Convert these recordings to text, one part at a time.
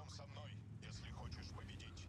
Идем со мной, если хочешь победить.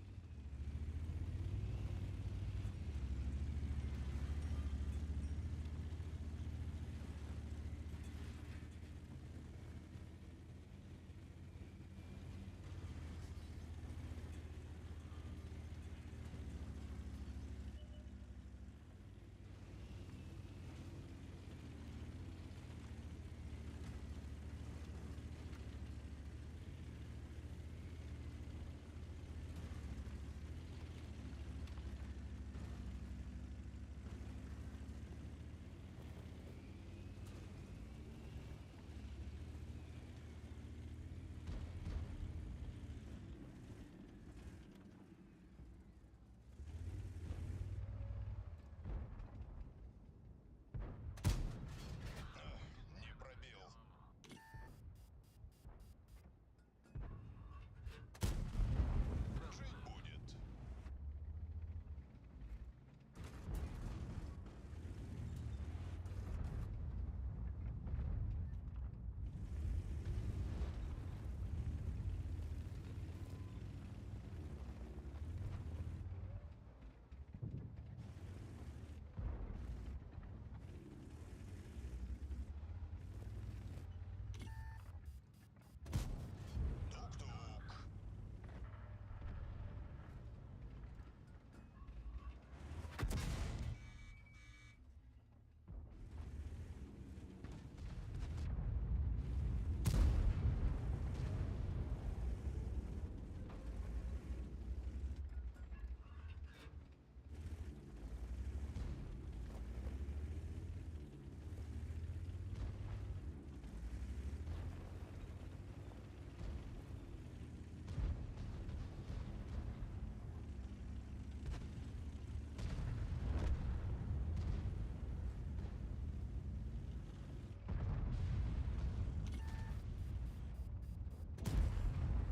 Не пробил. Жить будет. Тук-тук.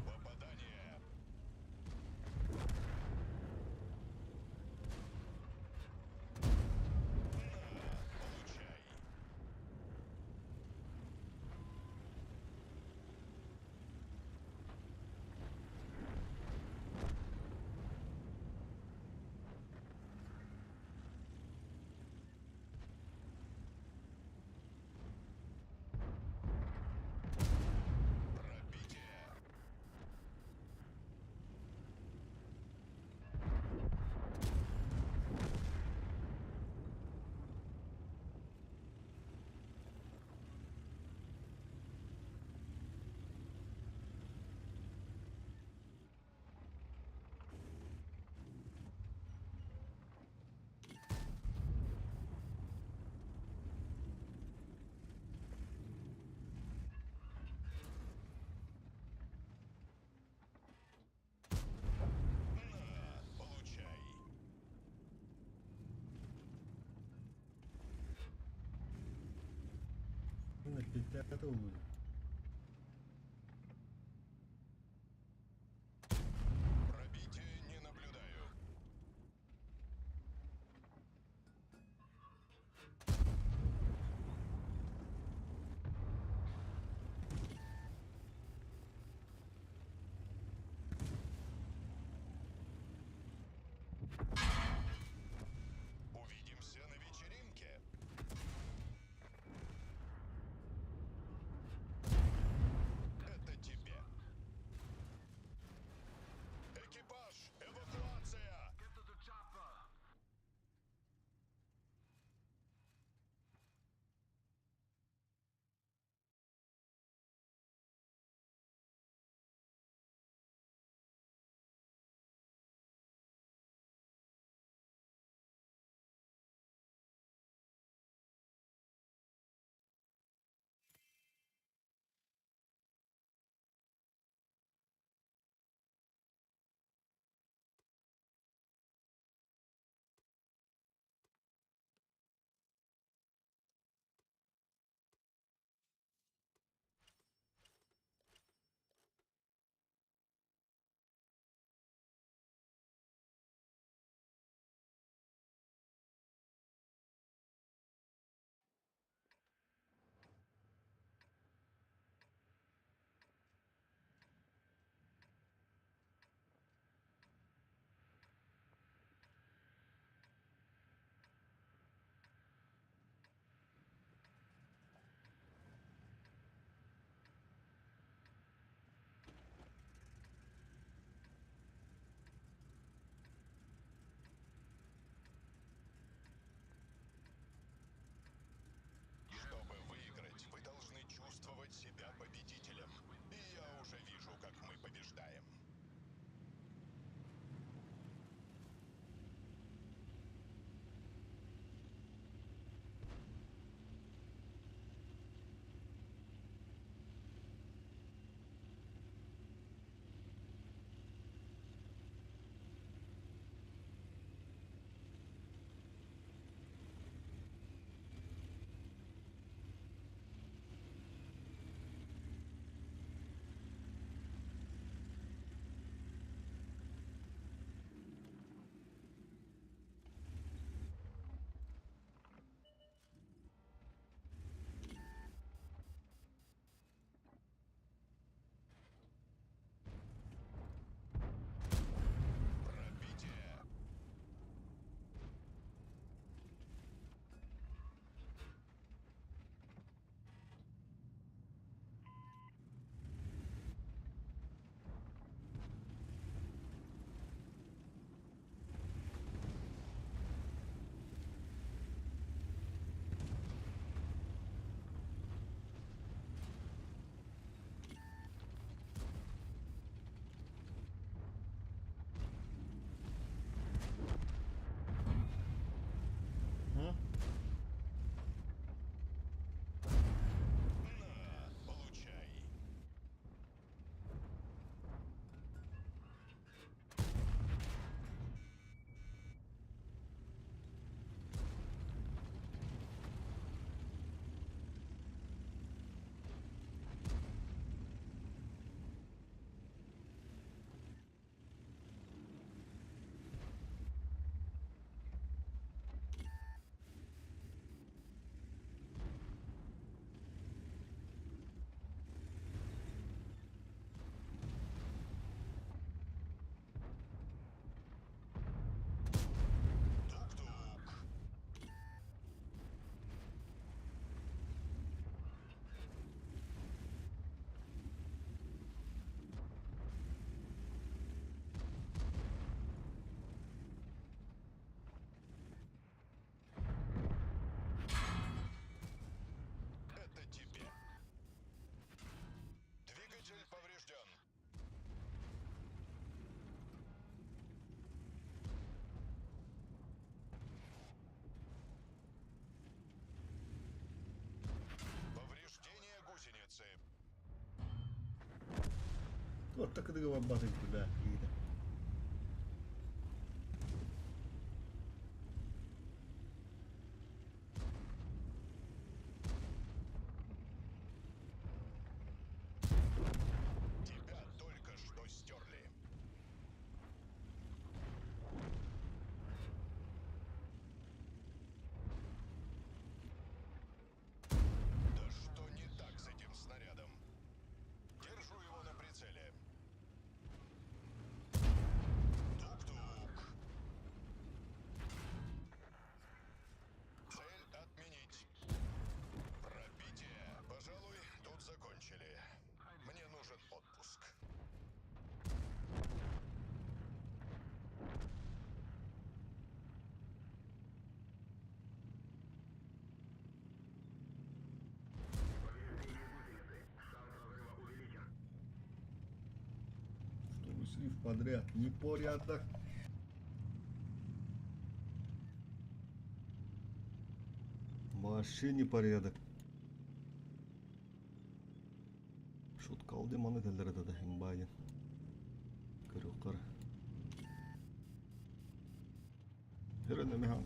Попадание. На, получай. Пробитие. На, получай. Пятый будет. Пробитие не наблюдаю. Увидимся на вечеринке. Побеждаем. Пробитие. М? На, получай. Тук-тук. Это тебе. Двигатель поврежден. Повреждение гусеницы. Орто кыдыга барбат эбит да киһитэ. Тебя только что стерли. Да что не так с этим снарядом? Держу его на прицеле. Тук-тук. Цель отменить. Пробитие. Пожалуй, тут закончили. Мне нужен отпуск. Второй слив подряд. Непорядок. Вообще непорядок. Шуткал демон этэллэр этэ да имбайын. Көрүөххэ. Эрэнэмиһан.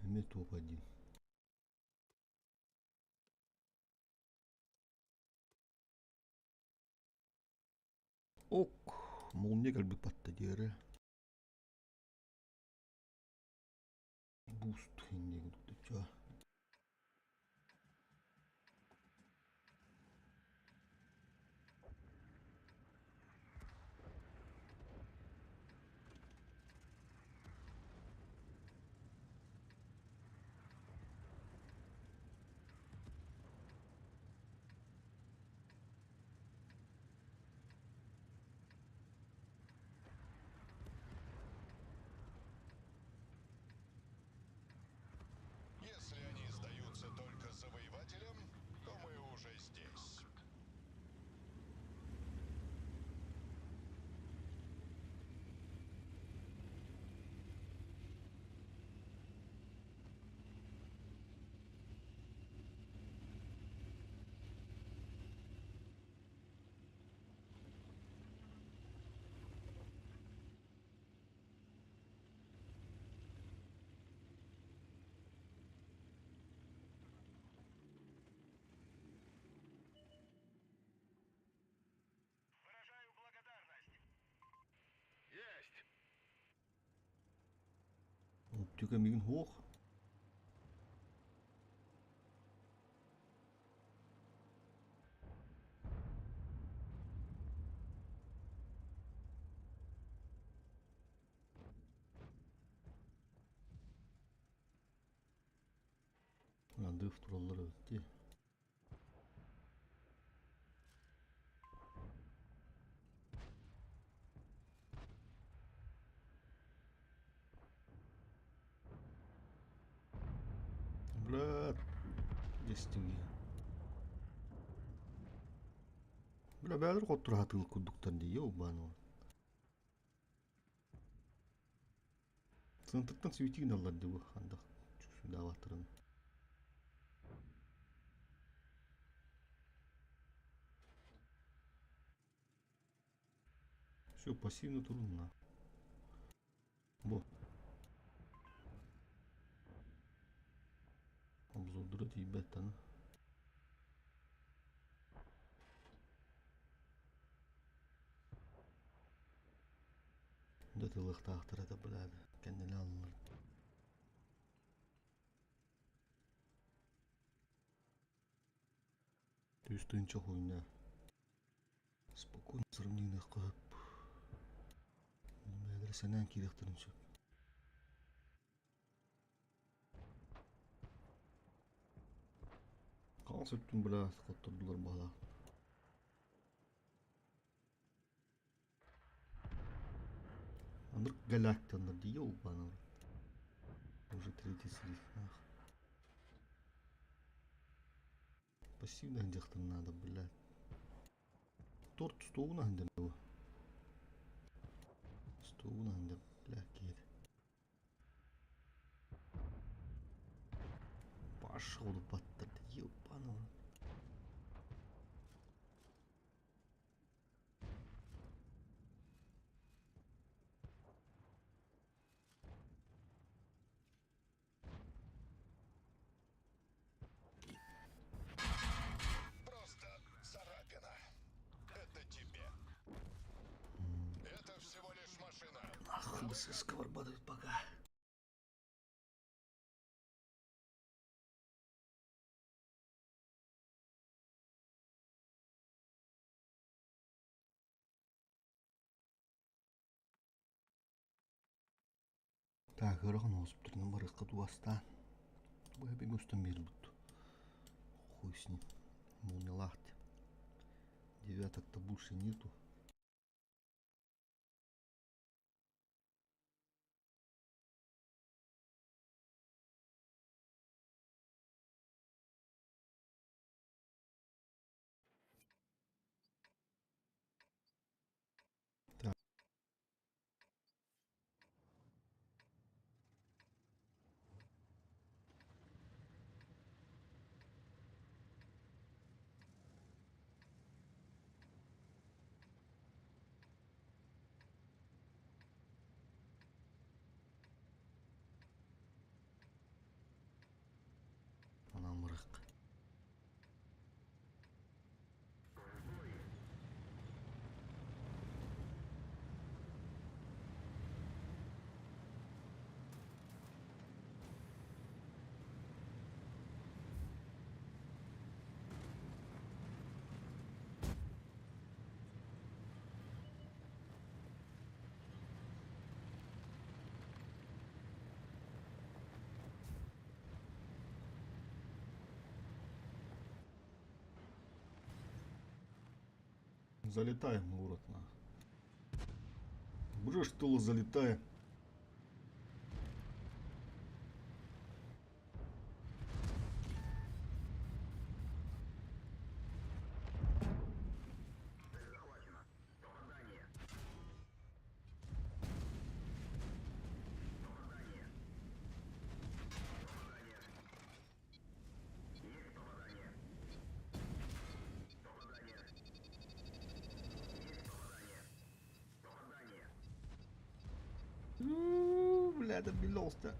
Эмиэ топ-один. Ок, молния кэлбит батта диэри. Буст иннигин туттучча. уже здесь. Выражаю благодарность. Есть. Оптика мигин hoch. Рандев тураллар эбит дии. Брат, дестиҥ Бля, бээлэр хотторо хатыыл курдуктар дии, ёбану. Сынтыттан сүүтүү гыналлар дии бу хандах даабаттарын. Все пассивно турунна. Бу. Обзордара тиийбэт аны. Да тылыахтаахтар этэ быраады кэннилэ аллар. Түс тыынча хуйня. Спокойно сравнениях хөп. Бэйэлэрэ сэнээн киириэхтэрин сөп. Хаҥас өттүн быраас хоттордулар баһылаах. Анырк галактаннар дии ёлбанар. Уже третий слив нах. Пассивно дьахтар надо, блядь. Торт столуна хандыр Столуна хандыр, бля, киһи. Пошел баттар, ебаный. Просто царапина. Это тебе. Это всего лишь машина. Нахуй ССК вырабатывает пока. Так, ыарахан оҕуспутунан барыахха тубастаан. Бу эбиҥ устан биэрбит. Хуй с ним. Молниялаах Девяток-то больше нету. Так. Анамырык. Залетаем в город на. Брыш тылы залетаем. Это биллэ оҕуста.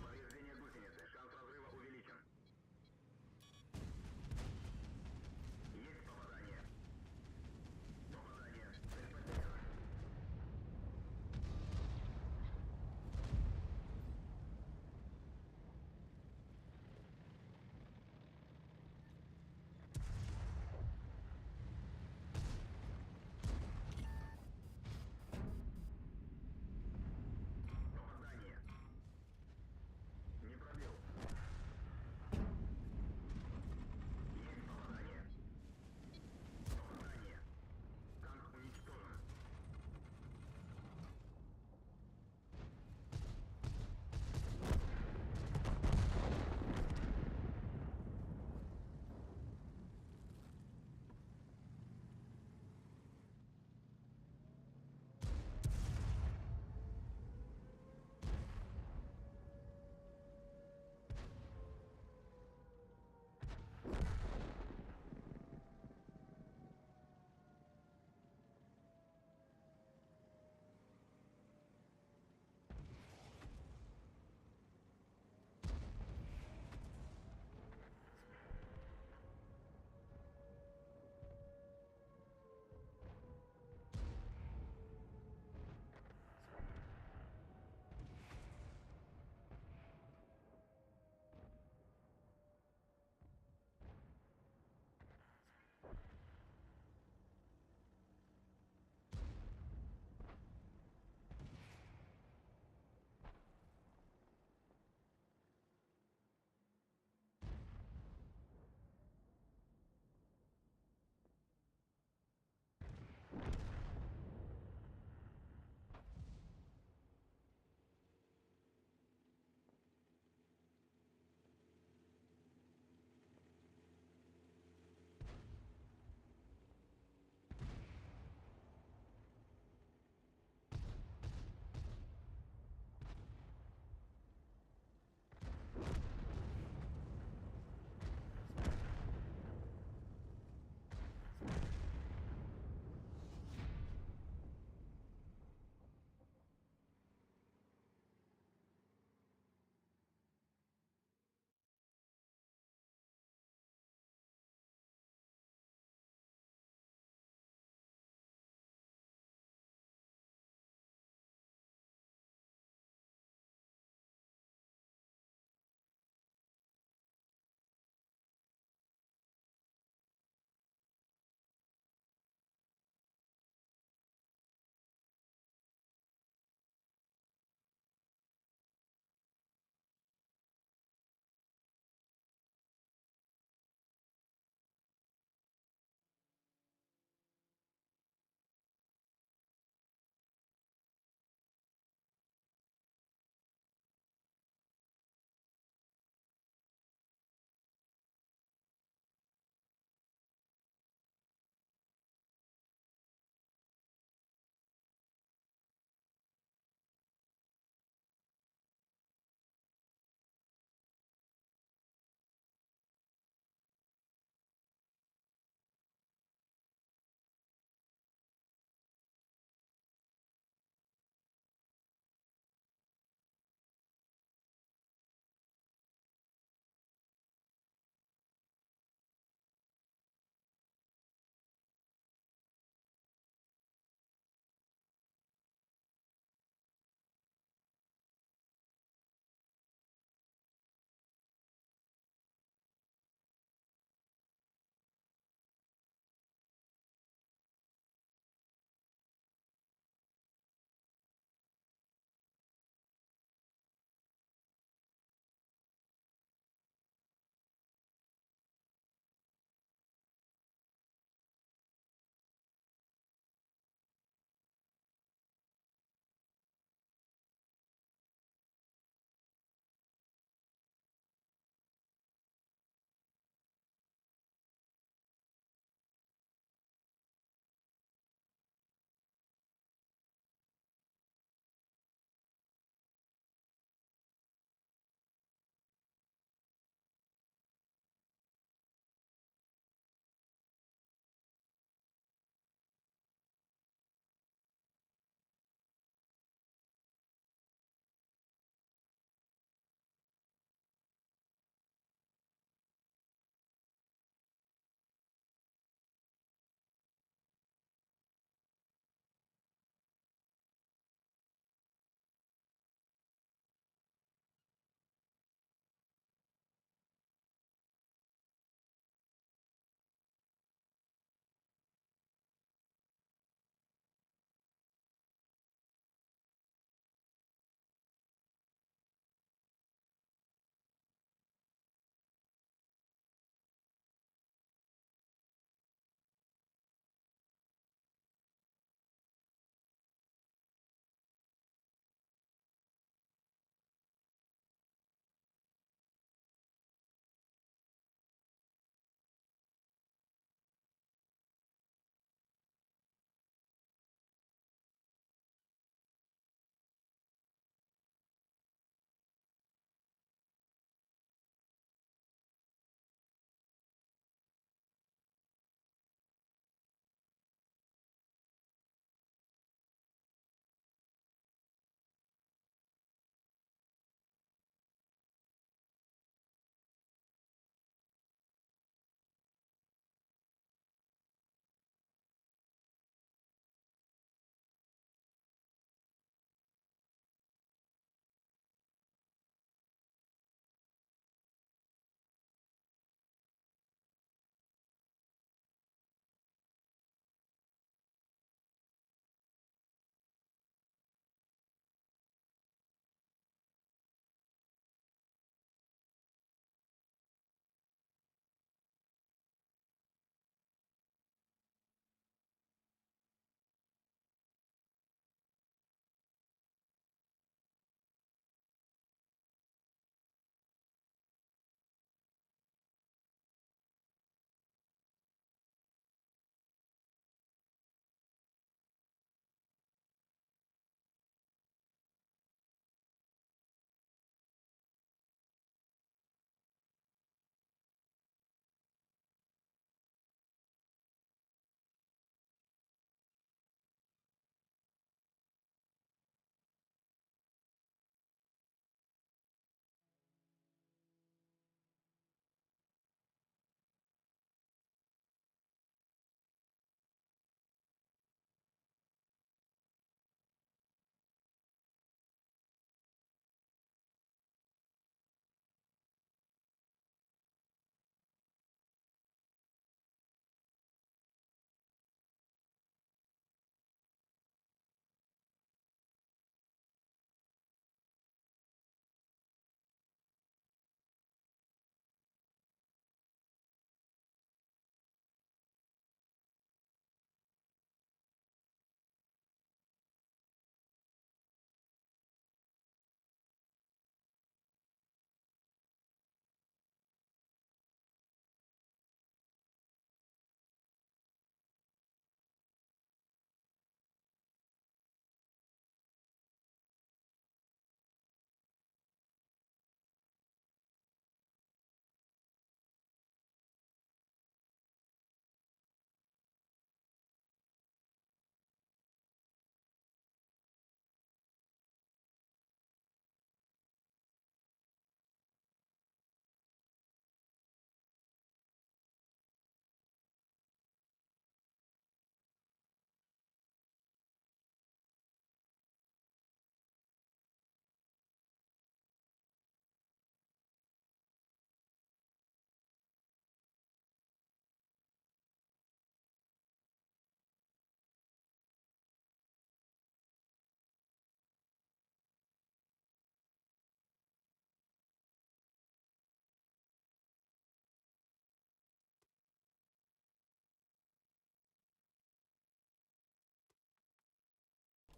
Повреждение гусеницы. Шанс разрыва увеличен. Есть попадание. Попадание. Цель потеряна.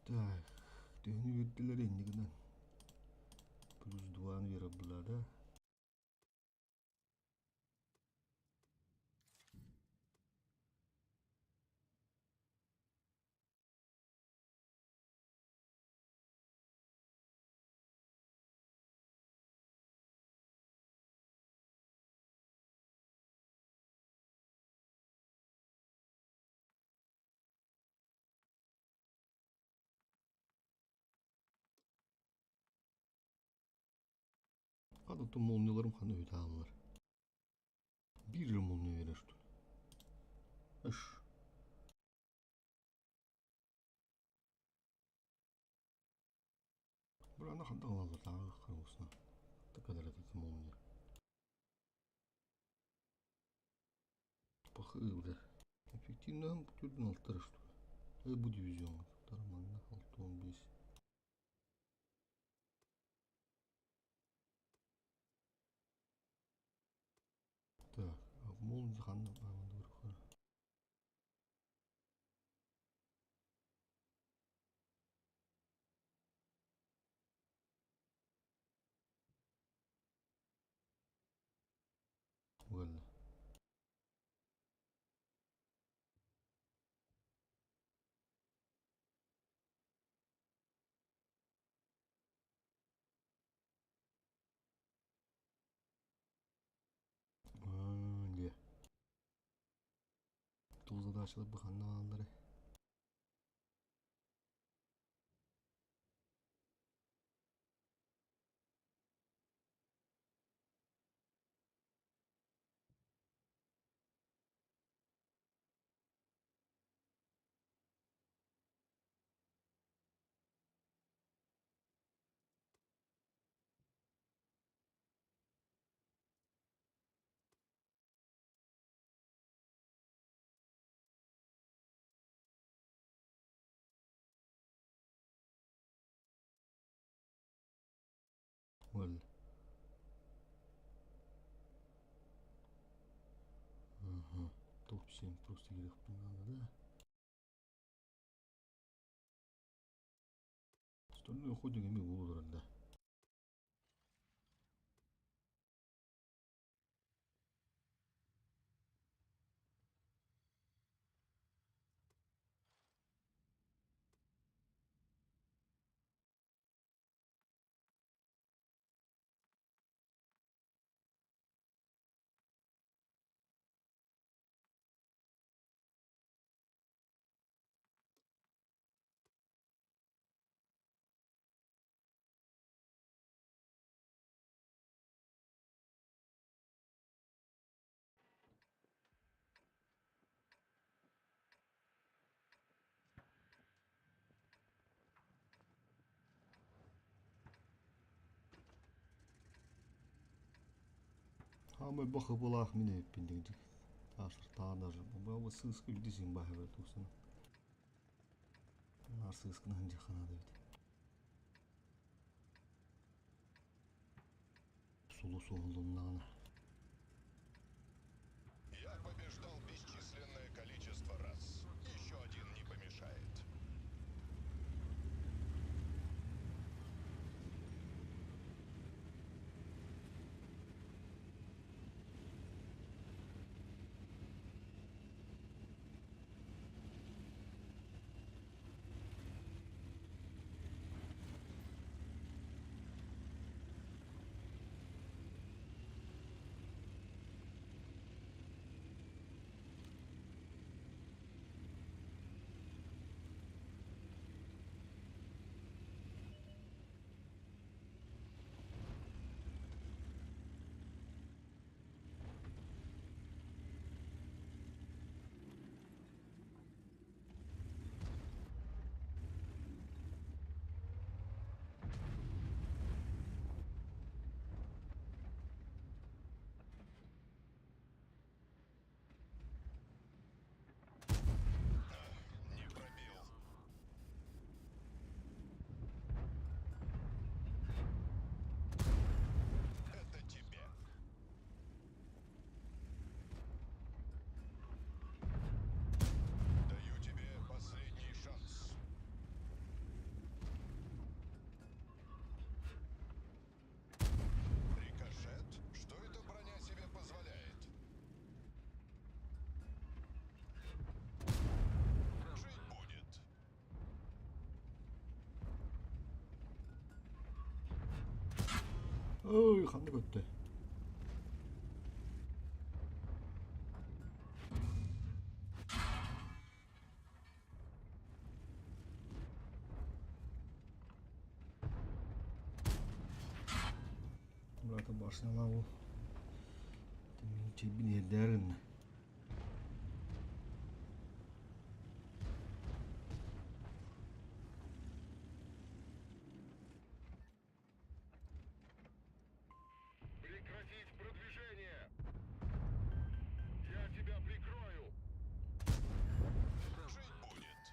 Так, төһөнү биэрдилэр иннигинэн? Плюс 2-ны биэрэр буолла да? Хата молнияларым ханна үһү Биир эрэ молния биэрэр что ли? Эш. Бырана ханна ылаллар тааҕы харабысына. Такадар это молния. Пахы бля. Эффективно түрдүн алтар что ли? Бу дивизионга туттар манна 6-15. Так, молния ханна бааман Уолла. Дьэ. Туох задачалар бу ханна баалларый? Уолла. Ага. Топ-7 просто киириэхпин наада да. Остальное охотник эмиэ буола турар да. Хаамай бахыбылаах мин эбиппин дигдик. Таасыр даже. Бу сыыска үрдүсүн баһыбы туусана. Нар сыысканы ханжахана да бит. Сулу суолуннаҕына. Я побеждал бесчисленное количество раз. Еще один не помешает. Ой, ханна көттө? Бырата башнялаах ол. Мин чэйбин иһэрдээр гынна. Прекратить продвижение! Я тебя прикрою! Жить будет!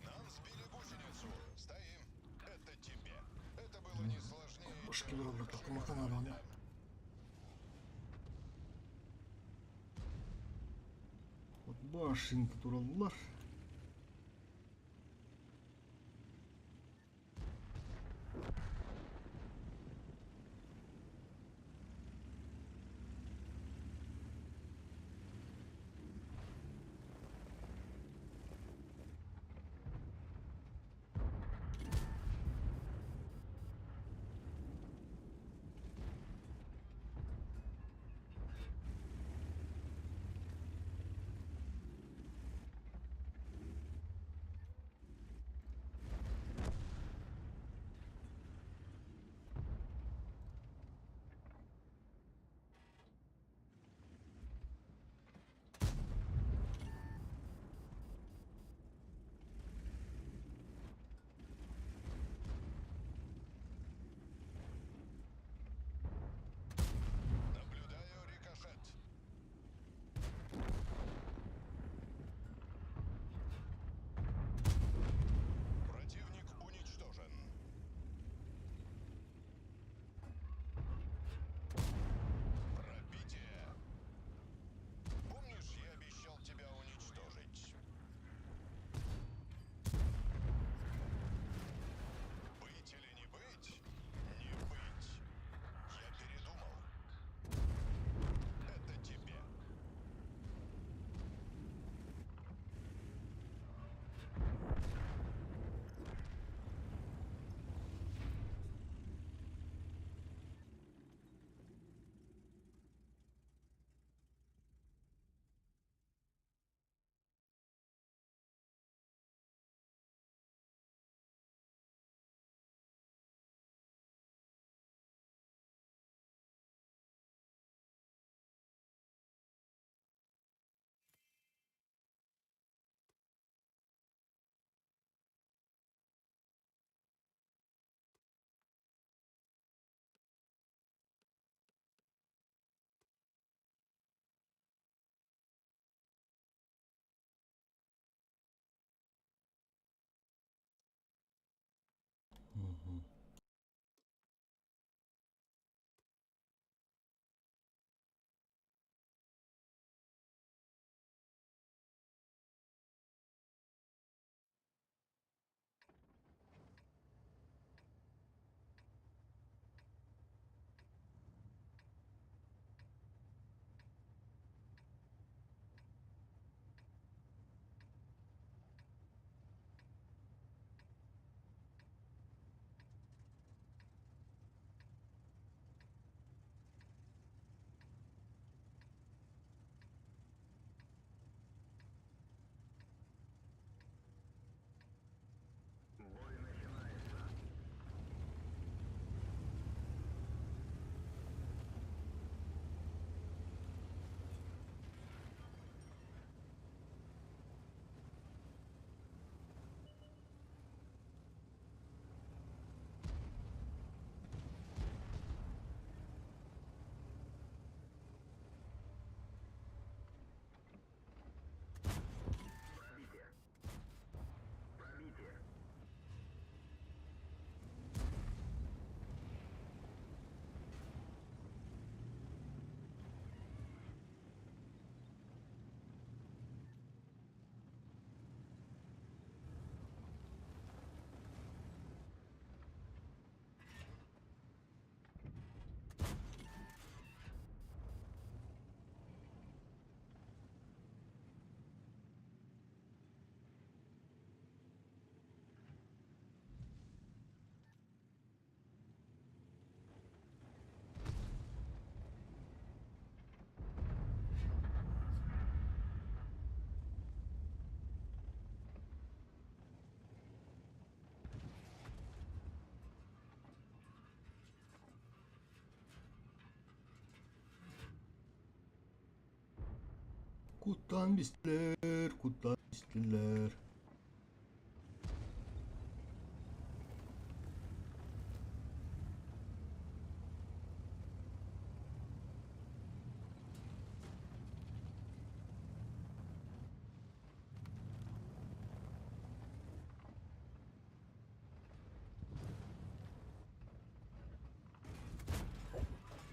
Нам сбили гусеницу. Стоим. Это тебе. Это было не сложнее. Башки тураллар такымахан араана. Вот башенька тураллар. Куттаан бистилэр, куттаан бистилэр.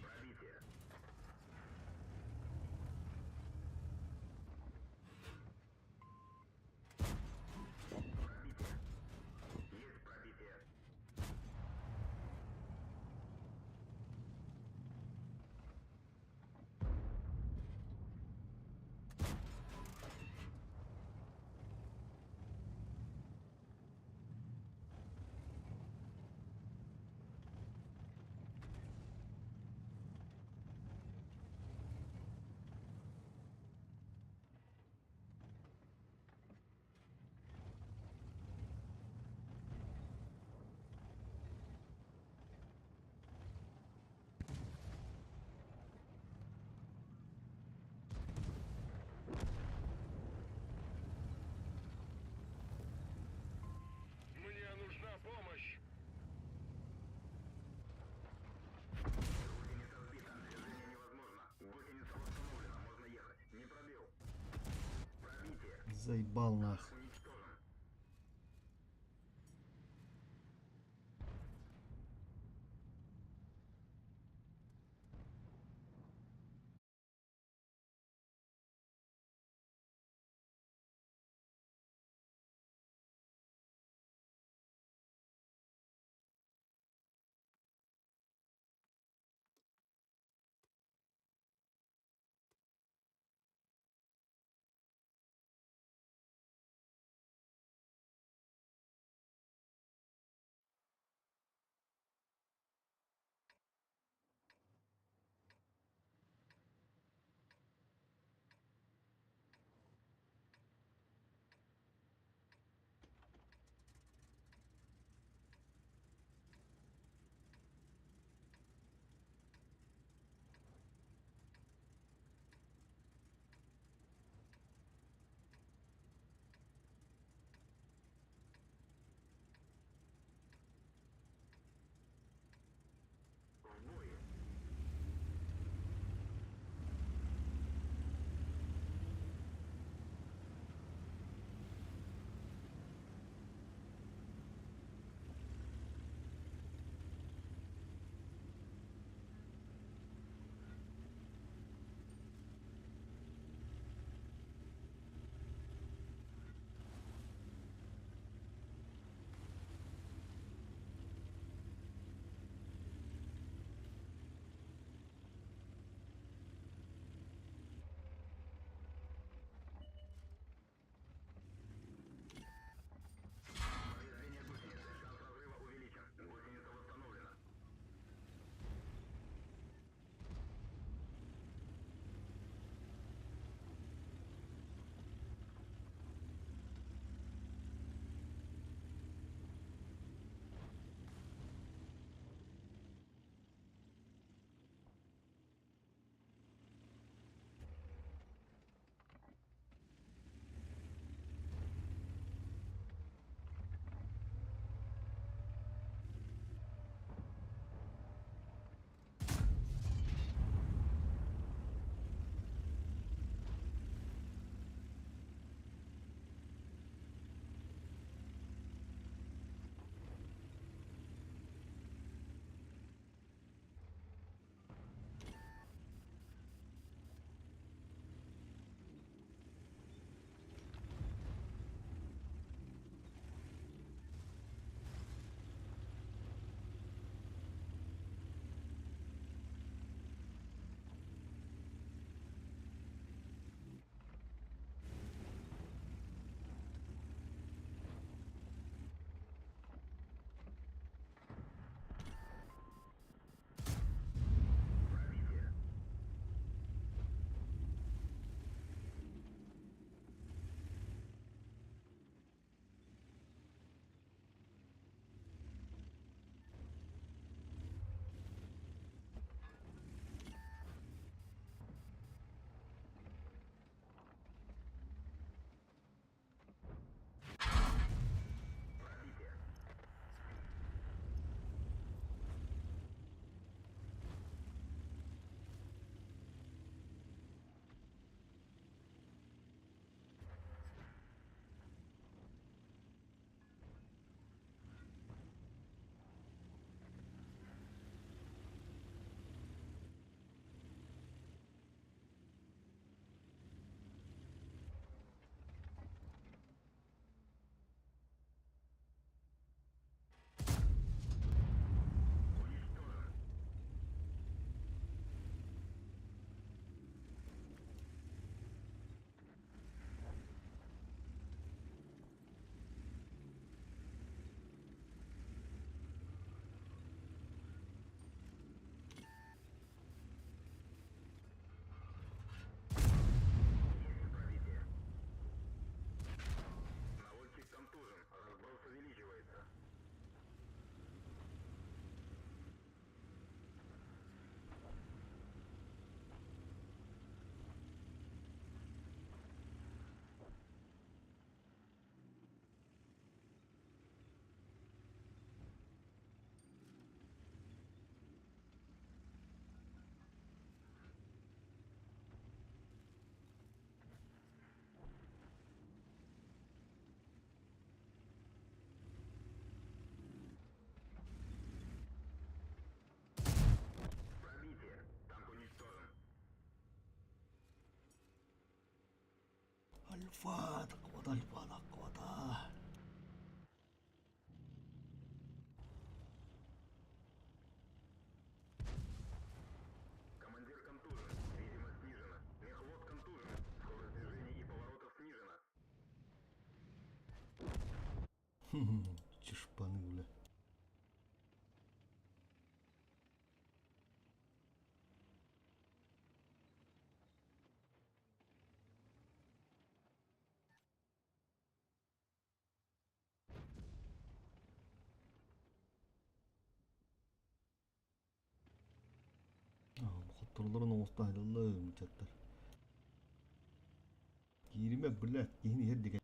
Пробитие. Пробитие. Есть пробитие. Мне нужна помощь. Гусеница сбита. Движение невозможно. Гусеница восстановлена. Можно ехать. Не пробил. Пробитие. Заебал нах. Уничтожен. Альфа, таквата, альфа, таквата. Командир контужен. Видимость снижена. Мехвод контужен. Скорость движений и поворотов снижена. Чешпаны, бля. Хотторлорун оҥосто сылдьаллар ыччаттар. Кииримэ, блядь, киһини иһэрдик.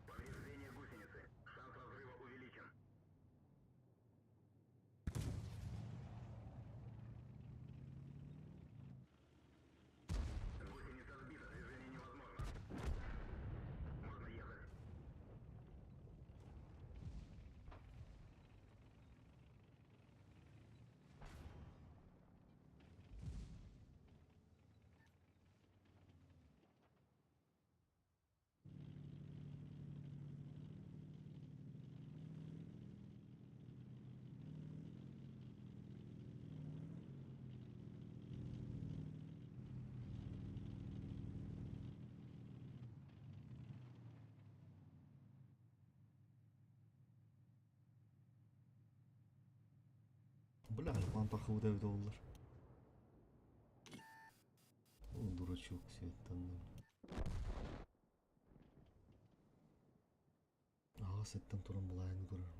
Повреждение гусеницы. Шанс разрыва увеличен. Гусеница сбита, движение невозможно. Можно ехать. Бля, альфан тахсыбыта эбитэ буоллар. Ол дурачок светтанна. Аҕыс эттэн туран былаайыны көрөр.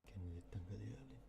Кэнниттэн кэлиэҕин.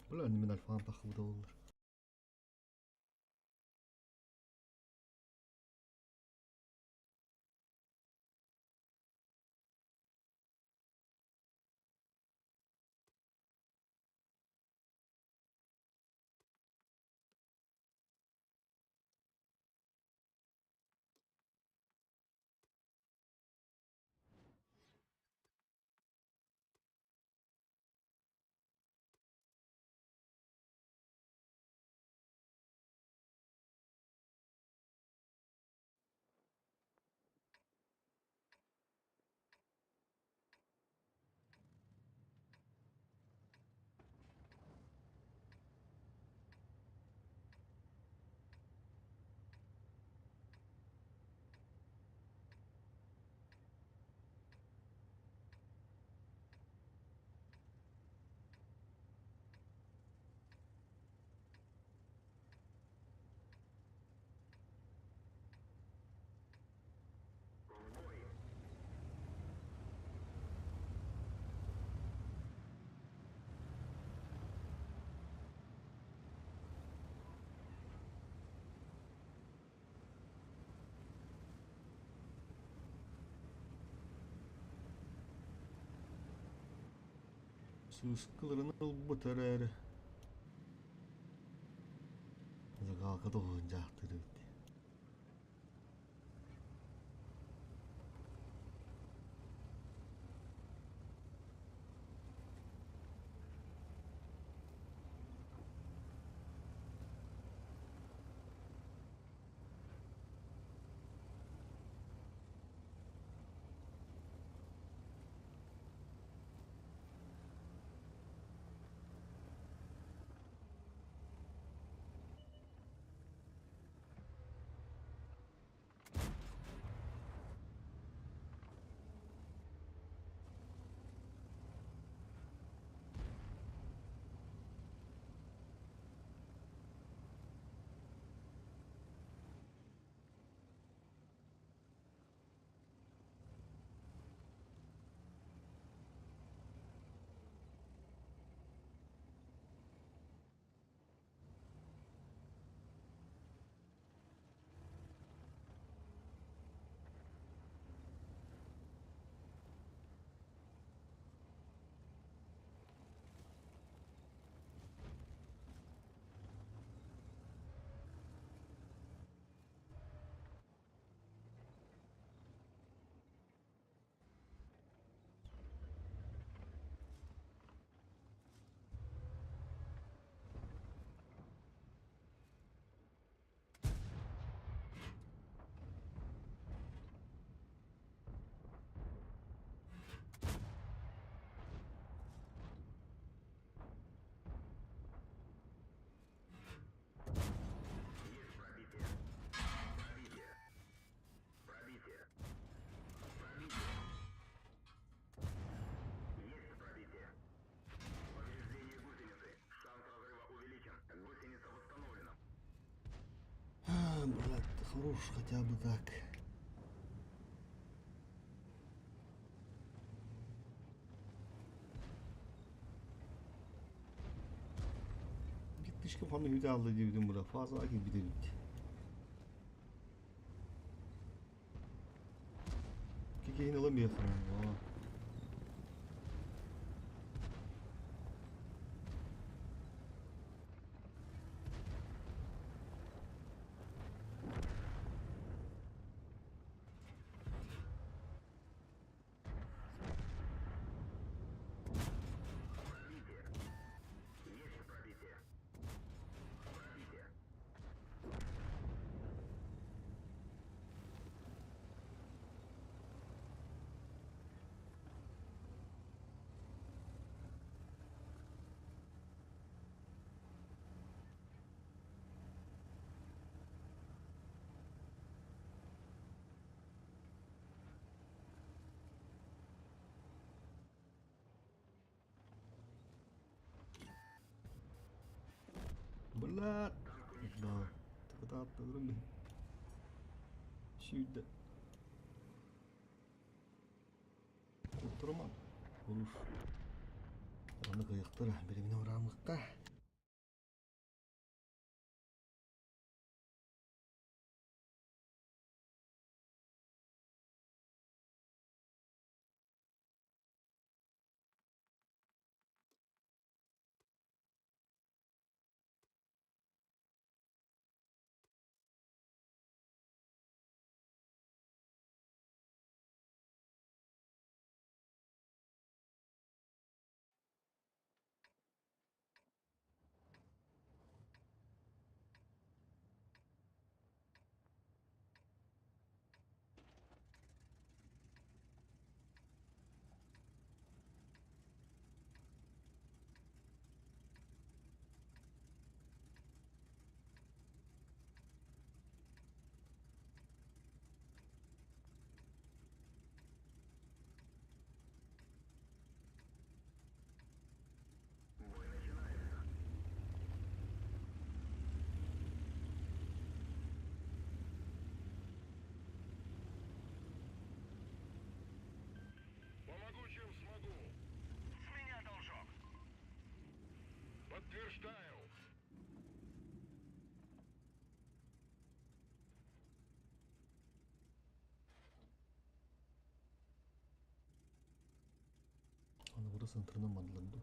Бля, мин альфан тахсыбыта буоллар. Сыыскыларын ылбыт эрээри Загалка туһун дьаахтыр эбит. Пробитие. Пробитие. Есть пробитие. Повреждение гусеницы. Шанс разрыва увеличен. Гусеница восстановлена. А, брат, хорош хотя бы так. Gitmiş kafanı bir aldı diyebilirim bura. Fazla gibi de bitti. Кикейин аламиахран. Пробитие. Есть пробитие. Пробитие. Блядь. Да. Тыкытааттырым мен. Сүйді. Куттурман. Уруш. Аны кыйыктыр. Биримине урамыкка. Бой начинается. Помогу, чем смогу. С меня должок. Подтверждаю. Аны бura сантырынан мандыланды.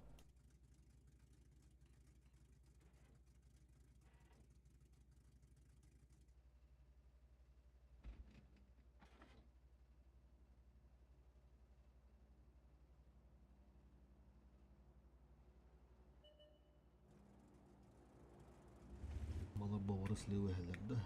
Бовары слева иһэлэр да.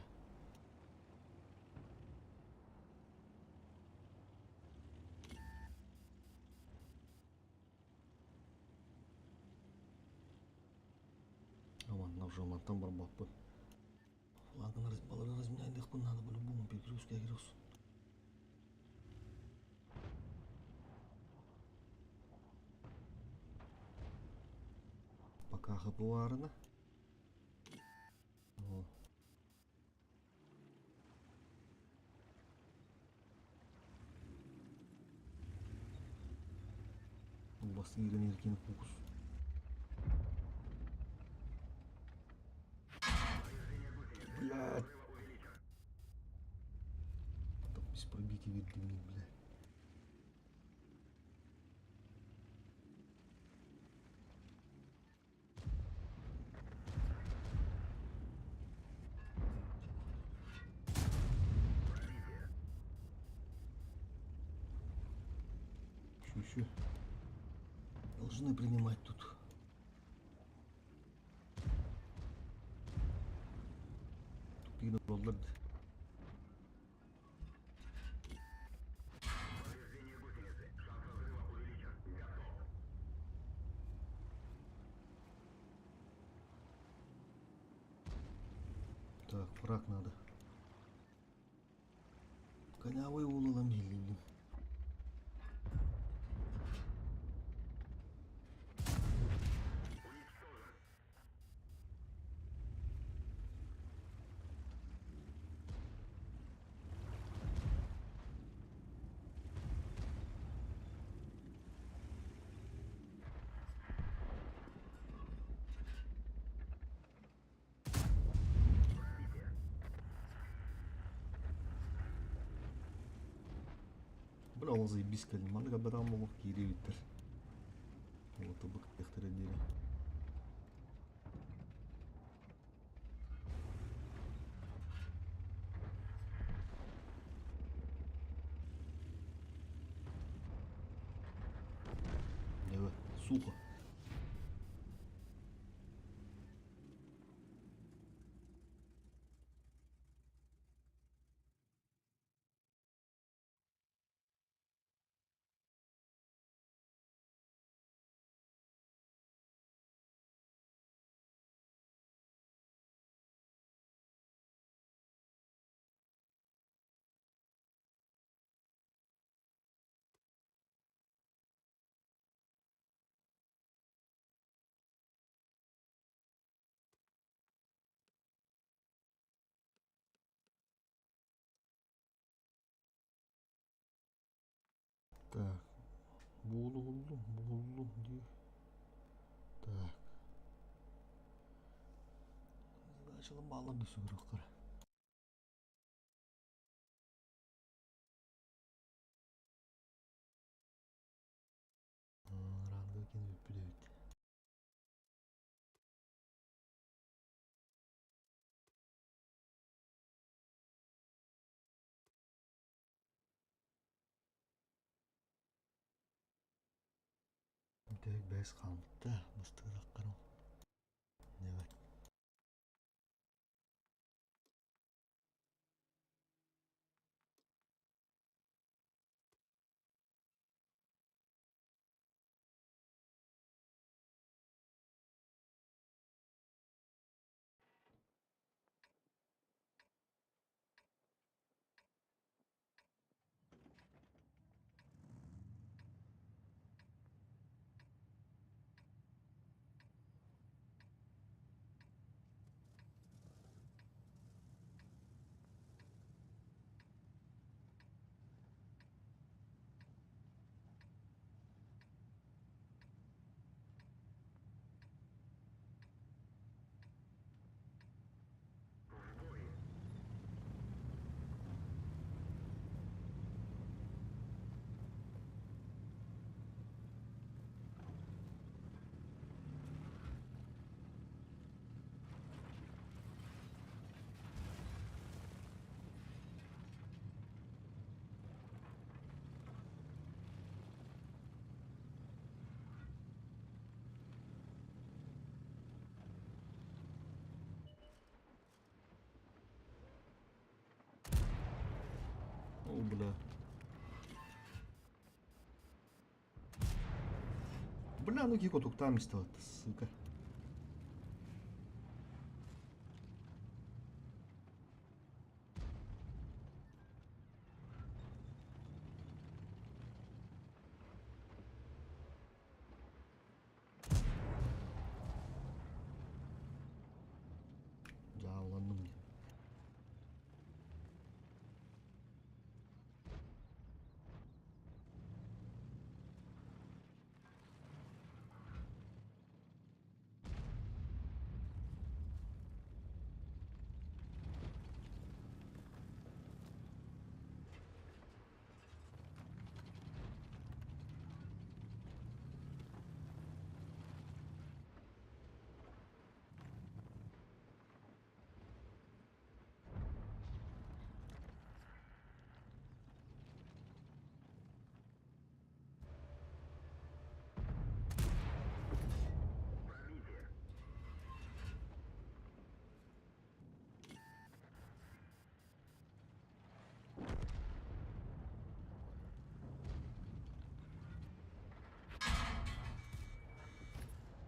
Манна уже мантан барбаппын. Флангын балары разменяйдыхпын надо по-любому перегрузка кирос. Пока хапуарына. Басты киирэн эркин кукус. Блядь. Там без пробития видно, блядь. Еще, еще. Должны принимать тут. Тупик олордулар. Повреждение гусеницы. Шанс разрыва увеличен. Готов. Так, фраг надо. Конявой улалам билим. Уничтожен. Пробитие. Бля, ол заебись кэлин. Маннык бадам олох киириэбиттэр. Вот бу кыахтара диэри. Давай, сухо. Так, буолу буллум дии. Так. Задачалым баалар түсүгүрөхтөр. Ранга кин бүппүт. Бүтэһик бэс хаалбыта бастыгыраккар Давай. Бля. Бля, ну кико туктаан истэҕит, сука. Дьаалланным диэн.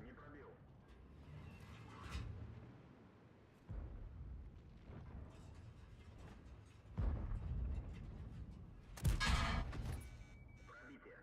Не пробил. Пробитие.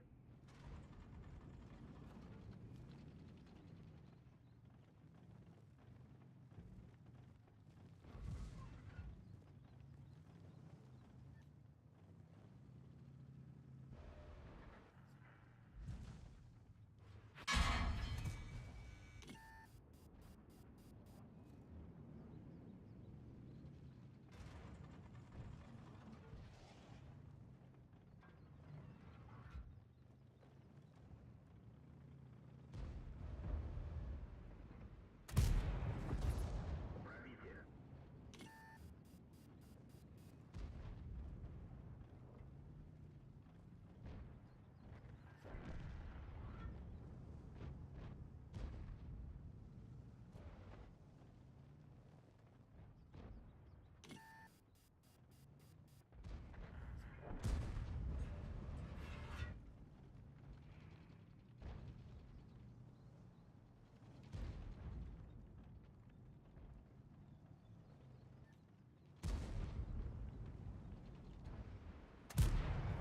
Пробитие.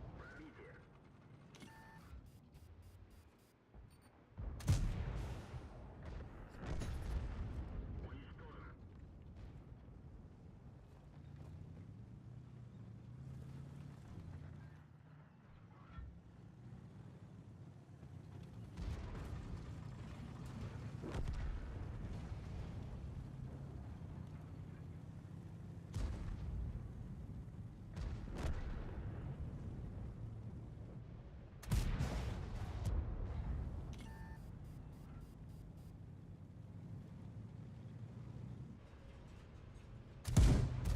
Пробитие. Уничтожен.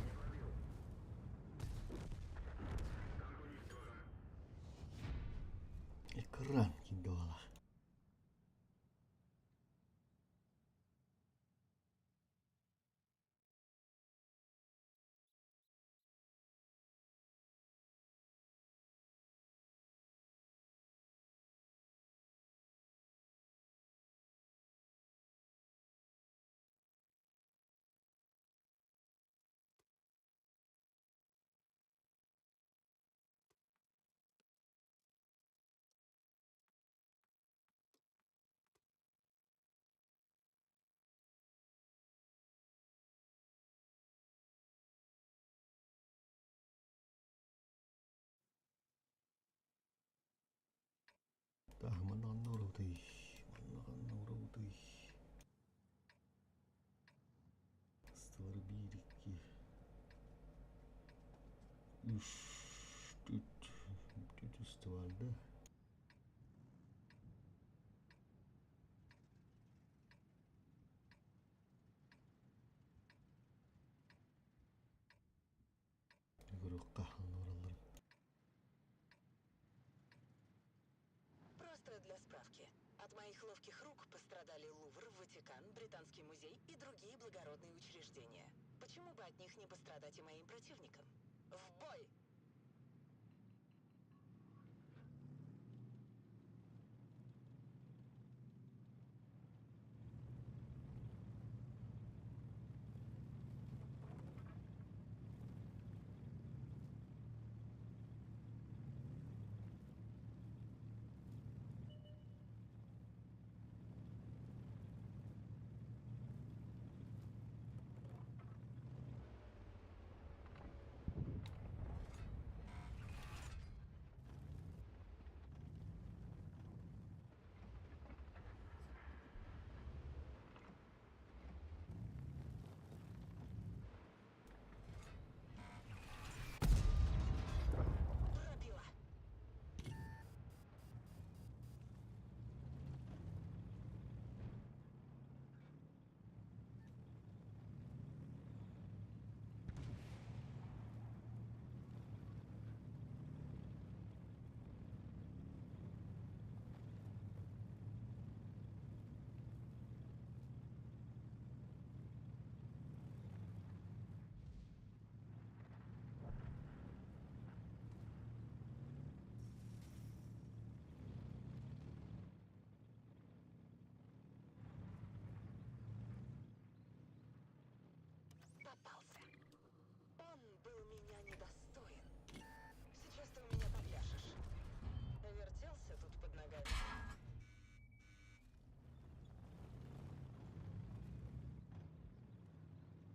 Не пробил. Танк уничтожен. Экран кидала. Так, манна ханна олоробутуй? Манна ханна олоробутуй? Астылары биир, икки, үс, түт, түт үстэ баар да. Көрүөххэ ханна баралларын. Просто для справки. От моих ловких рук пострадали Лувр, Ватикан, Британский музей и другие благородные учреждения. Почему бы от них не пострадать и моим противникам? В бой!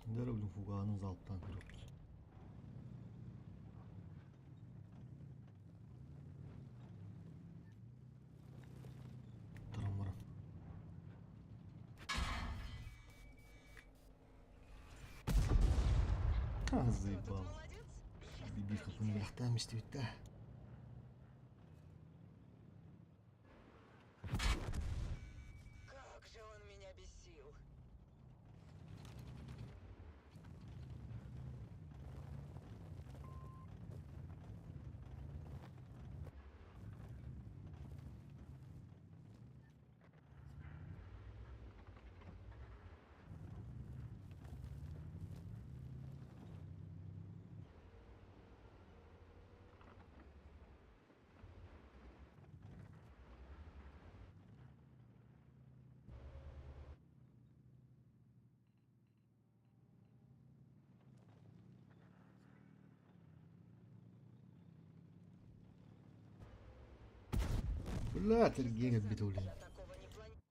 Дьэ блин фугаһын залптаан көрүөхпүт. Туран баран. А, заебал. Биир хапын бэлэхтээн истибит да. Как же он меня бесил. Бля, тергене бит Я такого не планировал.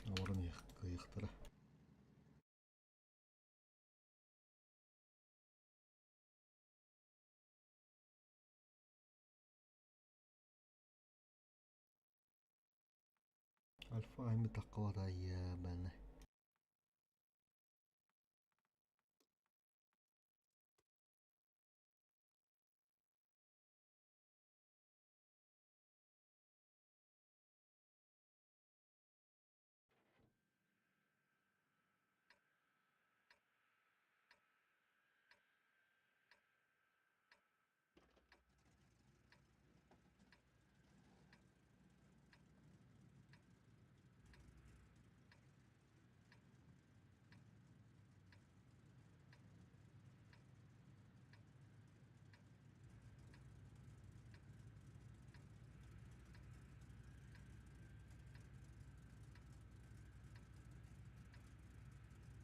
Олорон кыайыахтара. Альфа ами таққалата бәні.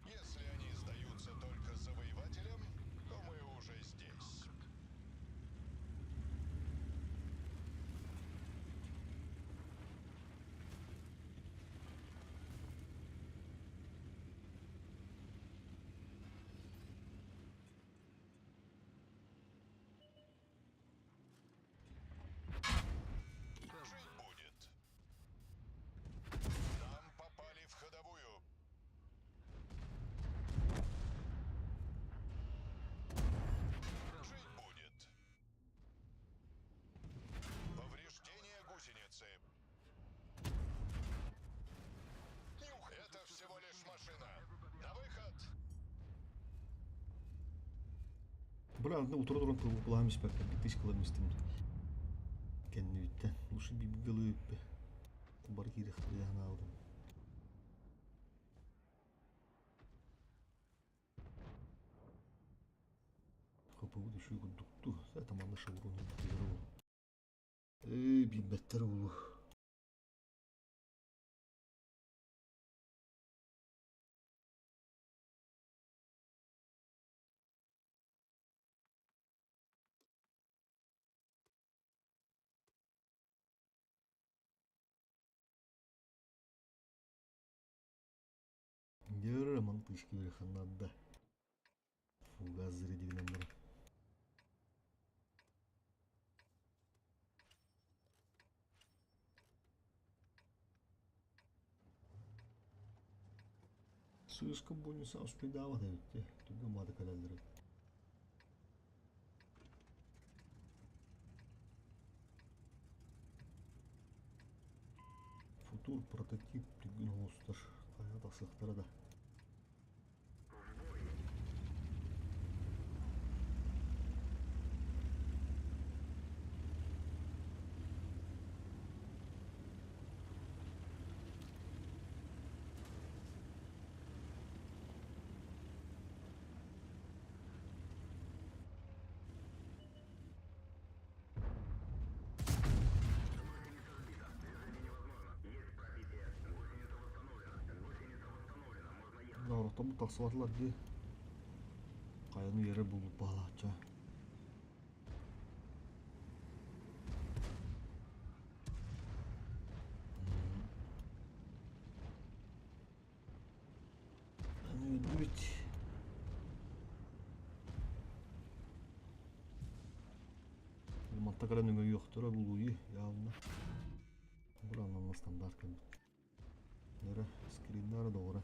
Если они сдаются только завоевателям, то мы уже здесь. Жить будет. Нам попали в ходовую. Жить будет. Повреждение гусеницы. Это всего лишь машина. На выход! Бля, утура туран кылбылаһым испэккэ биттис кылам истим. Кэннибиттэн. Лучше бибгалы бар киирэхтэрэ ханаабытым. Хапыбыт үчүгэй курдуктуу. Это манна шеврону Ээ, билбэттэр улу. Дьэ, маны тыышка биэриэххэ наада. Фугас зарядигинэн баран. Сыыска буонньуса успейдаабат эбит дии. Түргэн маата кэлэллэр эбит. Футур прототип түргэн оҥостор хайа тахсыахтара да. Сорохтор тахсыбатылар дии. Хайаны үөрэ булбут баалаачча. Аны үөрдүбүт. Манта кэлэн өҥөйүөхтэрэ булуйу явно. Бураннанна стандарт кэлбит. Нөрө, скриннары доҕоро.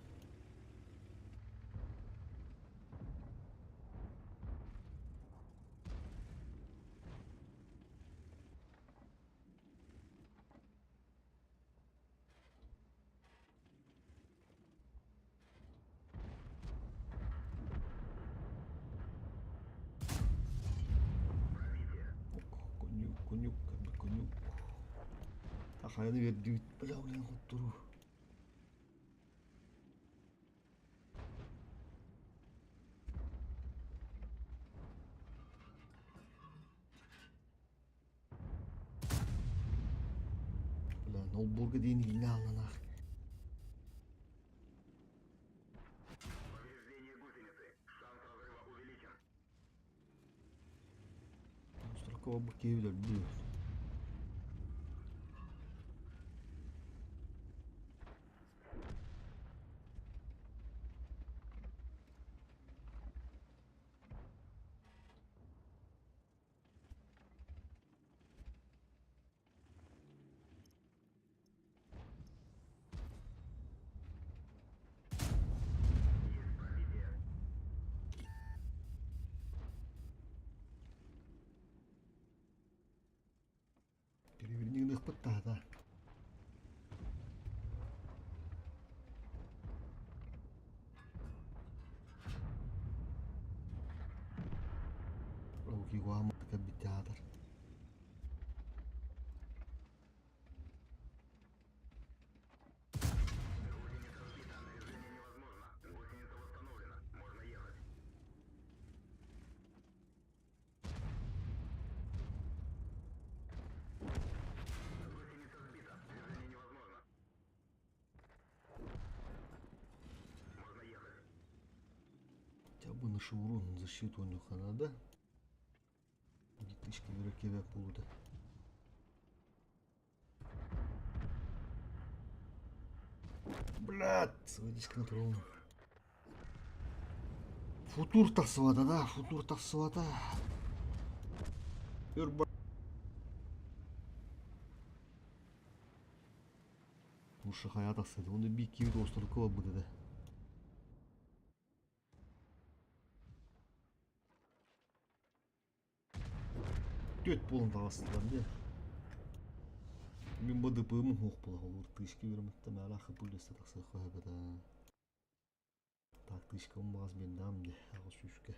Конюк, конюк, конюк. Хайаны бердибит. Бля, блин, хоттору. Бля, ноутбука диэн иҥнэ алланаах. Повреждение гусеницы. Шанс разрыва увеличен. Строково киһи өлөрдүү. Есть пробитие. Переверни гыныахпыт таата. Руки гуаматка театр. Гусеница сбита. Движение невозможно. Гусеница восстановлена. Можно ехать. Гусеница сбита. Движение невозможно. Можно ехать. Хотя бы на шеврон защиту у них надо. Тышки веракеве полуда. Блядь, водичка натурална. Футур тахсыбата да, футур тахсыбата. Өр Уша хайа тахсады. Оны би киви достарлыкы бар да. Төт болын тағастылар де. Мен бу ДПМ хоқ була олар тышки берметте мәлә хыпылеста тахсы хабада. Так тышка маз мен дам де агыс үшке.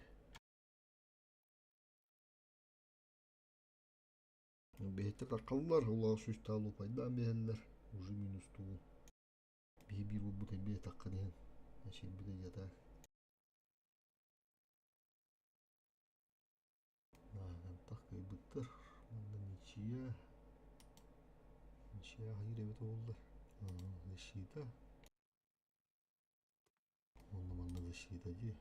Бехте тақаллар, олар сүз талу пайда бехеллер. Уже минус туу. Бихи бир бу бе таққа дehen. Әшен биде ята. Так кайбыттар. Манна ничья. Ничья хайыр эбит олды. Защита. Онда манна защита ди.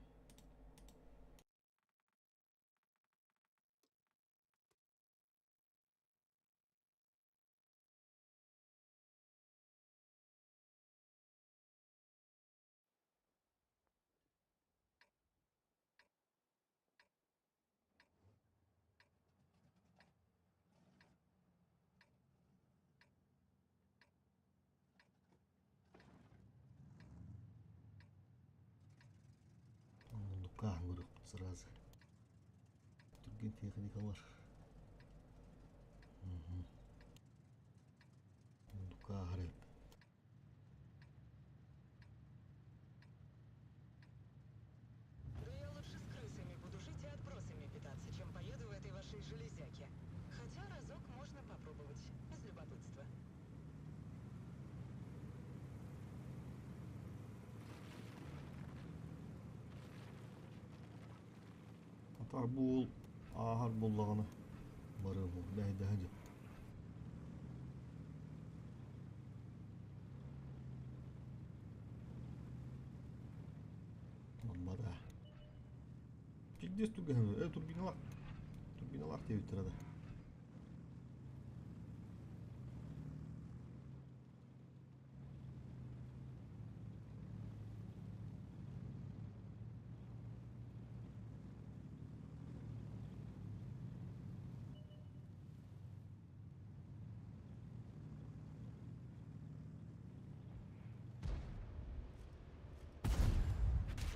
Мундукка көрөкпүт сразу. Түрген техникалар. Мундукка харап. Да я лучше с крысами буду жить и отбросами питаться, чем поеду в этой вашей железяке. Хотя разок можно попробовать, из любопытства. Татар бул ахар буллаганы бары бу бәйдә хаҗы. Пиздец түргэн. Э, турбиналаах. Турбиналаах диэбиттэрэ да.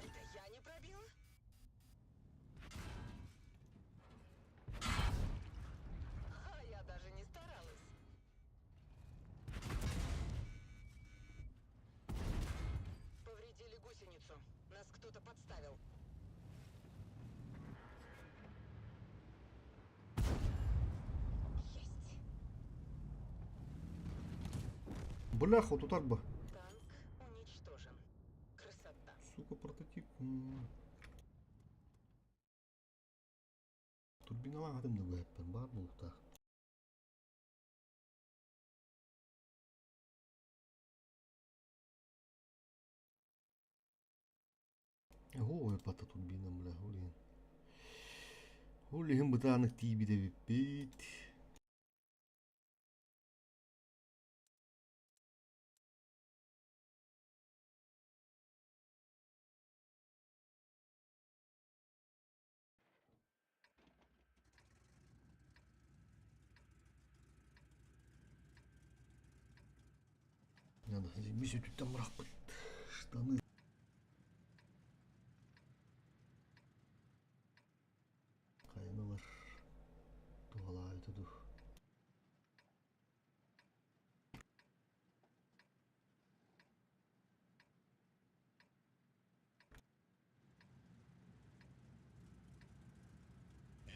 Это я не пробила? А я даже не старалась. Повредили гусеницу. Нас кто-то подставил. Есть. Бляха, вот так бы. Танк уничтожен. Красота. Сука, прототип. Турбиналаах атым да быһаппын баар буолуохтаах. Оо, пата турбина, бля, ол иһин. Ол иһин бытаанык тиийбит эбиппит. Үс өтүттэн бырахпыт штаны. Хайаналар туһалаабыта дуу.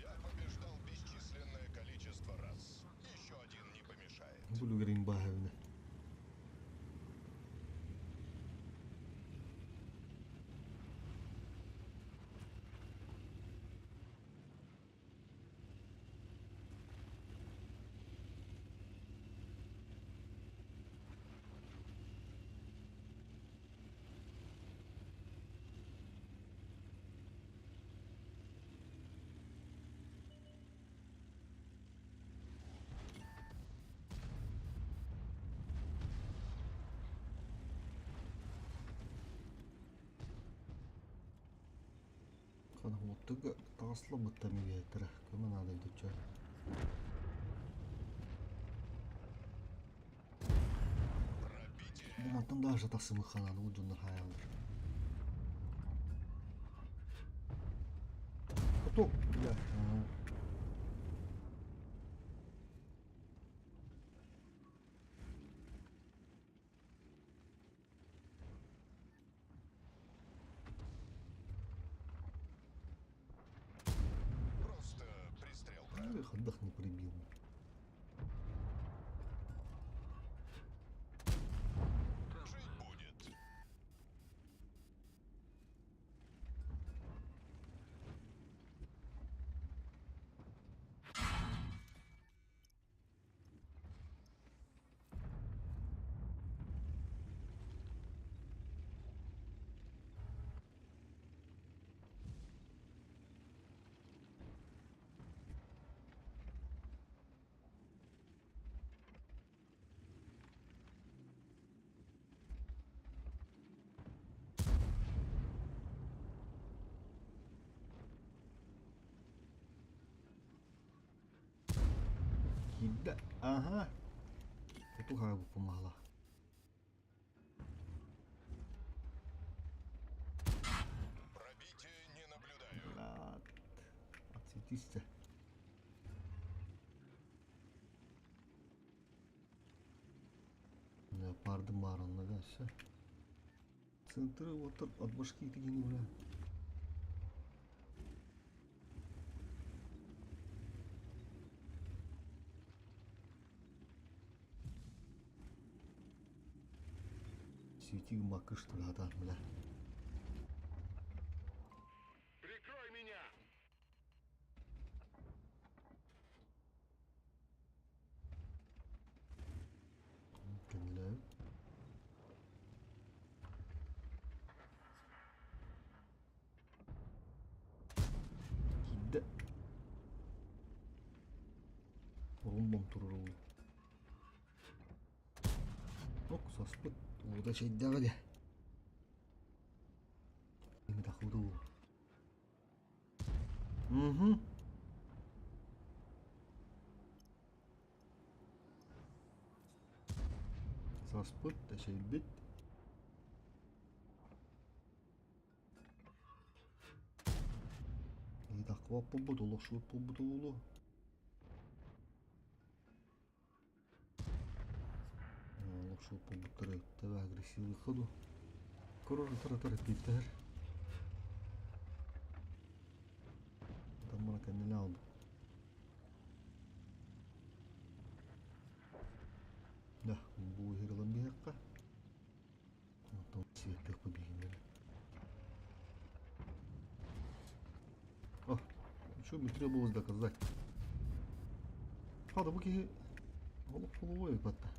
Я побеждал бесчисленное количество раз. Еще один не помешает. Бу үлүгэрин бааһабына. Хана таҕыслабыттар мигэттэрэ көмө наада эбит. Пробитие. Бу мантан даже тахсымы ханааны бу дьоннор хаайаллар. Каток, бля. Просто пристрел, брат. Ну, их отдох не прибил. Жить будет. Кида. Ага. Татуха бы помогла. Пробитие не наблюдаю. Брат. Отсветись-то. Леопарды маарыннага все. Центры вот от башки такие, бля. Свети макыш туда, бля. Прикрой меня! Кенле. Румбом турар уол. Ок, саспыт. Уута чэйдэҕэ дьэ. Тахуду. Угу. Саспыт, эчэйбит. Ыытахха буолбут, олохсуйбут буолбут буолуо. Олохсуйбут буолбуттара өттө агрессивныха дуу. Көрөр утары эппиэттэһэр. Там мана кэннилэ албыт. Да, бу иһирылан биһиэххэ. Онтон сиэттээх побегиннэр. О, что мне требовалось доказать? Правда, бу киһи олох половой батта.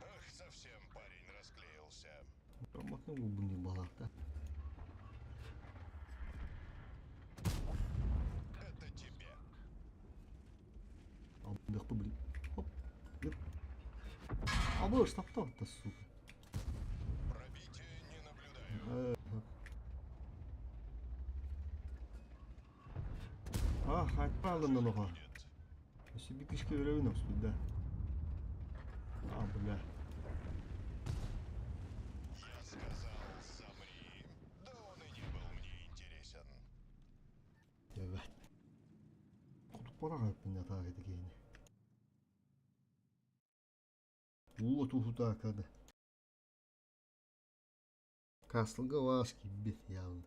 Ах, совсем парень расклеился. Грамотный был не балах, да? Это тебе. Албыахпы блин. Хоп. Yep. Абыш, таптал-то, сука. Пробитие не наблюдаю. А, хатпалын нога. Будет. Өссө кишке өрөбүн охсубут да. А, бля. Я сказал, замри. Да он и не был мне интересен. Evet. Кутуппара кайыппын ятаак этэ киһини. Ууга туһутаакады. Каслга ваас киирбит явно.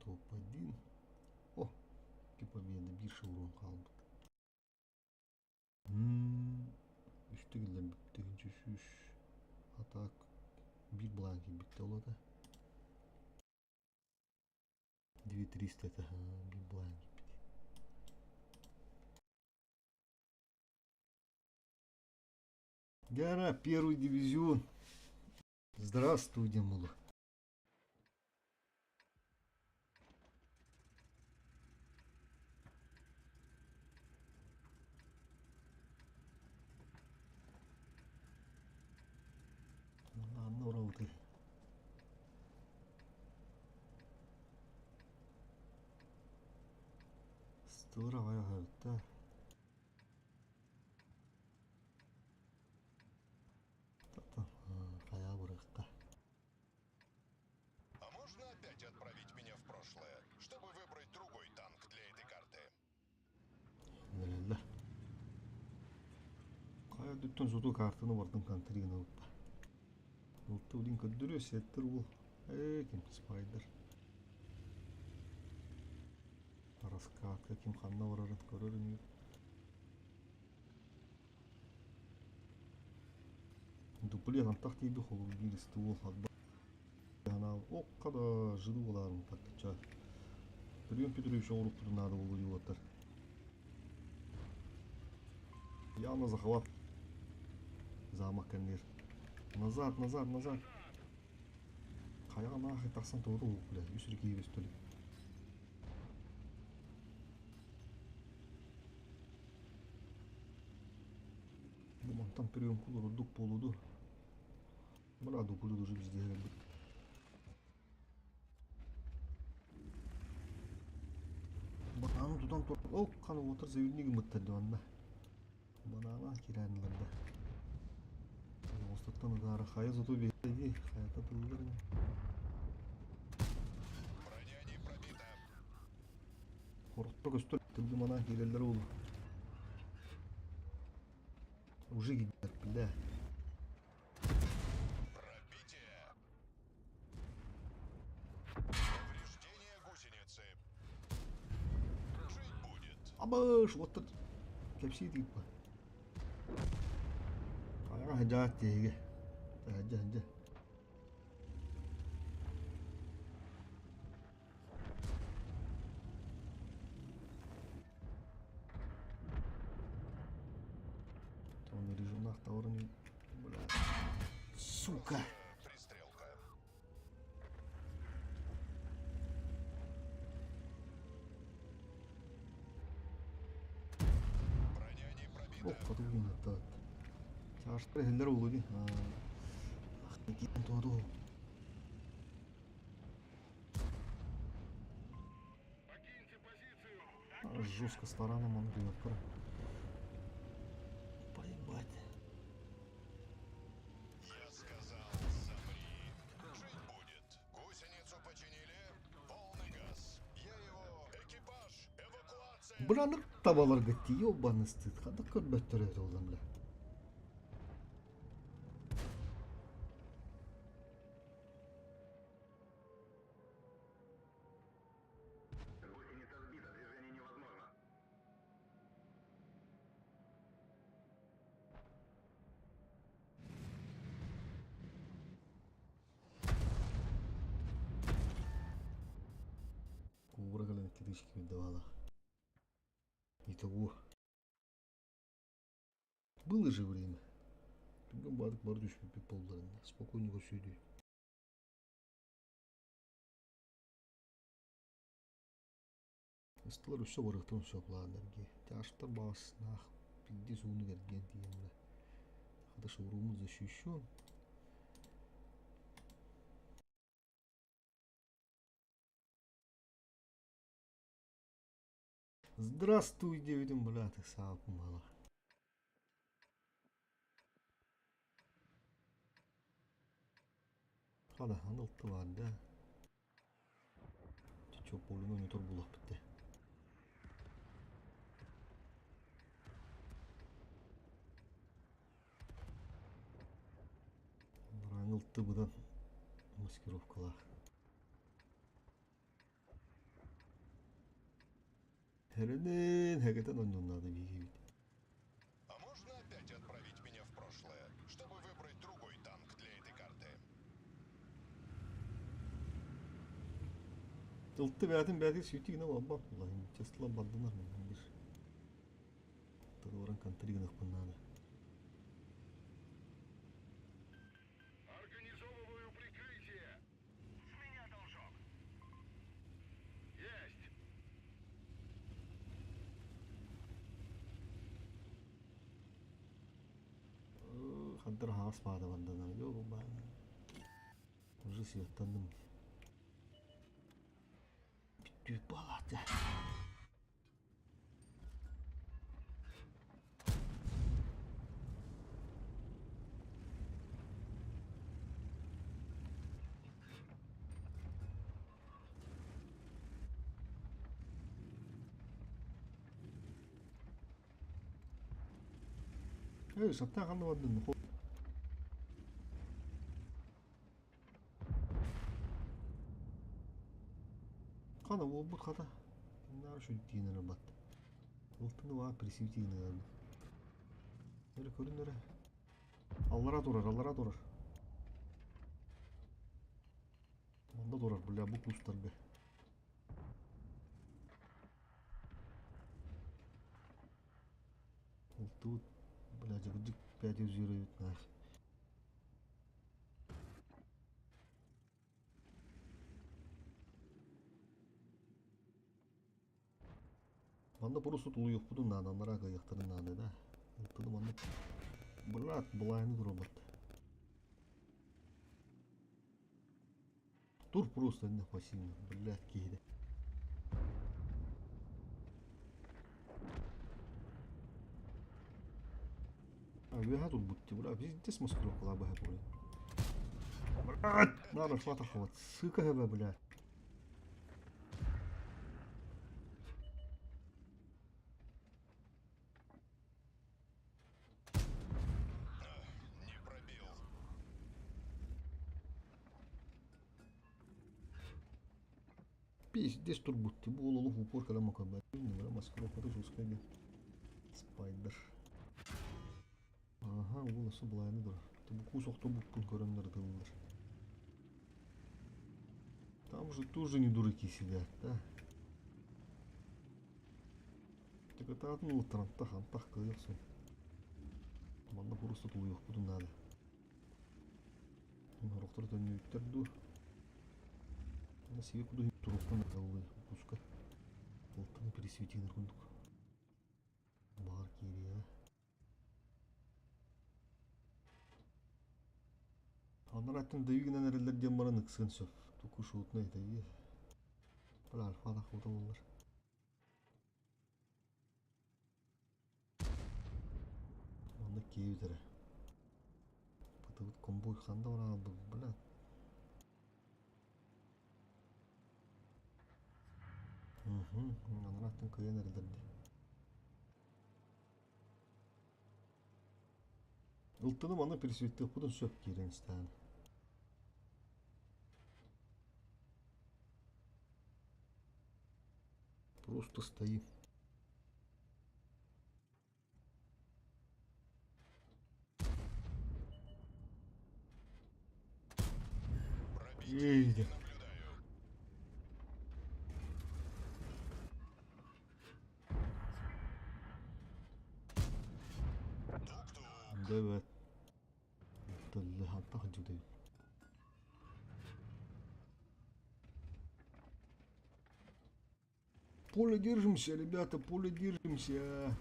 Топ-1. О, икки победа, биир шеврон хаалбыт. Үстэ киллэрбит тыһыынча сүүс а так биир былаан киирбиттэ ол ата. 2300 это биир былаан киирбит. Гора, первый дивизион. Здравствуй, Димула. Анна ураутый. Стыра аҕай Хайа бырахта. А можно опять отправить меня в прошлое, чтобы выбрать другой танк для этой карты? Нэлэллэр. Хайа дүттэн соту картаны бардым контригын ылыппа. Ылтты билин көрдөрүө сеттер уол. Ээ ким спайдер. Раскатка ким ханна барарын көрөр үнү. Дуплет антах тиийби холур биир ствол хатба. Окка да жыды боларын паттыча. Прием Петрович оҥорукпутун наада буолуо диэбиттэр. Явно захват. Замок кэннигэр. Назад, назад, назад. Хайаҕа наахай тахсан тугу уһук бля, үс реки көстөлү. Бу мантан прием кулурдук буолуду. Бара дукулу уже везде кэлбит. Бананы тутан тур. Ол қан отыр заявник мыттар онна. Банана кирән ыларда. Остаттан удара хайа зато биһиги хаята тыллар. Броня не пробита. Хоротто көстөр тылды мана киреллер ол. Уже гидер, бля. Пробитие. Повреждение гусеницы. Жить будет. Абыш, вот кэпсии тииппа. Хайаҕа хадьаат тиһигэ. Хадьа, хадьа. Товарын бля. Сука! Пристрелка. Броня не пробита. Ох, хотугун аттаат. Чаштар иһиллэр буолуо дии. Туоду. Жестко с тараном он бьет. Поебать. Я сказал, замри. Жить будет. Гусеницу починили. Полный газ. Я его... Экипаж! Эвакуация! Бля, ну табаларга тиийэ ёбаный стыд. Ханнык көрбөттөр эбит ол бля. Гусеница сбита, движение невозможно. Куура кэлэн киришки киирдэ Итого. Было же время. Түргэн баадык бары түспүппүт буолларына. Спокойненько сүйдүү. Ыстылар өссө барыахтарын сөп лааннарги. Тяжтар баҕаснаах пиздец ууну кэргиэн тиийэн бля. Хата шаурумут защищен. Здравствуй, диэбитим, бля, ты сааппын баҕалаах. Хана, аны ылтылаан да. Чоппуолуну ойнотор буолуохпут дии. Араҥы ылтыбытан маскировкалаах. Эрэнэн, хэгэтэн онньоннаада биһигибит. А можно опять отправить меня в прошлое, чтобы выбрать другой танк для этой карты? Ылты бэйэтин бэйэтин сүүтүү гына буолбат буолла. Честно бардынар мин бир. Тылларын контри гыныахпын наада. Организовываю прикрытие. С меня должок. Есть. Хандар хаҕас баада барданар. Йоо баана. Уже светтанным. Бүттүүт буолаата. Эй, саттаах ханна бардын? Хана буолбут хата. Кимнээр үчүгэй эрэ бат. Ылтыны баа присвети гына Эрэ көрүн эрэ. Аллара турар, аллара турар. Манна турар, бля, бу кустарга. Ылтыбыт, бля, дьыгыдьык 5 эбит нах. Манна просто тулуйуохпутун наада, анараа кыайыахтарын наада да. Ылтыны манна брат былаайны туруорбат. Тур просто иннэ пассивно, блядь, киһитэ. А, үөһэ турбут дии, бля, пиздец маскировкалаах быһа буолуо. Брат, надо шла хват, сука, блядь. Не пробил. Пиздец турбут дии, бу уол олох упор кэлэн макарбат. Маскировката жесткая диэн. Спайдер. Аха, уол өссө былаайны турар. Бу куус охтобуппун көрөннөр ытыллар. Там же тоже не дураки сидят, да? Так это атын ылыттар антах антах кыайар сон. Манна просто Просто тулуйуохпутун наада. Сорохтор төннүбүттэр дуу. Сиги куду туруктан ыллыы укуска. Алтаны пересветинер курдук. Баҕар киириэҕэ. Анараа өттүн дайыы гынан эрэллэр диэн баран ыксыан сөп. Туку шутнай дайыы. Бля, альфа буоллар. Онно киэбит эрэ. Бытыбыт комбой ханда бараалбыт, бля. Угу, анараа кыайан эрэллэр дии. Ылтыным аны пересветтиэхпитин сөп киирэн истэҕинэ. Просто стоим. Пробитие Эй, не наблюдаю. Тук-тук. Дэ Тыллыһантах дьүдэбит. Поле держимся, ребята, поле держимся.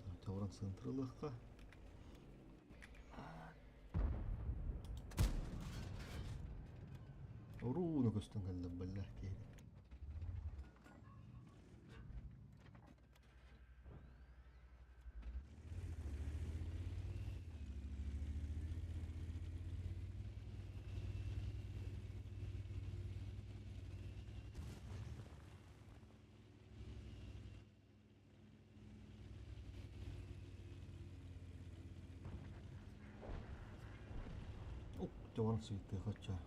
Так, Тауран центрылыхха. Урууну көстөн кэллэ бэллээх киһи. Оп, сыйтыахачча.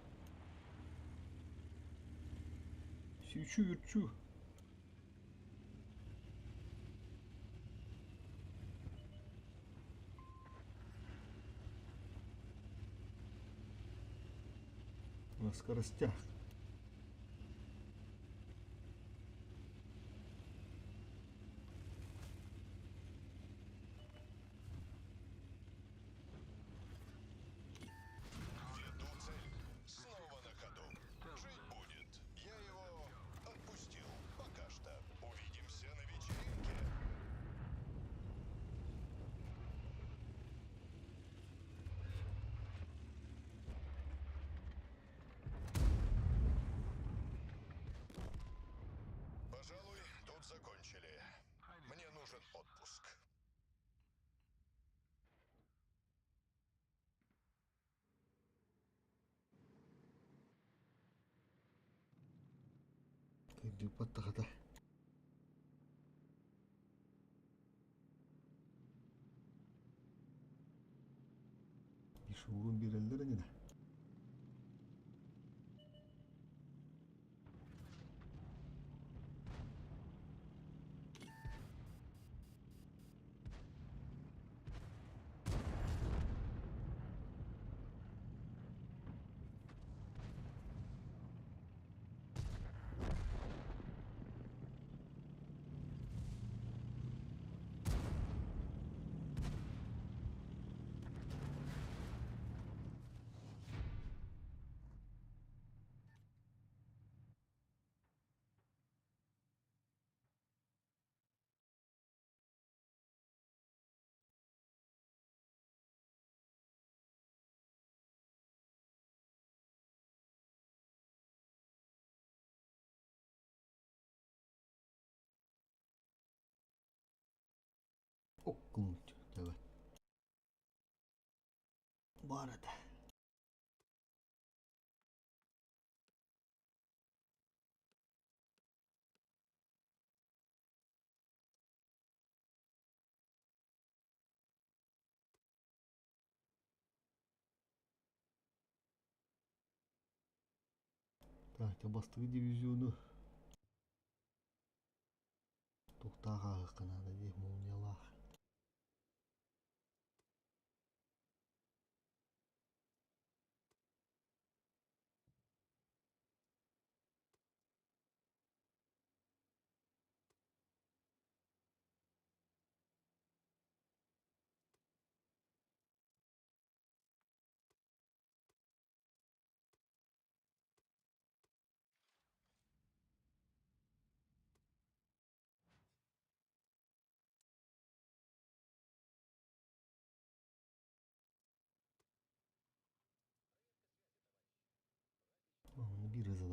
Свечу верчу. На скоростях. Веду цель. Снова на ходу. Жить будет. Я его отпустил. Пока что. Увидимся на вечеринке. Пожалуй, тут закончили. Мне нужен отпуск. Кыйдыппат Ишуурун биэрэллэр ини да. Оккун төбөт. Баар этэ. Так, бастакы дивизиону туохтаах ааһыахха наада дии молниялаах.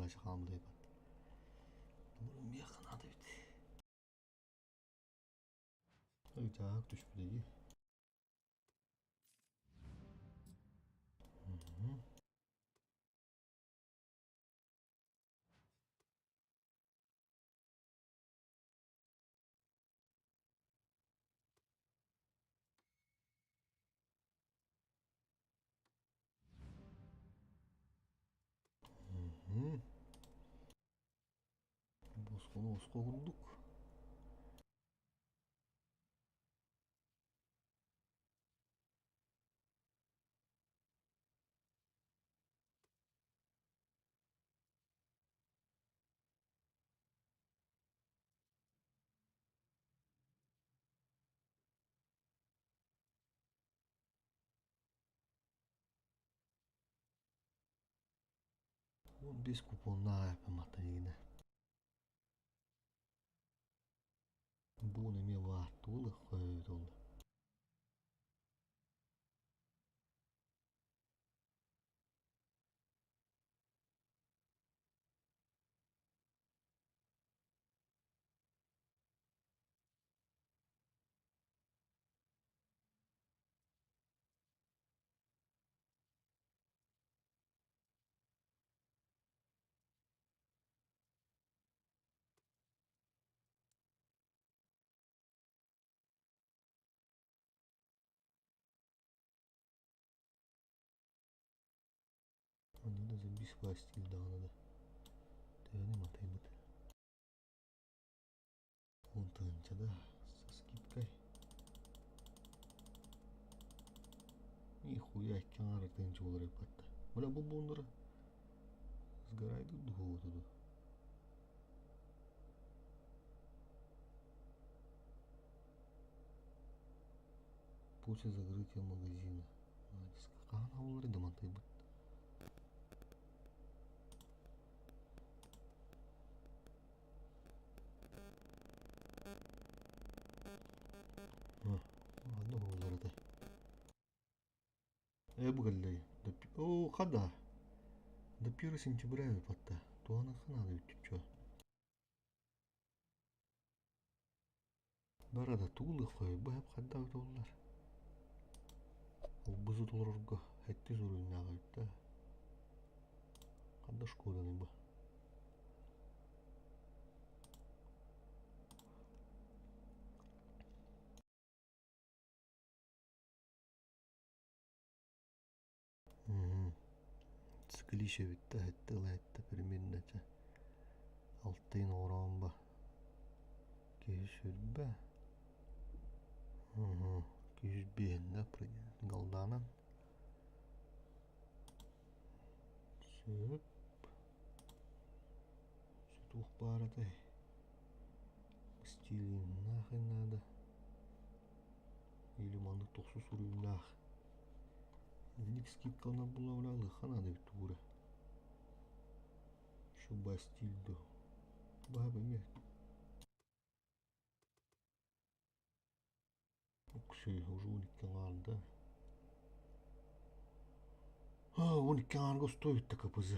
сдача хаамдайбат. Миэхэ наада эбит. Ыйдаах түспүтэ дии. Босхону босхо курдук. 15 купоннаах матайыына. Буун эмиэ баартуул хойутул. Онно да бис власти даҕаны да төһөнү матайбыт. Он тыһыынча да со скидкой. Нихуя икки аҥаар тыһыынча буолар эбит Бля бу буондара сгорайды духову туду. После закрытия магазина. Хаһан хааллар да мантайбыт. Манна буолар этэ. Э бу кэллэй. Оо, хада. До 1 сентября батта. Туһана ханаада бүттүччү. Бара да туулуоххай быһап хайдах тууллар. Олбузу толорорго хэттис уруйнааҕа эбит да. Ханна шкоданы бу? Склище эбит да хэттэ ыла хэттэ примерно чэ алтыйын оҥороон ба киһи сүрбэ күүс биэһиннэ галдаанан сөп туох баар этэй стилиннаах наада или маннык тохсус уруйдаах Инник скидкаланар буолла ылыахха наада эбит туура. Шуба стиль дуо. Баһа эмиэ. Уксүй уже 12 аҥаарда. 12 аҥаарга устуо эбит КПЗ.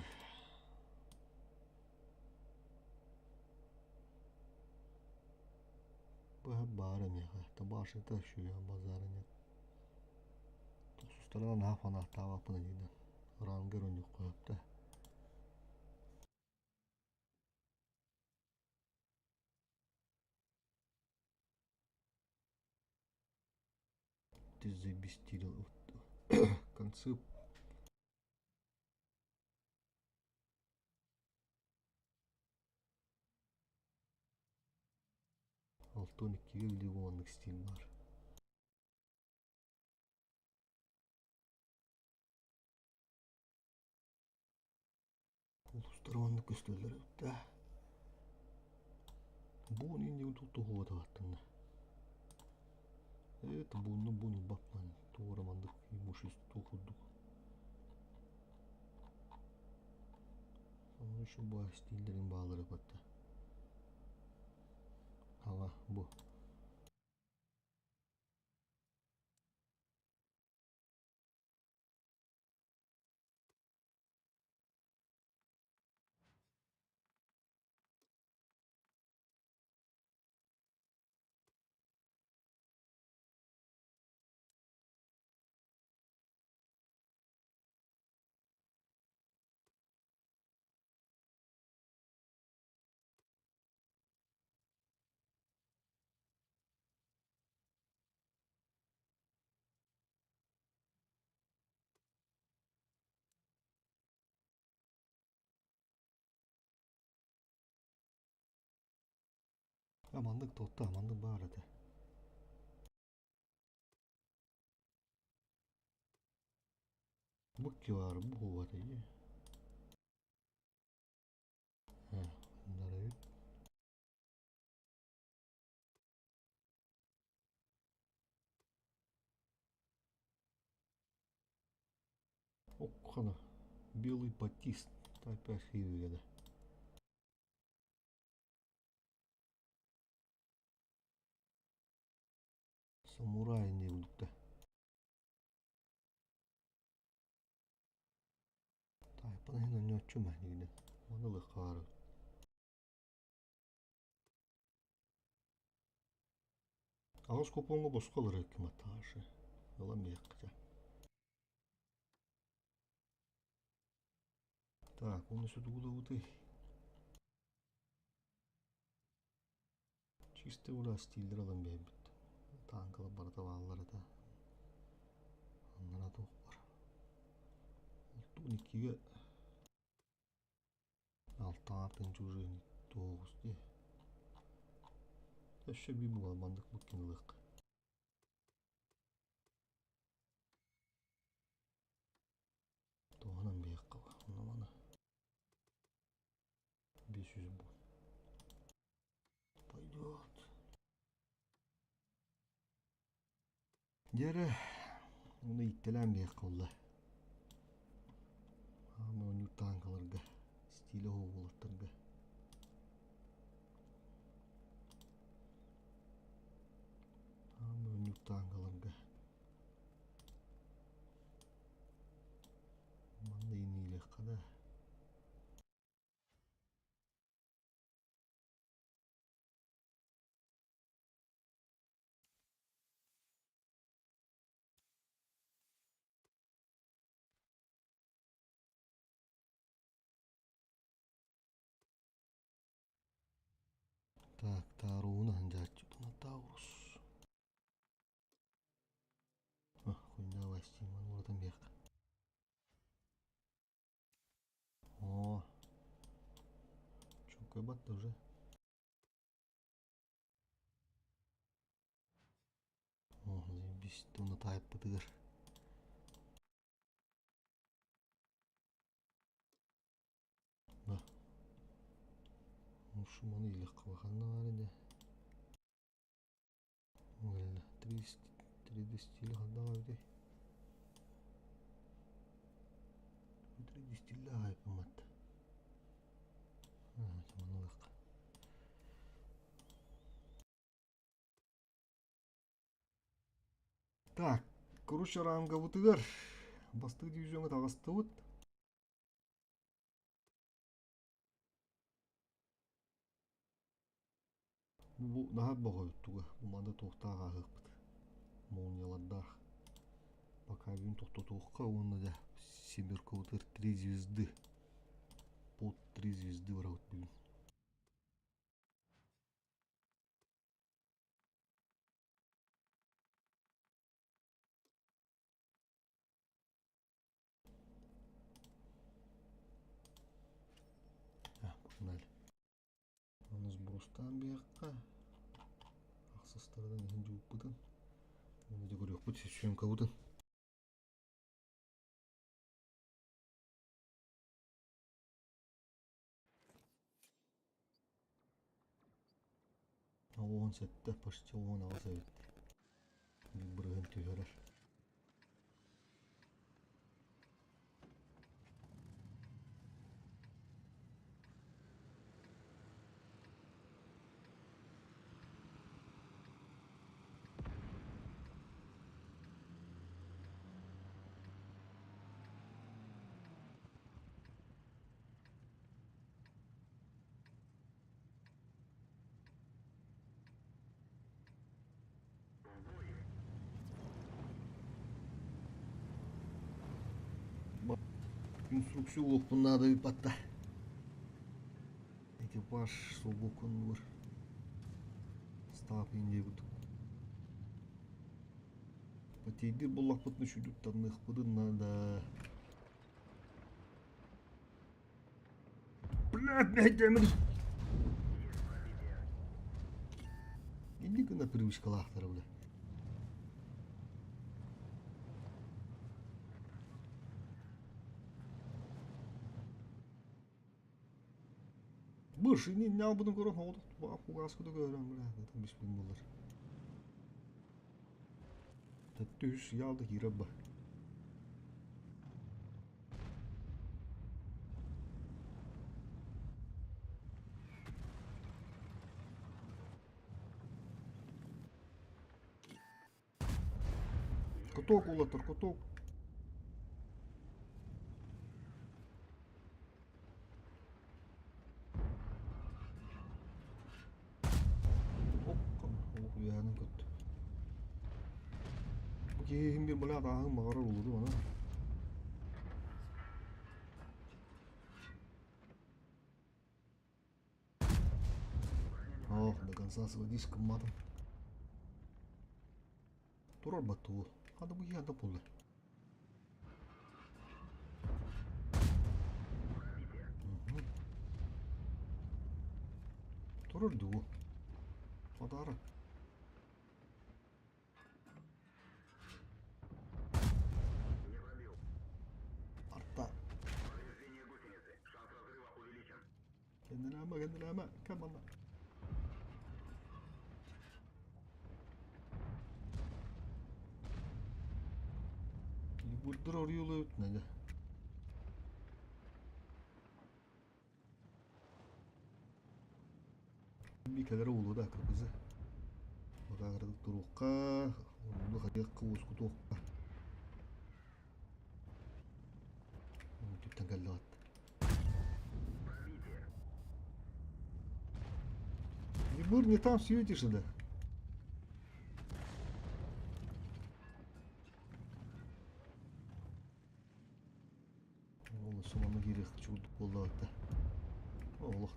Быһа баара миэхэ. Табашыта үчүгэй базара нет. Тохсустарынан наһаа фанаттаабаппын иннинэн. Рангер онньукка сөптө. Ты забестилил концы. 6-12-ге илии уоннук стиль баар. Улуустар уонна көстөллөр эбит да. Буун иннигин туттуһуотааттынна. Это буунну буун ылбаппан туора мандык имущество курдук. Онно еще баар стиллерин баалары батта. Ала бу. Маннык туотта, маннык баар этэ. Бу баар, бу буолуо дии. Эбит. Окхана белый батист опять хииргэнэ. Самурай инньэ курдукта. Таайпан иһин онньооччу мэһнигинэн. Маны ылыахха баар эбит. Аҕыс купоҥҥа босхо ылар киматтаашы. Ылан биһиэххэ чэ. Так, уонна сутугулабытый. Чистый ура стиллер ылан биэрбит. Таанкалар барыта бааллар этэ. Аннара туох бар. Алтуун иккигэ алтаартын чужие тоҕус дии. Өссө биир буолан маннык буккин ылыахха. Туһунан биһиэххэ онно маны 500 будет. Пойдет. Дьэрэ, ону ииттэлээн биһиэххэ буолла. Ааны оонньуур таанкаларга, стилэ уолаттарга. Ааны оонньуур таанкаларга. Манна иҥниилиэххэ да. Так, Тааруун аһын Таурус. Хуйня Стиман уратан биэххэ. О, чөкө батта уже. О, заебись, туна таайппытыгар. Да. Мушуманы илэххэ ханна баар ини. 3D стиля ханна эбитий? 3D стилля хайпыммат. Манылык. Так, короче, рангабытыгар бастакы дивизиоҥҥа таҕыстыбыт. Бу наһаа боҕоруттуга, бу манна туохтаах ааһыахпыт, молниялардаах. Пока бүгүн тохтотуохха уонна дьэ семеркабытыгар три звезды, под три звезды барабыт бүгүн. Погнали. Ону сбростаан биһиэххэ ахсыстарынан иһин дьууппутун уонна дьэ көрүөхпүт съемкабытын. 17 почти 18 эбит. Биир бырыһын түһэрэр. Инструкция уоппун наада ыыппатта. Экипаж солбуоккуннуур. Стап индия курдук. Потейдир буллахпытына үчүгдүк таныахпытын наада. Блядь, мэһэйдээмин. привычкалаахтара бile. Быш, не албытын көрөн хугааскыда көрөн бля, это бис булар. Төттүс ялды киирэр ба. Куток улатар, куток. Үөһэнэн көттө. Бу киһи иһин биир бля атааһын баҕарар улуду ана. Ох, до конца сводишь матом. Турар баттуу. Хада бу киһи ада булла. Турар дуу. Подарок. Арта. Кэннилээмэ, кэннилээмэ, кэм манна. Бурдур оруйулуйут нэ Микэлэрэ уулуо да кыргызы. Бакаагырдык туруохха, онно хайыахха уоскутуохха. Түптэн кэллэҕит. Егор, не там светишь, да? Ол сомону киириэх чугурдук буоллаҕыт да. Олох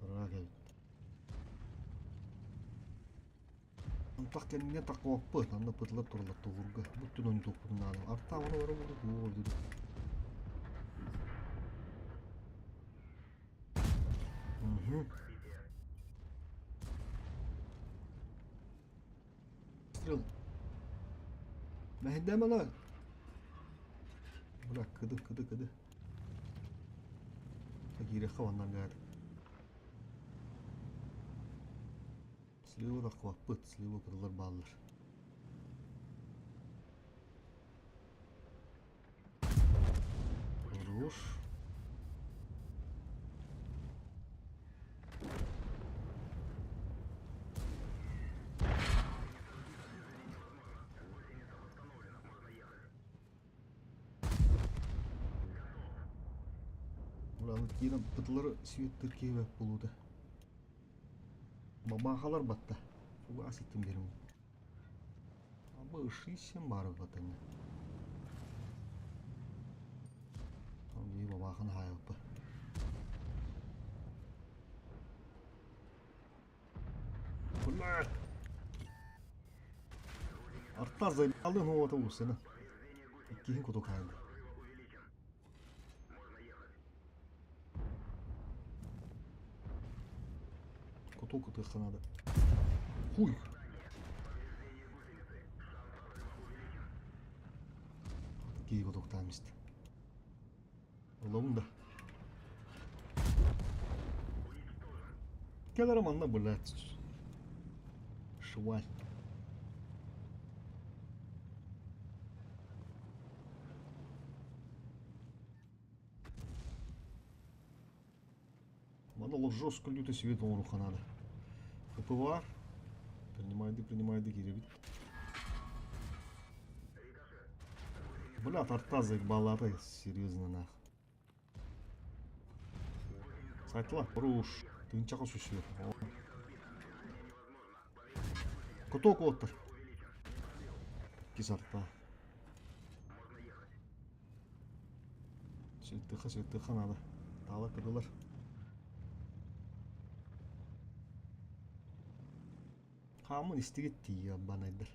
ыраах эбит. Антах кэннинэн таххыбаппыт, анна пытылар тураллар тугурга. Бүттүн ойнотуохпутун наада. Артаабана бара буолук уол деді. Угу. Стрел. Мэһэйдээмэ ла. Бля, кыды, кыды, кыды. Киириэххэ маннан гаады. Слива таххыбаппыт, слива кыдылар бааллар. Хорош. Ураны киирэн пытылары светтер киэбэт буолуута. Бабаахалар батта. Фугас иттим берим. Абы ышыйсен бары батаны. Там бабаахын хаайыппа. Блядь! Арта заебалын уота уусена. Иккиһин кутук хаайда. Кутук ытыахха наада. Хуй! Киһи кутуктаан истэ. Ылабын да. Кэлэрэ манна, блядь. Шваль. Манна олох жестко люто свет оҥоруохха наада. ХПВА. Принимайды, принимайды киирэбит. Бля, тарта заебалата, серьезно нах. Сайтла, руш. Тыынчака сүсүө. Куток уоттар. Иккис арта. Светыха, светыха надо. Таала кыдылар. Хаамын истигит тиийэ банайдар.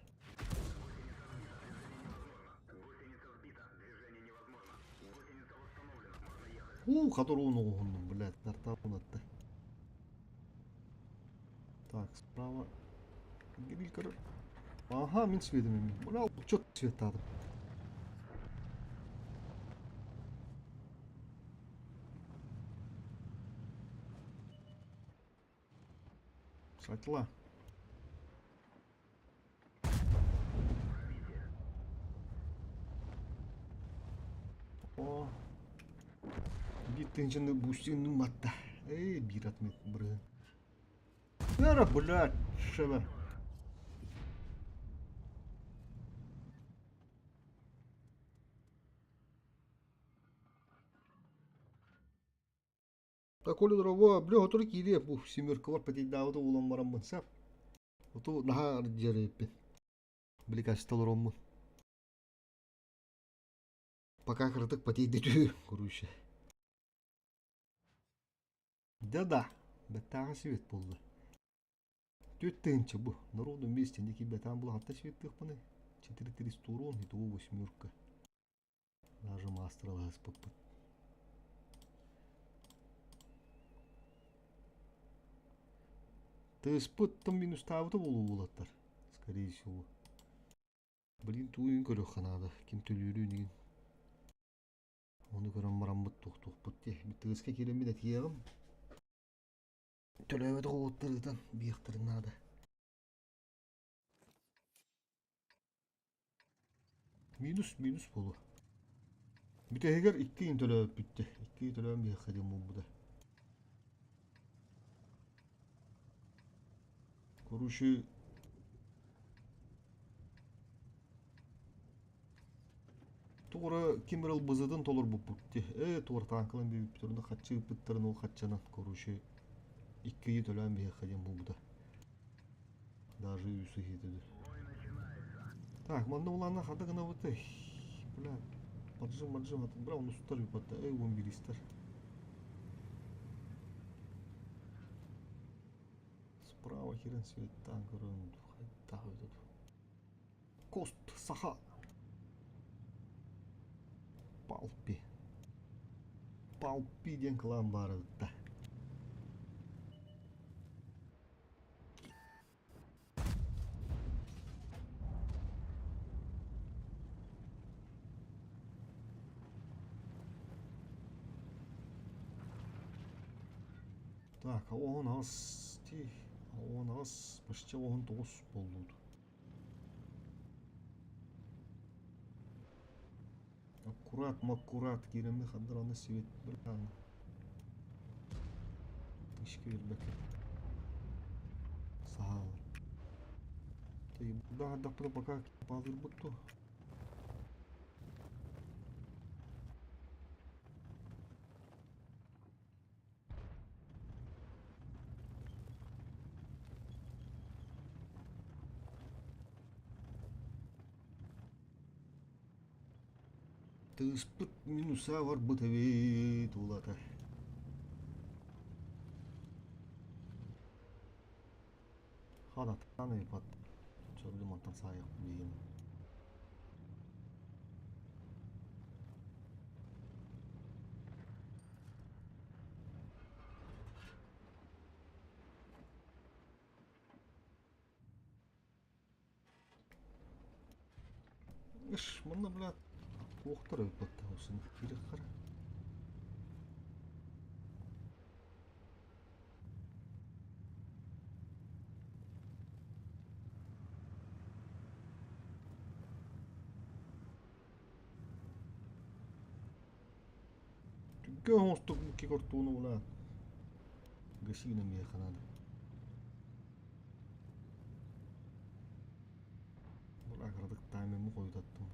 Уу, который оҕуһуннум, блядь, тартаабын атта. Так, справа. Гриль көрөр. Аха, мин светим эмин. Бля, чё светтаатым. Сатла. О, биир тыһыынчаны бустинным батта. Эй, биир атмет бырыһын. Эра, блядь, шеба. Так, Коля, дорогой, бля, отур киириэ, бу семеркалар патейдаабыта улан бараммын сап. Оту наһаа дьэрээппин. Били качество олороммун. Пока кыратык потейды түһүү, короче. Да-да, бэттээҕи свет буолла. Түөрт тыһыынча бу. Народу вместе не киирбэтэҕим була ханта светтыахпыный? 4-3 урон, итого восьмерка. Даже маастаралаһыспыппыт. Тыаспыт там минустаабыта буолуо уолаттар, скорее всего. Блин, тууйун көрүөххэ наада. Ким төлүүрүн игин. Ону көрөн бараммыт туохтуохпут дии. Тыаска киирэммин этиэҕим. Төлөөбөтөх уолаттар ыытан биэхтэрин наада. Минус, минус буолуо. Бүтэһигэр икки ыйын төлөөбүппүт дии. Икки ый төлөөн биһиэхэ диэн буолбута. Короче, тугура ким эрэ ылбызытын толорбуппут дии. Ээ, туора таанкалан биэрбиппит, онно хаччы ыыппыттарын ол хаччанан, короче, икки ыйы төлөөн биһиэхэ диэн буолбута. Даже үс ыйы Так, манна улаана хата гынабыт бля, поджим, поджим, бля, он устар юпатта, эй, он биристер. Справа херен свет танкерын, хайда этот. Кост, саха. Палпи. Палпи диэн клан баар эбит Так, он ас ти, он ас, почти он тоғыз болду. Аккурат, маккурат, киирэмми хандар аны свет быран. Ишке бербэккэ. Саал. Даҕардахпына пока баалыырбыт дуо? Тыыспыт минуса барбыт эбит улата. Ханатан ыйпат. Чөбүлү мантан саайах билиим. Иш, манна, блядь, туохтар ыйпаттар осыны киирэх хара. Түргэн оҥостук кикортууну булаат, гасина миэхэ наада. Бу кыратык таймиммын хойутаттым.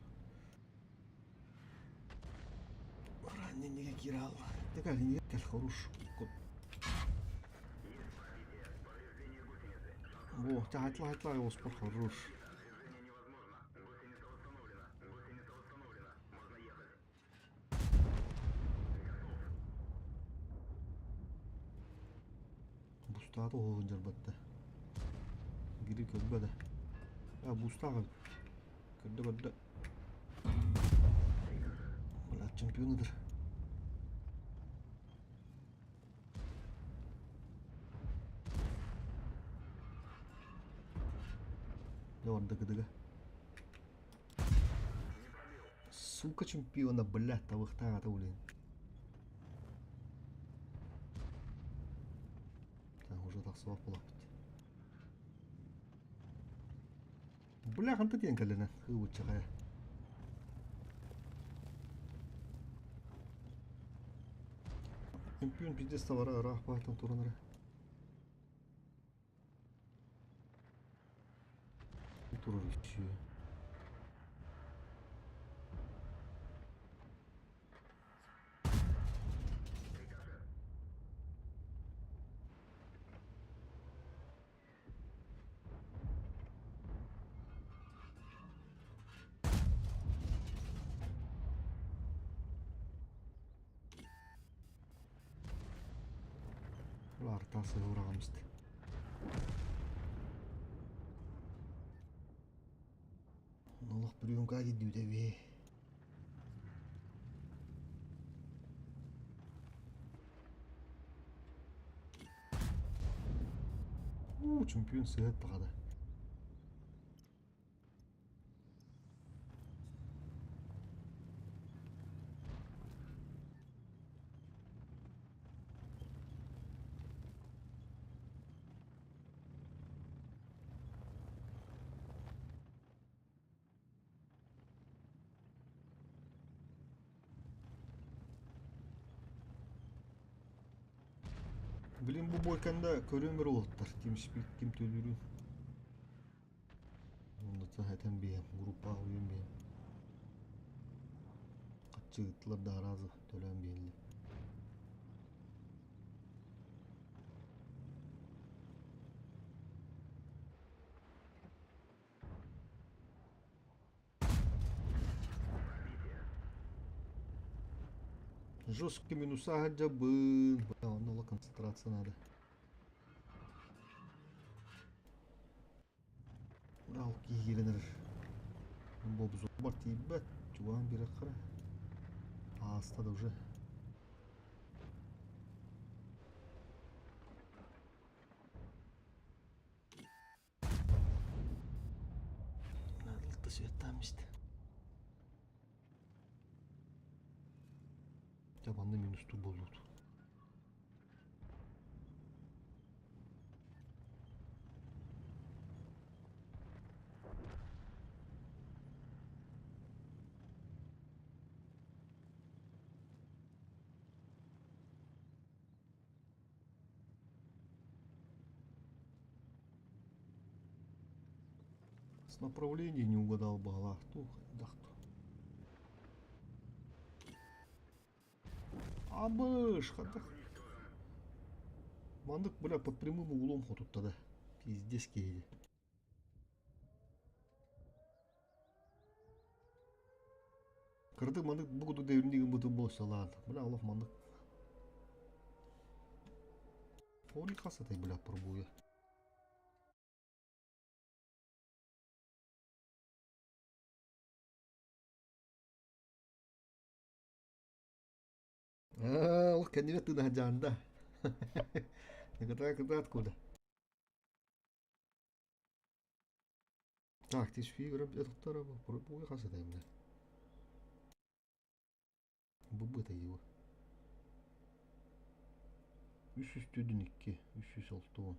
Ранненьиге киирэ хаалла. Такая кэл хорош. Во, хайтла хайтла оспор хорош. Бустааты оһоҕун дьарбатта. Гири көрбө да. А, бустаах эбит. Көрдө көрдө. Блядь, чемпионыдыр. барда кыдыга. Сука чемпиона, блядь, табыктаах ата блин. Так, уже тахсыбат буолаппыт. Бля, ханта диэн кэллэнэ, ыбыччаҕайа. Чемпион пиздец товара ыраах баайтан туран эрэ. Турар үчү. Артаа сыһыараҕым истэ. Олох бүрүөҥкэ дидүүтэ бии. Уу, чемпион сыһыат баҕада. Блин, бу бойканда көрүөм эрэ уолаттар ким спид, ким төлүүрүн. Оннуттан этэн биэһэм, группаҕа уйан биэһэм. Хаччыгыттылар да аразы төлөөн биһиллэр. Жесткий минуса сылдьабын. Онно ыла концентрация надо. Урал киһи эрэр. Бобзубар тиийбэт. Чугаһан биэрэххэ Ааста да уже. Надо светтаам истэ. Дьэ манна минустуу буолуут. С направления не угадал баҕалаах дуу, хайдах дуу. Абыш, хайдах. Маннык, бля, под прямым углом хотутта да. Пиздец киһи. Кырдык маннык бу курдук дэвиннигин бутун буолсалаан. Бля, олох маннык. Оли хас этэй, бля, пробуя. Аа, ол кэннибэр тыына сылдьаҕын да. Кытаа откуда? Так, ты фигура доктора пробуй хас этэй бля. Бу его. 302, 360.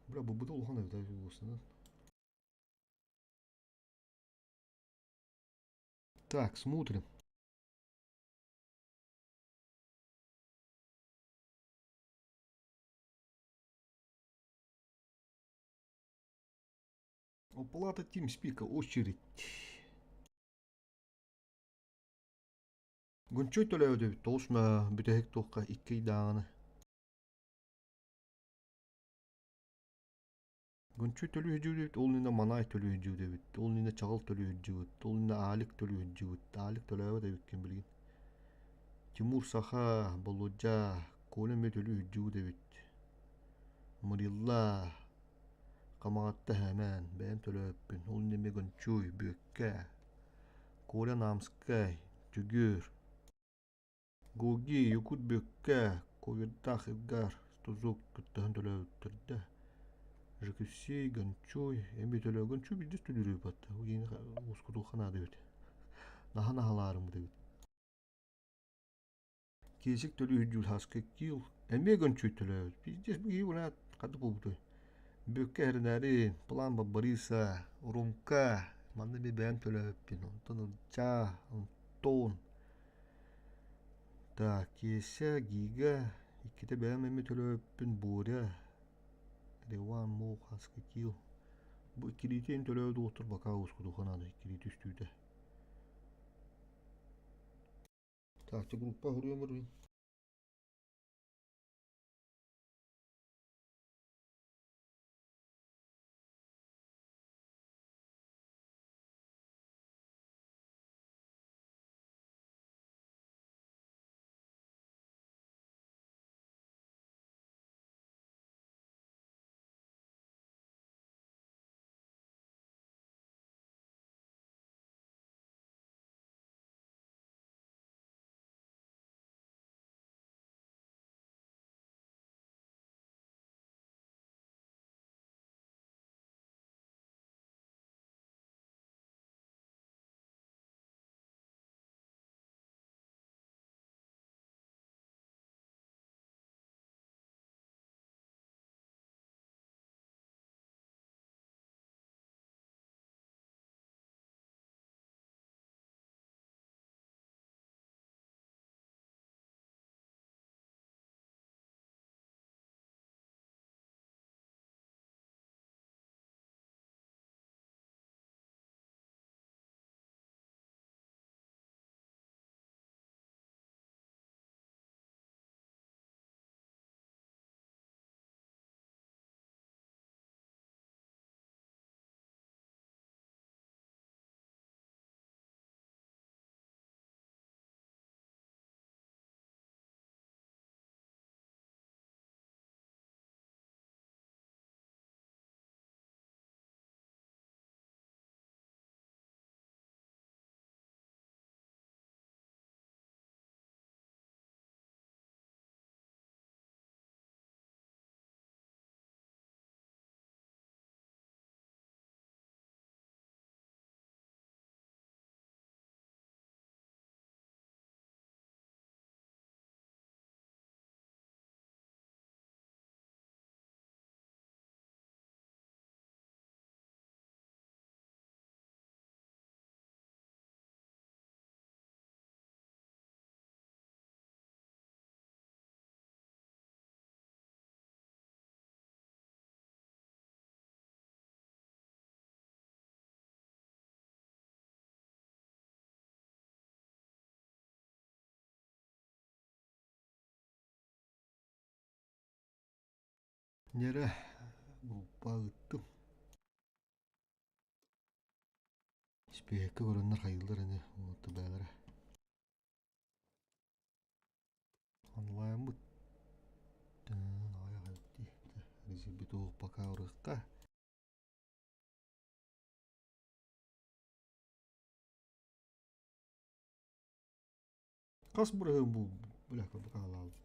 Бля, бу бу улахан эбит улуусунан. Так, смотрим. Оплата TeamSpeak, очередь. Гончой төлөөдө тоҕус бүтэһик туохха икки ыйдааҕыны. Гончой төлүү сылдьыбыт, ол иннинэ Манай төлүү сылдьыбыт эбит, ол иннинэ Чаҕыл төлүү сылдьыбыт, ол иннинэ Алик төлүү сылдьыбыт, Алик төлөөбөт эбиккин билигин. Тимур Саха, Болуодьа, Коля эмиэ төлүү сылдьыбыт эбит. Мырилла, Хамаҕатта Һээмээн, бэйэм төлөөбүппүн, ол иннинэ эмиэ Гончуй, Бүөккэ, Коля Намскай, Дьөгүөр, Гоги, Якут Бүөккэ, Ковиддаах Ивгар, Тузук кыттыһан төлөөбүттэр да. Жекүссүй, Гончуй, эми төлөө Гончуй билдис түлүрүү батта. Угин ускутуха наада эбит. Наха наһалаарым эбит. Киэсик төлүү үрдүүл хаска киил эмиэ гончуй төлөөбүт. Пиздец бу киһи блядь ханна буолбутой? Бүөккэ эрэнээрин, план Барбариса, Урумка, манна эмиэ бэйэм төлөөбүппүн. Онтон Ылдьаа, Антон, так, Киэсэ, Гига, иккитэ бэйэм эмиэ төлөөбүппүн, Боря, Реван, Мол, Хаска Киил. Бу иккилиитин төлөөбүт уолаттар бакаа уускутуха наада, иккилиити үстүүтэ. Так, группа хуруйан барбын. Нерэ группа ыыттым. Испиэһэккэ көрөннөр хайыыллар ини уонна бэйэлэрэ. Онлайнбыт резербит пока урукка. Хас бырыһыан бу бляха бакаалаабыт.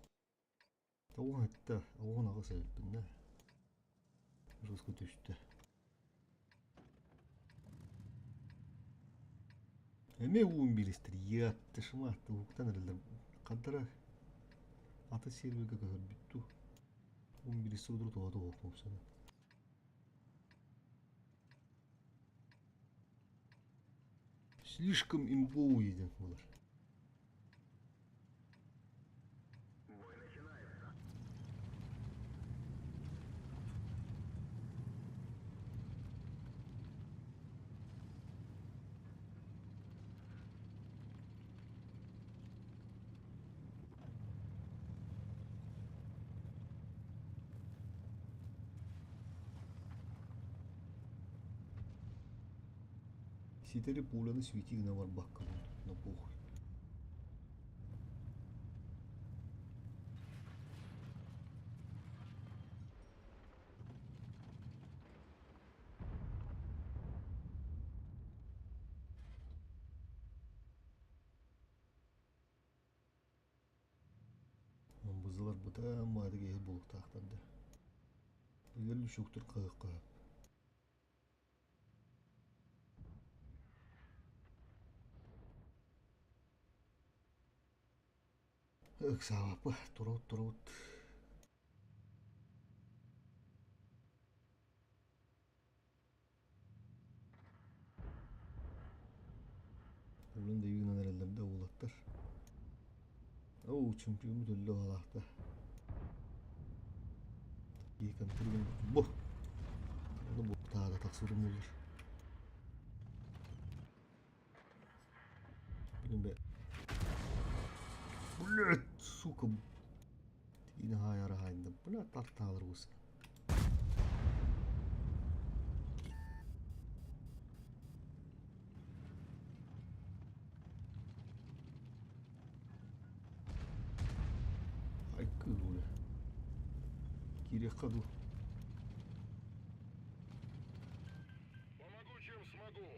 Тоҕуһун эттэ, оҕуһун аҕыс эбиппин да. Жестко түстэ. Эмиэ уун бииристэр иатты шымаатты уһуктан эрэллэр хантара аты сервергэ көһөрбүт дуу уун бииристэр удуру тоҕо тоҕо Слишком имбовый диэн буолар. Ситэри пуляны свети гына барбакка на похуй. Бузалар быта маады киһи буолуохтаахтар да. Ыал үчүгтүр кыһыкка Ыксаабаппа, турабыт, турабыт. Өлөн да үүнэн эрэллэр да уолаттар. Оо, чемпиоммут өллө баҕалаахта. Бу. Ону бу таада тахсыбытым буоллар. Блин, бля. Блядь, сука. Тиини хаайара хаайда. Бля, тартаалар буса. Айкы бля. Киириэххэ дуу. Помогу, чем смогу.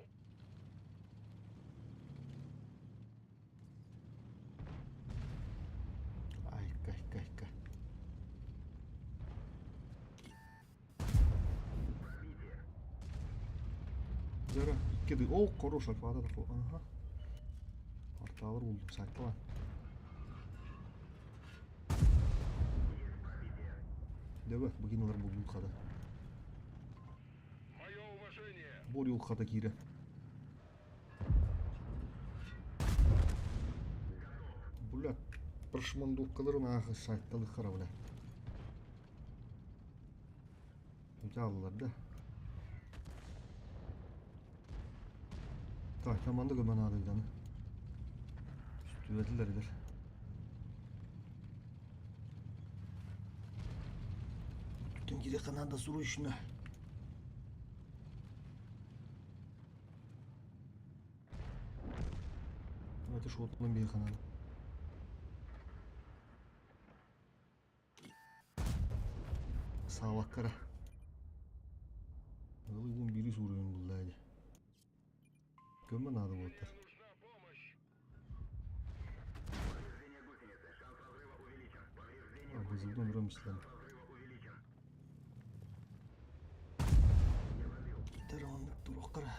Айка, айка, айка. Зара, икки О, хорош, альфада такой. Ага. Арталар булдум, сайтла. Дөбө, бу кинолар булдум хада. Мое уважение. Бор хата киирэ. Бля, прошмандовкаларын аахы сайталыххара бля. Аллар да. Так, команда көмөн аадыйданы. Түбэтилер идер. Түтін кире канада срочно. Давайте шотынан бей канада. Саалаккара. Ылыгын бири суруйун буллаады. Көмө надо болтар. Нужна помощь. Повреждение гусеницы. Шанс разрыва увеличен. Повреждение Бызылдан ұрам ислам. разрыва увеличен. Тараваннык туруққара.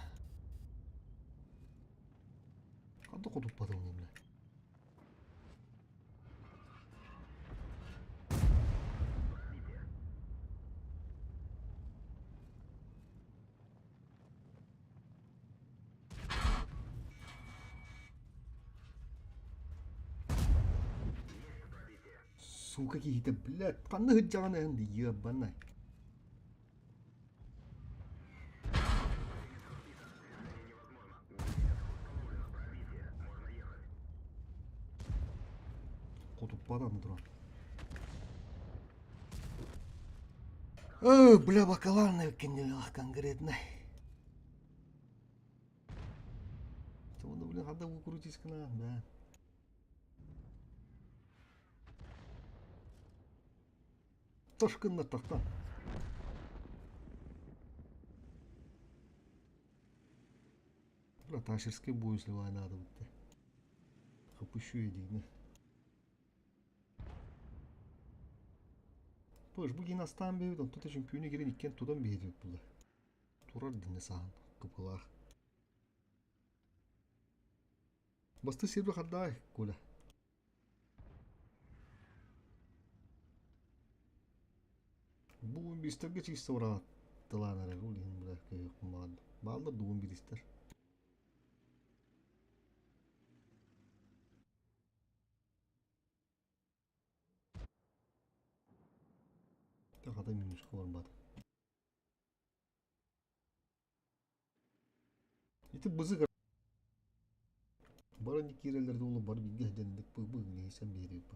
Қанды қотуппады оны бля. Пробитие. Есть пробитие. Сука киһитэ, блядь, қанды хыджағаны әнді, ебанай. Гусеница сбита. Движение невозможно. Гусеница восстановлена. Пробитие. Можно ехать. Қотуппады аны туран. Ой, бля, бакаларный конкретно. Оны, блин, хада выкрутись к нам, да. Тошкынна тахтан. Бля, ташерский бой сливай надо будет. Хапущу иди, Пыш, бу гинастан бейбит, онтон чемпионы кирен иккен тудан бейдибит була. Турар динне сахан, кыпылах. Басты сирбі хаддай, Коля. Бу бистерге чисто урат тыланара гулин бля кыммад. Балдар дуун биристер. Тахата минус барбат. Ити бызык Баран кирелерде олу бар билге дендик бу бу нейсен берип.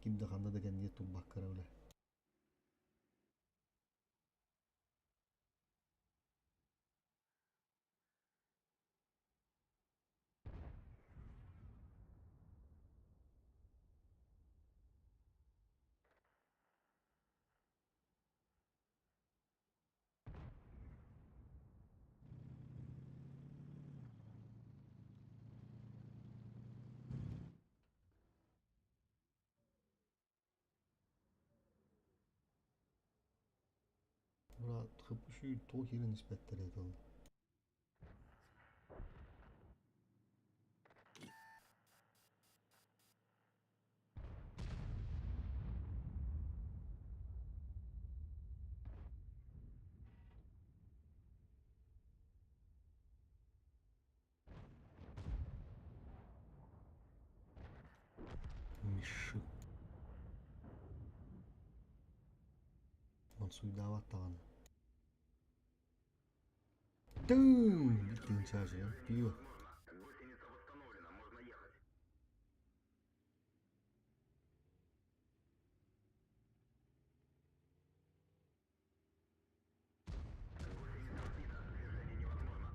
Кимде ханда да кенде туббаккара биле. Чүй, туох киирэн испэттэр этэ ол. Миши. Мансуйдаабат даҕаны. Тыын! Тыын чаажыйан пиво. Гусеница восстановлена, можно ехать. Гусеница сбита, движение невозможно.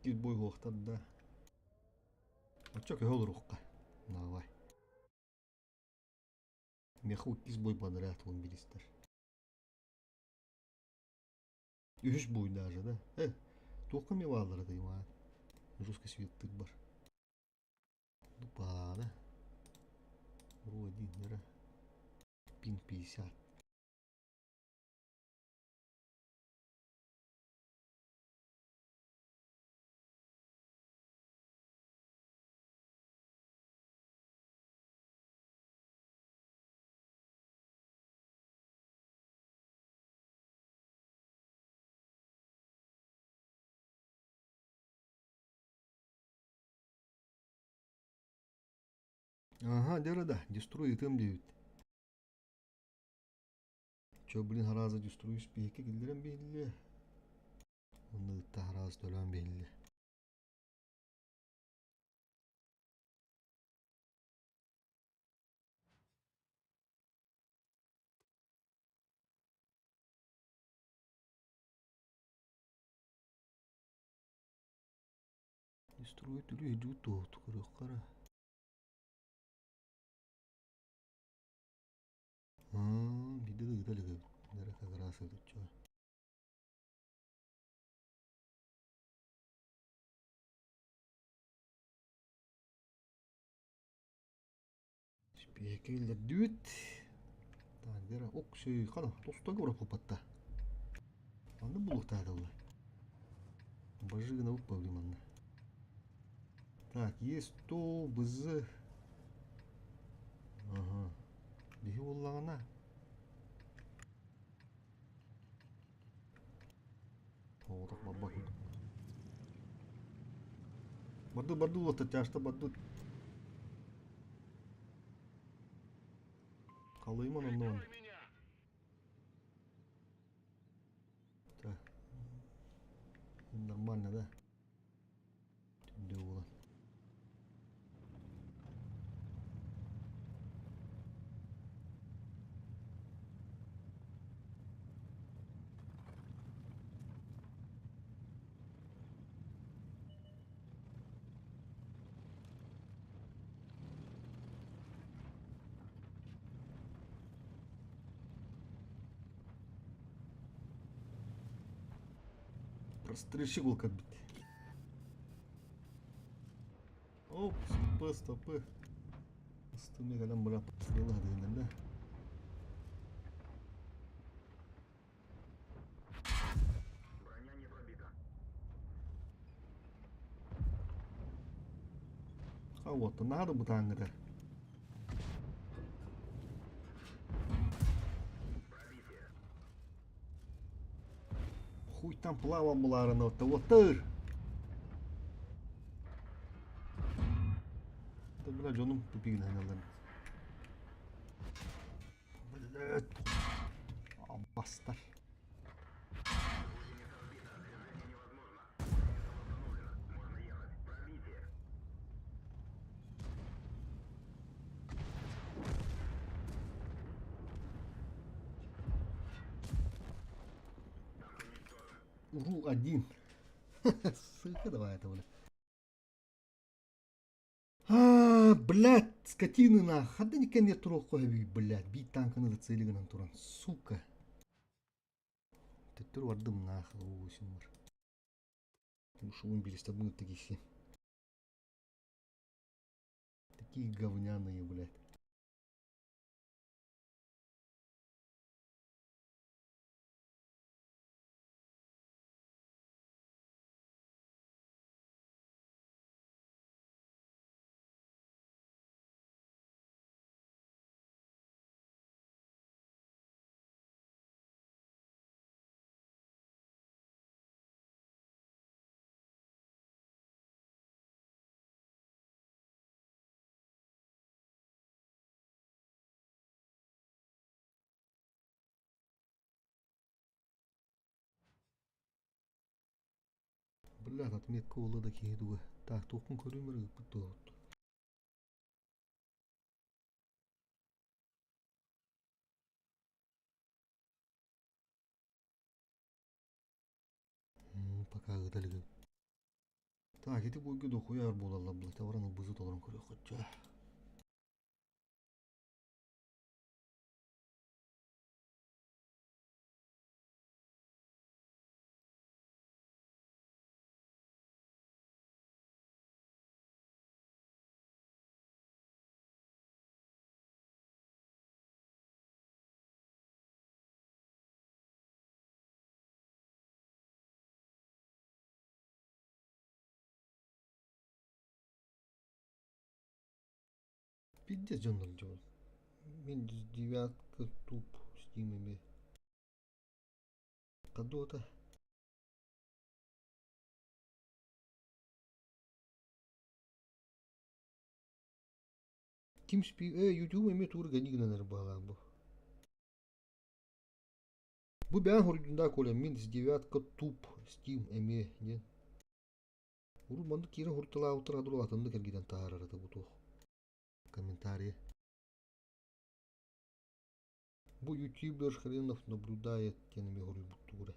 Кит бой да. Оччо көһө олоруохха. Давай. Миэхэ иккис бой подряд уон биристэр. Үһүс бой даже, да? Э, туохха эмиэ бааллара тыймаат. Жестко светтык бар. Дупаана. Вроде, нера. Пин 50. Ага, дьэ да, дестрой ытыам диэбит. Чё, блин, харааза дестрой испиэккэ киллэрэн биһиллиэ. Онно ытта хараас төлөөн биһиллиэ. Дестрой түлү иһдьибит туоһуту көрүөххэ эрэ. Аа, биирдэ да ыыта илик эбит. Эрэ как раз ыытыччы. Спиэкэ киллэрдибит. Так, дера оксүй хана тостога ураппатта. Манна булуктаатылла. Бажыгына уппабы манна. Так, есть то бызы. Ага. Биһи буоллаҕына. Оҕотох барбат. Барду барду уота тяжто барду. Халыйман оннуон. Так. Нормально, да? Түндө буолан. Прострельщик был как бит. Оп, стопы, стопы. Стыны кэлэн бара стрела дыгыннар да. Броня не пробита. А вот, надо бутаҥҥыта. Пробитие. Хуй там плавал булаарына оттыр. Бля, дьонум тупигин Блядь. Бастар. Гусеница сбита. Движение невозможно. Гусеница восстановлена. Можно ехать. Пробитие. Танк уничтожен. Уру-1. Сука, давай это, бля. А, блядь, скотины на. Хадда никен туруоххо эбий, блядь, биир танканы да целигынан туран, сука. Төттөрү бардым нахуй, восемь бар. Ушуун билистэ бу киси. Такие говняные, блядь. Блядь, отметка буолла да киһи туга. Так, туохпун көрүүм эрэ ыыппыт дуо? Пока ыыта илигим. Так, ити буйга дохуя өр буолаллар, блядь, баран ылбызы толорон көрүөххүт. Пиздец дьоннор дьон. Мин девятка туп Steam эми. Кадота. Ким спи YouTube эми тур гани гынан баалаан бу. Бу бэйэн хоруйдунда коля мин с девятка туп Steam эми диэн. Урут маннык киирэн хурутталаабыттар адыр атыннык эргитэн таһаарар этэ бу туох. Комментарий. Бу ютубер хренов наблюдает диэн эмиэ хоруйбуттугура.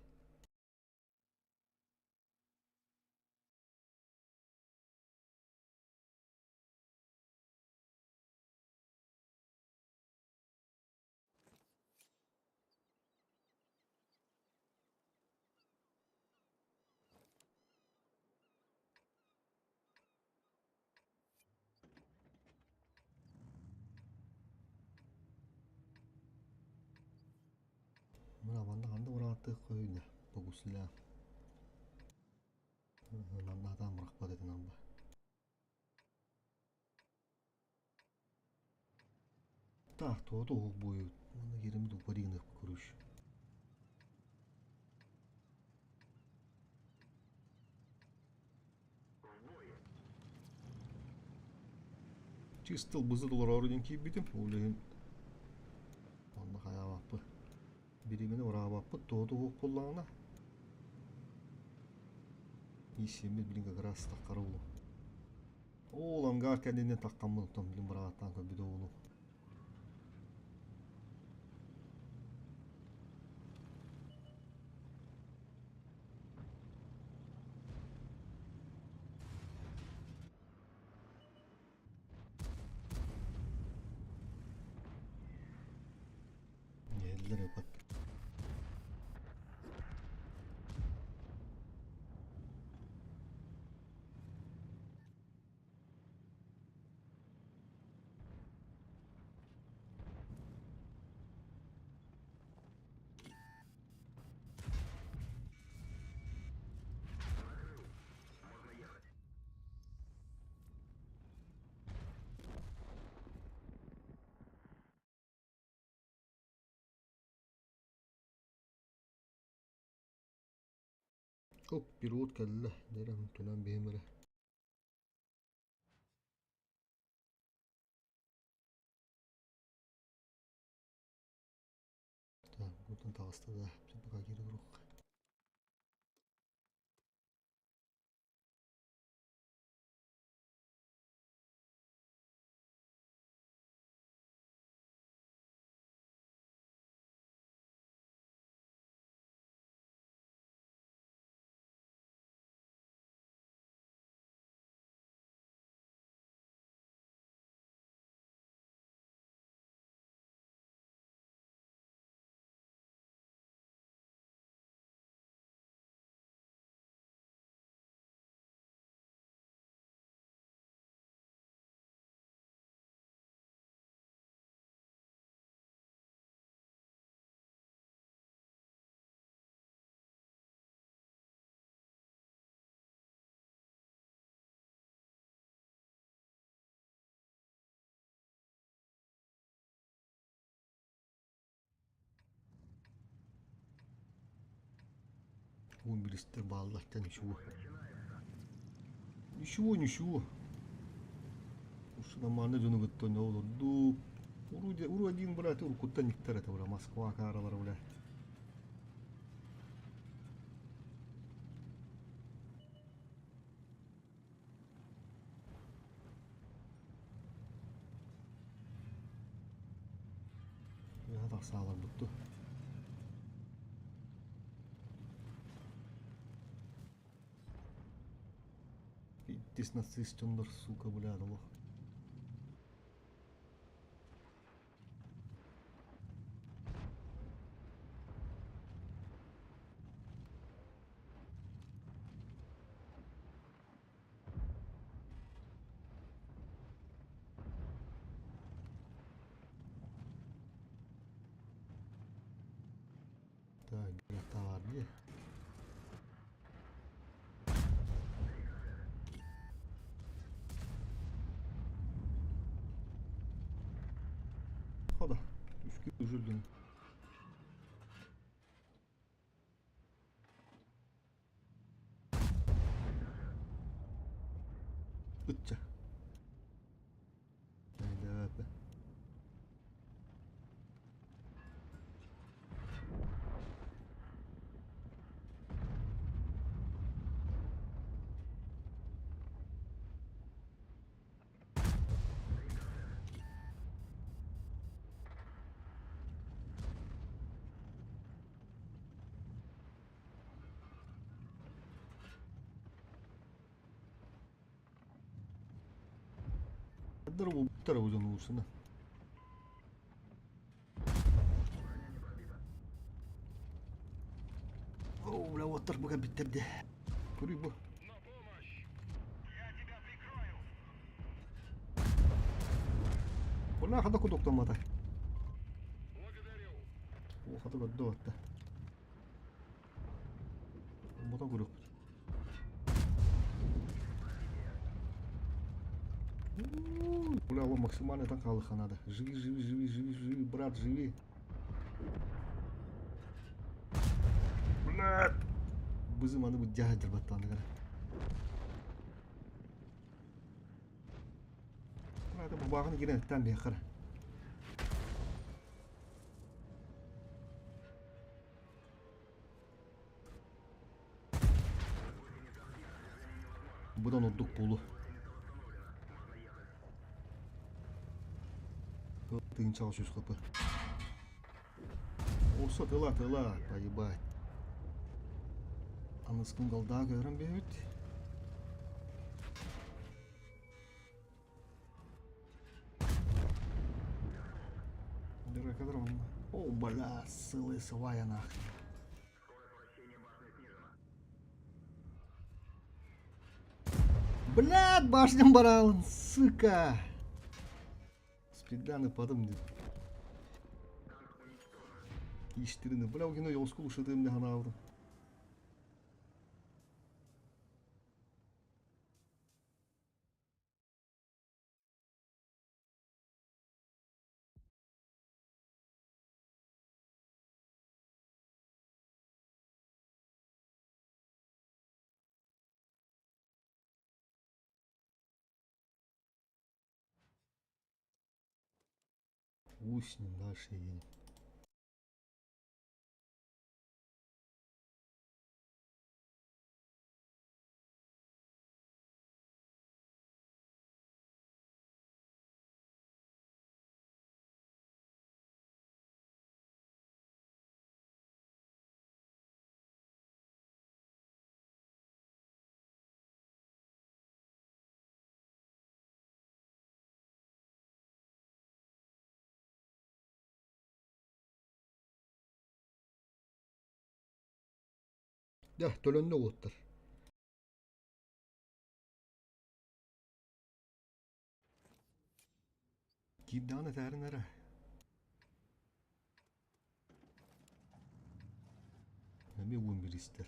Мына манна ханна бырааттык хойуна по гуслям. Манна атаан бырахпат этин алба. Так, тоҕо уһук буойут. Манна киирэммит упари гыныах көрүш. Чисто ылбызы толороору диэн киирбитим. Ол иһин манна хайаабаппыт. Бириэмэни ураабаппыт, тоҕо уһук буоллаҕына. Иисиэммит билин как раз таххара улу. Ол ангар кэннинэн таххаммын оттон билин бырааттаан көрбүт оҕолу. Иһэллэр ыппат. Можно ехать. Оп, пилот кэллэ. Дэрэ төлөөн биһим эрэ. Так, бутан таҕыста да, пока киирэ туруохха. Уон биристэр бааллар да ничего. Ничего, ничего. Уж нормально дьону кытта олордук. Уру один, брат, уруккуттан никтер это, бля, Москва кааралара, бля. Тахсааларбыт дуо? Иккис нацист дьоннор, сука, блядь, олох. Так, бля, дии. Хода, үскүү үзүлдүн. Ычча. Эйдээбэппэ. Буттар бу дьон уулуссаны. О, бля, уоттар бу кэлбиттэр дии. Көрүй бу. Бля, хата кудуктаммата. О, хата көрдө отта. Ботон көрүөхпүт. Бля, ол максимально там хаалыхха надо. Живи, живи, живи, живи, живи, брат, живи. Блядь! Бызым аны бу дьаһайдар баттаан Надо бабаҕын киирэн эттэн биэххэр. Быдан ордук буолуо. Тыынчаҕа сүүс хп. Орсо тыла тыла, поебать. Аныскын голдаа көрөн биһэбит. О, бля, сылы свая нахуй. Блядь, башням баралын, сука! Спиданы падым деп. Иштирини. Бля, кино ёлскул ушатым не ханаавдым. Хуй с ним, дальше едем. Дьэ, төлөннө уолаттар. Киирдэҕин этээрин эрэ. Эмиэ уон биристэр.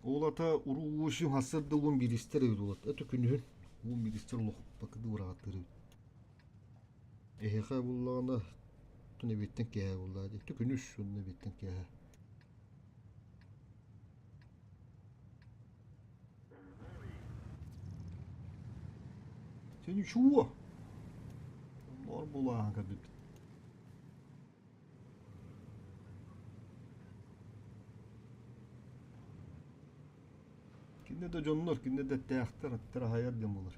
Ол ата уруусум хассар да уон биристэр эбит уолат. Это күнүһүн уон биристэр олох бакыды быраҕаттыыр эбит. Эһиэхэ буллаҕына оттон эбиэттэн киэһэ буллаа дии. Күнүс уонна эбиэттэн киэһэ. Ты ничего? Баар буолааһын көрбүппүт. Кинне да дьоннор, кинне да тээхтэр, аттар аһайар диэн буолар.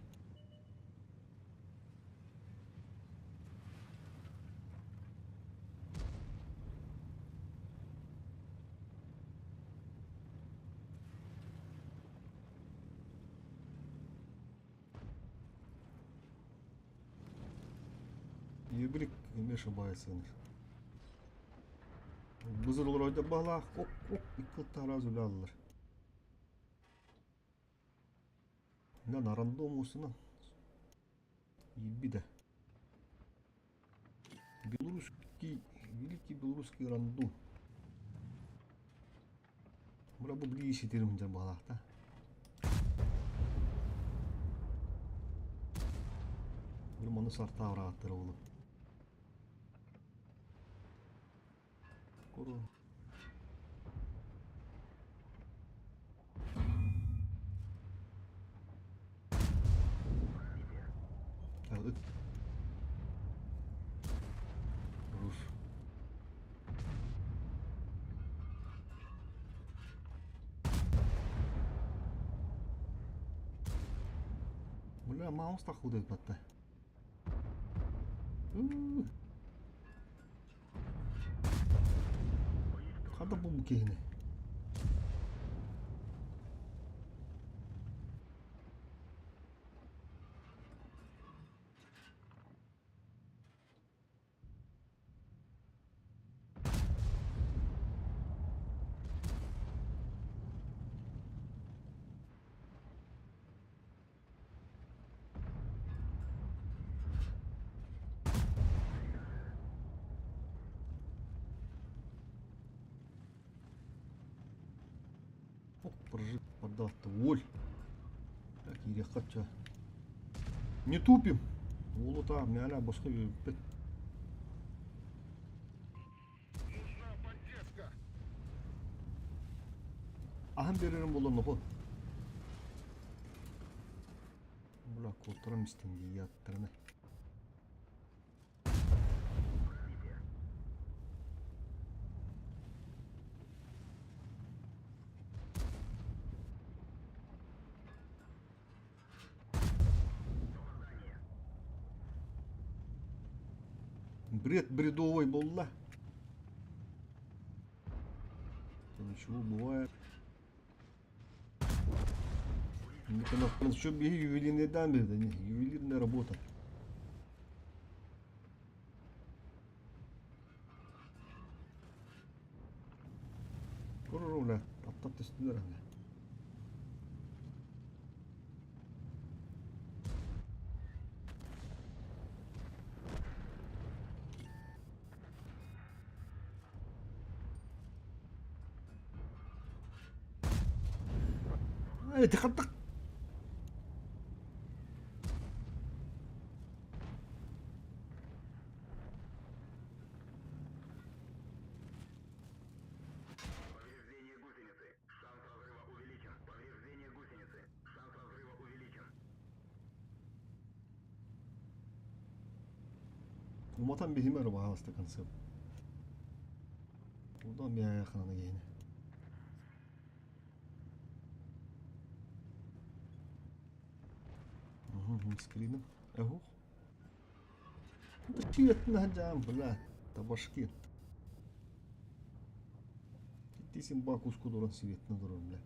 Ебрик эмиэ ошибается. Бызыр олоройдор баһылаах оп оп икки ыттаһара үлэ На рандом усына. Ебида. Белорусский, великий белорусский рандом. Бра бу билии ситирим дьэ баалаахта. Бу маны сартаабырааттара олу. Куру. Ыт. Руш. Бля, маус тахудайт батта. Хата бу киһини. Прожиг подал-то воль. Так, киириэххэ Не тупим. Уолу мээнэ босхо үөрбүппүт. Нужна поддержка. Аһан биэрэрим буолла ноху. Бля, куоттарам истин дии аттарына. Бред бредовый буолла. Ничего бывает. Что биһи ювелирныйдан берді, не, ювелирная работа. Көрөр аттап түстүлэр аны. Ай, тахаттак. Повреждение гусеницы. Шанс разрыва увеличен. Повреждение гусеницы. Шанс разрыва увеличен. Уматан биһимэр баҕаласта концепт. Удан биһиэхэ киһини. Скрином. Эх. Сиэтин бля, табашки. Тисин бакуску дуран сиветин дуран, бля.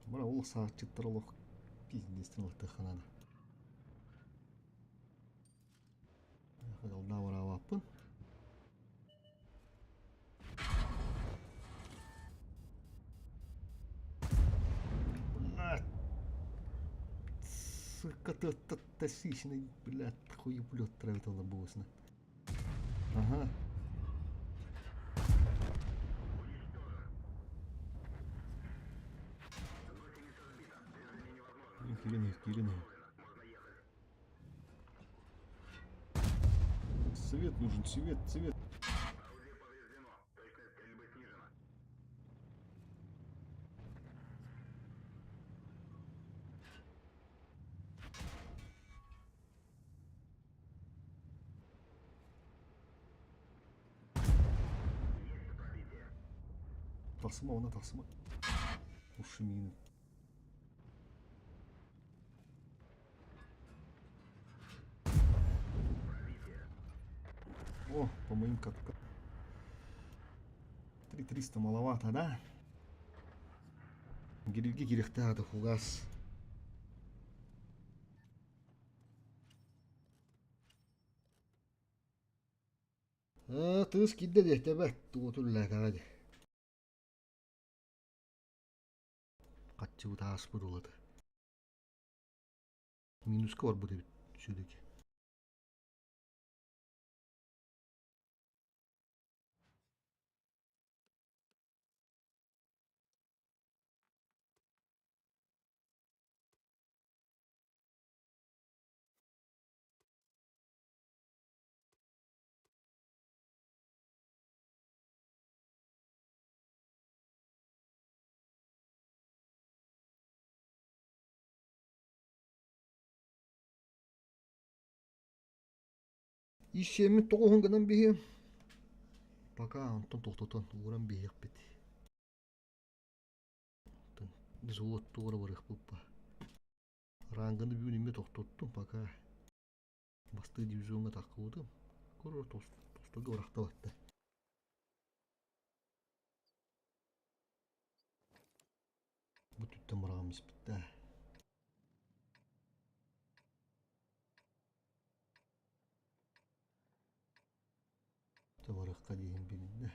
Бра ол саатчыттар олох пиздец ылтыханана. Алдаа бараабаппын. Блядь. Сука, тотосичный, блядь, хуеплет травит лобосна. Ага. Киирэн иһэр, киирэн иһэр. Свет нужен, свет, свет. Орудие повреждено. Точность стрельбы снижена. Есть пробитие. Тахсыма, она тахсыма. Уши мины. Пробитие. О, по моим каткам. 3300 маловато, да? Гирилги кириэхтээх фугас. Аа, тыыс киирдэ диэхтэбэт, тугу түллээтэҕэ дии. Хаччыбыт ааспыт улата. Минуска барбыт эбит сүдүки. Исиэммит тоҕуһун гынан биһиэм. Пока онтон тохтотон ууран биһиэхпит. Оттон взвод туора барыахпыт ба. Ранганы бүгүн имме тохтоттум пока. Бастыы дивизиоҥҥа таххыбытым. Көрөр тостога барахтабатта. Бу түттэн бараҕам испиттээ. Барыахха диэһин билиннэ.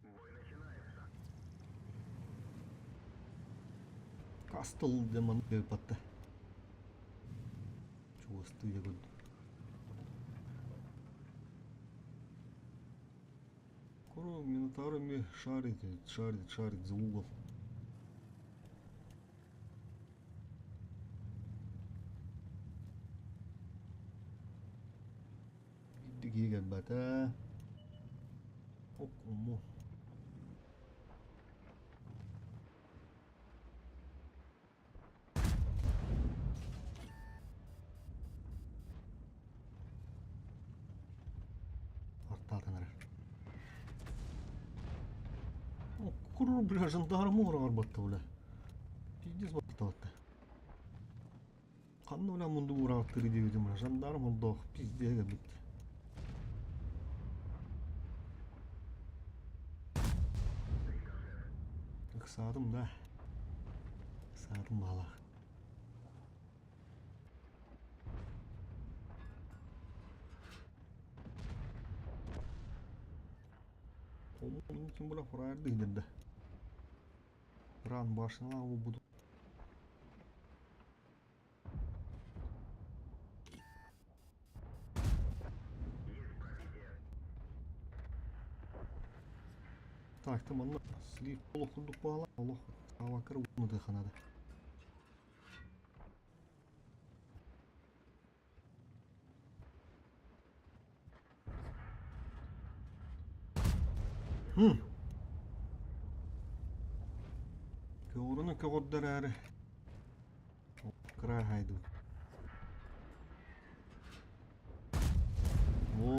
Бой начинается. Кастл диэн маннык ыыппатта. Чугастыы дьэ көрдүм. Короче, Минотавр мне шарит, шарит, шарит за угол. Киһи кэлбэтэ. Окуму. Артаатан эрэр. Куру, бля, жандармы ураҕар бля. Пиздец баттабатта. Ханна бля мунду ураҕаттыыр диэбитим бля, жандарм олдоох пиздец кэлбит. Ыксаатым да. Ыксаатым баалаах. Ким бля фраерды да. Ран башына буду. Есть пробитие. Так, там манна слив олох курдук буола, олох авакар уунутуохха наада. Хм. Көҕүрүнү көҕүрдэр эрээри кыра аһайдыбыт.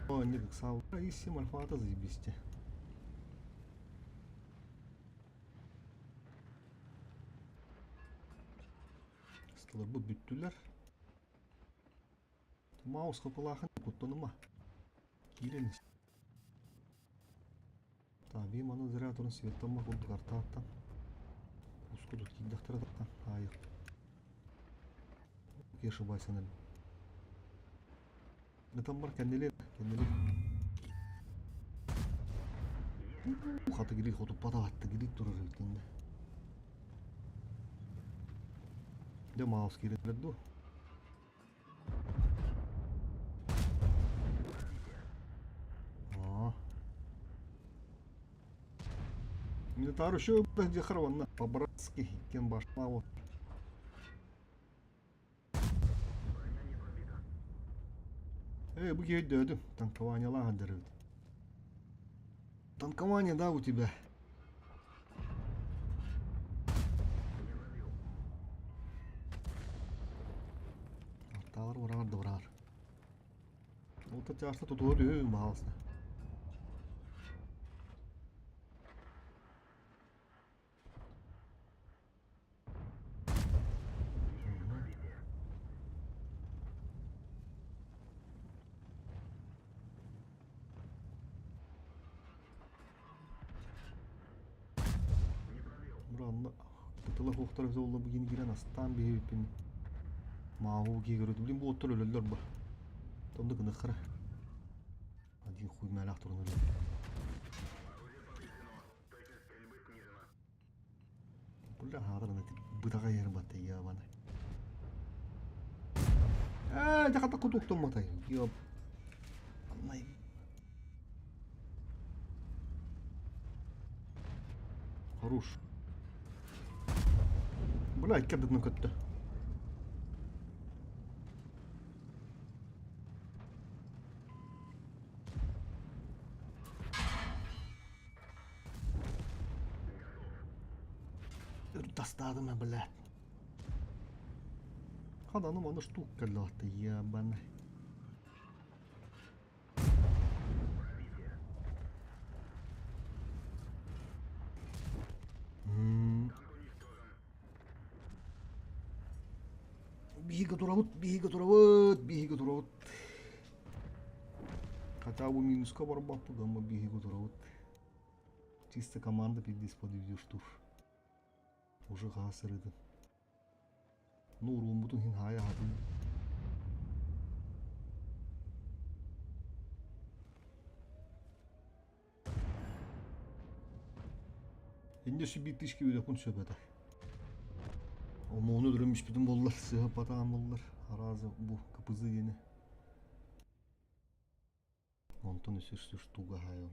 О, инник ыксаабыта исим альфата заебись Столарбыт бүттүлэр. Маус хапылаахын куттаныма. Киирэн ис. Таби маны зря туран светтамма курдук артааттан. Ускудут киирдэхтэрэ тахтан аайы. Кеша байсан Ытаммар кэннилин, кэннилин. Хата гири хотуппата атты гири турар эбит кэннэ. Дьэ Маус киирэллэр дуо? Аа. Минотавр еще дехар уонна по-братски кем башла вот. Эй, бу киһи өйдөөдүм. Танкованиялаах андырыбыт. Танкование, да, у тебя? Арталар ураар да ураар. Ол чааста тутуһу түһүү баалысна. Буранна тыла хуохтар олла бу киирэн астаан биһибиппин мааҕу киһи көрөт блин бу оттор өлөллөр ба тонду гыныххара один хуй мэлэх турун өлөр Бля, хаатар бытаҕа иһэр батта ебана. Ээ, дьахата кутуктумматай. Ёб. Аннай. Хорош. Бля, икки көттө. Достадым, блядь. Хаданым аны штук кэллэҕэ ебаный. Биһиги турабыт, биһиги турабыт, биһиги турабыт. Хотя бы минуска барбаппыт, ама биһиги турабыт. Чисто команда пиздец подведешь тур. Уже хаас сырыытын. Ну урууммутун иһин хаайа аһатын. Инде өссө биир тысяча үөрэхпин сөп этэ. Омуону өлөрөн испитим буоллар, сыыһа патаан буоллар, араас бу КПЗ диэни. Онтон өссө штуга хаайым.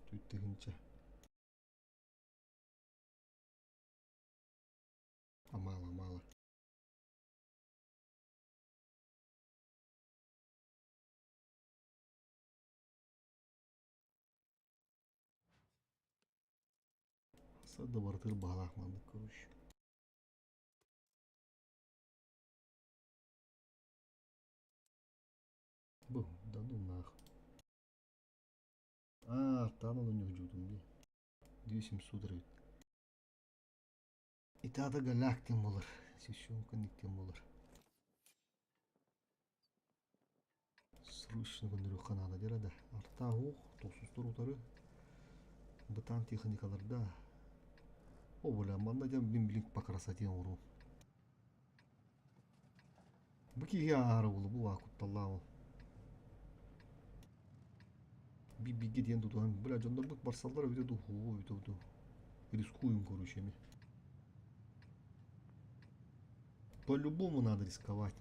Түттүһүнчэ. А мало, мало. Сада барытыр баҕалаах маннык короче. Бу, да ну нах. А, там он у них жутун би. 2700 эбит. Итада галяк диэн буолар. Сещенка диэн буолар. Срочно көннөрүөххэ наада диэрэ да. Артаа уох, тохсустар утары. Бытаан техникаларда. О, бля, манна диэн мин билин по красоте оҥоруом. Бу киһи аара буолу, бу кутталлаах ол. Би-бигэ диэн тутуһан, бля, дьоннорбут барсаллар эбитэ дуу, оо, эбитэ дуу. Рискуем, короче, эми. По-любому надо рисковать.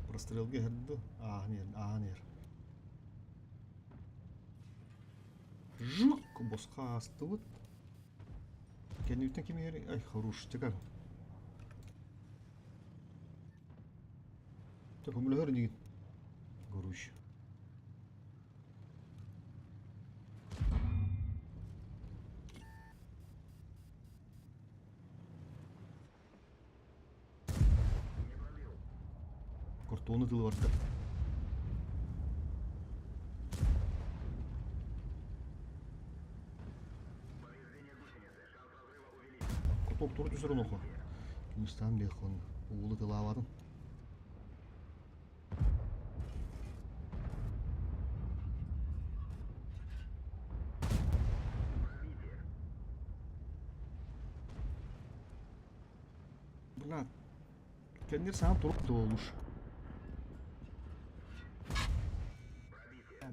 Прострелга иһэрдэ ааһан иһэр, ааһан иһэр. Жук босхо аастыбыт. Кэнниттэн ким иһэр? Ай, хорош, чекар. Көмөлөһөр инигин. Горуш. Кортуону тылы барда. Кутук туру түсөр онохо. Кинистан бехон уулу тылаабатын. Бля, кэннир саҥа турук дуолуш.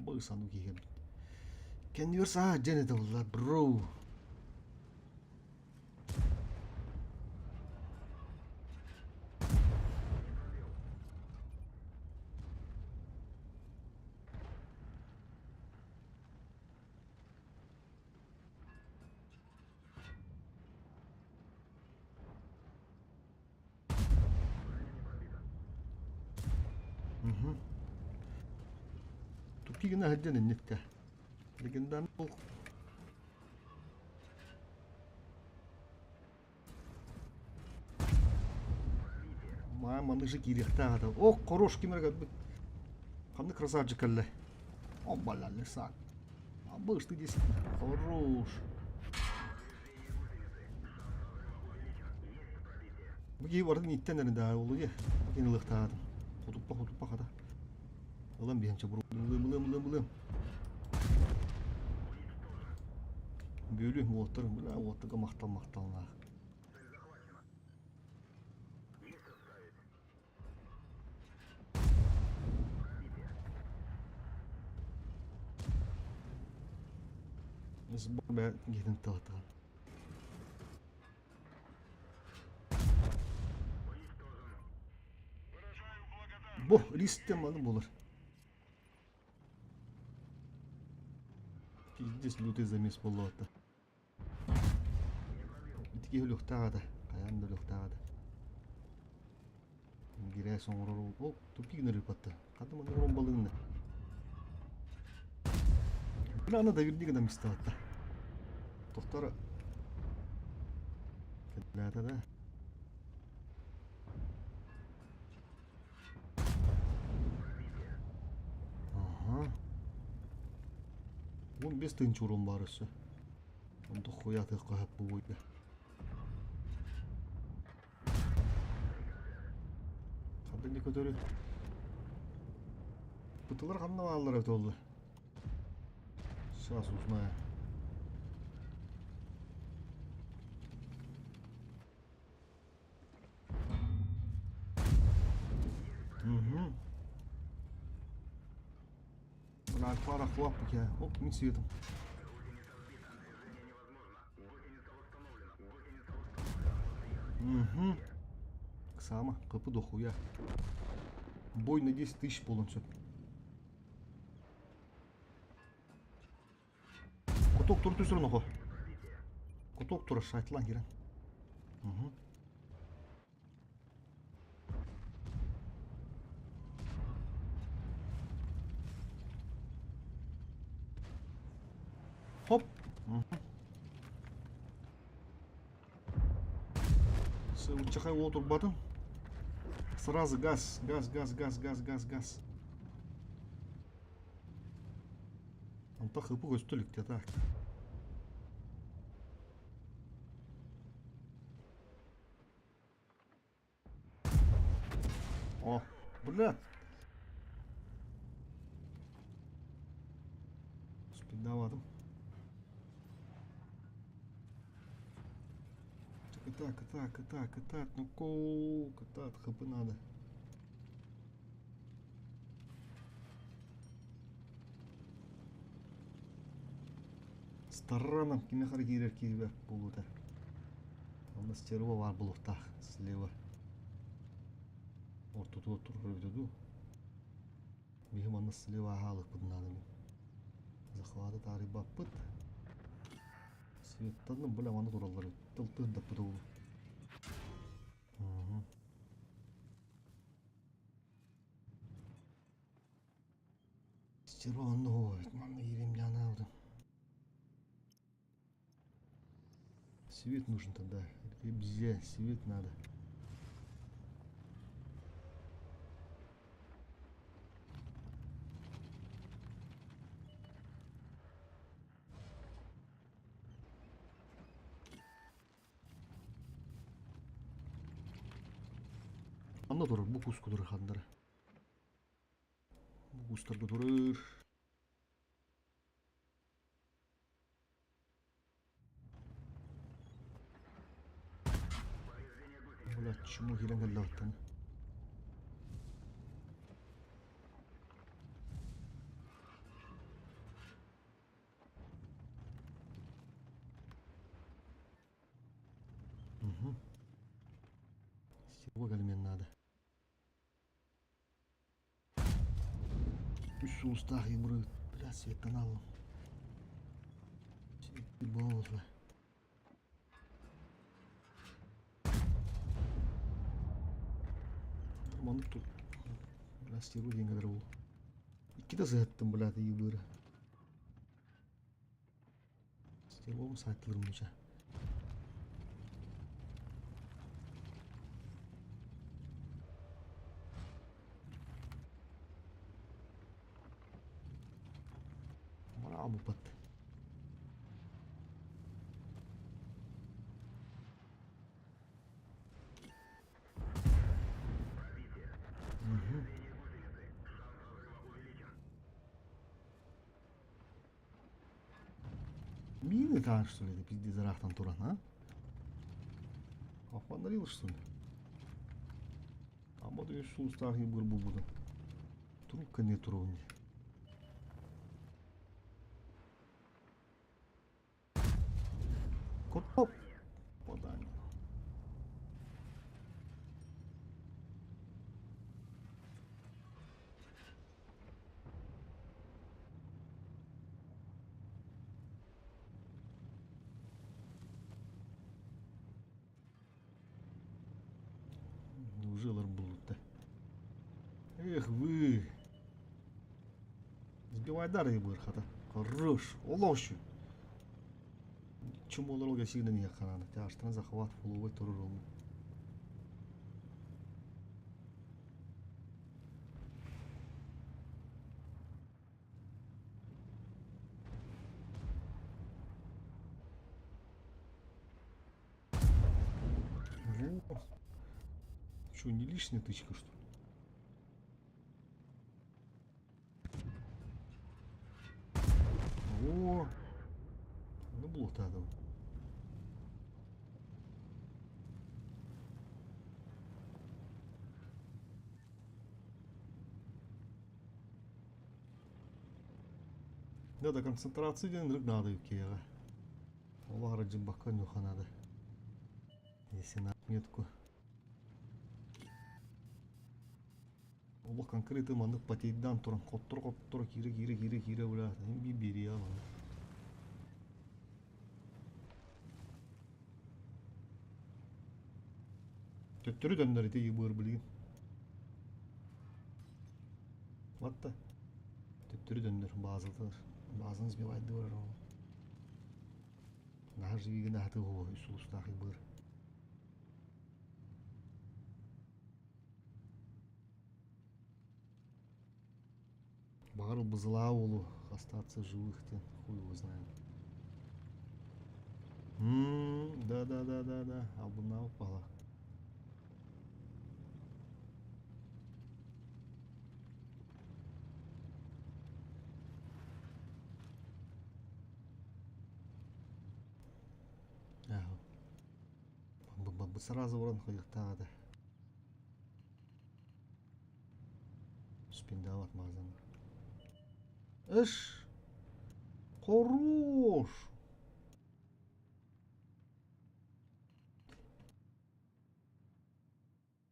Бу сану киһи. Кэннир саа дьэн это булла, бро. Угу. Тупик гына сылдьан инниккэ. Легендарный полк. Маа маннык же киириэхтээх этэ. О, хорош ким эрэ көрбүт. Ханнык красавчик кэллэ. О, балалли саак. Абыш ты здесь хорош. Бу киһи барытын иттэн эрэ да ол дии. Кини ылыахтаатым. Хотуппа хотуппа хата. Ылан биһэн чобуру. Ылым ылым ылым ылым. Бүлүү уоттар, бля, уоттарга махтал махталлаах. Сбор киһитин тылатыган. Бу листем маны булар. Пиздец лютый замес буолла. Ити киһи өлүөхтээх этэ. Хайаан да өлүөхтээх этэ. Гирээс оҥорор ол тупик гынар ыыппатта. Хата манна урон балыгынна. Бля, аны доверни гына мисталатта. Тохтор кэллээтэ да. Ага. 15 тыһыынча урон баар өссө. Онто хуятыахха сөп буолуо. Ханна не көтөрү? Бытылар ханна бааллар эбит олла? Сейчас узнаю. Угу. Пара хлопки. Оп, не светом. Угу. Сама, капы дохуя. Бой на 10 тысяч полностью. Куток тур түсір нохо. Куток тур шайтлан кирен. Угу. Хоп. Сылчахай уотурбатын. Сразу газ, газ, газ, газ, газ, газ, газ. Онто хыпы көстө илик так. О, бля. Спидаватым. Так, так, так, так, так, ну ко, так, хп надо. Стараном кимиэхэ эрэ киирэр киирбэт буолуо Онно стерва баар буолуохтаах слева. Ортотугар турар эбитэ дуу. Биһи манна слева аһаалыкпыт наада мин. Захваты таарыйбаппыт. Светтан бля манна тураллар эбит. Тыл тыырдаппыт уолу. Стерва онно эбит. Манна киириэм дьанаабытым. Свет нужен тогда. Бзе, свет надо. Анна турар, бу куску турар хандара. Бу кустарга турар. Бля, Чему киирэн кэллэҕиттэн? Угу. Стерва кэлимиэн наада. Үс сулустаах ебыры, бля, светтан аллым. Буолла. Маннык тут. Бля, стерва диэн кэлэр буол. Иккитэ сыһаттым, бля, ебыры. Стервом сааттылырым муча. Мара буппат. Угу. Мины там, что ли, это пиздец ыраахтан туран, а? Охванарил, что ли? Ама да сулустаах быр булбутун. Трубка не туруун. Коп. Попадание. Уже ылар булбут Эх вы! Сбивайдар ебыр хата. Хорош. Олошу. Чумолор ол сигнен яхананы. Тяштан захват фуловой турur oldu. Во. Что, не лишняя тычка, что ли? О, ну блокада. Да, да, концентрация диэн ырык наада үккиэҕэ. Ол аҕара дьыббакка онньуохха наада. Если на отметку. Олох конкретно маннык потейдаан туран хоттор-хоттор киирэ-киирэ-киирэ-киирэ бля би биэриэҕэ маннык. Төттөрү төннөр ити ебыр билигин. Батта. Төттөрү төннөр баазатыр. Баазаны сбивать дыбар ол. Наһар живигин аһаты хуо үс улустаах ебыр. Баҕар бызылаа уолу остаться живых диэн хуй его знает. Да да да да да албыннаабыт баҕа. Сразу уран хайыктаах этэ. Спиндаабат маазан. Эш! Хорош!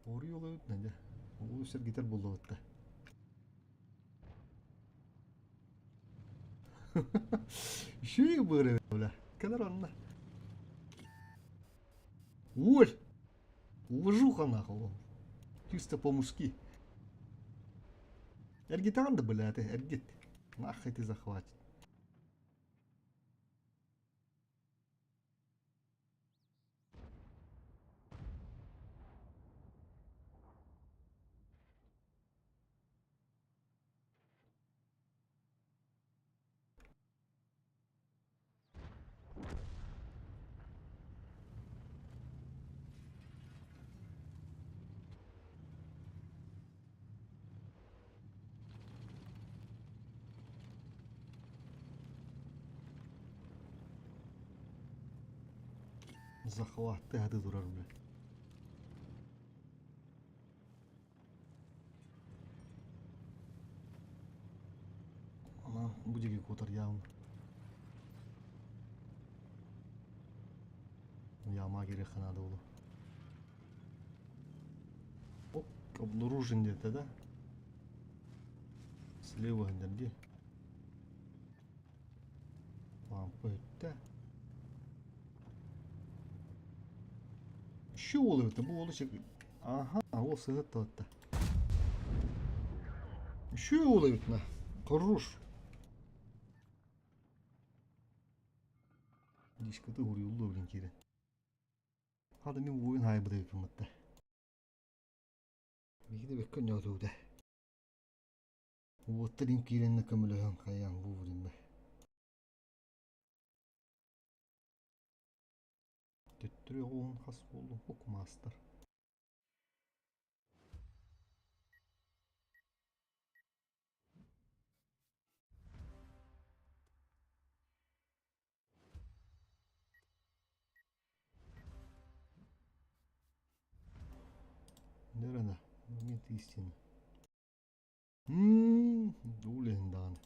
Оруй эбит Надя. Улуу сэргитэр буоллубут да. Үчүгэй быар эбит бля. Кэлэр онно. Оль! Уважуха нахуй. Чисто по-мужски. Эргитаҕын да бля, ты эргит. Нахуй ты захватит. Захваттыы сатыы турар бля. Бу диэки куотар явно. Яма кириэххэ наада буолуо. Оп, обнаружен диэтэ да? Слева гыннар дии. Лампа өттө. Еще уол эбит, бу уолу Ага, ол сыһыт туотта. Еще уол эбит на. Хорош. Дискоты уруйуллу блин киирэн. Хата мин буойун хаайбыт эбиппин батта. Биһиги да бэккэ оонньоотубут ээ. Уоттар им киирэннэ көмөлөһөн хайаан вовремя. Төттөрү оҕуһун хас буоллун укмаастар. Нөрөнө, момент истины. Мм, дуулehen даҕаны.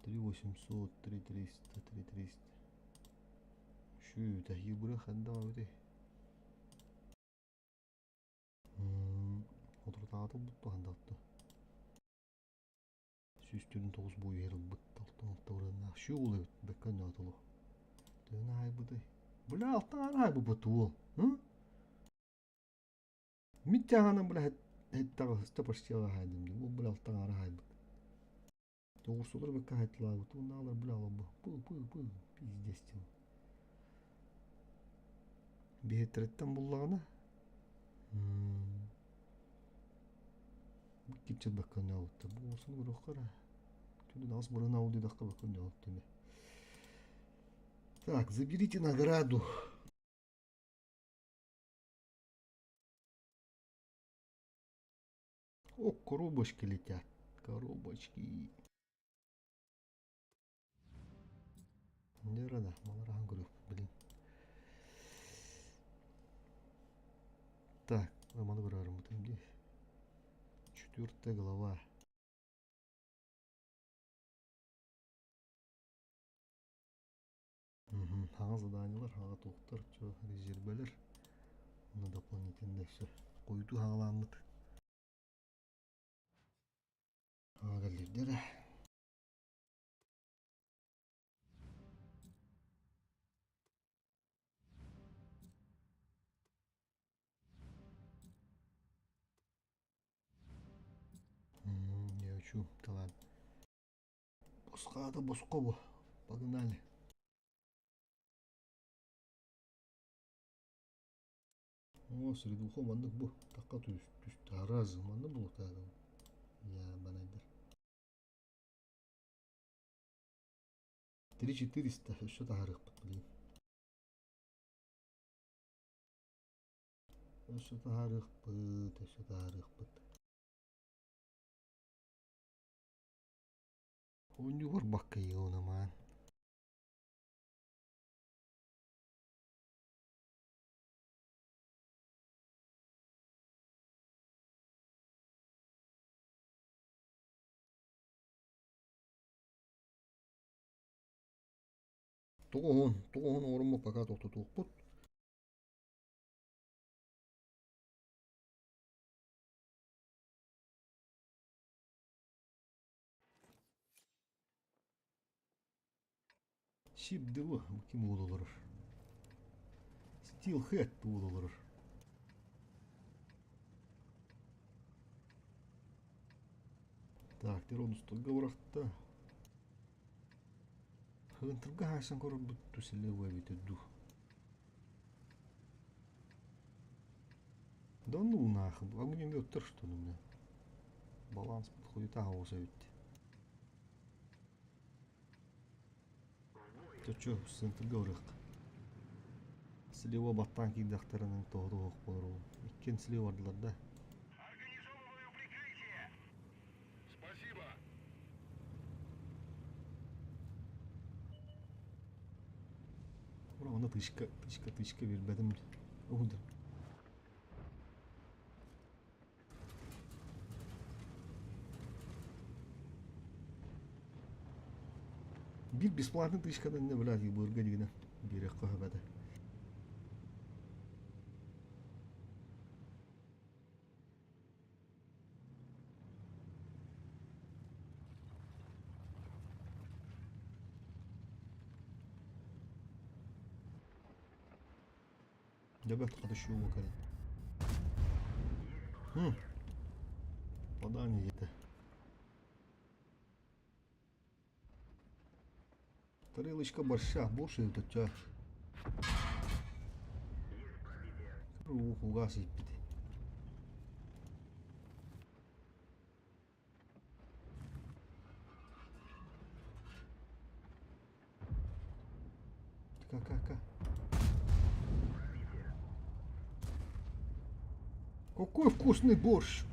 3800, 3300, 3300. Шүү, таһыы ханна эбитий? Отурутааҕыта ылбыт хандалта. 149 буойу иһэр ылбыт алтан ырыаннаах шүү уол эбит бэккэ оонньоотолу. Төһөнү аһайбытый? Бля, алтан аһайбыппыт уол. Мин тяганан бля хэттэҕэ почти аһайдым дии. Ол бля алтан аһайбыт. Тоҕурсулар бэккэ аһайтылаабыт. Уоннаалар бля алабы. Пы пы пы пиздец диэн. Биһэттэриттэн буллаҕына бу кипчет бэккэ оонньообуттар. Бу уолсун көрүөххэ эрэ. Түнүн аҕыс бырын аул диэтэххэ бэккэ оонньообут эмэ. Так, заберите награду. О, коробочки летят. Коробочки. Нерада, маларахан көрүөх, блин. Так, маны көрөрүм дии. Четвертая глава. Хаҥа заданиелар, хаҥа туохтар, чё, резербэлэр. Уонна дополнительно все. Хойутуу хаҥалааммыт. Хаҥа кэллирдэрэ. Я учу талант. Босхо босхо бу. Погнали. О, средуху маннык бу. Такка түс түс раз манны булуктаадым. Я банайдар. 3400 өссө таһарыахпыт блин. Өссө таһарыахпыт, өссө таһарыахпыт. Оонньуугар баккайыон амаан. Тоҕуһун, тоҕуһун оҥоруммут пока тохтотуохпут. Сибдилы ким уол олорор? Стилхед уол олорор. Так, тэр онустарга бырахта. Хыгынтырга хаасан көрөрбүт тусиле эбитэ дуу. Да ну нахуй, огнеметтер что ли, бля. Баланс подходит, ага, эбит. Чочу, центрга ырыах. Слева баттаан киирдэхтэринэн тоһутуох буолар Иккиэн слева бардылар да. Организовываю прикрытие. Спасибо. Ура, тычка, тычка, тычка биэрбэтим. Уһудар. Биир бесплатный тычкадан не блядь, ебырга дигинэ биэрэххэ сөп этэ. Дебет хатышуга кэлэн. Хм. Попадание где-то. Тарелочка борща. Больше это ча. Ухуга сиппит. Ка-ка-ка. Какой вкусный борщ!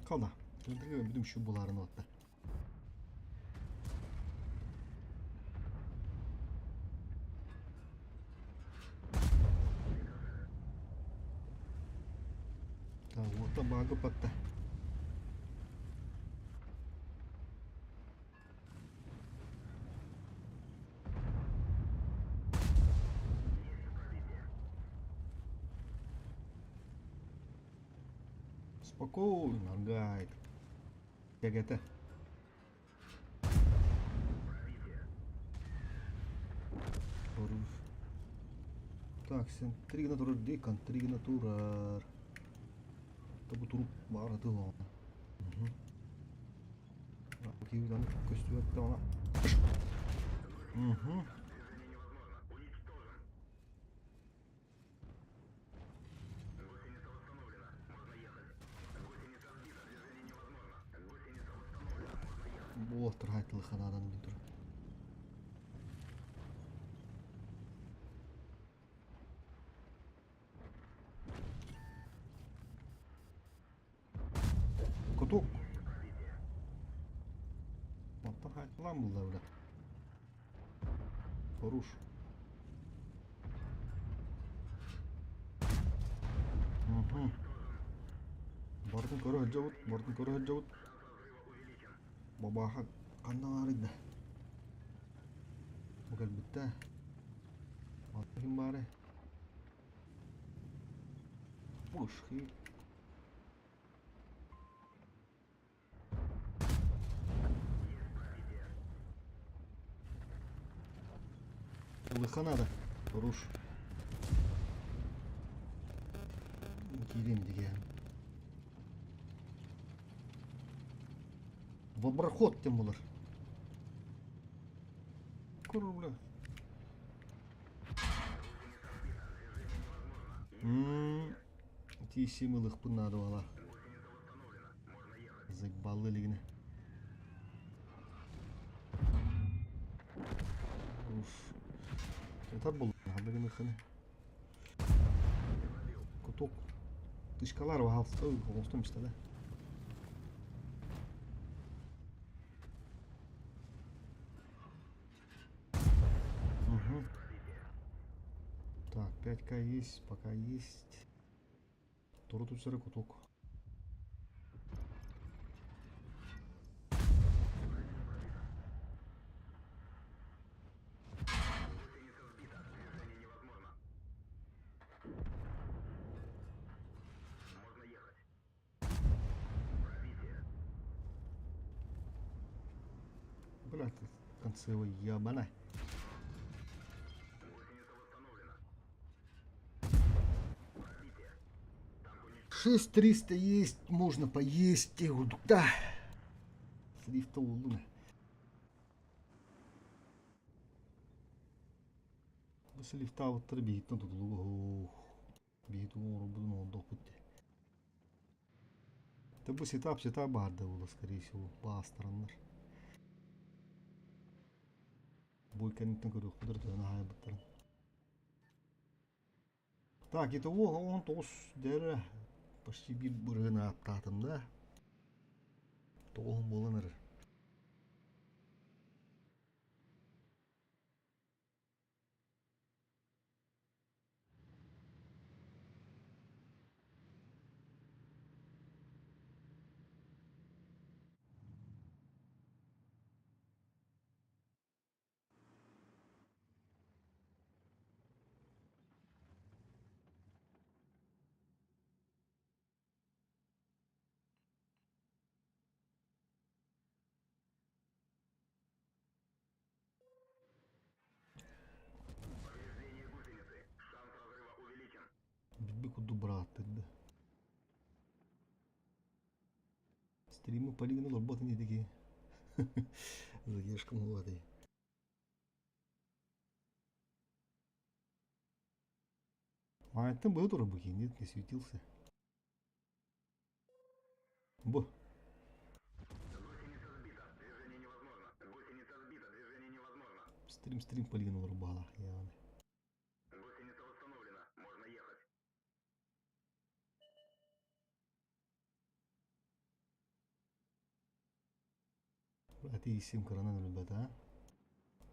Кала. Бүтүм şu буларын отта. Так, вот бага патта. Спокойно, моргает. ТГТ. Так, сен тригнатурар дикан, тригнатурар. Табу туруп баар атылаҕа. Киһи көстүбэт даҕаны. Угу. Буолтар хайтылыханаадан дии турар. Кутук. Мантан хайтылаан булла бля. Хорош. Угу. Бардын көрө сылдьабыт, бардын көрө сылдьабыт. Бабааха ханна баарый да? Бу кэлбиттэ. Манна ким баарый? Пушки. Лыха надо. Руш. Киирим диген. В тем булар. Куру, бля. Тиисим ылыхпын наада буолла. Заебалы илигинэ. Уф. Это был хабыгыныхыны. Куток. Тышкалар ваhalsta оҥостон истэ да. Угу. Так, 5К есть, пока есть. Туру түсірі куток. Блядь, концевой ебана. 6300 есть, можно поесть. Да. Слифта улуна. Бу слифтаабыттар биһиттэн тутулуга суох. Биһи тугу оҥорорбутун оҥордохпут дии. Да бу сетап сетап баарда буолла, скорее всего, баастараннар. Бу кэнниттэн көрүөхпүт төһөнү хаайбыттарын. Так, итого 19 дэрэ. Почти биир бырыһын ааттаатым да. Тоҕуһун буолан эрэр. Повреждение гусеницы. Шанс разрыва увеличен. Билбит курдук бырааттырды. Стримы полигона олорбот ини диги. Задержка мулатай. Маайттан быһа турар бу нет, не светился. Бу. Гусеница сбита. Движение невозможно. Гусеница сбита. Движение невозможно. Стрим стрим полигон олорор баалаах яғни. Гусеница восстановлена. Можно ехать. Атеистим кыранан өлбөт а.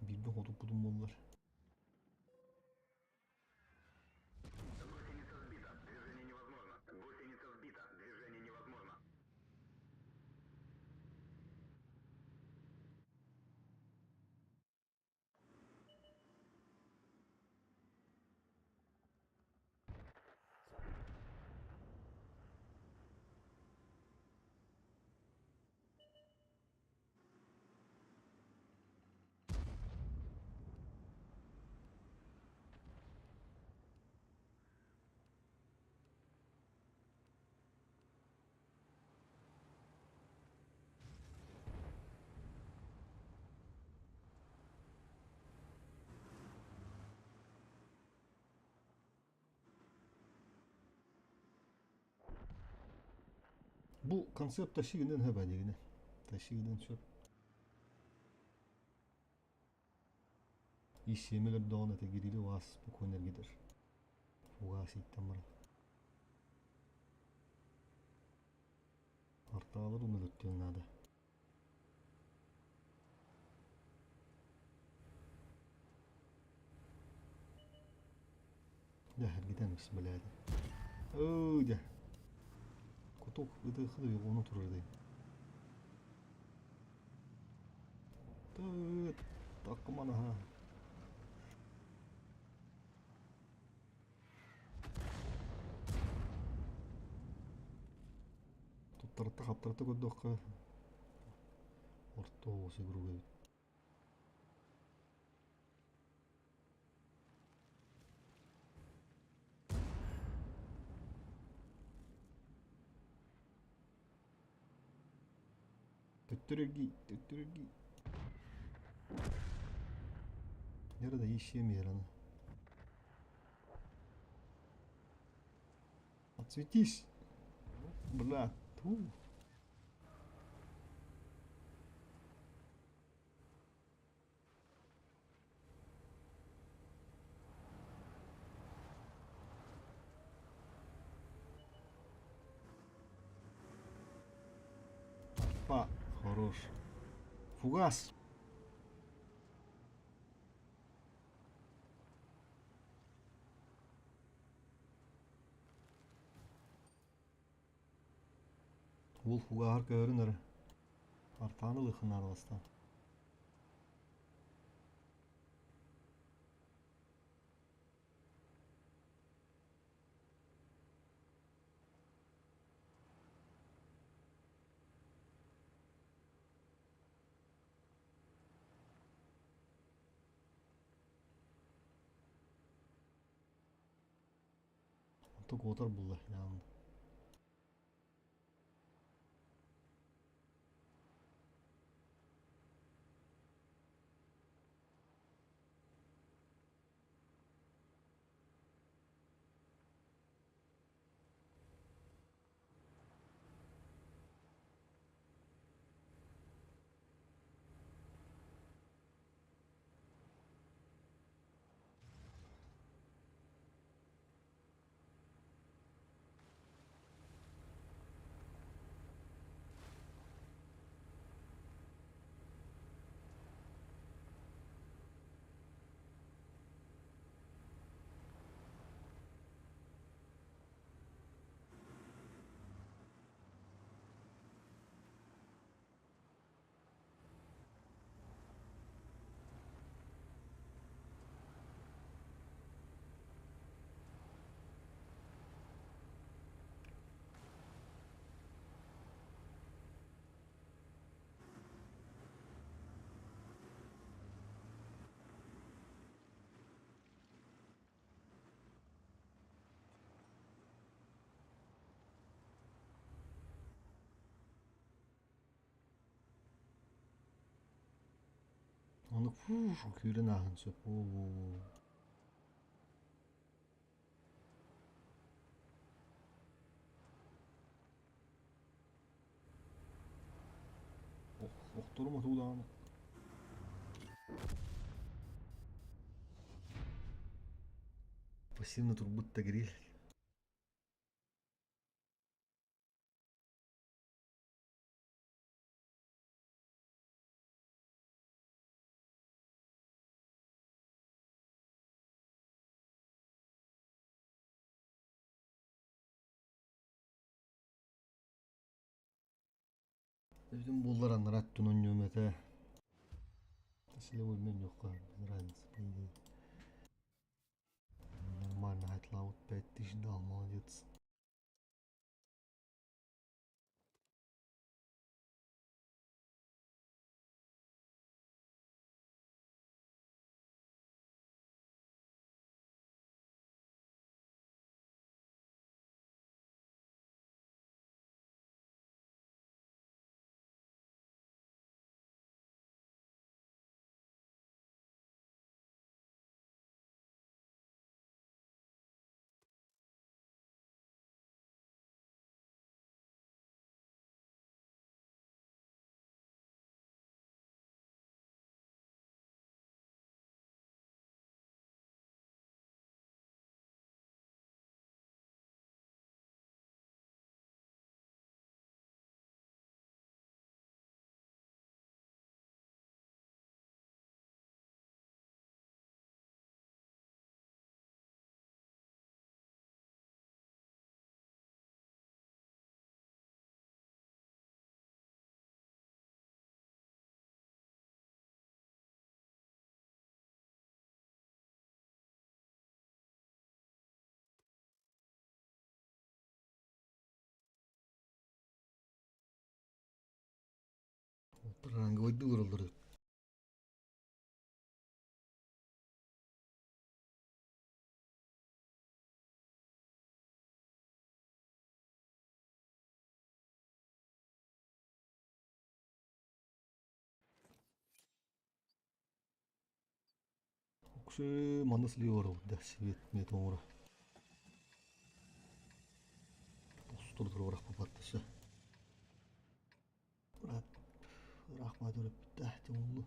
Биирбин хотуппутум буоллар. Гусеница сбита. Движение невозможно. Гусеница сбита. Движение невозможно. Бу концепт тащигинен хөбәдигине. Тащигинен сөп. Ишемелер доҕон этэ гирили вас спокойно эргитэр. Фугас иттэн баран. Артаалар уну өлөттүөн наада. Дьэ, эргитэн ис бэлээди. Өө, дьэ. Кутук ытыахы да ону турар дии. Тыыт, таккыманаха. Туттарта хаптарта көрдөххө орто оҕус игруга эбит. Төттөрү эргий, төттөрү эргий. Nerede işlemiyor ana. Отсветись! Бля, ту. Па, хорош. Фугас! Уол фугаһар көһөрүн эрэ. Артааны ылыаххын бастаан. Онто куотар булла яғни. Маннык фу күүрэн ааһан сөп. Оо. Охторум отуулаҕына. Пассивно турбут да гриль. Бүтүн буоллар анараа өттүн оонньуом этэ. Если өлмөн без разницы, по идее. Нормально, Хайтлаут 5000 дал, молодец. Ранговойдуу олороллор. Уксы манна сылыы олоробут да свет мет оҥоро. Тохсутур туруорах попаттаса. Ыраах баат өрөппүттэ тимуллу.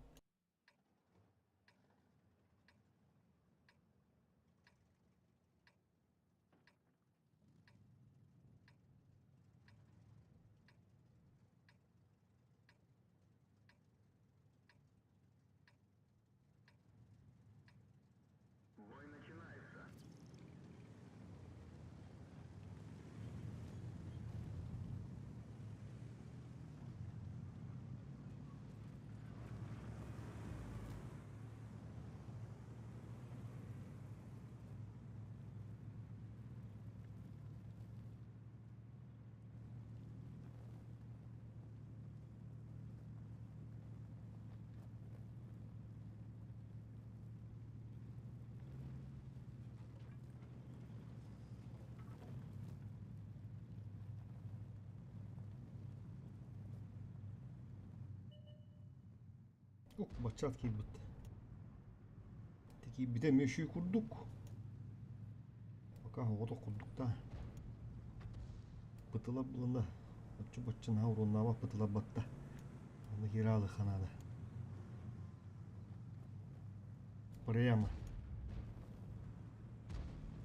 Бой начинается. Ок, баччаат киирбит. Киирбитэ эмиэ үчүгэй курдук. Пока оҕотох курдук да. Бытыла булана оччо-бачча наһаа уруоннаабат бытыла батта. Аны киирэ ханаада. Прямо.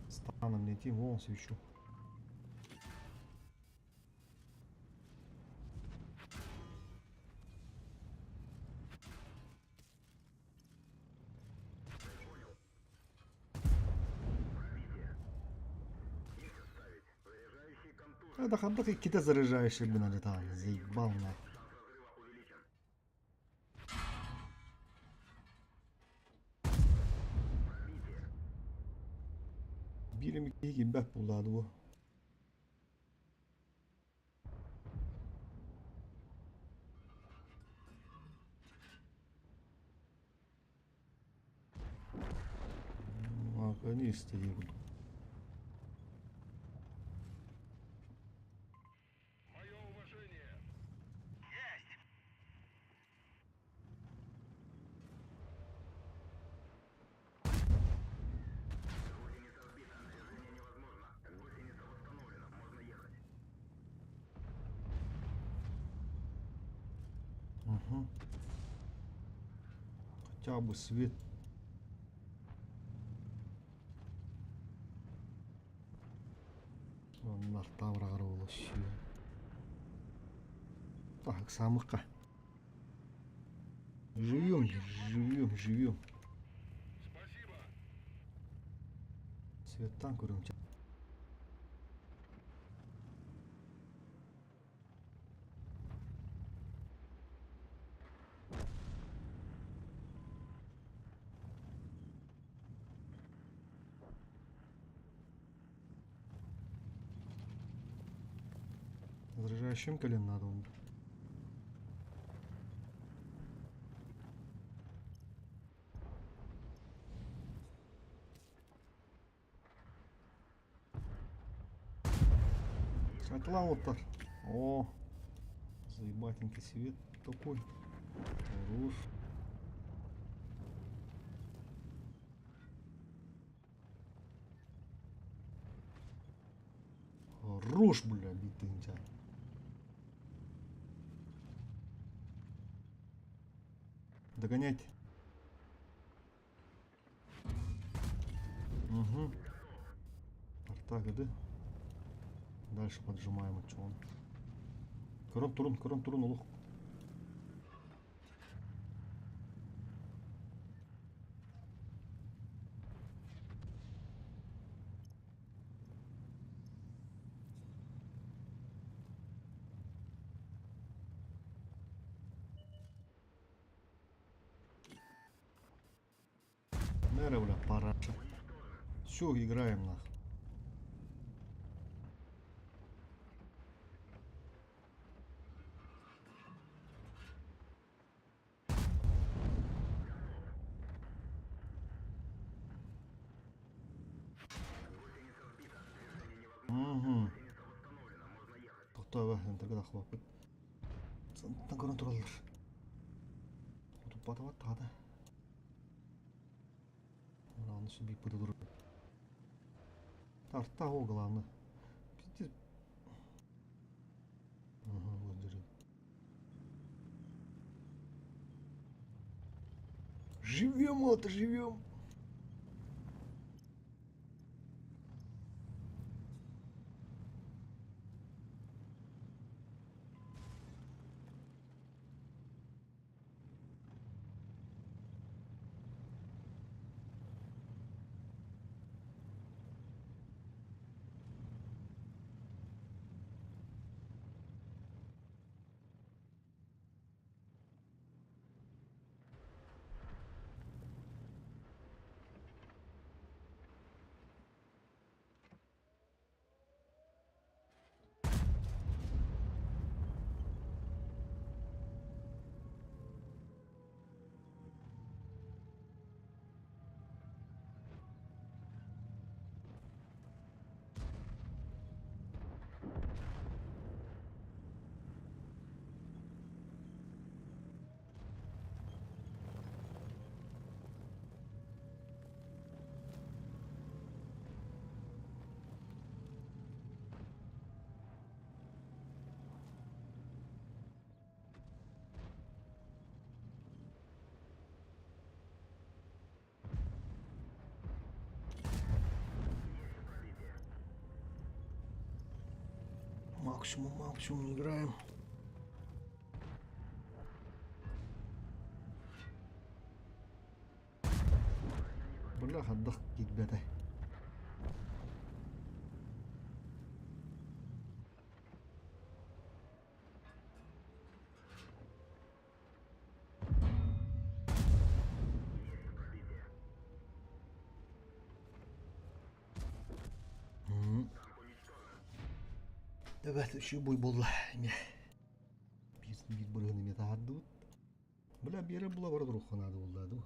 Станом не вон свечу. Это хандак иккитэ заряжающий блин алетаан заебал нахуй. Биир эмит киһи киирбэт буоллаҕа дуо? Наконец-то диир курдук. Мое уважение. Есть! Угу. Хотя бы свет. Оннар тавраҕар олосью. Так, самыка. Живем, живем, живем. Светтан көрөм. Заряжающим колен надо он. Светлан вот так. О, заебатенький свет такой. Хорош. Хорош, бля, битынча. Догонять. Угу. Арта да? Дальше поджимаем отчего. Корон турун, корон турун олох. Наверное, бля, параша. Все, играем нах. Угу. Тохтоо энтергэ тахсыбаппыт. Сантан көрөн тураллар. Туппатабат таата. Главное, чтобы турар. Тарта ол главное. Пиздец. Ага, вот держи. Живем, вот, живем. Максимум, максимум играем. Бля, отдых ребята. Давай, еще бой буолла эмиэ. Биир биир бырыһын эмиэ таһаардыбыт. Бля, биэрэ була бара туруохха наада буолла дуу.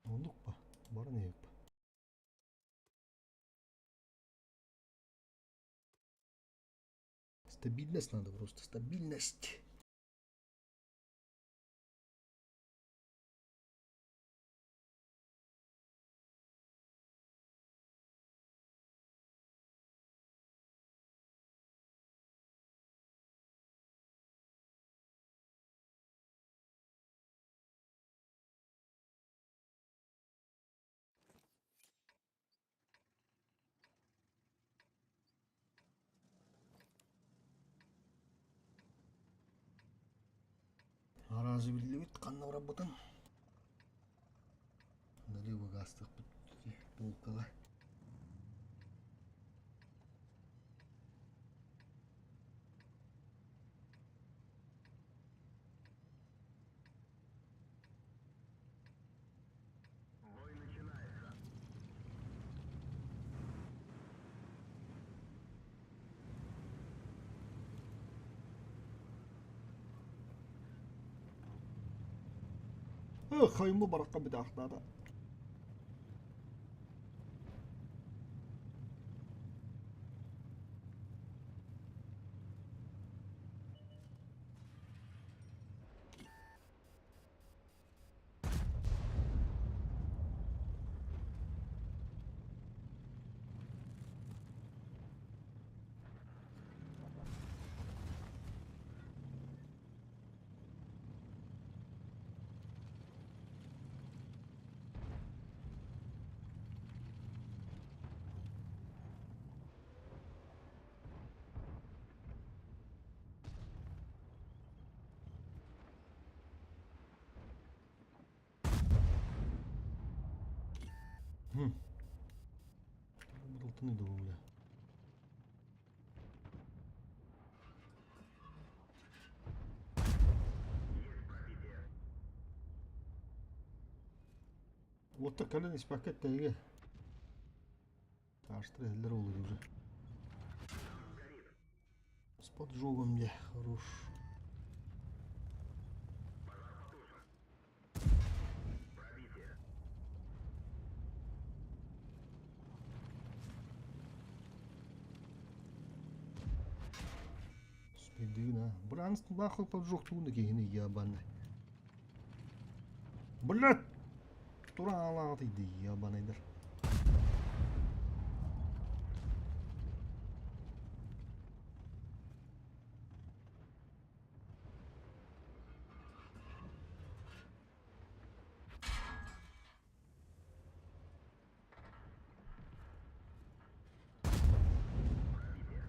Оннук ба, баран иһип. Стабильность надо просто, стабильность. Араазы биллибит ханна барарбытын. Налево гаастыахпыт полкаҕа. Бой начинается. Хайымы баракка битаахтаата. Бутылтын иди бля. Есть пробитие. Уоттар кэлэн испэккэ тэйгэ. Таастар иһэллэр ол уже. Горит. С поджогом где хорош. Пожар потушен. Пробитие. Спидына. Бранс нахуй поджог тууну киһини ебаный. Блядь! Тура алаҕат иди ебаныйдар. Пробитие.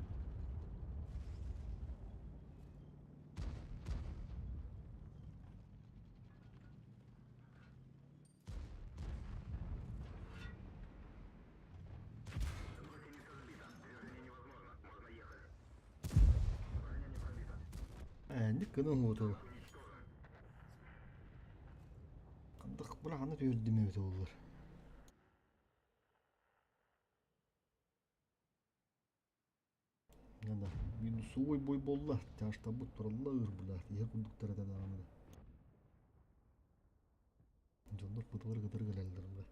Гусеница сбита. Движение невозможно. Можно ехать. Броня не пробита. Ник гынан уотал. Уничтожен. Хандах бра хана түөрдүм эбит оллар. Яда минусовой бой болла. Тяжтабыт туралла ыр бля. Иһэ курдуктар этэ даҕаны. Дьоннор бытылар кытары кэлэллэр бля.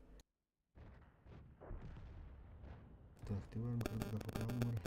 Так, активаем камеры.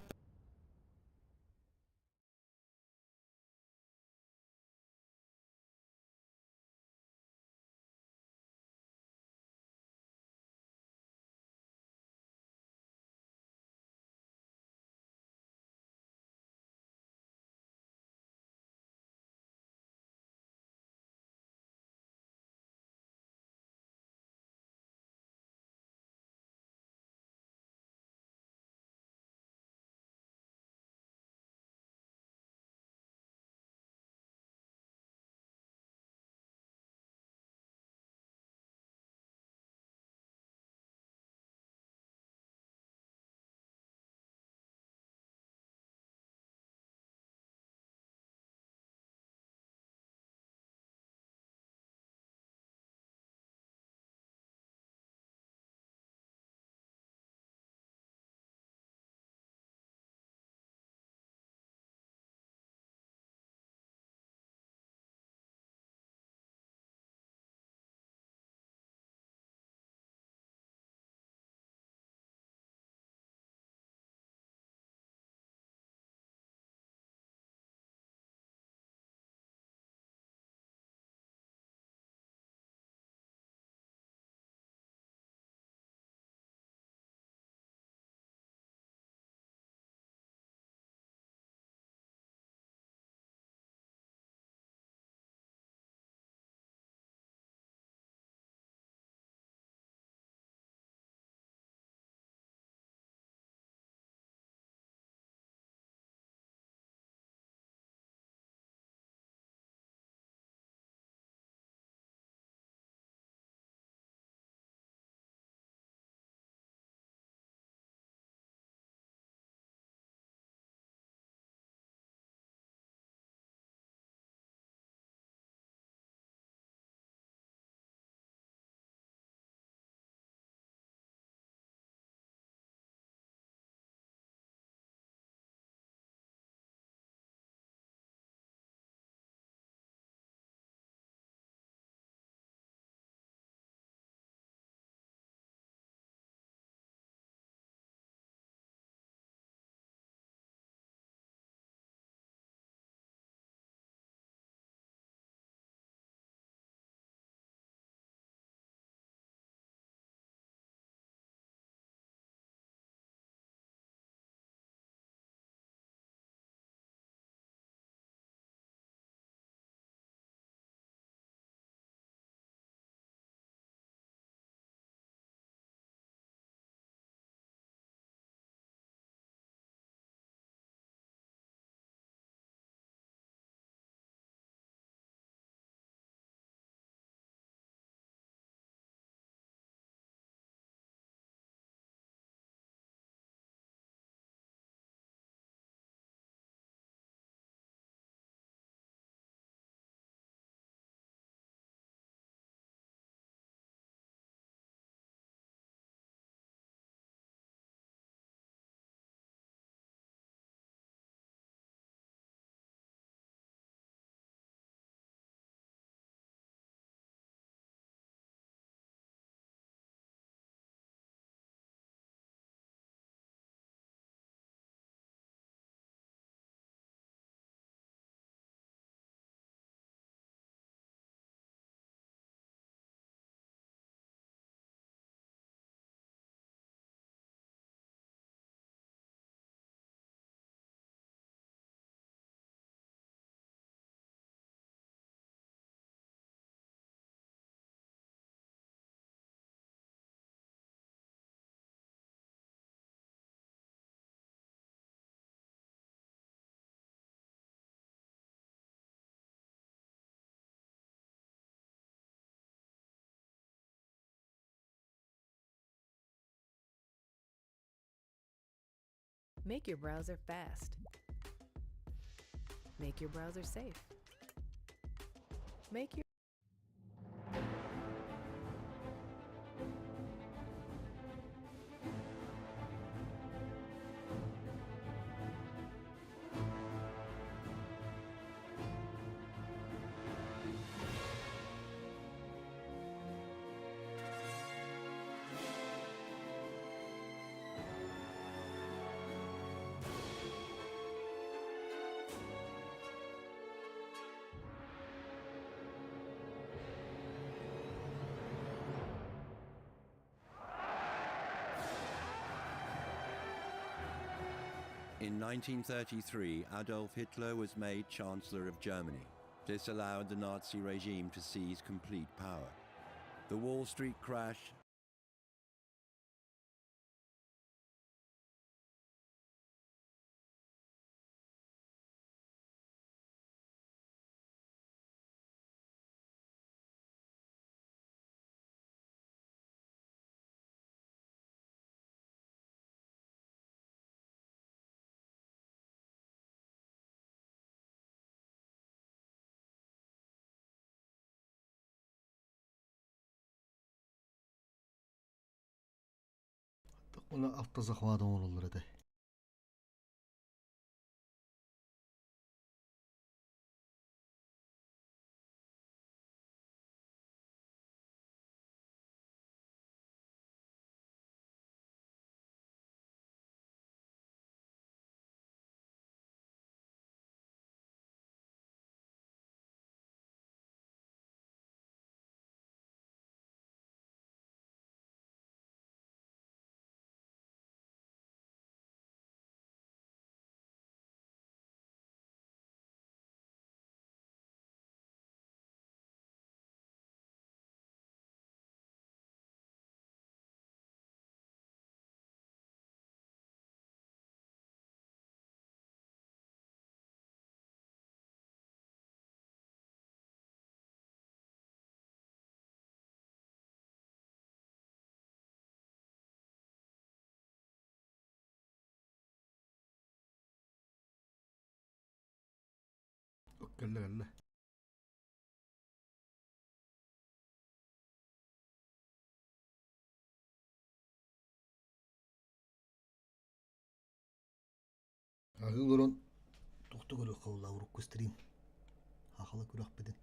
Make your browser fast. Make your browser safe. Make your In 1933, Adolf Hitler was made Chancellor of Germany. This allowed the Nazi regime to seize complete power. The Wall Street crash Уна автозахват оҥороллор этэ. Кэллэ кэллэ. Аһыы олорон тохто көрүөххэ буолла урукку стрим. Хахала күрэхпитин.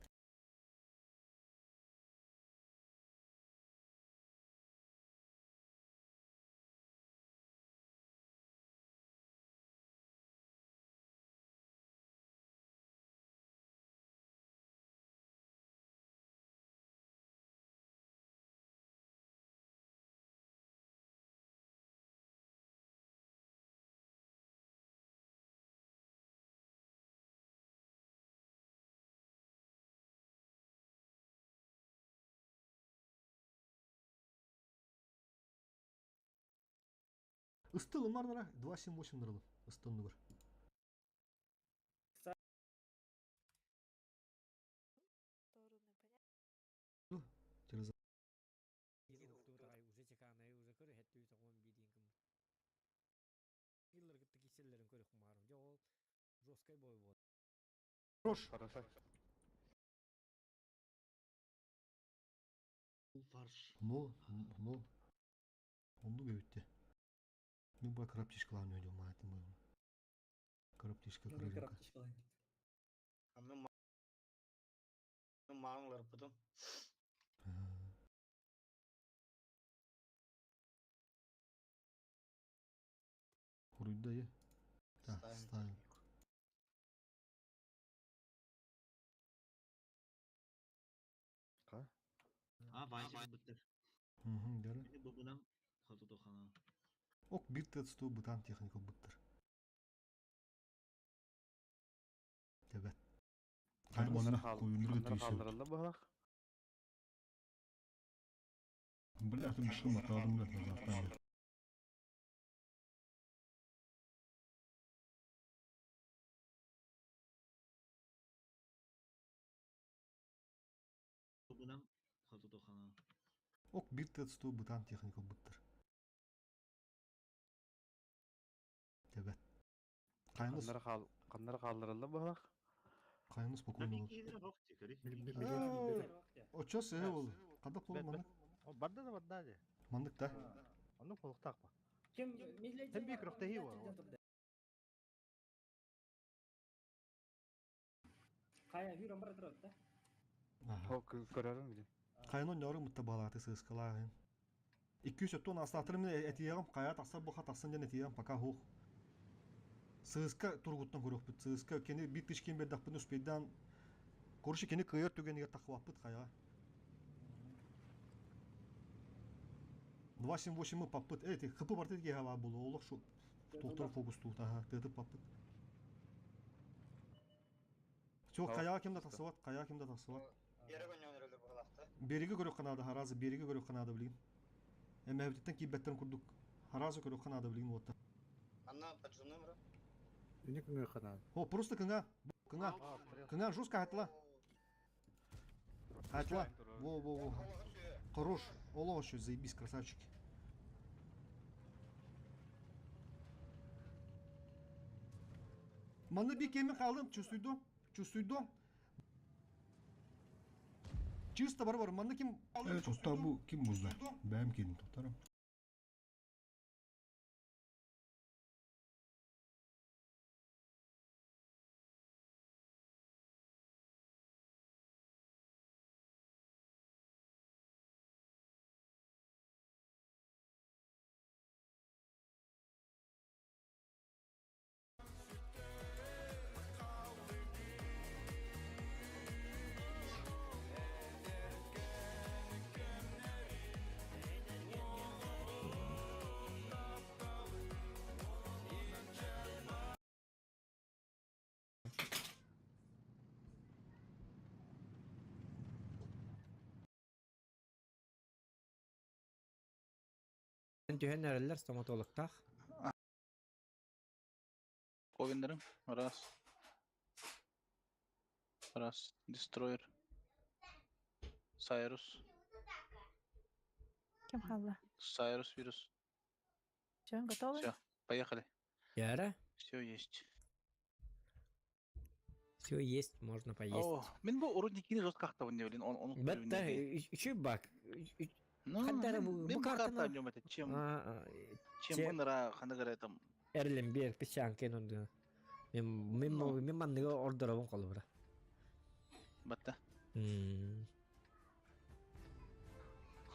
Ыстыл ылмардара 2.78 нырылым ыстынныгыр. Через Хорош. Ну, ну, оннук эбит Мен бу кыраптишкалаан өйдө маатын бу. Кыраптишка кырырынка. Маңлар бутум. Хуруйда я. Да, ставим. А, Вайсик быттыр. Угу, дәрі. Бу бынан хоту хана. Ок, бир тетсту бытан техника быттыр. Тебет. Хайбанара куюнурга түйсөт. Калдырылды бу Бля, ты мышым атадым да назад. Бу бынан хоту хана. Ок, бир тетсту бытан техника быттыр. Тебет. Хайны Ханнары хал ханнары хааллараллар быһалах. хайны спокойно Да olur. киһилэрэ бох дии, Очо сыһы ол. Кадап болу маннык. Барда да барда дии. Маннык да. Оннук буолуохтаах ба. Ким Сен биир күрэхтэһии буолар. Хайа хүрэн бара турар да. Аха. О көрөрүм билин. Хайны ньору мытта балаты сыскалааһын. 200 астаатыр мен этиягым кая тахсар буха тахсан ден этиягым пока хух. Сыска тургуттан көрөкпүт. Сыска кени бит тышкен бердакпын успейдан. Короче, кени кыйыр түгенигер тахваппыт кая. 2.78 мы паппыт. Эй, хпы барты геха булу. Олох шу тоқтор фокус туут. Ага, тыты паппыт. Все, каяга кимде тахсыбат, каяга кимде тахсыбат. Бериги көрөк канада харазы, бериги көрөк канада билин. Эмэбиттен кийбеттен курдук. Харазы көрөк канада билин отта. Анна поджимным ра. Үне күнгө ханаа. О, просто кыңа, кыңа, кыңа жестко хатла. Хатла. Во, во, во. Хорош. Оло еще заебись, красавчики. Манны би кеме қалдым, чувствуйду, чувствуйду. Чисто бар бар, манны ким Evet, tohtar bu kim buzda? Benim kedim tohtarım. Түһэн эрэллэр стоматологтаах. Ковендерым. Раз. Раз. Дестройер. Сайрус. Ким хаалла? Сайрус вирус. Все, готовы? Все, поехали. Яра? Все есть. Все есть, можно поесть. О, мен бу уродникини жестко ахтабын не блин, он Бетта, еще бак. Ну, Хаддара мен бу мен бу бу карта картаны. нем это, чем А, чем те- мынра ханагара там. Эрлем бер печан кен онды. Мен мен Ну. мен манныга ордорабын колубура. Батта.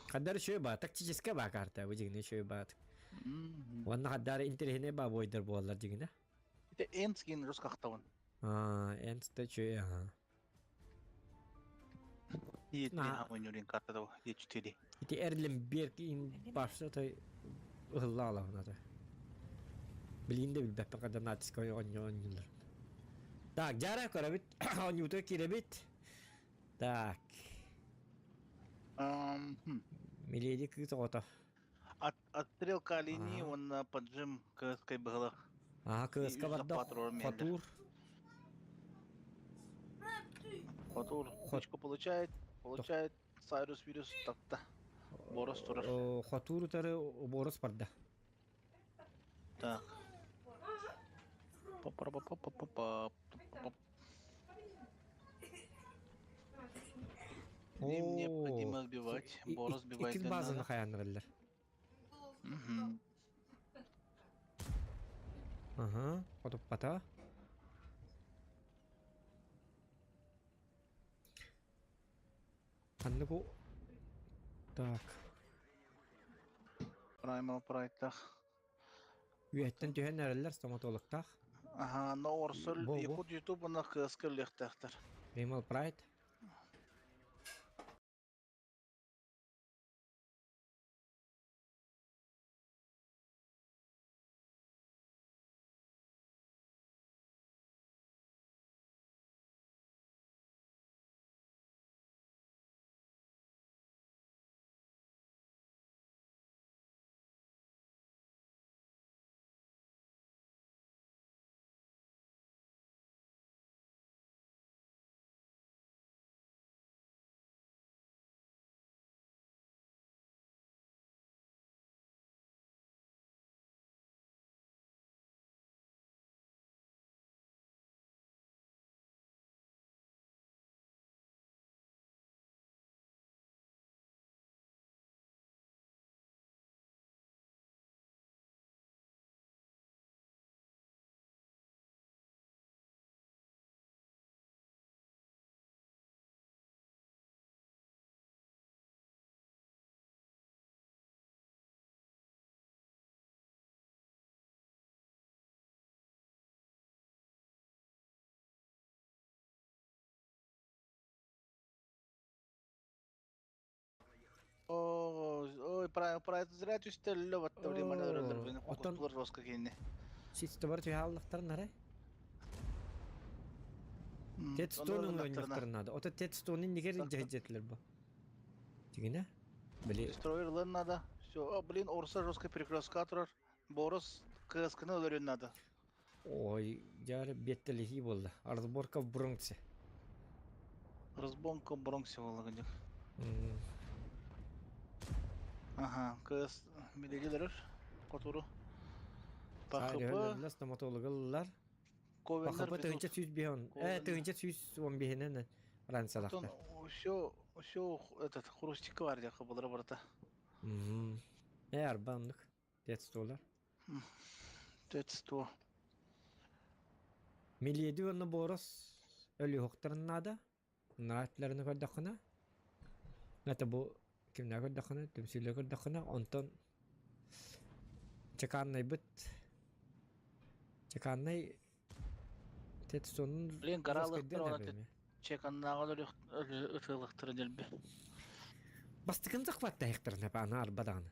Хаддар еще ба, тактическая ба карта, бу дигине еще ба. Онна хаддар интересне ба бойдыр буоллар дигине. Это энскин жестко ахтабын. А, энсте че, ага. Е3 На. ойнурин карта да Е4. Ити Эрлем берк ин башта той ылла ата. Билин де билбеппе када натиск оньо оньолар. Так, жара көрөбүт, оньута киребит. Так, миледи кыз оҕото. От отстрелка линии Ага. он на поджим КСК было. Ага, кыска үс барда запатрор меллер. хотур. Хотур Хот- очко получает, получает Сайрус вирус такта. Борос турар. Хотур утары борос барда. Так. Па-па-па-па-па-па. Им необходимо сбивать. Борос сбивать Икки не базаны надо. хаянырылар. Мгм. Ага, хотуппата. Ханны бу. Так. Праймал прайтах. Үөттен түһэн эрэллэр стоматологтаах. Ага, но орсол Бо, бо. Якут Ютуб на КСК лехтахтар. Primal Pride. Ой, правильно, правильно, зря түстэллэ батта блин, маны өрөллөр бини Оттон куттулар жестко киинни. Систебар түһааллахтарын аре. Тетстонун ойнохторун надо. Ото Тетстонун нигер жэжетилер бу. Тигине? Били. Дестройер ылын надо. Все, блин, Орса жестко перекрестка турар. Борос КСКны өлөрүн надо. Ой, жары беттелихи болду. Разборка в Бронксе. Разборка в Бронксе болла гыдик. Ага, КС милеги Котуру. ПХП. Стоматологылар. ПХП тыгынча сүүс биһон. Э, тыгынча сүүс он биһинен ранцалахтар. Все, все, этот, хрустика бар дяка булар барта. Э, арбаннык. Тетстолар. Тетсто. Миледи онно борос өлүһүктарын наада. Наратларını көрдөххүнэ. Это бу кимнэ көрдөххүнэ, түмсүүлэ көрдөххүнэ, онтон чеканнайбыт чеканнай тетстонун Блин, гаралыктар оны чеканнааҕы ытыалыктара дэлби. Бастыкын захваттайыктарын ана арба даҕаны.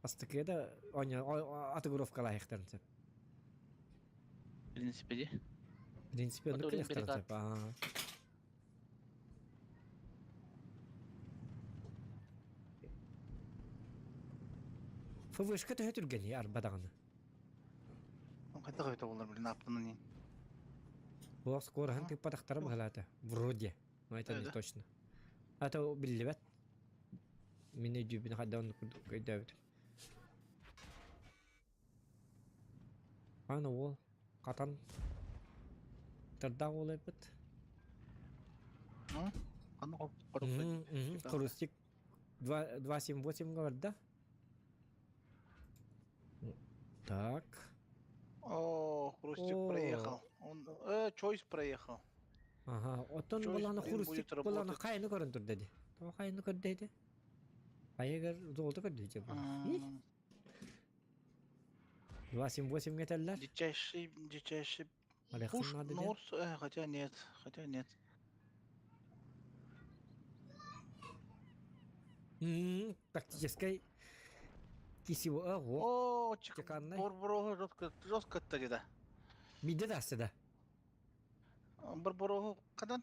Бастакыга да отыгровкалаахтарын сөп. В принципе, ди. В принципе, оннук кылыахтарын сөп. ФВшка төһө түргэний арба даҕаны. Хайдах өтө болар блин аптынан. Ол скороһын тыыппатахтара быһалаата. Вроде. Но это не точно. А то биллибэт. Мин өйдүүбүн хайда оннук курдук өйдөөбүтүм. Аны уол хатан тардаах уол эппит. Хрустик 2.78 говорда. Так. О, Хрустик проехал. Он, Чойс проехал. Ага, оттон буланы Хрустик буланы хайны көрөн тур деди. То хайны көрдөйдү. Айыгар золото көрдөйдү. 2.78 этэллэр. Дичайший, дичайший пуш, Норс, хотя нет, хотя нет. Тактическай кисиво О, чеканный. Борборого жестко, жестко тогда. Миде да да. Барборого, когда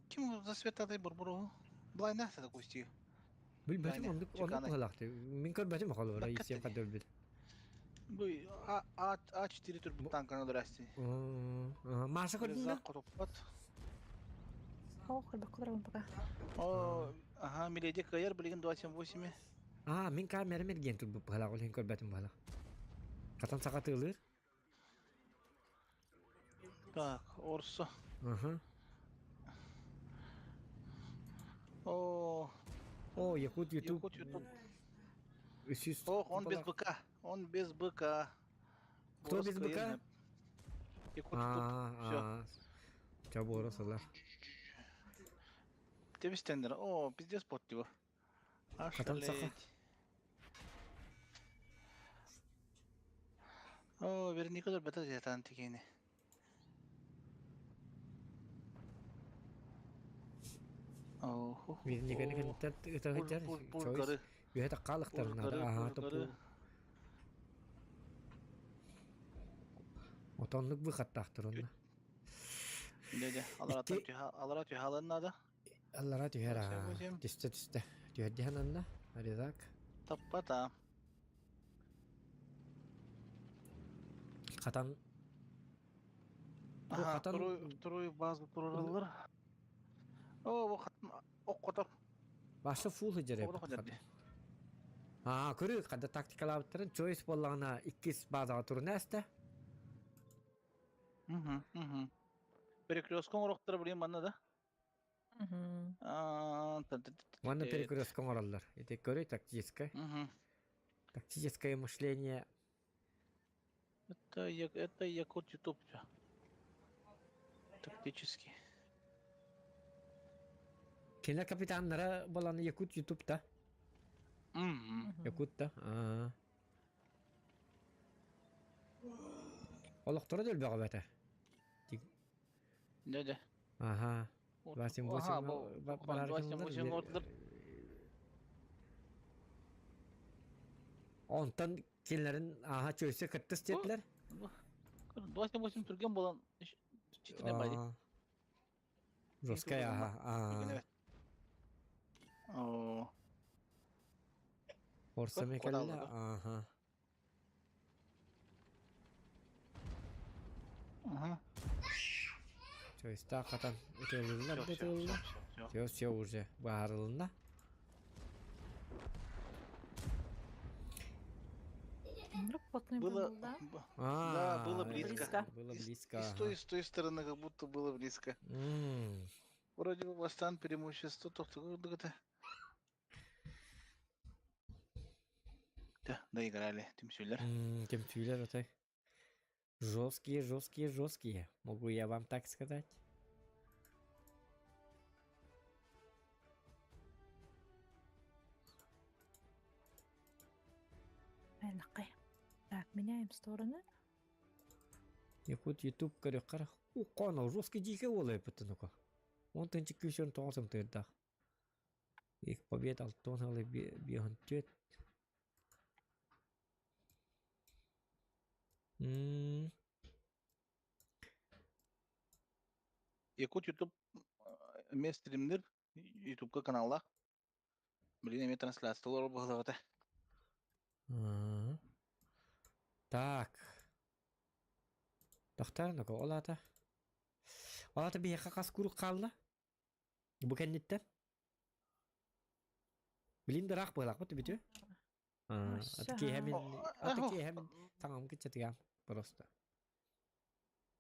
ким засветатай Барборого? Блайна это кусти. Билбэтим оннук оннук быһалаахты. Мин көрбөтүм холобура исиэн хадырбит. Бу А А А4 турбут танканы здрасте. Маша көрдүн да? О, көрбөккө пока. О, ага, Миледи КР билигин 278. А, мин камера мерген турбут быһалаах ол иһин көрбөтүм быһалаах. Хатан саха тыылыыр. Так, Орсо. Ага. О, О, Якут YouTube. Якут YouTube. Үсүс. Ох, он без быка. Он без быка. Кто без быка? Якут YouTube. Все. Чабора салар. Тебистендер. О, пиздец пот его. Хатан саха. О, Вероника бета зятан тигени. Верониканы кэнниттэн ытаһыдьар. Үһэ таккаалыктарына аха топу. Отоннук выхаттаахтыр онно. Деді, алара түһалын надо. Аллара түһэр аа. Түстэ түстэ. Түһэрдиһэн анна. Аризак. Таппата. Хатан. Ага, вторую базу туралар. О, бу хатан оккотор. Башы фул хыдьар эбит. Аа, көрү, хадда тактикалаабыттарын Чойс буоллаҕына иккис базаҕа турун эстэ. Угу, угу. Перекресткон оҥоруохтара блин манна да? Манна перекресткон оҥороллор. Ити көрүй тактическое. Тактическое мышление. Это, это Якут Ютуб. Тактически. Кинилэр капитаннара буолан Якут Ютуб да? Якут да? Аа. Олохторо да элбэҕэ бэтэ. Дэ дэ. Аха. Васим восемь Васим восемь. Онтон кинилэрин ааһа чөйсө кыттыс диэтилэр. 28 түргэн буолан читинэ бай. Жесткая аха. Оо. Орсами кэллэ. Аха. Ага. Чөйстаах хатан ытылынна да ытылынна. Все, все уже баарылынна. Плотный Было, был, да? да, было А, близко. Было близко. И с той стороны как будто было близко. Вроде бы Бастан преимущество, то Да, доиграли, Тимсюлер. Тимсюлер, это жесткие, жесткие, жесткие, могу я вам так сказать. Так, меняем стороны. Якут YouTube көрөххөр укконо жесткий дикий уолай бутунука. Он тынчы күүсөрүн тоҕосум тыырдаах. Их побед алтон халы биһон түөт. Якут YouTube эмиэ стримнир YouTubeка каналлаах. Блин, эмиэ трансляциялар быһылаҕыта. Так. Тохтар, ну-ка, ол аата. Ол аата биһиэхэ хас курук хаалла? Бу кэнниттэн? Билин дыраах быһылаахпыт бүтү. Аты киэһэ аты киэһэ мин таҥам кыччатыгам просто.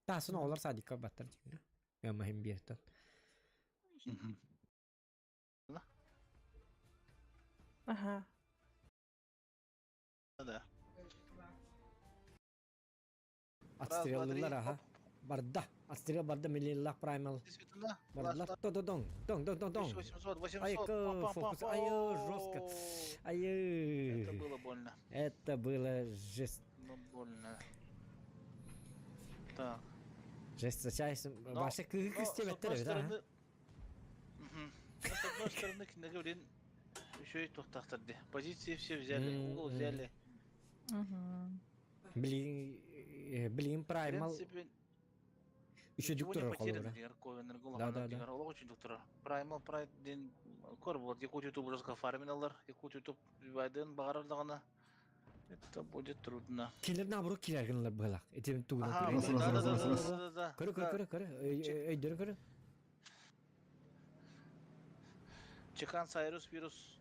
Таасын оҕолор садикка баттар дьиҥэ. Ыамаһын биэртэн. Ага. Да. Отстреллылар аха. Барда. Отстрел барда миллионлах праймал. Бардылар. Дон дон дон дон дон. 800, 800. Ай, фокус. Ай, жестко. Ай. Это было больно. Это было жест. Ну, больно. Так. Жесточайшим. Ваше кыгы да? С одной стороны, блин, еще и тухтахтарды. Позиции все взяли, угол взяли. Блин, блин, праймал. Еще доктор Да, да, да. Очень доктор. Праймал, прайд, ден, кор вот, Якут Ютуб жестко фарминалар, Якут Ютуб вайден багарар дагана. Это будет трудно. Килер наоборот килер гынлар быһылах. Этим тугунан Раз, раз, раз, раз, раз. Да, да, да. Көрө, көрө, көрө, көрө. Өйдөрү көрө. Чекан Сайрус вирус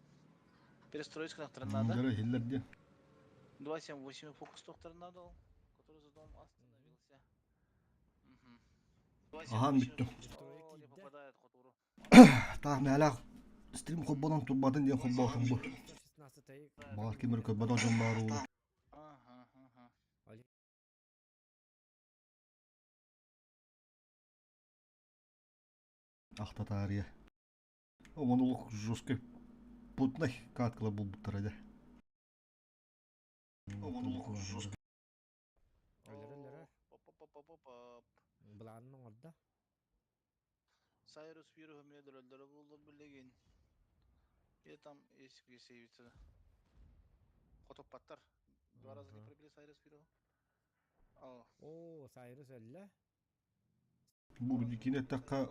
перестроить к надо. Хиллер де. 2.7.8 фокус доктор надо, который за дом остановился. Ахан бүттү. Не попадает Хотуру. Таах мээлээх стрим холбонон турбатын диэн холбоотум бу. Баҕар ким эрэ көрбөтөх дьон баар уолу. Ахта таарыйа. Ону олох жесткий путнай каткалар булбуттара дьэ. Өлөр Былаанын оҥордо. Сайрус вируһу медрөллөрө булду билигин. И там есть где сейвится. Хотоппаттар. Два раза не пробили Сайрус вируһу. О, Сайрус өллө. Бу кини эттэххэ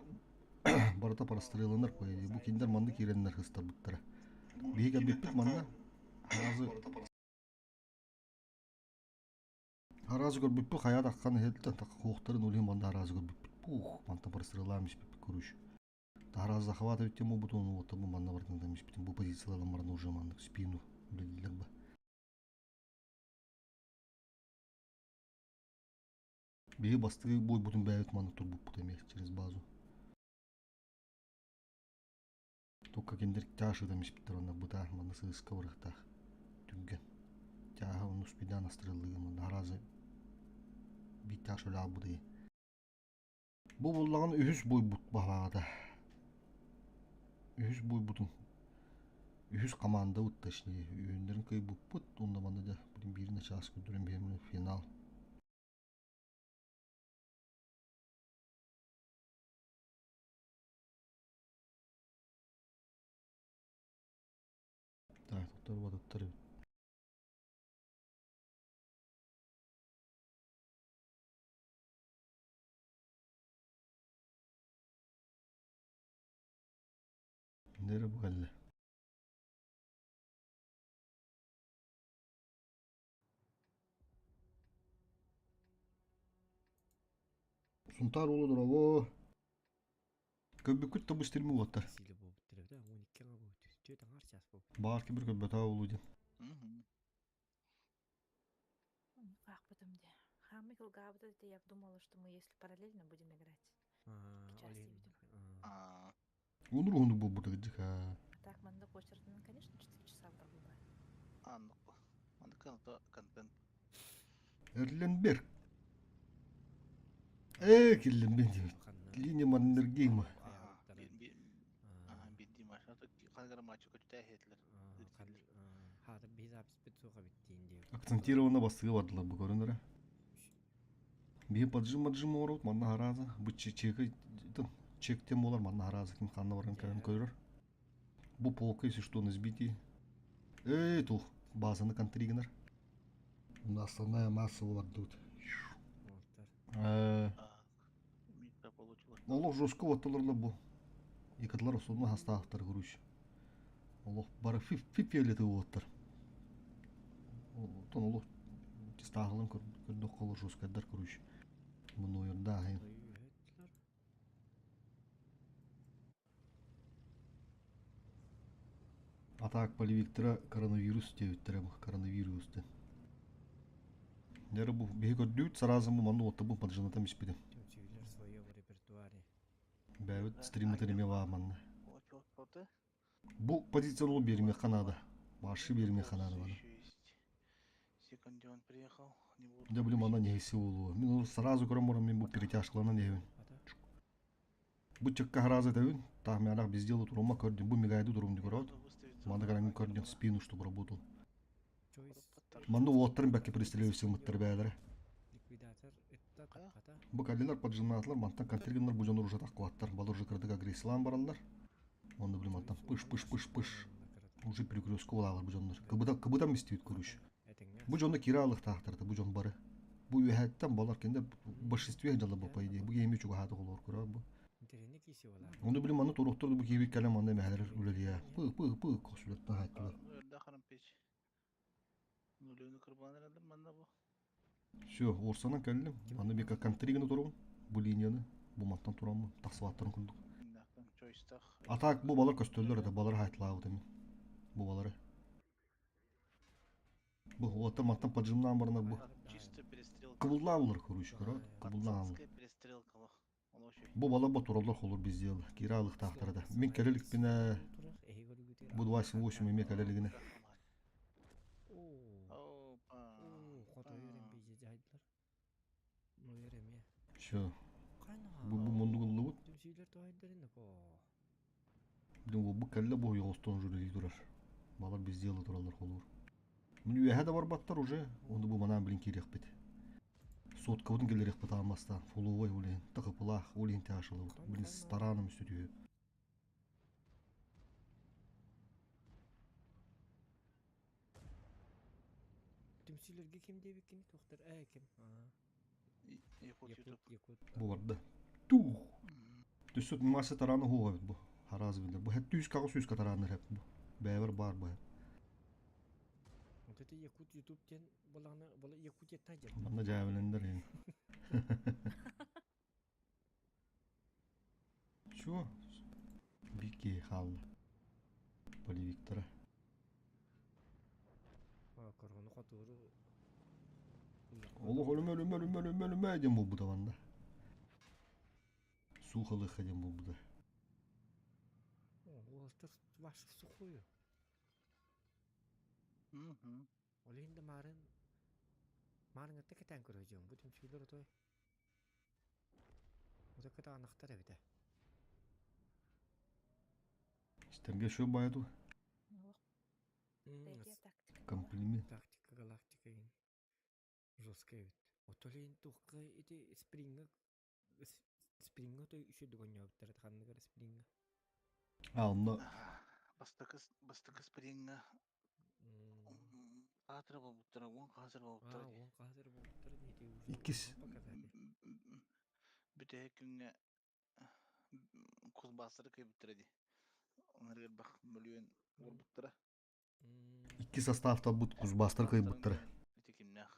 барыта прострелланар по идее. Бу киндер манны киирэннэр хыстарбыттара. Биһиги кэлбиппит манна харазы харазы көрбүппүт хайа таххан иһэлтэн хуохтарын улиһин манна харазы көрбүппүт. Пух, манта простреллаам испиппит көрүш. Харазы захватывать тему бутун вот бу манна бартын испитин бу позициялардан баран уже маннык спину үлэлииллэр ба. Биһи бастыы бойбутун бэйэбит маннык турбуппут эмиэ через базу. Только киндер тяжыдан испиттер онно бытаах манна сыыска барыахтаах түргэн. Тяаһа онну спидаан астрыллыгын манна аразы биир тяж өлөалбыт Бу буллаҕын үһүс буйбут баһаата. Үһүс буйбутун үһүс командабыт точнее үһүннэрин кыайбыппыт уонна манна дьэ блин биир начаас көрдөрөн биһиэммин финал. Так, туттар батыттар эбит. Нere бу кэллэ. Сунтаар уолу дорообо. Көрбүккүт да бу стримы уоттар. Силе буолбуттар эбит, 12 га буолбут. Түөрт аҥаар чаас буолбут. Баар ким бір көрбөтөө улуу диэн. Хаахпытым дии. Хаамый кылгаабыта это я думала, что мы если параллельно будем играть. Час видим. Онур уһунук буолбута кырдьык аа. Так, манна почеркынан, конечно, 4 часа барбыла. Аннык бу. Маннык контент. Эрленберг. Ээ, киллэнбин диэбит. Линия Маннергейма. Биирдии машина хангара матчы көтүтээһиэтилэр. Хаата биһи записпит суох эбит диин диэбит. Акцентированно бастыгы бардылар бу көрөн эрэ. Биһи поджим поджим оҥоробут манна харааза. Бу чеки чектен буолар манна харааза ким ханна баран кэлэн көрөр. Бу полка если что на сбитии. Эй, тух, базаны контри гынар. Основная масса бардыбыт. Олох жестко оттолорлор бу. Якотлар основной хастаахтар короче. Олох бары фиолетовый уоттар. Оттон олох тистааһылын көрдөххө олох жесткайдар короче. Мунуйурдааһын. А так полевиктара коронавирус диэбиттэрэ бу коронавирус диэн. Дьэ бу биһи көрдүүт сразу бу манна уоттабын поджинатан испитим. Түмсүүлэр в своем репертуаре. Бэйэбит стриммытын эмиэ баа манна. Бу позицияны ол биэримиэххэ наада. Маршы биэримиэххэ наада баны. Секундион приехал. Дьэ били манна неһиси буолуо. Мин ол сразу көрөн баран мин бу перетяжкаларынан иһэбин. Бу чыкка харааза этэбин, таах бездело турума көрдүм, бу мигайды турум ди көрөөт. Манна караңын көрдүм спину, чтобы работал. Манна уоттарын бэкке пристрелив сымыттар бээлere. Бу каллилар поджимнаатылар, мантан контригиннар бу дьонор уже таккуаттар, балар уже кырдык агрессиялаан бараллар. Онно били мантан пыш пыш пыш пыш. Уже перекрестка булаалар бу дьоннор. Кыбыта кыбытан мистибит көрүш. Бу дьонно кира алыктаахтарда бу дьон бары. Бу үөһэттэн балар кэнде большинстве дьалла бу по идее. Бу киһи чугаһааты олор көрөр бу. Ону билим аны туруктар бу киһи кэлэн манна мэһэлэр үлэлиэ. Пы пы пы косулеттан хайттылар. Все, орсанан кэллим. Аны бека контриганы турабын. Бу линияны бу мантан тураммын. Тахсыбаттарын курдук. А так бу балар көстөллөр это балар хайтлаабыт эми. Бу балары. Бу уоттар мантан поджимнаан баранар бу. Чисто перестрелка. Кыбыллаабылар короче, көрө. Кыбыллаабылар. Пацанская перестрелка лох. Бу бала бу тураллар холур бездел. Кира алыктаахтара да. Мин кэлэликпинэ бу 28 эме кэлэлигинэ. Все. Бу бу мундугуллубут. Блин, бу кэллэ бу йоҕостон уже турар. Балар бездело тураллар холур. Мин үөһэ да барбаттар уже, онду бу манаан билин киириэхпит. Соткабытын кэллэриэхпит аамастаан, фуловой улиһин, тахыпылаах улиһин тяашылыбыт. Блин, с тараном үстүтүһү. Түмсүүлэргэ ким диэбиккин туохтар ээ ким Якут Якут Якут Бу барда. Тух! Төссөт масса тараны хуоҕа бу. Хараас билэр. Бу хэт түүс каҕыс сүүс тарааннар хэп бу. Бэйэбэр баар бу. Вот это Якут Ютуб диэн балаҕана бала Якутияттан дьэ. Манна дьээбэлэннэр иһин. Чё? Бики хаалла. Полевиктара. Коргону хотууру Олох өлүмэ өлүмэ өлүмэ өлүмэ өлүмэ диэн буолбута манна. Суухалыха диэн буолбута. Уолаттар ваша сухую. Ол иһин да маарын маарыҥҥатта кэтээн көрө дьон бу түмсүүлэр отой ото кытаанахтар эбитэ. Истэргэ шо баайду. Комплимент. Тактика галактика ин жесткая эбит. Отол иһин туохха ити спринга спринга той үчү дугонньообуттар ханныгар спринга. А, онно Бастакы бастакы спринга хаатыр болбуттара, уон хаазыр болбуттара. Уон хаазыр болбуттара ити уже Иккис. Бүтэһик күҥҥэ кузбаастары кыйбыттара дии. Ынырыырбах мөлүйүөн уорбуттара. Икки составтарбыт Кузбасстар кыайбыттара. Ити кимнээх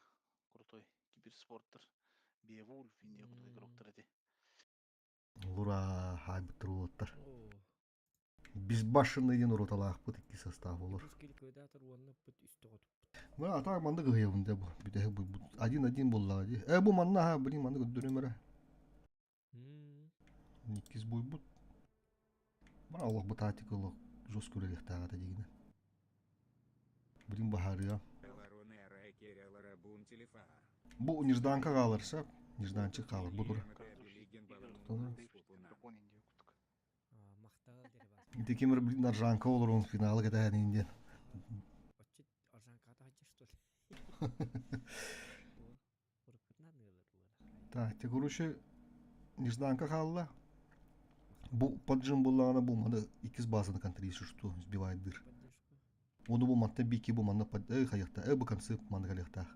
крутой киберспорттар Бевульф Индия крутой игроктар эти. Ура, хаайбыттар уолаттар. Безбашенный диэн роталаахпыт икки состав олор. Мына атаак маннык ыһыйабын да бу бүтэһик бу один-один буоллаҕа дии. Э бу манна аха блин маннык көрдөрүм эрэ. Иккис буйбут. Мына олох бу тактика олох жестко үлэлиэхтээх этэ дигинэ. Блин баһаарыа. Бу нежданка хааларса, нежданчик хаалар бу тура. Ити ким блин Аржанка олорон финалы кэтэһэн диэн. Так, те короче, нежданка хаалла. Бу поджим буллаҕына бу маны иккис базаны контролируешь, что сбивает дыр. Ону бу манта бики бу манна под э хайахта э бу концепт манна кэлиэхтээх.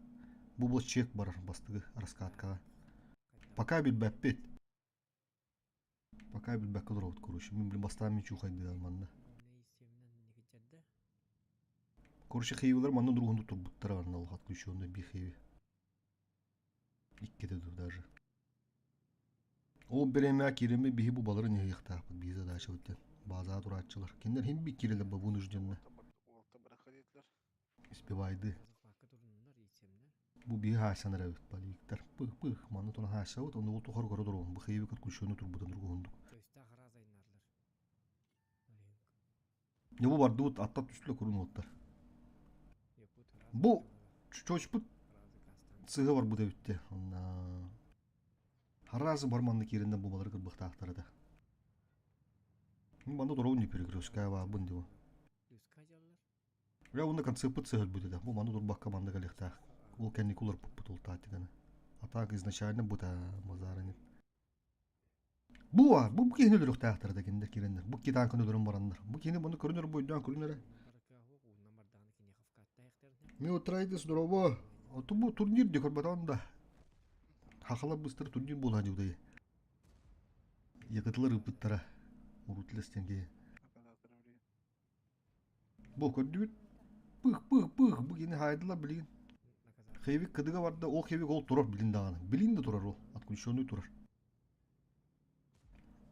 Бу бу чек барар бастыгы раскаткаҕа. Пока билбэппит. Пока билбэккэ олоробут короче. Мин блин бастаан мин чуухайдыам манна. Короче, хейвилер манна другун турбуттара манна олох отключенный би хейви. Иккитэ дуу даже. Ол бириэмэҕэ киирэммит биһи бу балары ньыһыйыахтаахпыт биир задачабыт диэн. Баазаҕа турааччылар. Кинилэр иһин би киирэлэр ба вынужденно. Испивайды. Бу биһи хаайсан эрэбит полииктар. Пых-пых, манна туна хаайсабыт, ону ол тухары көрө туруом. Бу хейби отключенный турбутун тургуһундук. Бу бардыбыт аттар түстүлэ курун уоттар. Бу чочпут сыһа барбыт эбитте. Онна Харазы бар манна киирэннэ бу балары кырбахтаахтара да. Манна туругун не перекрестка баабын диво. Я уонна концеппыт сыһырбыт этэ. Бу манна турбакка манна кэлиэхтээх. Ол кэнники уларпыппыт ол тактиканы. А так изначально бу базара нет. Бу бар, бу киһини өлөрүөхтээхтэр да кинилэр киирэннэр. Бу китаанканы өлөрөн бараннар. Бу киһини маны көрүнэр бойдоон көрүнэрэ. Миотрайдис здорово. Оту бу турнир де көрбөтөн да. Хахалар быстар турнир буолаа дьудайы. Якытылар ыппыттара. Урутлестен киһи. Бу көрдүбүт. Пых пых пых бу кини хаайдылар билигин. Хевик кыдыга барда, ол хевик ол турар билин даҕаны. Билин да турар ол, отключенный турар.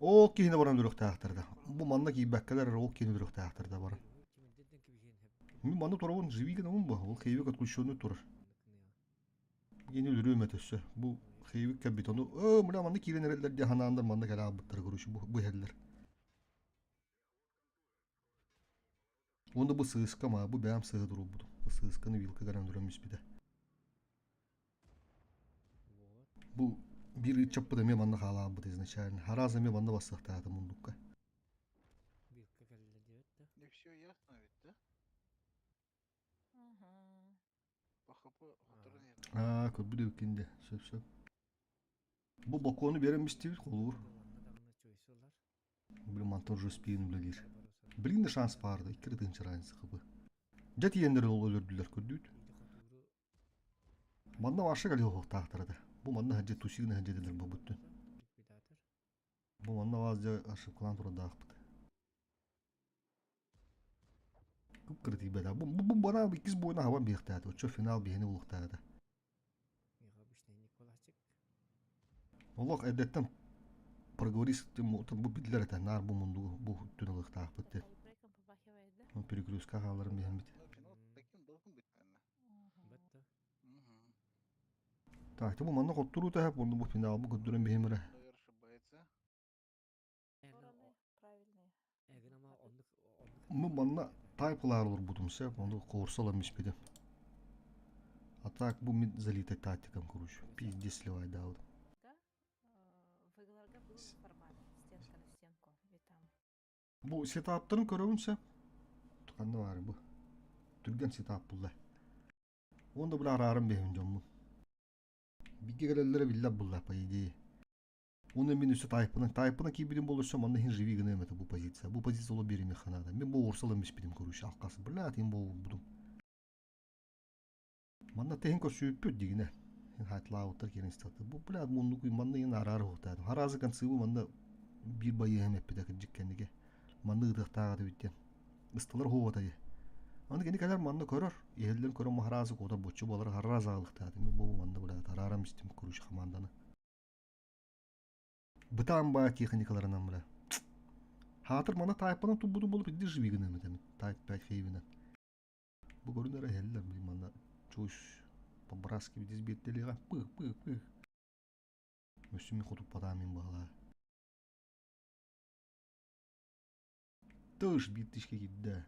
Ол киһини баран өлөрүөхтээхтэр да. Бу манна киирбэккэлэр ол киһини өлөрүөхтээхтэр да баран. Мин манна турабын, живи гынабын бу. Ол хевик отключенный турар. Кини өлөрүөм этэ өссө. Бу хевик кэлбит ону, "Э, мына манна киирэн эрэллэр" диэн санаандар манна кэлэ аалбыттара короче бу бу иһэллэр. Уонна бу сыыска маа бу бэйэм сыыһа туруорбутум. Бу сыысканы вилка гынан туран бүспүтэ. Бу биир ыччаппыт эмиэ манна хаалаабыт изначально. Хараас эмиэ манна бассыахтаата мундукка. Вилка кэллэ диэбит да. Не все ясно ведь, да? По ХП Аа, көрбүт эбиккин дэ. Сөп сөп. Бу бокуону биэрэн бистибит холуур. Блин, мантан уже спиин үлэлиир. Билигин да шанс баар да, икки тыһыынча разница хыбы. Дьэ тиийэннэр ол өлөрдүлэр көрдүүт. Манна вообще кэлиэ уһуктаахтара да. Бу манна сылдьа тусигына сылдьа дилер бу бүттүн. Бу манна вас дьэ ошибкалаан турардаахпыт. Кып-кыра тиийбэтэ. Бу бу бана иккис буойна хабан биэхтээтэ. Оччо финал биһини булуохтаата. Олох эрдэттэн проговорись бу биллэр этэ наар бу мундугу бу түн ылыахтаахпыт диэн. Перегрузка хааларын биһэммит. Так, бу манна хоттуруу тэһэп, онну бу финалбы көрдөрөн биһим эрэ. Бу манна тайпылаар олорбутум сөп, ону курса ылан испитим. А так бу мин залитай тактикам, короче, пиздец сливай даалым. Бу сетаптарын көрөбүн сөп. Ханна баар бу? Түргэн сетап булла. Уонна бу араарым биһим дьоммун. Бигэ кэлэллэрэ биллэр булла, по идее. Уонна мин өссө тайпынан, тайпынан киирбитим буоллар өссө манна иһин живи гыныам этэ бу позиция. Бу позиция олох биэримиэххэ наада. Мин бу уурсалан испитим короче, алкас. Блядь, им буолбутум. Манна тэһин көрсүбүппүт дигинэ. Хатлаабыттар киирэн истэхтэ. Бу блядь, муннук манна иһин араар уһуктаатым. Харазы концыбы манна биир байыаһым эппитэ кырдьык кэннигэ. Манна ыытыахтаах этибит диэн. Ысталар уһуобатай. Аны кини кэлэр манна көрөр, иһэллэрин көрөн маһараазы куотар боччу буолар харааз аҕалыахтаах. Мин бу манна бля тараарам истим короче команданы. Бытаан баа техникаларынан бля. Хаатыр мана тайпанан турбутум болуп идди живи гыныым этэмин. Тайп 5 хейвинен. Бу көрүн эрэ иһэллэр билим манна чуш по-братски бидис биэртэлиэҕэ пых пых пых. Өссө мин хотуппатаам мин баҕалаа. Тыш биир тышка киирдэ.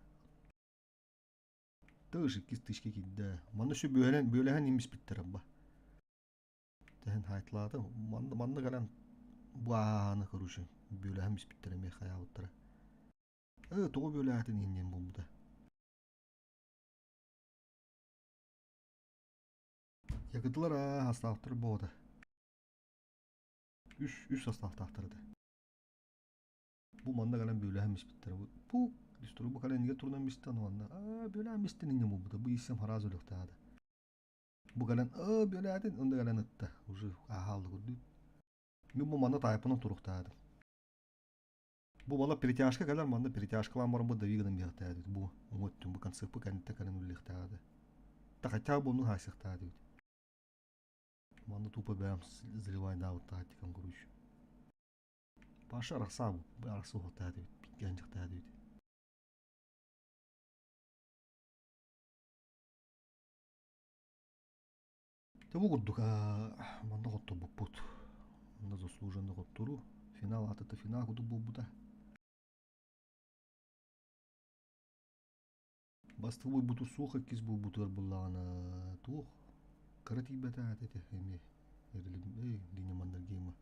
Тыш иккис тышка киирдэ. Манна өссө бүөлэһэн бүөлэһэн имиспиттэр абба. Тэһэн хаайтылаата. Манна манна кэлэн бу ааһааны короче бүөлэһэн испиттэр эмиэ хайаабыттара. Э тоҕо бүөлээтин иһин диэн буолбута. Якытылар аа хастаахтар буолбута. Үс үс састаахтаахтар этэ. Бу манна кэлэн бүөлэһэн испиттэрэ. Бу дистур бу кэлэн игэ турунан бистэн манна аа бүөлээн бистэн инньэ буолбута. Бу иссем хараас өлүөхтаада. Бу кэлэн аа бүөлээтин онда кэлэн ытта. Уже ааһаалды көрдүүт. Мин бу манна таайпынан туруктаадым. Бу бала перетяжка кэлэр манна перетяжкалаан баран бу дави гынан биэхтээдит. Бу уҥа өттүн бу концеппы кэнниттэн кэлэн үллэхтээдэ. Та хотя бы ону хаасыахтаадыбыт. Манна тупо бэйэм заливайдаабыттаатикам короче. Паша арахсаабыт, арахса уһуктаатыбыт, биккээн дьахтаатыбыт. Дьэ бу курдук манна хотторбуппут. Манна заслуженный хотторуу. Финал аатыта финал курдук буолбута. Бастакы буолбуту суох иккис буолбутугар буллаҕына туох кыра тиийбэтэ этэ эмиэ эрилим линия Маннергейма.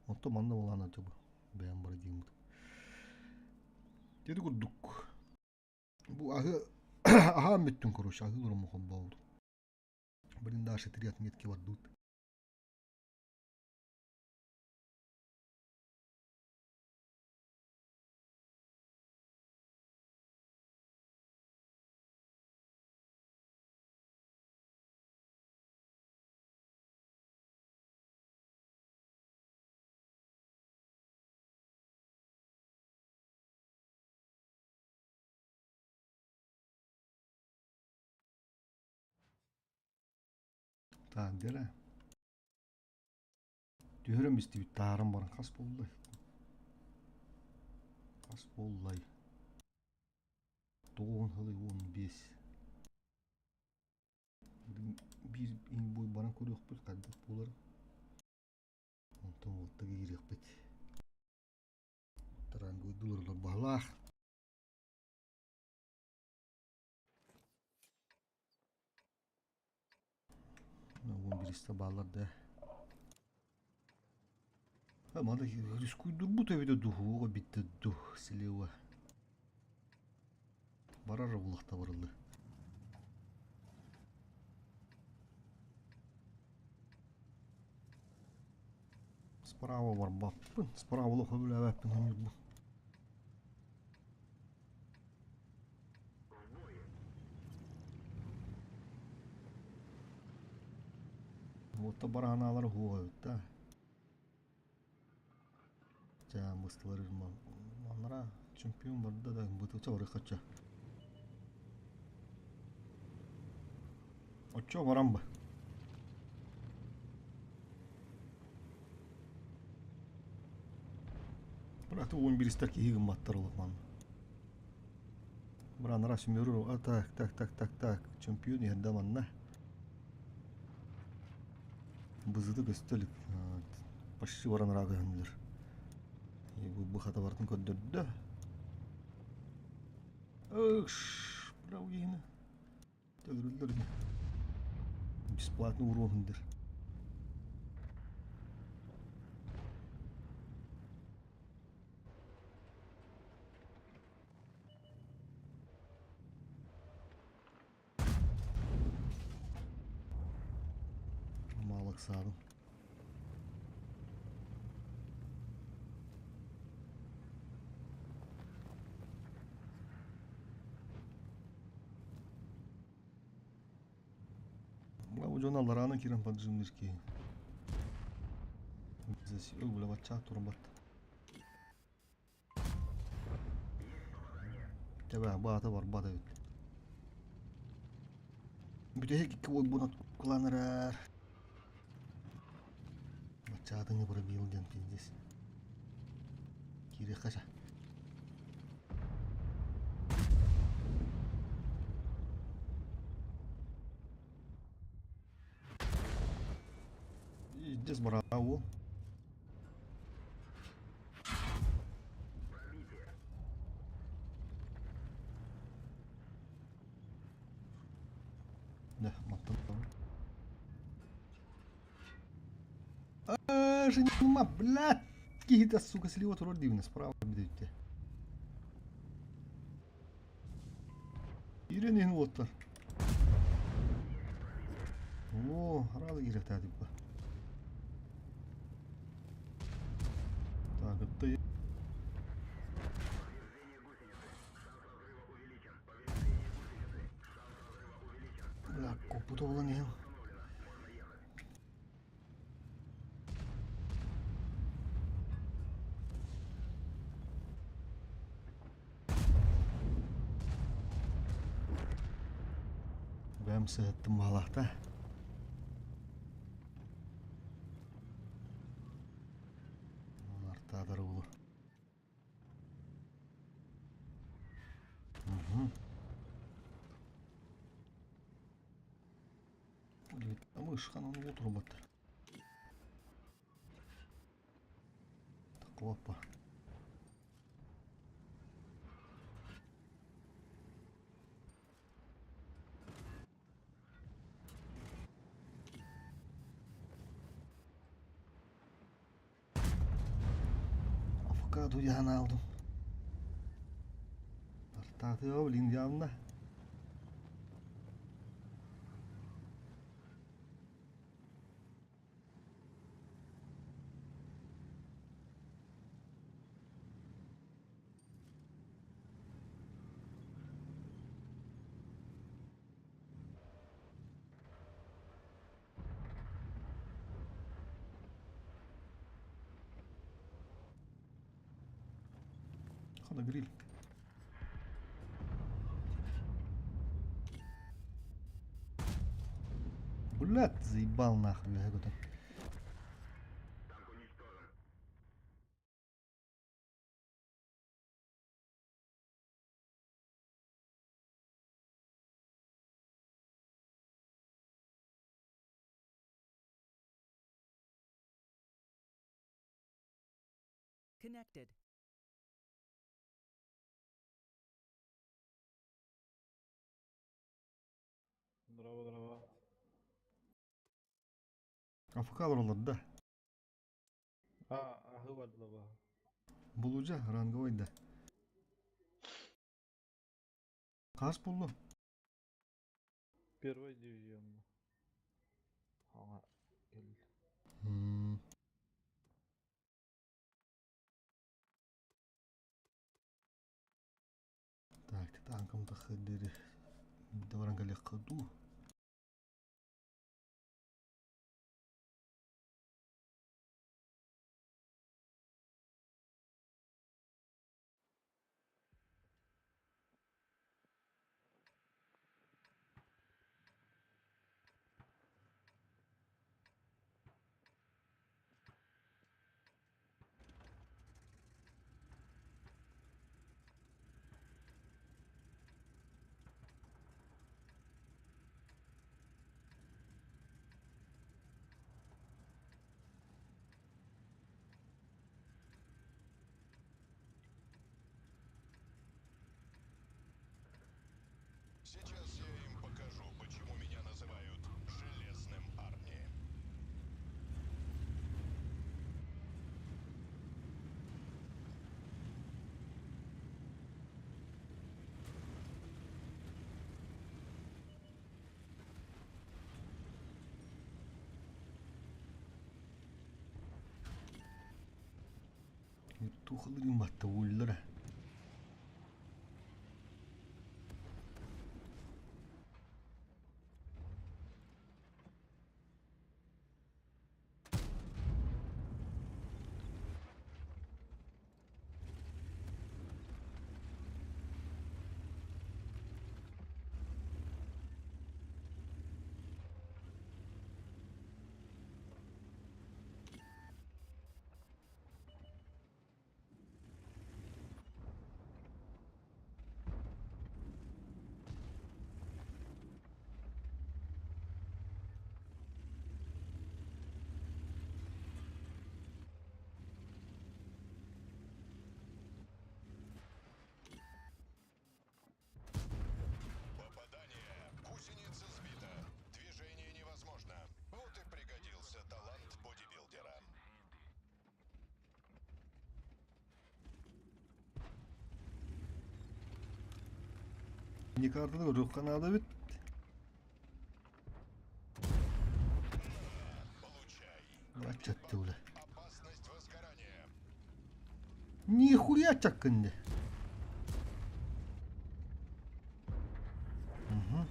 Онтон манна буолаана дьэ бу бэйэм бара диэммит. Дьэ курдук бу аһы аһаан бүттүм короче аһыы олорон холбообутум. Блин, дальше три отметки вардут. Так, дьэ Түһэрэн истибит тааран баран хас буоллай? Хас буоллай? Тоҕуһун сылый уон биэс. Биир иҥ баран көрүөхпүт хайдах буолар. Онтон уолта киириэхпит. Тарангуйдулар баһылаах. Уон биристэ бааллар да. Маны рискуйдурбут эбитэ дуу, эбитэ дуу, слева. Барар улахта барыллы. Справа барбаппын, справа олох өбүлээбэппин хомуйбун. Уотта бараанаалар уһуоҕа эбит да. Чэ, быстылар маннара чемпион барда да бытыча барыхачча. Оччо баран ба. Брат, уон биристер киһи гымматтар олох манна. Бранара сүмөрүр, а так, так, так, так, так, чемпион иһэрдэ манна. Бызыты көстө илик. Почти баран ыраах көһүннүлэр. Бу хата бартын көрдөрдө. Ыкш, браво киһини. Төгүрүллэр Бесплатно уруоһундыр. Малык саадым. Бу дьон аллараанан киирэн поджимныыр киһи. Бля, баччаах турбат. Тэбэ, баата барбат эбит. Бүтэһик икки уолбун откулаан эрэр. Баччаатыҥы пробил диэн пиздец. Киириэххэ ча. Пиздец, браво. Да, маттан. А, Женема, блядь! Какие-то, сука, слева турар дивно, справа бедете. Ирен иһин уоттар. О, рада киирэтээ типа. Так, это Бля, коппута булан иһин. Бэм сыһыттым баалаахта. Артаатар улу. Угу. Мышканан отурбат. Так, опа. Авокадо яһан алдым. Тартаатыга блин явно. Хана гриль. Блядь, заебал нахуй, я говорю. Connected. Браво, браво. Афкалар олар да. А, аһы бар Булужа ранговой да. Хас буллу? Первый дивизион. Аңа кел. Так, танком тахадири. Давранга легкаду. Сейчас я им покажу, почему меня называют Железным Арни. Тухлырым батта уллара. Миникартаны көрүөххэ наада эбит. Аччатты бля. Нихуя чаккын де. Угу.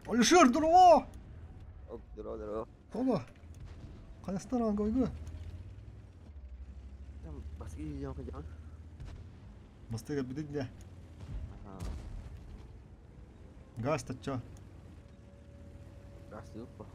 Алишер, здорово! Здорово, здорово. Хола. Хайастар койгу. Там баски видео ходил. Бастыга бидит де. Газ тача. Газ упа.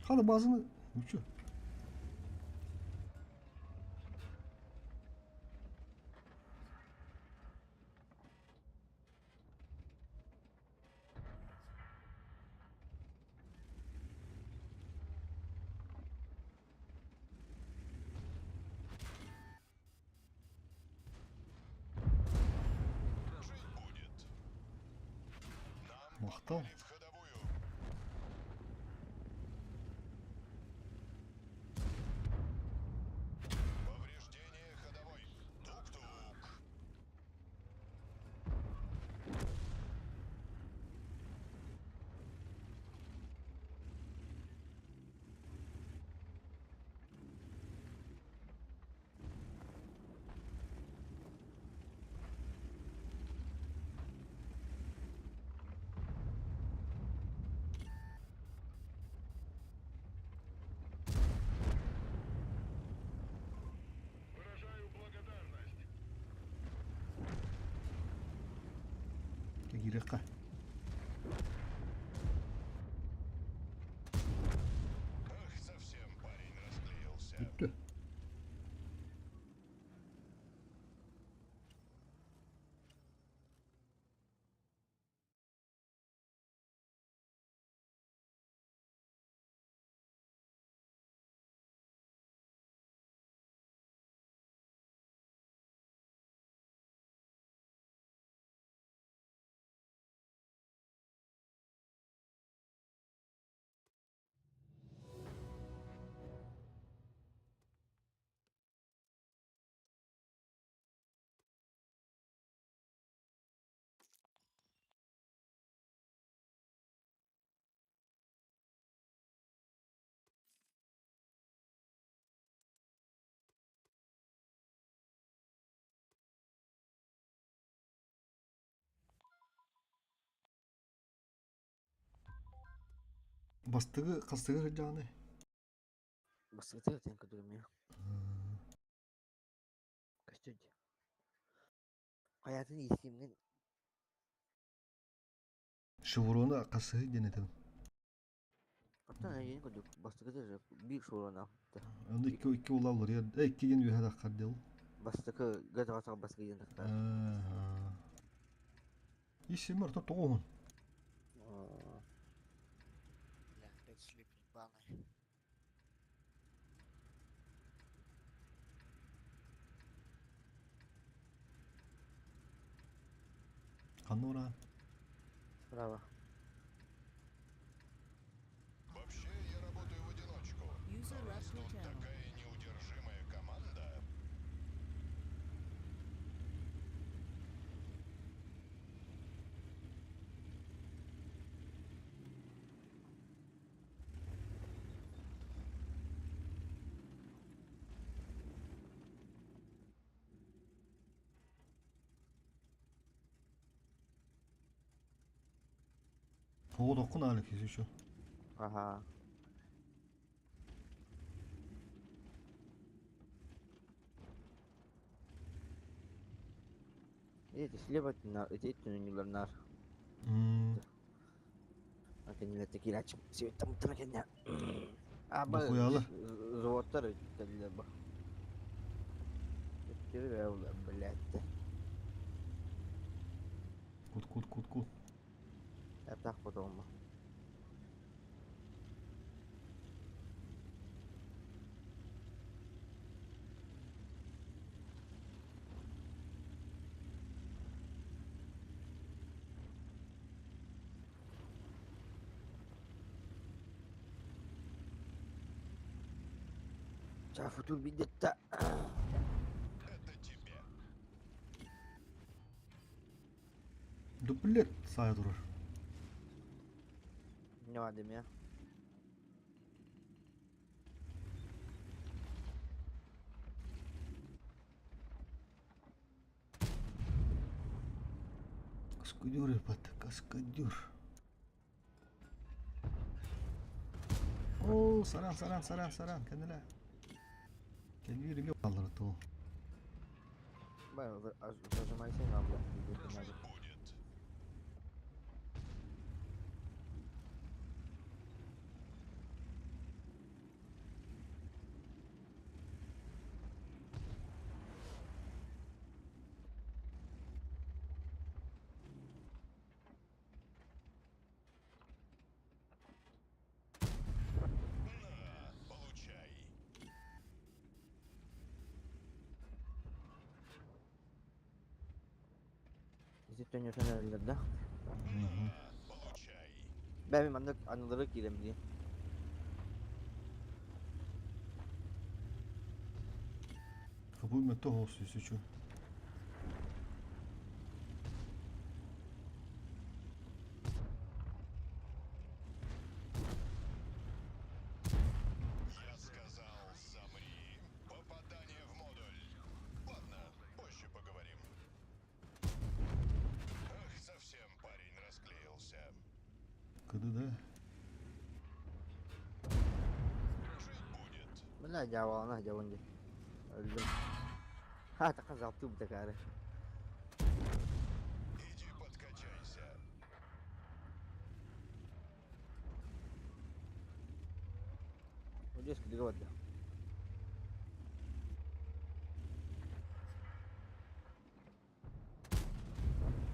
Хада базаны Үчү. Махтал. Кириэххэ. Бүттэ. Бастыгы хастыгы сылдьаҕыный? Бастыгы тен көтүрүмү. Көстүд. Хаятын исимнин Шеврона хасыһы диэн этэн. Оттон эйин курдук бастакы биир шеврона. Онно икки икки улааллар икки диэн үөһэ таххар дел. Бастакы газаҕа бастакы диэн тахтар. Исим орто тоҕуһун. Бля, опять слип ебаный. Ханна ураан? Справа. Вообще я работаю в одиночку. User Но раз left your тут channel. такая неудержимая команда, Оҕотоххун Алик, если что. Ага. Эти слева эти түнүнүлэр нар. Акенилер текилачым светтам тракеня. Аба Дохуялы. Заводтар өттеллер ба. Блядь. Кут кут кут кут. Этак потом. Чафутур бидетта. Это тебе. Да блядь, сая турар. Не вадим я. Каскадер, ебать, каскадер. О, саран, саран, саран, саран, кәнелә. Кәнелә алыр то. Бай, зажимайся на блядь. Жить будет. На, получай. Ити төнөтөн өллөр да. На, получай. Бәби маннык анылары кирем ди. Кабul мөттө хоос, если что. Я сказал, замри. Попадание в модуль. Ладно, позже поговорим. Ах, совсем парень расклеился. Кыды да. Жить будет. Бля, дьявол, дьявол ди. Өлдүм. Ха, така залтып дакары. Иди подкачайся. Одеск дигават да.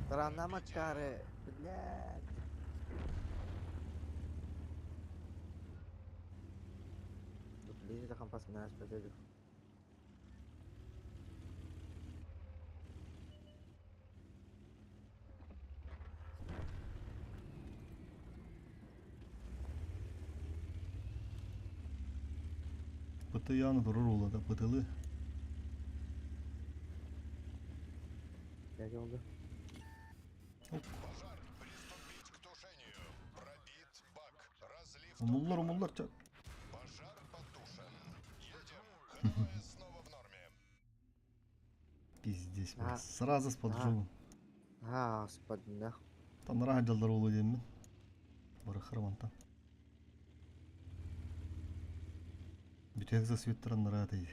Таранама чары, блядь. Тут лезет компас на спасатель. Пытаяны турар ула да пытылы. Я oldu. Пожар. Приступить к тушению. Пробит бак. Разлив Умуллар, топлива. умуллар чат. Пожар потушен. Едем. Ходовая снова в норме. Пиздец, А. блядь. Сразу с поджогом. А, спадна. Там жалдар ула деймін. Бары хырманта. Бүтек за светтер нара дейді.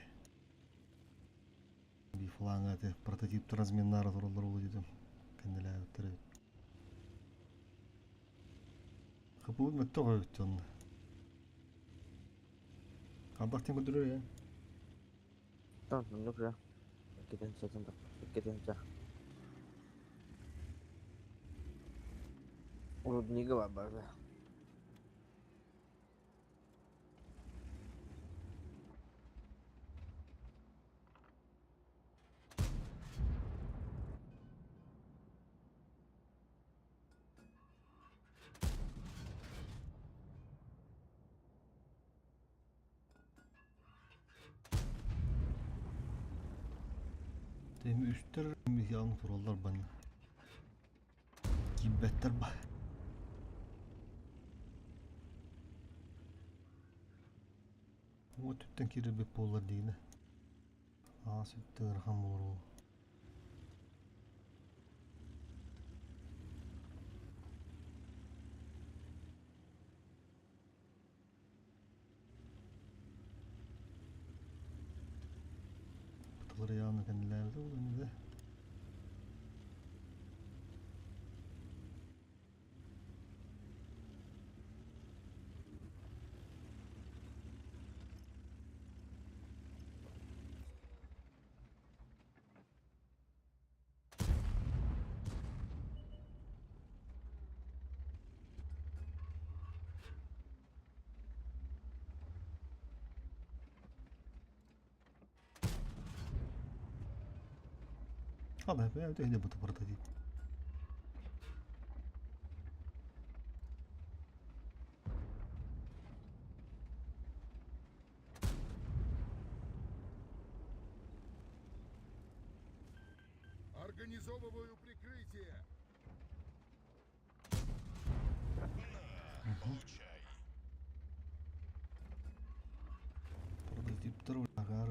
Би фланга те прототип разменнары туралар ула дедим. Кенделе өттер. Капы мөттө койбут онны. Кандак тем көдүрөр я. Tamam, ne güzel. Gidin satın da. Gidin sa. Руднига барда. Теми үстер яны туралар баны. Киббеттер ба. Вот түттен кире беп болар дейні. Аа сүттен ырхан болар ол. манна кэннилээбитэ буолуо да. Vabbè, vediamo прототип. Организовываю прикрытие. Прототиптар агаар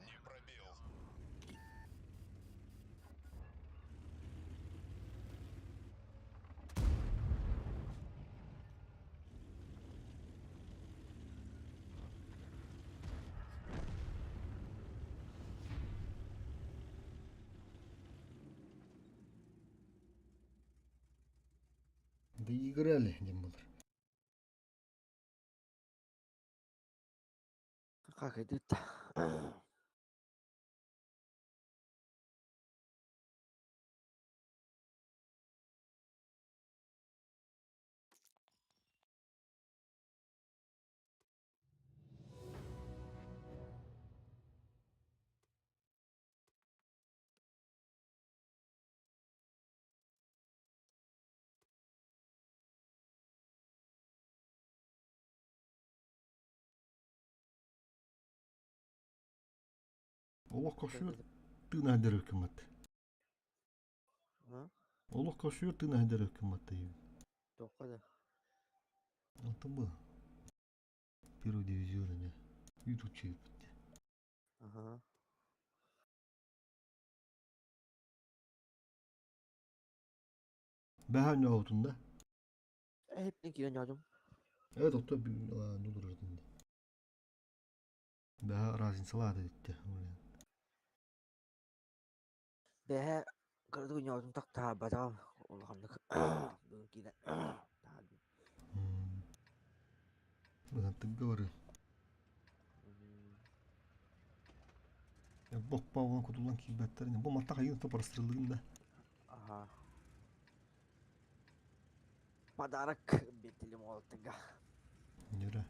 Не пробил. Доиграли, диэн буолар. Как это? Олох көрсүөр тыын аһдыр кыммат. Олох көрсүөр тыын аһдыр кыммат дейбин. Тоққа да. Алтын bu. Первый дивизион не. YouTube чыгып. Ага. Бәһә не да. Hepini кирен yazdım. Evet, отто нудур динде. Бәһә разницалады дитте. Бәһә кырды yazdım так та бадам. Улаханнык. Бүгін кирен. Ты говори. Бок павлан кутулан кийбэттерин. Бу матта хайын то прострелдыгын да. Ага. Подарок бетелим олтыга. Нюра.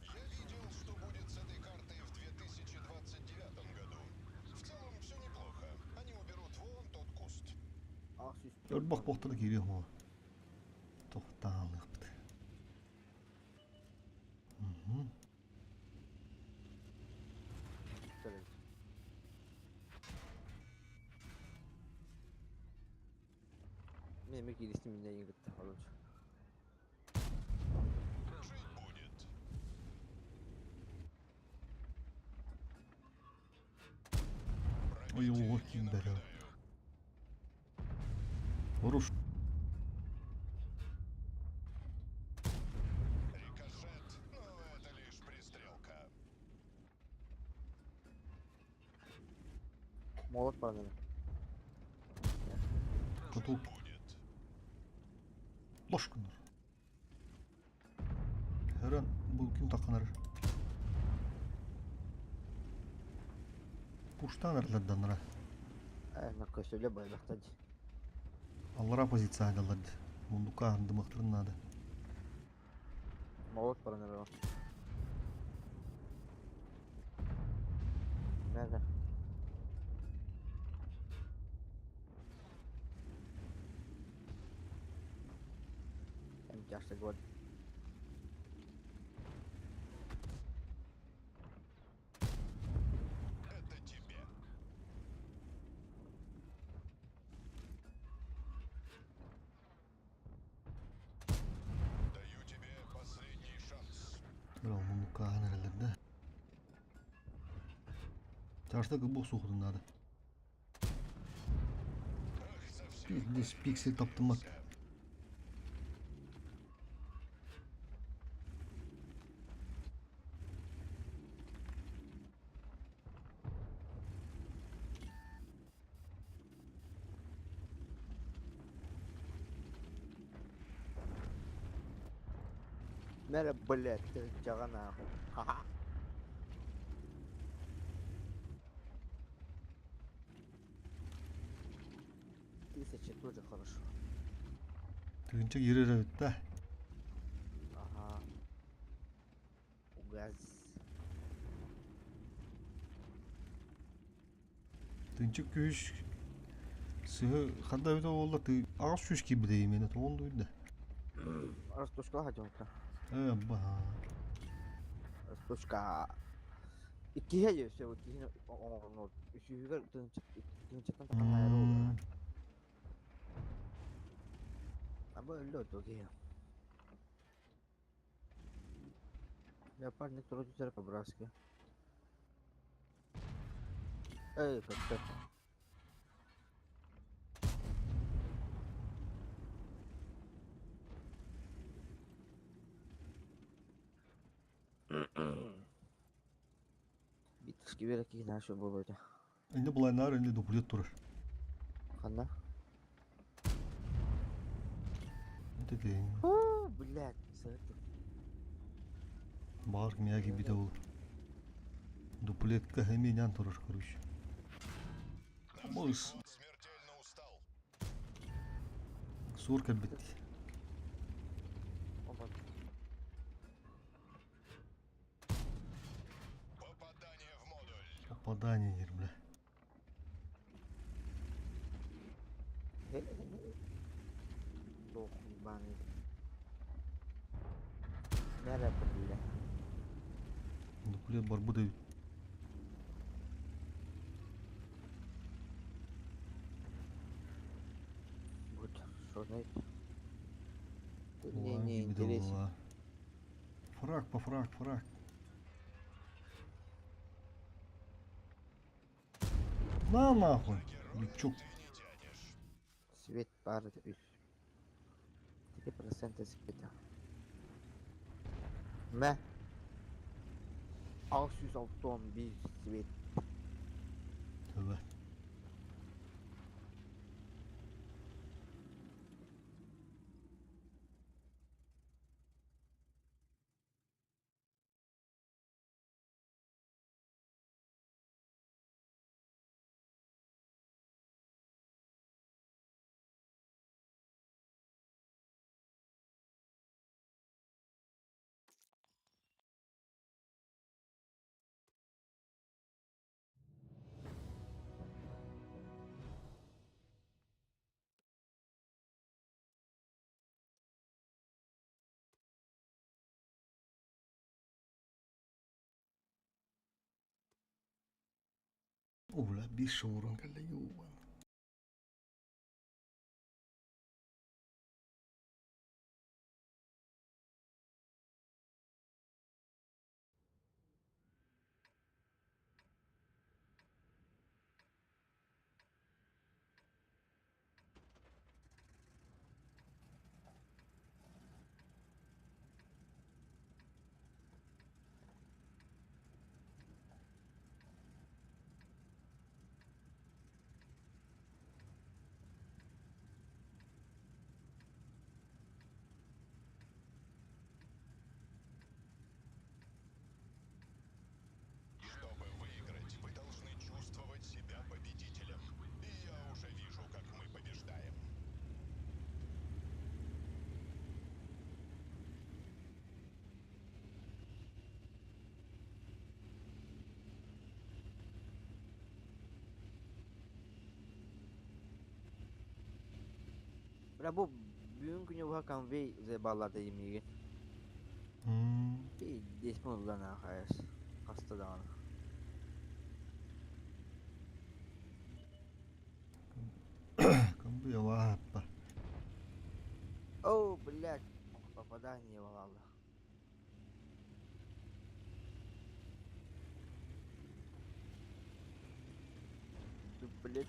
Я видел, что будет с этой картой в 2029 году. В целом все неплохо. Они уберут вон тот куст. Өлбөх боқтана кире хо. Тоқтаалықпыт. Угу. Мен мен кирістім мен ең бітті. Алыншы. Жить будет. Ой, ого, ким бәрі. Оруш. Рикошет, но это лишь пристрелка. Молот бар мені. Котул. Лошкунар. Хөрөн бу ким тақанар? Пуштан арларданра. Ә, на көсөлө байлақтан. Аллара позиция адаларды. Мундука андымақтырын надо. Молот бар мені. Nerede? Hem yaşlı gol. Это тебе. Муннуккааһын эрэллэр да. Чарста кыбы охсуохутун наада. Пиздец, пиксель таптымат. Мэрэ, блядь, тыһыынчаҕа нахуй. Ха-ха. Тысяча тоже хорошо. Тыһыынча киирэр эбит да. Ага. Угаз. Тынчык күүс сыһы ханда эбитэ буолла ты аҕыс сүүс киирбитэ именно тоҕон дуйда. Росточка хотелка. Э баха. Росточка. Иккиһэ все иккиһин оҥорнор. Үсүһүгэр тыһыынчаттан тахалаайар ол. Аба өллө оту киһи. Леопардник туру түсэр по-братски. Эй, көттө. Битушки бера киһи наша болота. Инде булайнар инде дуплет турар. Ханна? Это день. Фу, блядь, сырыттым. Баар кимиэхэ киирбитэ ол. Дуплетка эмиэ нян турар, короче. Мыс. Сур кэлбит. Попадание диир, бля. Лох ебаный. Мэрэ, бля. Дуплет барбыт эбит. Вот, что знаете? Ты мне не интересен. Фраг по фраг, фраг. На нахуй, Лючок. Свет пары үс. 3% света. Мэ. 661 свет. Tövbe. О, бля, биир шоурун кэллэ, ёбан. Чтобы выиграть, вы должны чувствовать себя победителем. И я уже вижу, как мы побеждаем. Бля, бу бүгүн күнү быһа конвей заебаллар миигин. Пиздец буолла нахайас. Хаста даҕаны. Конвей лаппа. О, блядь, попадание балалла. Блядь.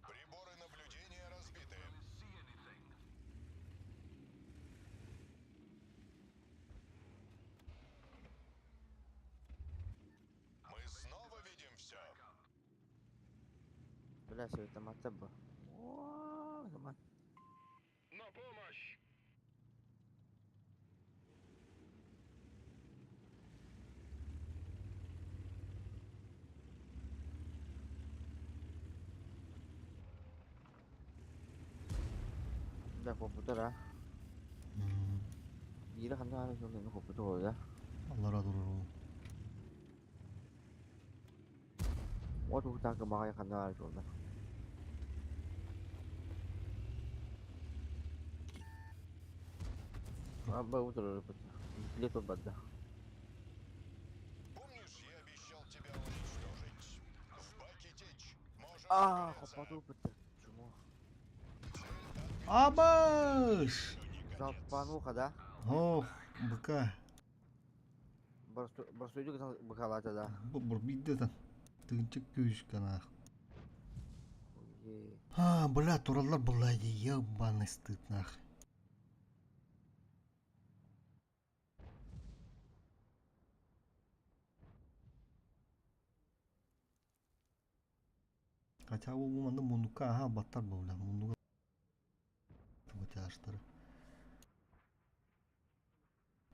Приборы наблюдения разбиты. Мы снова видим все. Бля, все это матаба. О, мат. На помощь! Да, компьютер, а? Биирэ ханна аара суолга компьютер да? Аллара турар ол. От уһутаакы баҕайы ханна аара суолга. Абба утурарбыт. Лето барда. Помнишь, я обещал тебя уничтожить? В баке течь. Можешь А, загореться. хоппату бытты. Чмо. Абаш! Залпануха, да? Ох, быка. Барсуйдук быкалата, да. Бу бурбидде Тыынчык күүс канах. А, бля, тураллар булла ебаный стыд нах. Хотя бу манна муннукка аха баттар бу бля муннуга тяжтары.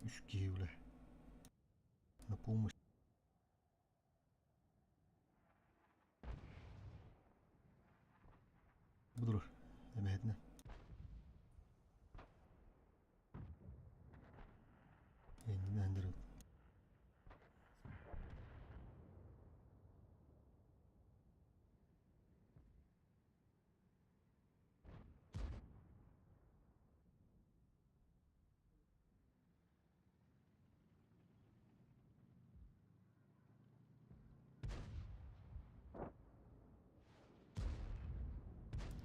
Үс киһи бля. На помощь. Буdur. Эмэһэтинэ. Эннин әндіріп.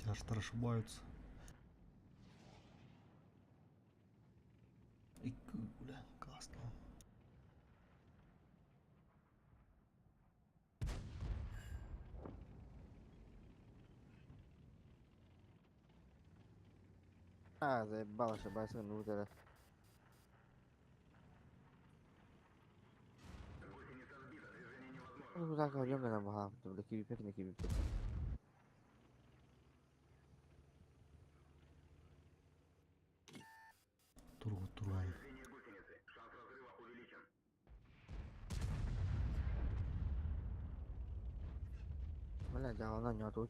Тяжтар ошибаются. И бля, классно. А, заебал, ошибайся, ну вот это. Ну так, идем на бага, бля, кибипек на кибипек. Тургу турган. Бля, да, она не тут.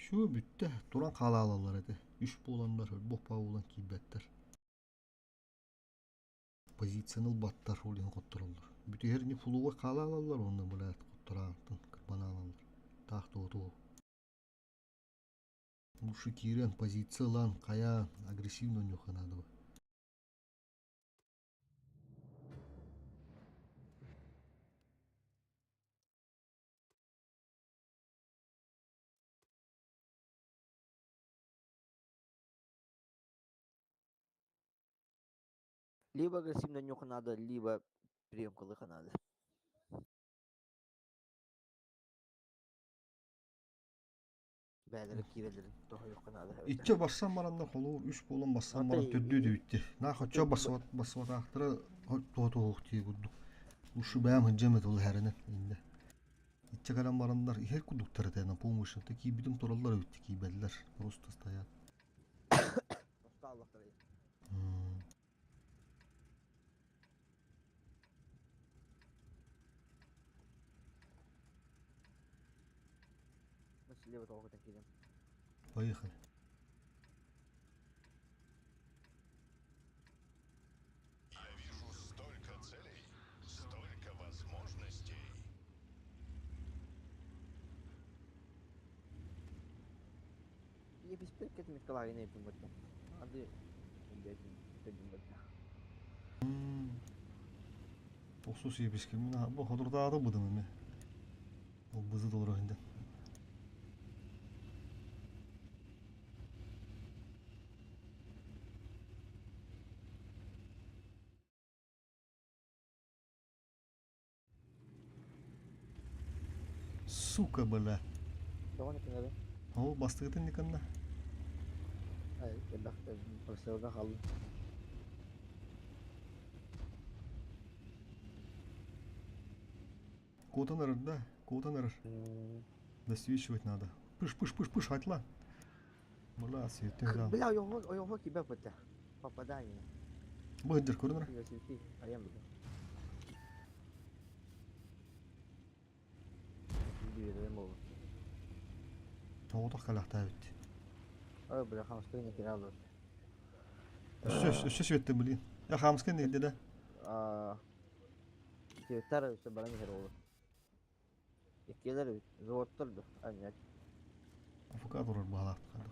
Şu бүттэ туран хаалаалалар этэ. Үс буоланнар, боппа буолан киирбэттэр. Позицияны ылбаттар, ол иһин хоттороллор. Бүтүһэр не фулуга хаалаалалар, онно блядь, хоттораантын кырбанаалалар. Таах туоту. Лучше киирэн позиция ылан, хайаан, агрессивно оонньуохха наада. Либо агрессивно нюх надо, либо приемка лыха надо. Бээлери киирэллэрин тоһуйуохха наада эбэтэр. Иччэ барсан бараннар холуур үс буолан барсан баран Отой төрдүү дөбүттэ. На хочо басыбат басыбатаахтара туотуох дии курдук. Ушу бэйэм сылдьам этэ ол иһэринэн иннэ. Иччэ кэлэн бараннар иһэр курдуктар этэ на помощь. Киирбитим тураллар эбит киирбэллэр. Просто стоят. Остааллахтар. Слева тоҕо киирэн. Поехали. Я вижу столько целей, столько возможностей. Еписпер кетим Николай бutta. Ады бutta. Тохсус епискин мин бу ходурдаады будым эме. Ол бызы толору хинден. Сука, бля. Тоҕо кинери? Ол бастыгытын никанна. Ай, элбэх проселга халды. Куотан эрэр да, куотан эрэр. Досвечивать надо. Пыш, пыш, пыш, пыш, атла. Бля, светте Бля, ойоҕо кибе быта. Попадание. Быһдыр көрүнөр. Свети, аям быта. Биэрем ол. Тоҕотох калахтаабыт. Ой, бля, хамскай не кираллар. Өссө, өссө светте, блин. Я хамскай не да. А, Тиэттэр өссө баран иһэр ол. Иккилер заводтар да, анньат. Афыка турар баалаах хадыр.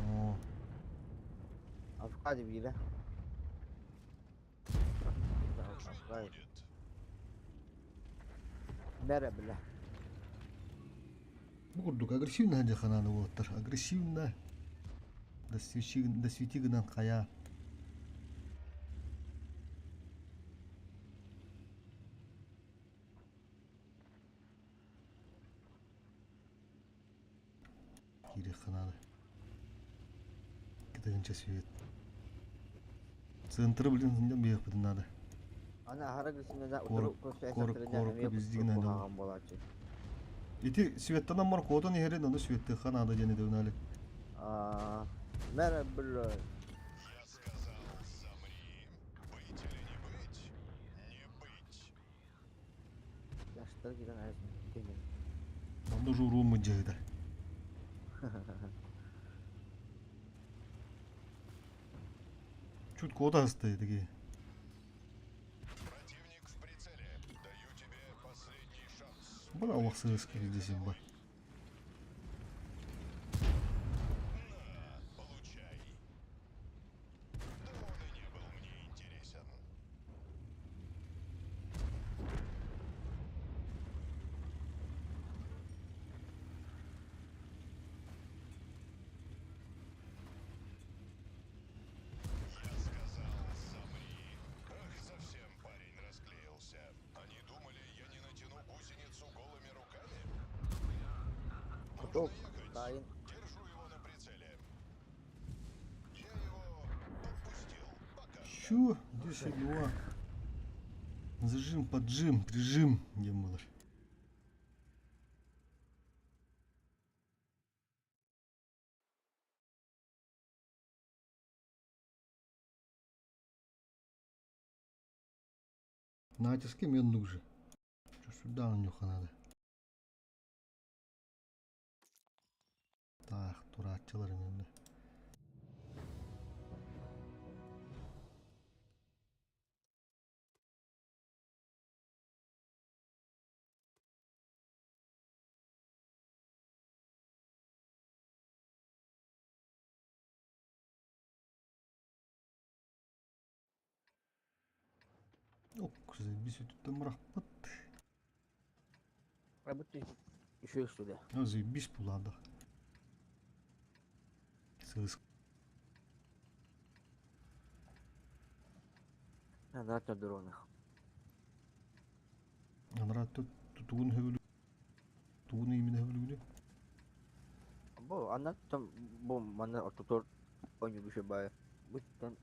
О, Авкади биирэ. Авкади. Бәрэ бля. Бу курдук агрессивно дьаханааны уолаттар. Агрессивно. Досвети гынан хая. Киириэххэ наада. Кытыгынча свет. Центры, блин, сынньан биэхпитин наада. Аны аһара гысынна Корок, корок, корокка биздигин куһаҕан буолааччы. Ити светтанан бар куотан иһэрин, ону светтыахха наада диэн этэ Аа, мэрэ бля. Я сказал, замри. Быть или не быть? Не быть. Яштар киирэн айасın. Кенен. Онно журуум мыдьыыда. Чуть куота астыы тиги. Противник в прицеле. Даю тебе последний шанс. Бара олох сыыска здесь ба. На, получай. Да он и не был мне интересен. Я сказал, замри. Ах, совсем парень расклеился. Они думали, я не натяну гусеницу голыми руками? Куток, Можно ехать. Каин. Держу его на прицеле. Я его отпустил. Пока что. Чё? 10-2. Зажим, поджим, прижим, диэн буолар. Натиски мен нужен. Чё сюда на нюха надо. Так, турааччылар эмиэ. Ок, заебись өтүттэн бырахпыт. А бу еще сюда. А, заебись булаадах. Сыыс. Анар дронах. Анара тугун хөбүлү. Тугун именно хөбүлүгүнү. Бу анар там бу манна ортотор ойну бүшө бай. Бу там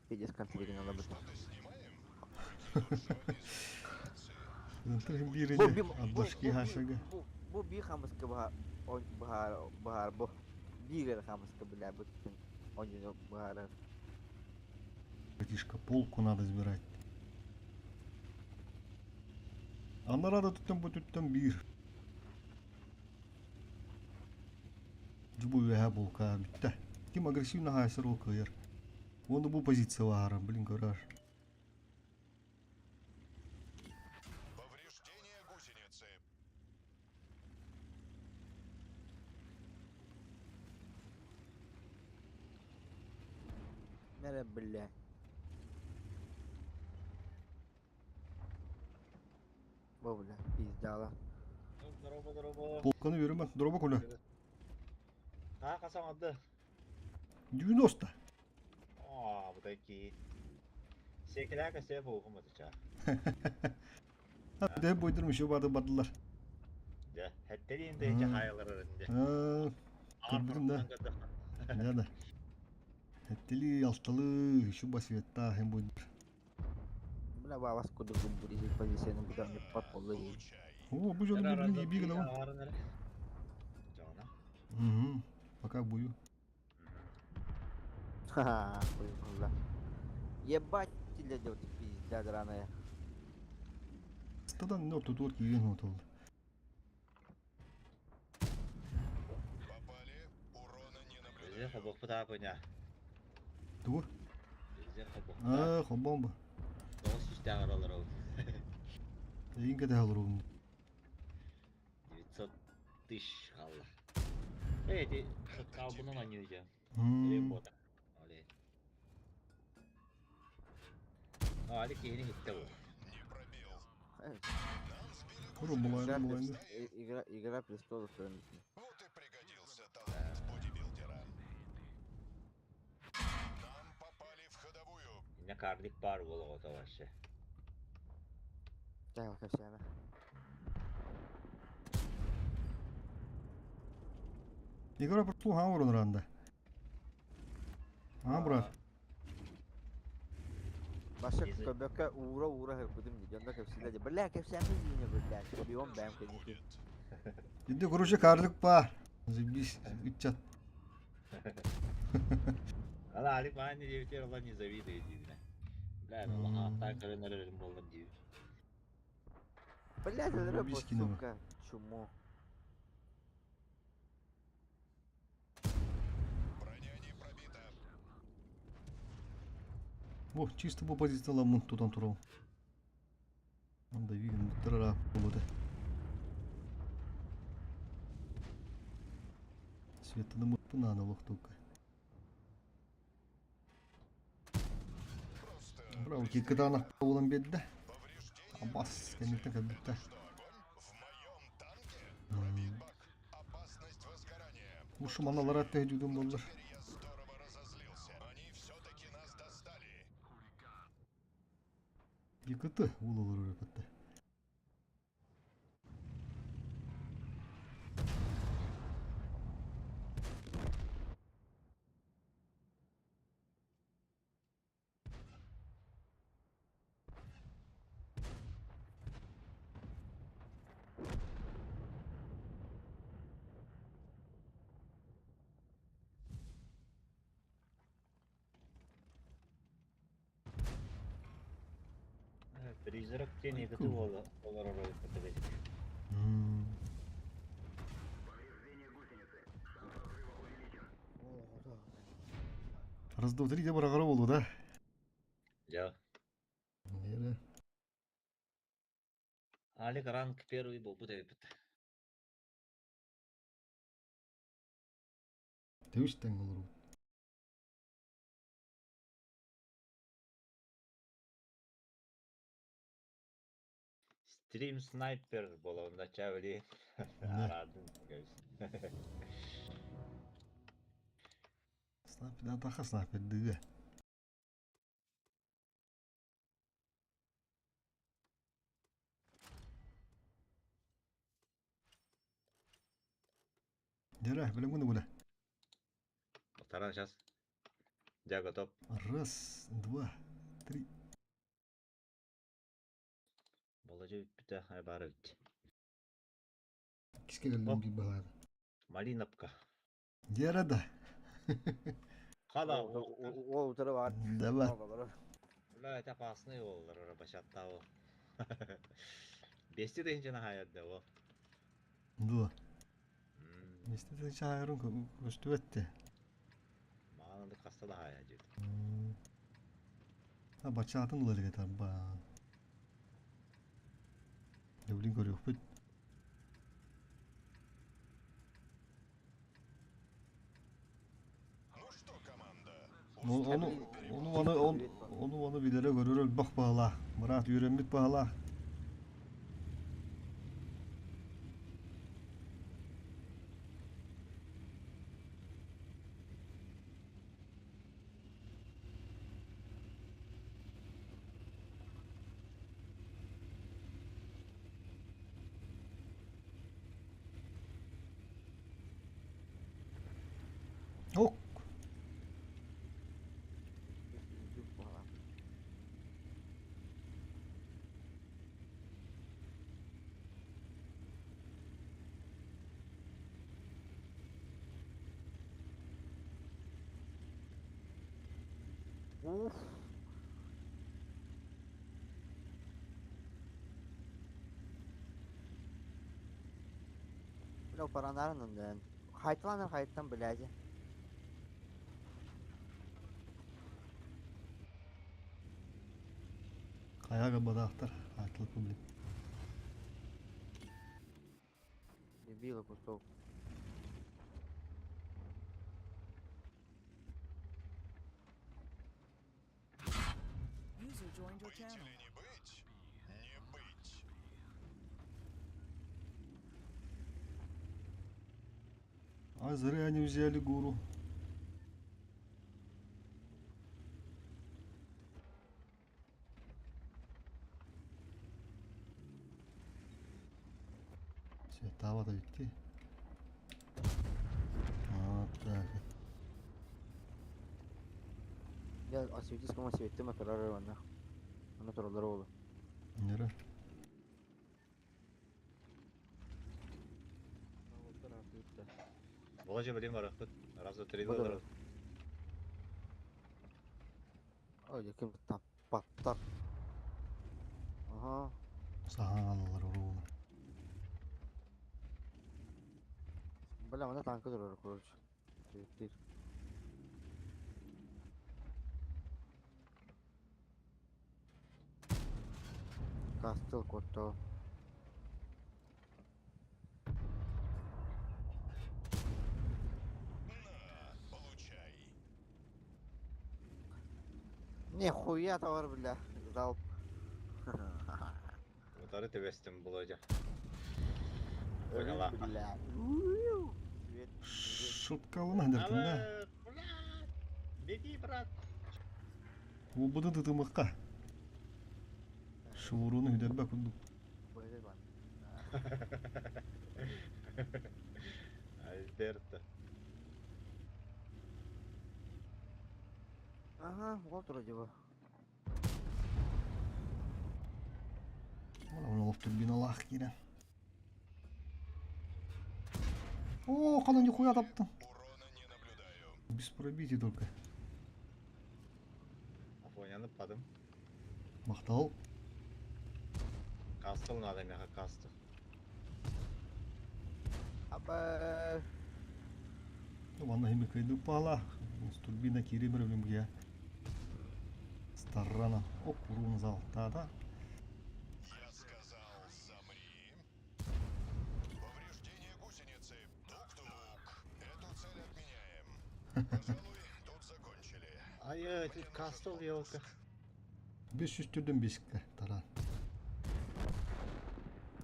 пиздец конфликт алабыт. Что-то снимаем? Ынтыр биир Бу ини би бу отбашки бу би хашага. бу бу би хамыска баһа баһаар баһаар бу биир эрэ хамыска бля бу онньуну быһаарар. Братишка, полку надо забирать. Анараа да туттан бу туттан биир. Дьубу үөһэ булка бүттэ. Ким агрессивно хаайсар ол кыайар. Уонна бу позиция баара, блин, көрөр. Повреждение гусеницы. Нэрэ бля. Бу бля пиздала. Здорово, здорово. Полканы беремін, дроба коля. А, қасан алды. 90. А, bu такие. Секіләкі се болғым өтіча. Де бойдырым еще барды бардылар. Да, хәттелин де иче хайалар өрінде. Көрбүтүм да. Да, да. Хеттели, алталы, еще басветта, хем бойдыр. Бля бабас кудук бури позицияны будан пат болду. О, бу жолу бир бир гына. Угу. Пока бую. Ха-ха, хуй Ебать, тебе делать пизда драная. Стадан не тут киген отолду. Попали, урона не Бізде наблюдаю. қабық бұта бұня. Тугу? Бізде қабық бұта. А, хобомба. Тоғыз жүз тағыр ол. Эйинге де алыр 900 тысяч қалла. Эй, ти қалбынан анюйжа. М. Репота. Оле. Али кейini gitti bu. Не пробил. Нам сбили Куру булайны гусеницу. булайны. Игра, игра престолов прям. Вот и пригодился талант бодибилдера. Нам попали в ходовую. Yine kardik bar bolu o вообще. Так, капсяна. Игра прошло хамурун ранда. А, брат. Баша Езі. көбөккө уура уура хырбытым ди. Дьонно кэпсилер Бля, кэпсээн дине бля. Бион бэм Жить кэники. будет. Инде короче карлык бар. Заебись, итчат. Ала Алик bana ne diyor Allah ne завидует диyor. Бля, Allah hatta karın ararım bolun diyor. Бля, это Заебись рыба, кино. сука. Чмо. Броня не пробита. О, чисто бу позиция ламун тутан турал. Анда вигин тарара болду. Светаны мутпына на лохтука. Просто Браво, кикадана болан бедде. повреждение Абас, гусеницы. кеннектен Это кәбітті. что, огонь? В моем танке? Пробит бак. Опасность возгорания. Ушу маналар атты жүдүн Ну, болдыр. теперь я здорово разозлился. Они все-таки нас достали. Yıkıtı улулар өрөпөттө. Призрак тени Айку. кıtı oldu. Olar orayı kıtı Повреждение гусеницы. Шанс разрыва увеличен. Раз, два, три, де барагара болду да. Ya. Нере. Алик ранг первый был bu da bitti. Тэвиштен болор. Stream sniper bolanda çeviri. Ne? Aradın. Снайпер, да, таха снайпер дыга. Дера, билем гуна гуна. Таран сейчас. Я готов. Раз, два, три. Болодьа бүппүтэ, ай баар эбит. Киске кэллим биир баһаары. Малиновка. Гера да. Хала Ол утары бар. Давай. Бля, это опасный оллар, рабочаттау. Бести тыһынчаны хаайар да ол. Дуо. Мисте тыһынча хаайарын көстүбэт Маҕан хаста да хаайа дьиэт. А бачаатын ылар тарба. Дөвлин көрүөхпүт. Ну что, команда? Ону ону ону ону ону билэрэ көрөр өлбөх баһылаах. Мыраат үөрэммит баһылаах. Ок. Уф. Бля, паранарынан Хайтланыр хайттан бляди. Каяга бадаахтар. Айтылып блин. Дебила кусок. User joined your Быть channel. или не быть? Не быть. А зря они взяли гуру. Все, тава да идти. Вот так. Я осветись, кому осветим, а ванна. Она туралары oldu. Нere? Болодьа билин барахпыт. Раз, два, три, Буду. два. Ой, ким там паттар. Ага. Сахан алалар уруна. Бля, мына танкы турар, короче. Светtir. Кастел котто. На, получай. Нихуя товар, бля. Залп. Утары тебестим Болодьа. Поняла. Бля. Свет. Шуткалына дертин да. Беги, брат. Убуды тытымыкка. Шууруну хүдербе курдук. Böyle бар. Альберто. Ага, вот вроде бы. Ола олох турбиналаах киирэн. О, хана нихуя таптым. Урона не наблюдаю. Без пробитий только. Афоняны падым. Мактал. Кастыл надо меха кастыл. Аба. Ванна хими кыйды пала. Турбина кири бир Старрана. Оп, урун зал. Та-да. Я сказал, замри. Повреждение гусеницы. Тук-тук. Эту цель отменяем. Пожалуй, тут закончили. Ай, тут кастыл елка. Бес жүздөрдөн бесикке таран.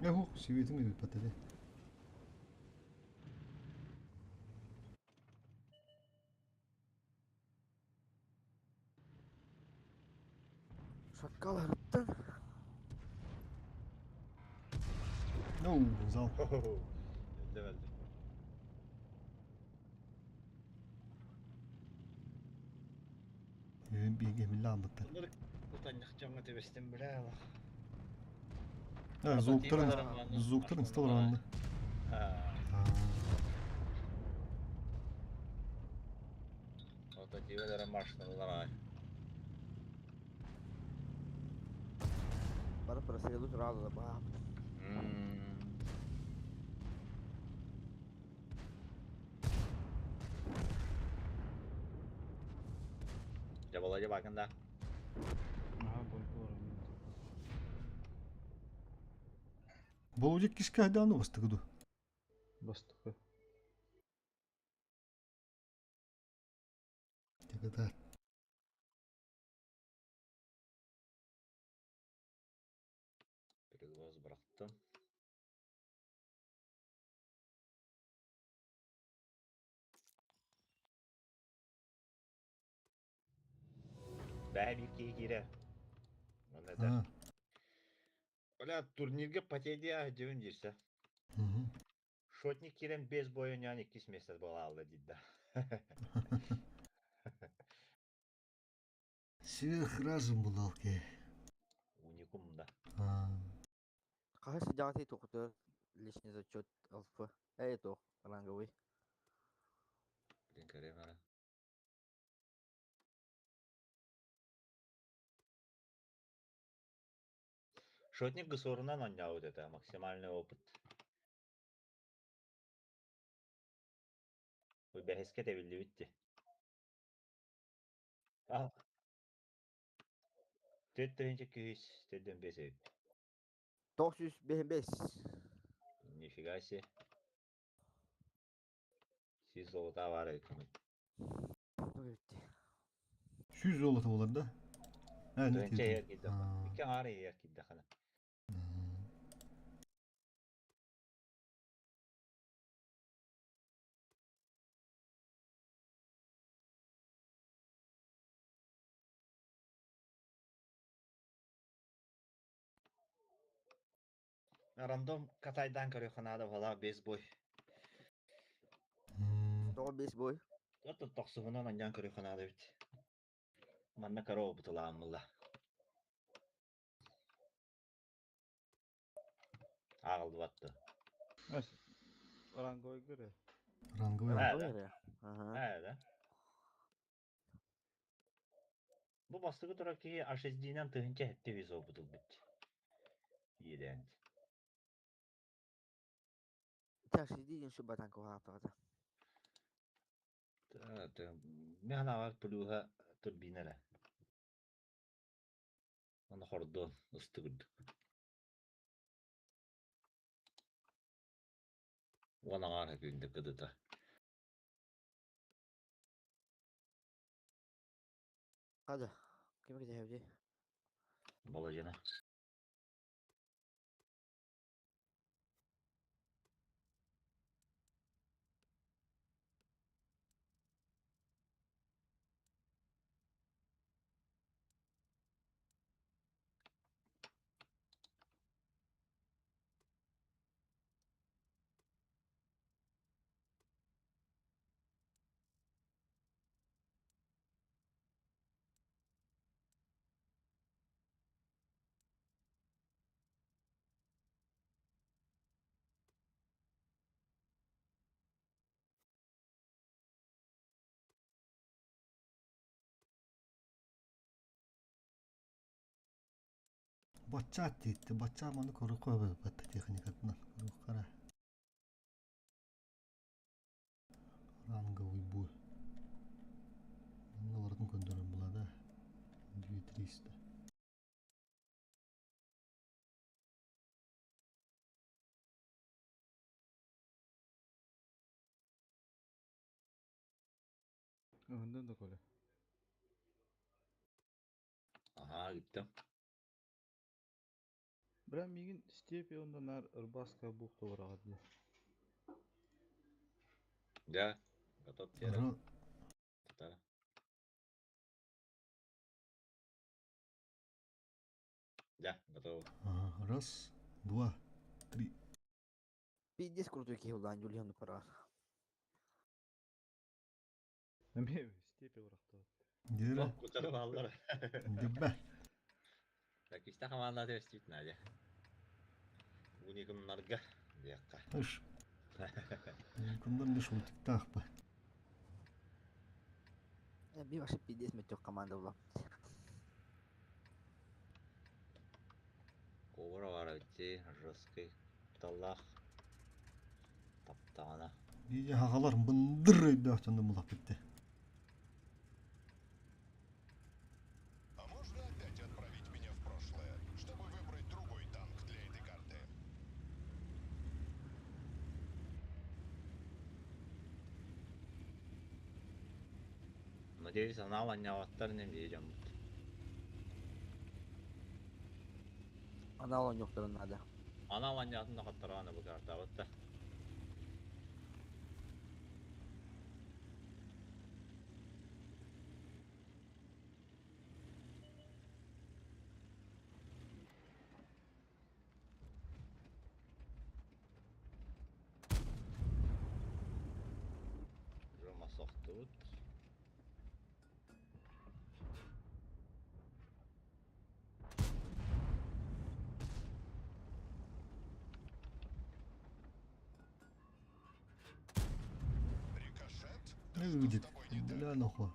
Эху, сибетим эбит батады. Шакал ырыттың. Оу, зал. Өлді өлді. Биге милла амбыттар. Утаннах жаңа тебестим бля. Звуктарын, звуктарын стал Ротативалара машиналара. Бары просрелу сразу забав. Дьэ, Володя бакын да. Ага, бойкор. Болудик кишка дану бастыгыду. Бастыкы. Тегата. Перегруз бырахтым. Бэһэ биир киһи киирэр. Онно этэр. Оля турнирга потедия дьүн дирсе. Шотник киирэн без боя ойнаан иккис месяц буолаалла диир да. Сверхразум булалки. Уникум да. Хаһыс сыдьаҕатый туохутугар личный зачет ЛФ. Эй туох ранговый. Блин, көрүөм ара. Шотник гысорунан оонньообут этэ, максимальный опыт. Бу бэһискэ тэбиллибит дии. А, 4 тыһыынча 200 4 5 эбит. 905. Нифига себе. 100 золота бар эбит. 100 золото болар да? А, не Тыһыынча иһэр киирдэ. Икки аҥаар иһэр киирдэ хана. Рандом катайдан көрүөххэ наада буолаа без бой. Тоҕо бес бой? Оттон тохсуһунан анньаан көрүөххэ наада эбит. Манна корова бутулааммыла. Ааҕыллыбат дуо? Ранговый көрө. Ранговый. Ранговый. Ага. Да. Бу бастакы турар киһи HSD-нэн 1700 опыт ылбыт. Иэдээн. Так, сиди диэн шубатан куһааппаҕата. Мен ханаабар плюһа турбина эрэ. Оны хордуон ыстыгырдык. Уон аҥаар күндэ кыдыта. Хада. Ким кэтэһэбди? Болодьана. Бачча тиитти, бачча маны көрүккө батта техникатынан көрүккара. Ранговый бой. Манна барытын көндөрөн булада. 2300. Önden да коля. Аха, гиттем. Бра мигин степи онда нар ырбаска бухта бараҕа дии. Да, готов тера. Да. Да, готово. Ага, раз, два, три. Пиздец крутой киһи улаан Юлиан параар. Эме степи барахта. Дера. Кутары баллар. Дебе. Так, истә хамаанна төстүт Надя. Уникумнарга диэххэ. Ыш. Уникумнар не шутиктаах ба. Би вообще пиздец мөтөх команда була. Кобра баар эбит жесткий таллаах таптаҕына. Биир хагалар мындыр өйдөөх дьону булап битте. А можно опять отправить меня в прошлое, чтобы выбрать другой танк для этой карты? Надеюсь, анал анньаабаттар инэн дии дьоммут. Анал оонньуохтарын наада. Анал анньаатын да хаттараҕына бу картабыт да. Рома сохтубут. Рикошет? Выйдет. Бля, нахуй.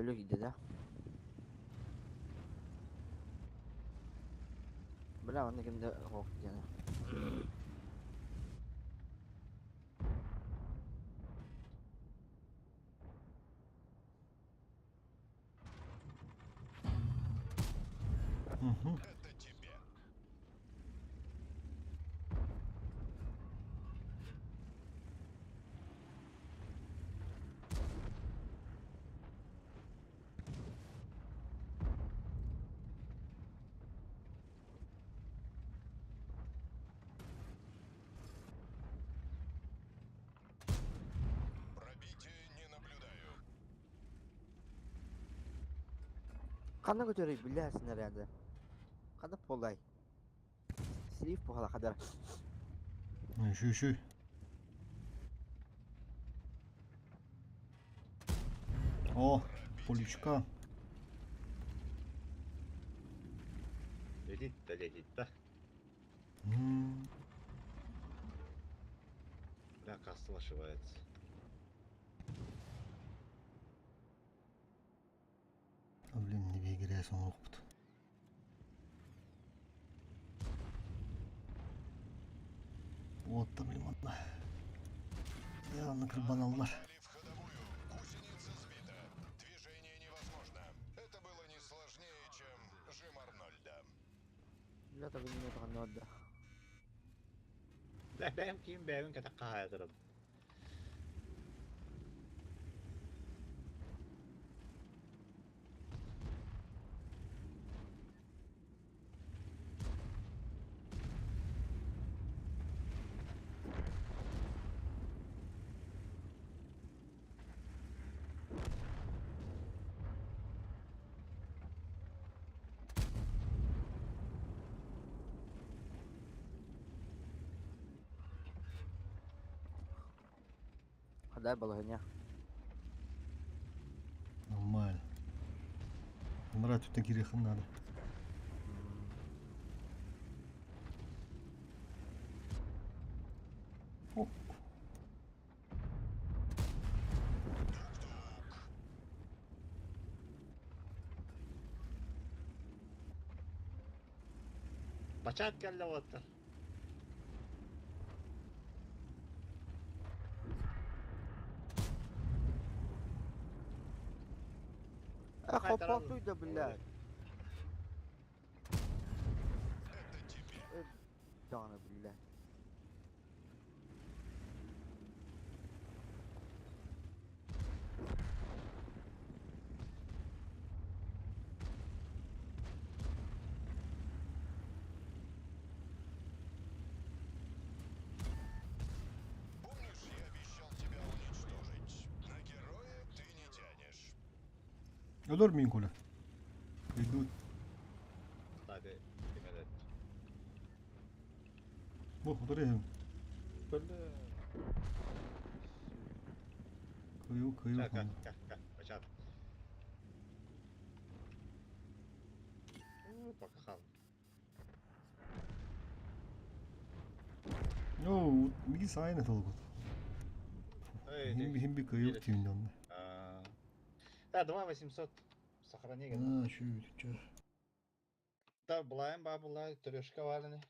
Өлө киирдэ да. Бля, манна ким да суох диэн. Угу. Это тебе. Пробитие не наблюдаю. Ханна көтөрүй бля снаряды. Ханна полай. Слив похала хадар. Еще, еще. О, полючка. Летит да летит да. М, Бля, касл ошибается. А, блин, не бегерес он опыт. Вот там лимонна. Я на крыбаналлар. Попали в ходовую. Гусеница сбита. Движение невозможно. Это было не сложнее, чем жим Арнольда. Бля, так не ханна да. Бля, бэм ким бэм ката каайдырым. Хадай балаһыня. Нормально. Нрать тут кирихын надо. О, Бачат кэллэ уоттар. Эх, Хайтаран. хоппа да, блядь. Это тебе. Даҕаны, блядь. Помнишь, я обещал тебя уничтожить? На героя ты не тянешь. Өлөр мин Коля. Идут. Кстати, кимелет. Бу, отырайым. Бля. Кыю, кыю. Ка, ка, ка, бачат. Пока хал. Ну, миги сайын этолгут. Хим би кыйыл тиүн онно. Да, 2800 сохрани А, чүү, чүү. Да, булайын ба булай, трешка бар не.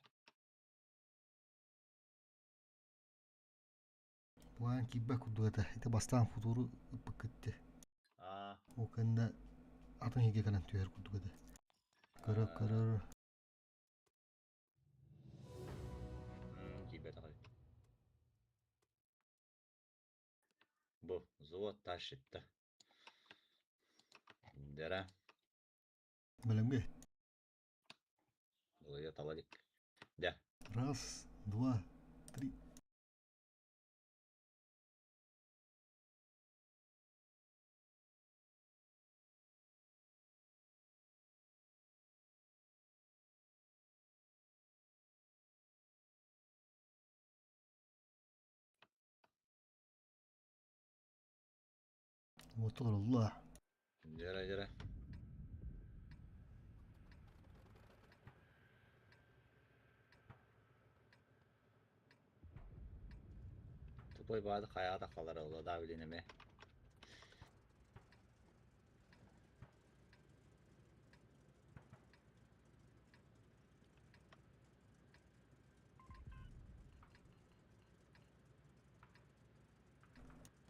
План кибе курдук этэ. Ити бастаан футуру ыппыккытты. Ол кэннэ атын иһигэ кэлэн түһэр курдук этэ. Көрө көрөр. Киирбэтэх эбит. Бу взвод тащит-то. Дера. Бэлэмҥэ. Былыйа таладик. Дя. Раз, два, три. Вот олороллор. Дьэрэ дьэрэ. Тупой баады хайаҕа тахалара ыла даа билин эмэ.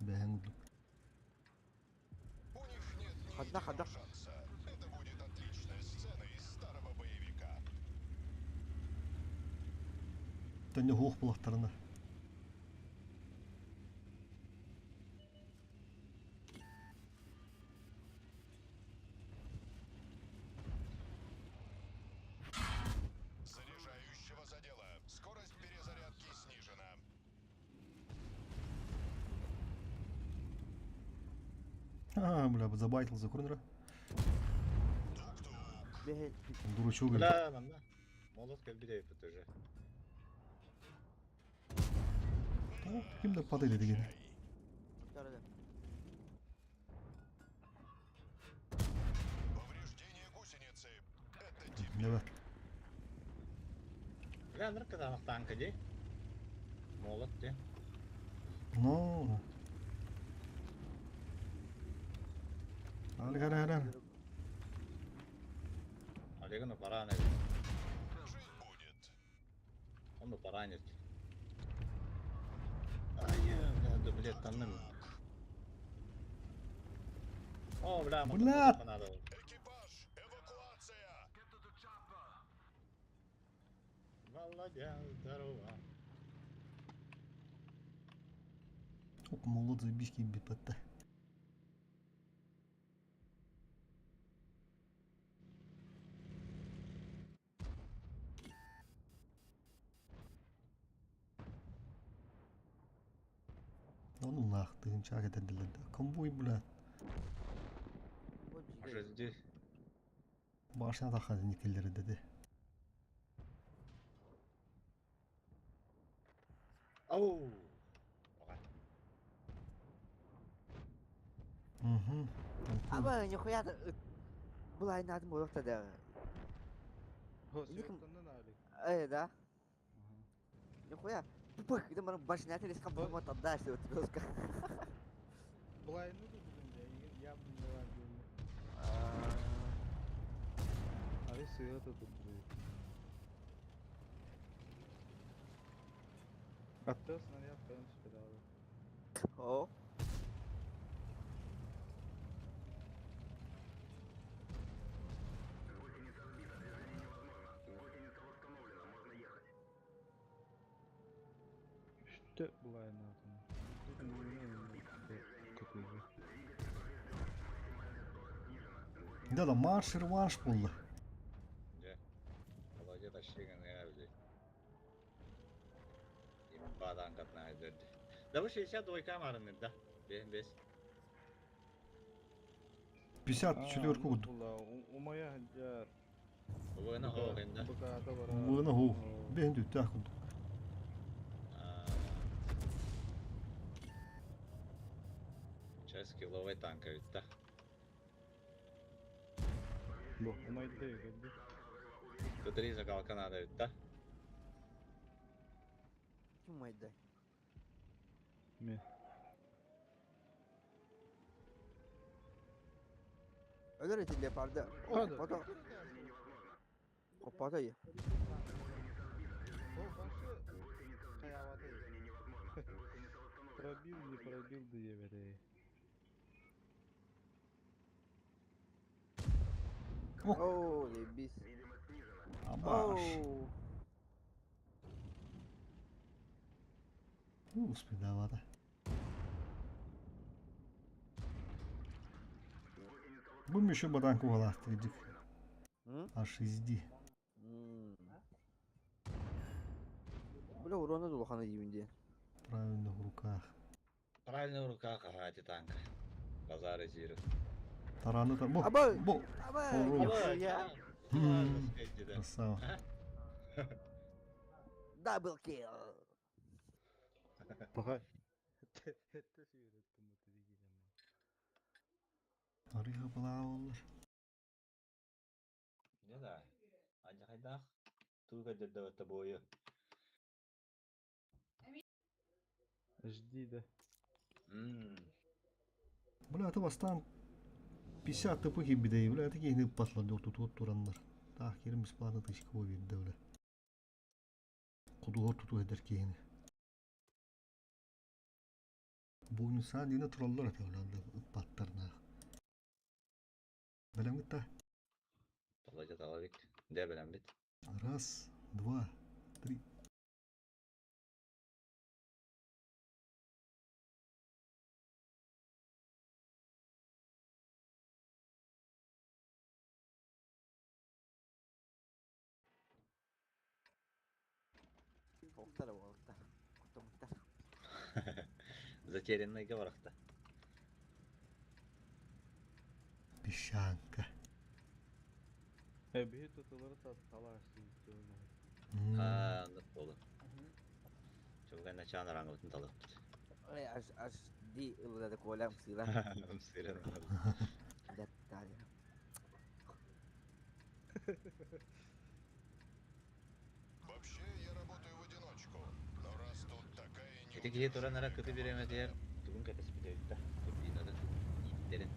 Бэһэн курдук. У них нет ни Хадда, единого хадда. шанса. Это будет отличная сцена из старого боевика. Төннө хуох булахтарына. Заряжающего задело. Скорость перезарядки снижена. А, бля, забайтил за корнера. Дурачок. Бля, манна. Молот кэлбит эбиппит уже. Ким да падали деген. Повреждение гусеницы. Это тебе. Давай. Бля, нырка танка ди. Молот ди. Ну. Али хара хара. Олегну баран Жить будет. Он поранит. Ай, бля, дублет танным. О, бля, Бля! надо. Экипаж, эвакуация! Володя, здорово. Оп, молот заебись киирбит Ну нах, ты чак это для Конвой, бля. Может здесь? Башня тахады никеллери деди. Ау! Угу. Аба, нихуя была надо было тогда. Э, да? Нихуя. Пых, это мара башня ты риском был тогда, что вот тебе Былайны да бүгүн я была диэн. Ары сыата турду. Атта снаряд кайын түспэдэ. О. Гусеница сбита, движение невозможно. Гусеница восстановлена, можно ехать. Үстэ былайны атын. Көтүгө. Да да марш реванш болду. Дьэ. Володя тащиган эбди. Имбадан катна эдерди. Да вы 62 камераны, да? Бен бес. 54 курдук. Умая жар. Вына хоогенда. Буката бара. Вына хоо. Бэһин түттээх курдук. Сейчас киловый танк ведь, да? Бу умайды кэлди. Т3 закалка надо эбит да? Ким майдай? Ме. Өлөр эти леопарды. Hadi. Оппото. Оппото я. Ол башы хаяваты. Пробил, не пробил, да ебере. О, заебись. Абаш. Оу. Успедавата. Будем еще баранку галахты, Дик. Аж изди. М. Бля, урона дулахана деймін де. Правильно в руках. Правильно в руках, ага, танк. Базар Зиров. Тараны там. Бо, Абай! бо. Абай! Хорош. Я. М, Красава. Дабл килл. Пахай. Арыга была Не да. Аня хайдах. Туга деддавата тобою. Жди, да. Ммм. Бля, ты бастан 50 тпх бидей, бля, такие не патлады тут вот тураннар. Так, керим бесплатно тысячка видно, бля. Кудугор туту эдер кейини. Бугүн сан дина тураллар ата бля, паттарна. Белем гитта. Палача талабик. Де белем бит. Раз, два, три. Оқтар оқтар. Оқтар. Затерянный говорахта. Песчанка. Э, бихи тутулары талашты. А, андык болду. Чуган начан рангытын талып. Ой, аж аж ди ылда колям сыла. Сырын. Даттар. Вообще, я работаю в одиночку, но раз тут такая Эти киһи туран ара кыты биреметер. Тугун катас бидебитта. Турбинада. Иттерин.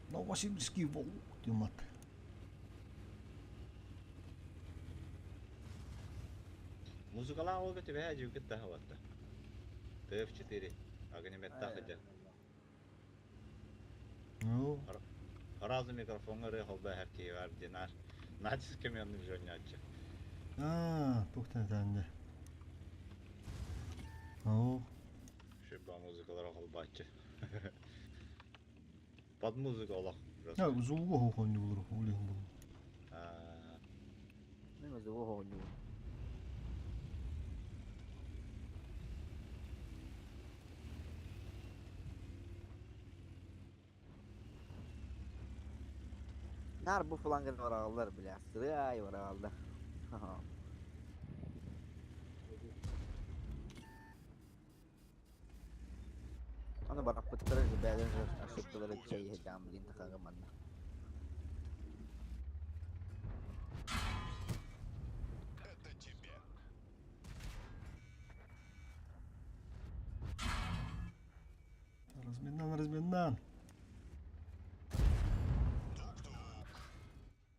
Новосибирский волк, мат. Музыкала олга тебе жугут да хаватта. ТФ4. Огнеметта хадя. Ну, Разы микрофонга ры холба херки бар динар. Натиск мен жонячы. а, тухтан тәнде. О, Шиба музыкалар холбачы. Под музыку Аллах. я зугу хохон булur, улин бул. А, Мен өзі оғын. Нар бу флангын орағалар бля, сырай орағалдар. Аны барап быттырыр, бәден ошибкалары чай хедам блин тахага манна. Это тебе. Разминан, разминан.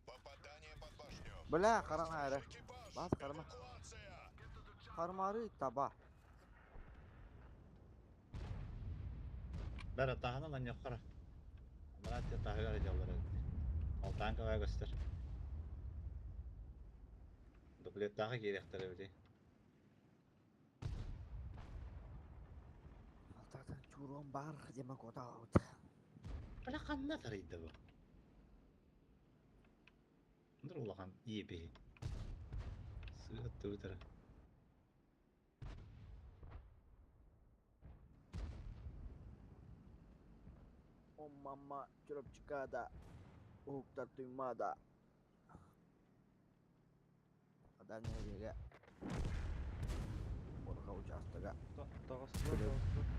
Попадание под башню. Бля, қарама әрі. Бас қарама. Қармары таба. Бәрі тағынан ан yoqqara. Мына те тағыгар жаллар. Ал танка вай көстөр. Дуплет тағы керектер били. Алтатан чурон бар дема кота аут. Бля қанна тарыйды бу. Нұр улахан ебе. Сыгытты өтірі. О мама чурапчикада. Уктар туймада. Адан неге. Саха учаастага.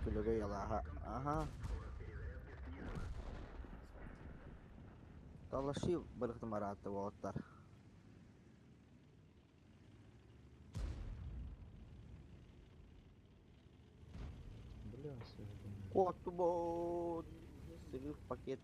Күлүгэй алааһа. Аха. Талаши бырыхтым араатта уолаттар. Бля, Куоттубут! Сырыых пакет.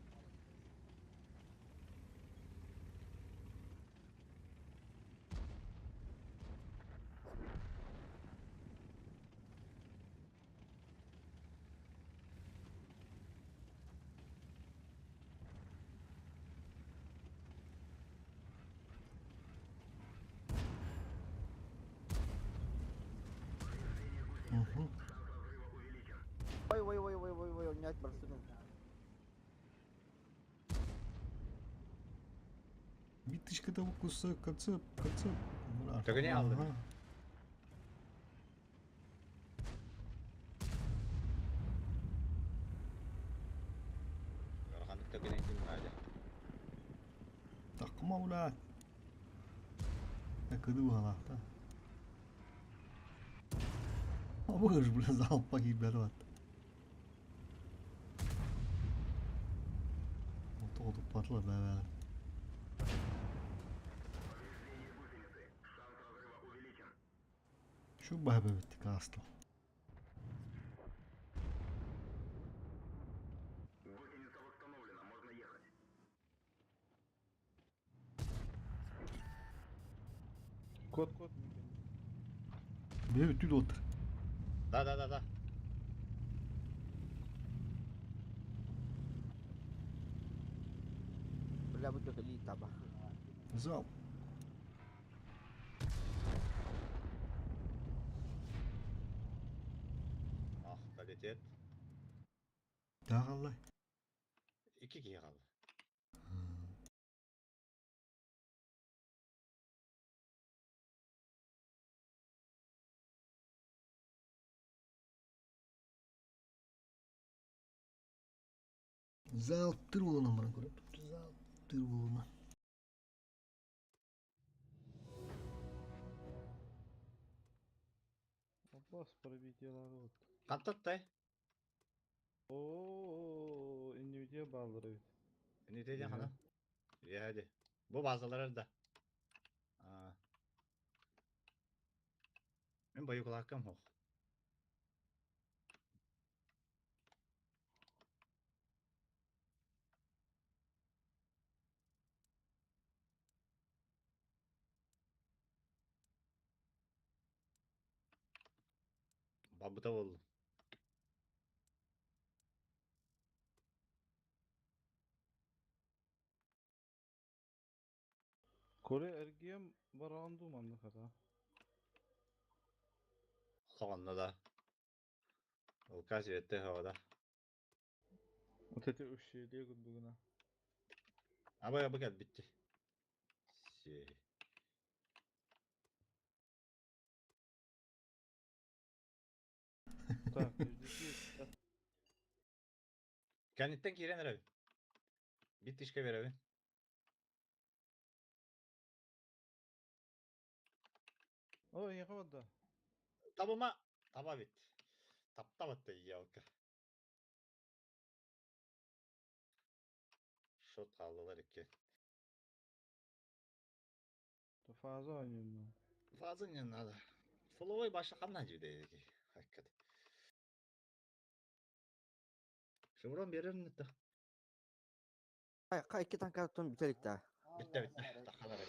Угу. Ой, ой, ой, ой, ой, ой, унять барсыгын. Биттишката кусок концепт, концепт. Төгүнэ алды. Ыараханнык төгүнэйдим Надя. Такма ула. Кыды баалаахта. Абыгыш бля залпа киирбэт бат. Тоҕутуппатылар бэбэҕин. Şu баһа бэбитти каастыл. Гусеница восстановлена, можно ехать. Код, код. Бэбит түл отыр. Да, да, да, да. Бля, бу дьон таба. Залп. Ах, долетет. Таагаллай. Икки киһи хаалла. Залп тыр болуна баран көрөп. Залп тыр болуна. Бас пробитие вот. Хантаттай. О, иннивидия баалар эбит. Иннитеден хана. Яди. Бу базалар да. Аа. Мен бойукулааккам хох. Бабыта болду. Коре эргием бараан дуу манна хата. Соҕонно да. Улка сибетте хоҕо да. Вот эти ущелье курдугуна. Абай абы кэлбитти. Си. Так, ждите. Кэнниттэн киирэн эрэбин. Бит тишке берэбин. О, я да. Табыма. Таба бит. Таптабатта ялка. Шот хааллылар икки. То фаза ойнуйм. Фаза не надо. Фоловой баша ханна жүйдеги. Хаккат. Шеврон берерин это. Кай, кай икки танка тон бүтелик да. Битте битте. Тахалар.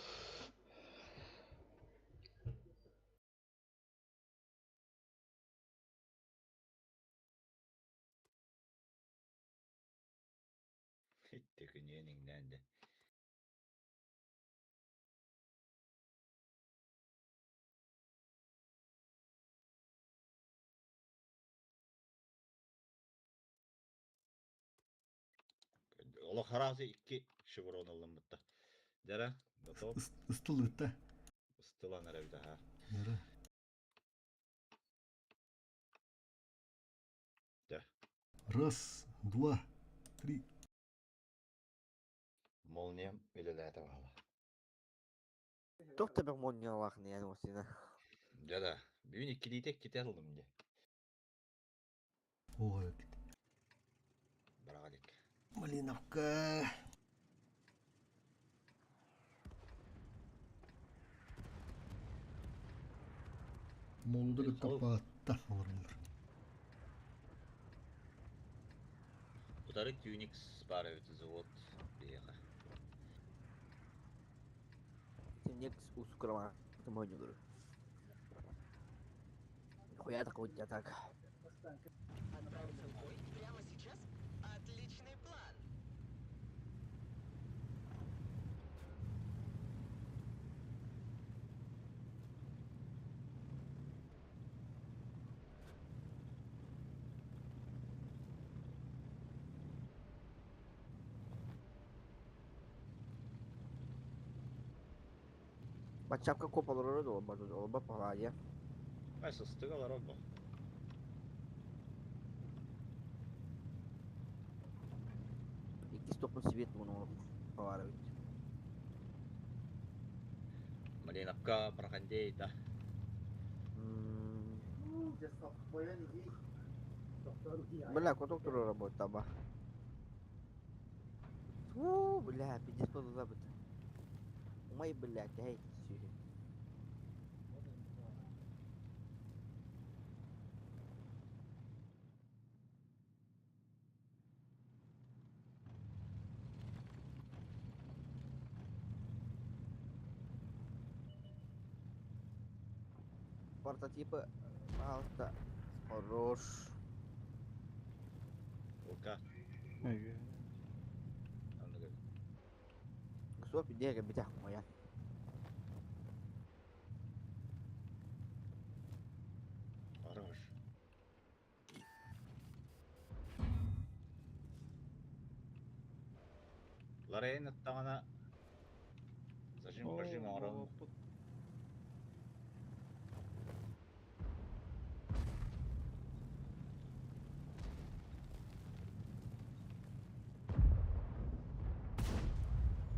Итте күнүнүңнэн де. Олох харазы икки шеврон ылыммытта. Дара, готов. Ыстылытта. Ыстылан эрэ ха. Нары. Да. Раз, два, три. Молниям үлэлээтэ баала. Туох да бэх монньалаах не осина. Дьэ да. Бүгүн иккилиитэ иккитэ ыллым дии. Ой, эбит. Быраҕа илик. Малиновка. Молуда кытта паатта олороллор. Утары Тюникс баар эбит завод биһиэхэ. Тюникс усукрамаатым оонньуулур. Хуя такой у так. Отправиться в бой прямо сейчас? Отличный план! Баччапка коп олорор дуо олорбот баҕайы. Ай сыстык олорор бу. Иккис топпун свет муну баҕар эбит. Малиновка прохандей да. Бля, куток турар работа ба. Уу, бля, пиздец подулабыт. Умай, блядь, эй, сюри. Прототипы, пожалуйста, хорош. Лука. Соп идея битах моя. Хорош. Лорейн аттаҕына зажим пожим оҥорон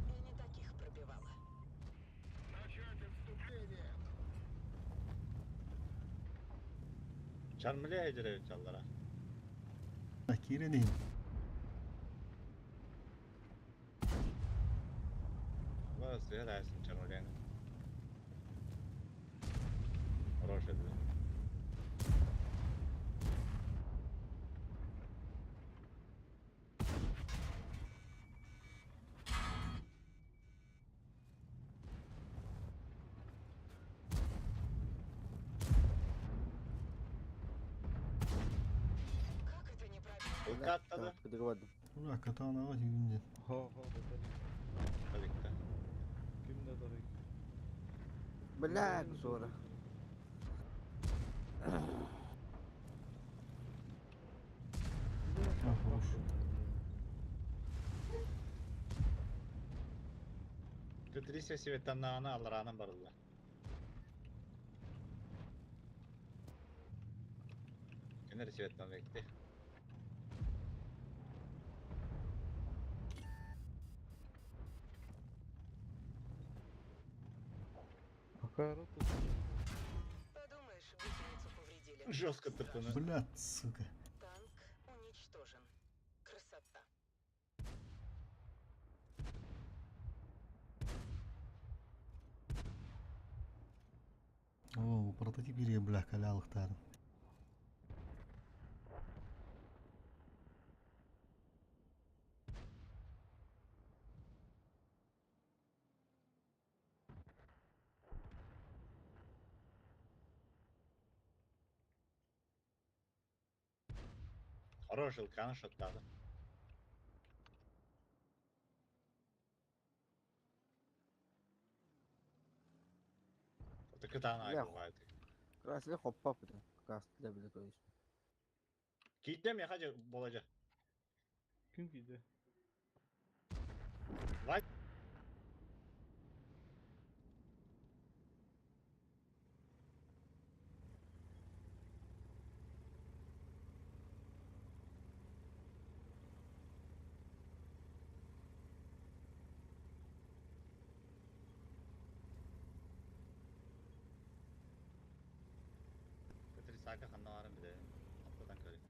И не таких пробивала. Начать отступление! Чармыле эдире чаллара. Киирэн иһин. Ла сыа дасын чармылен. Хорош эди. Как это не пробило? Лука аттады. Кыдырбадым. Ура, катанаҕа түүннен. Хо-хо, батарейка. Каликта. Ким да тарык. Бля, сора. А, хорош. Т-300 светаннаҕына аллараанан барылла. Кенер светан бекти. Пока рота. Подумаешь, гусеницу повредили. Жестко тырпыны. Блядь, сука. Танк уничтожен. Красота. О, прототип ирия, бля, калялыктарын. Хорош Илканы шоттады. Это кытаана Бля. айгылбайт. Красный хоппа бит. Красный бile то есть. Кийтем я хажы болажа. Ким кийди? Вай. Атака ханна баарын билэбин. Аттатан көрүн.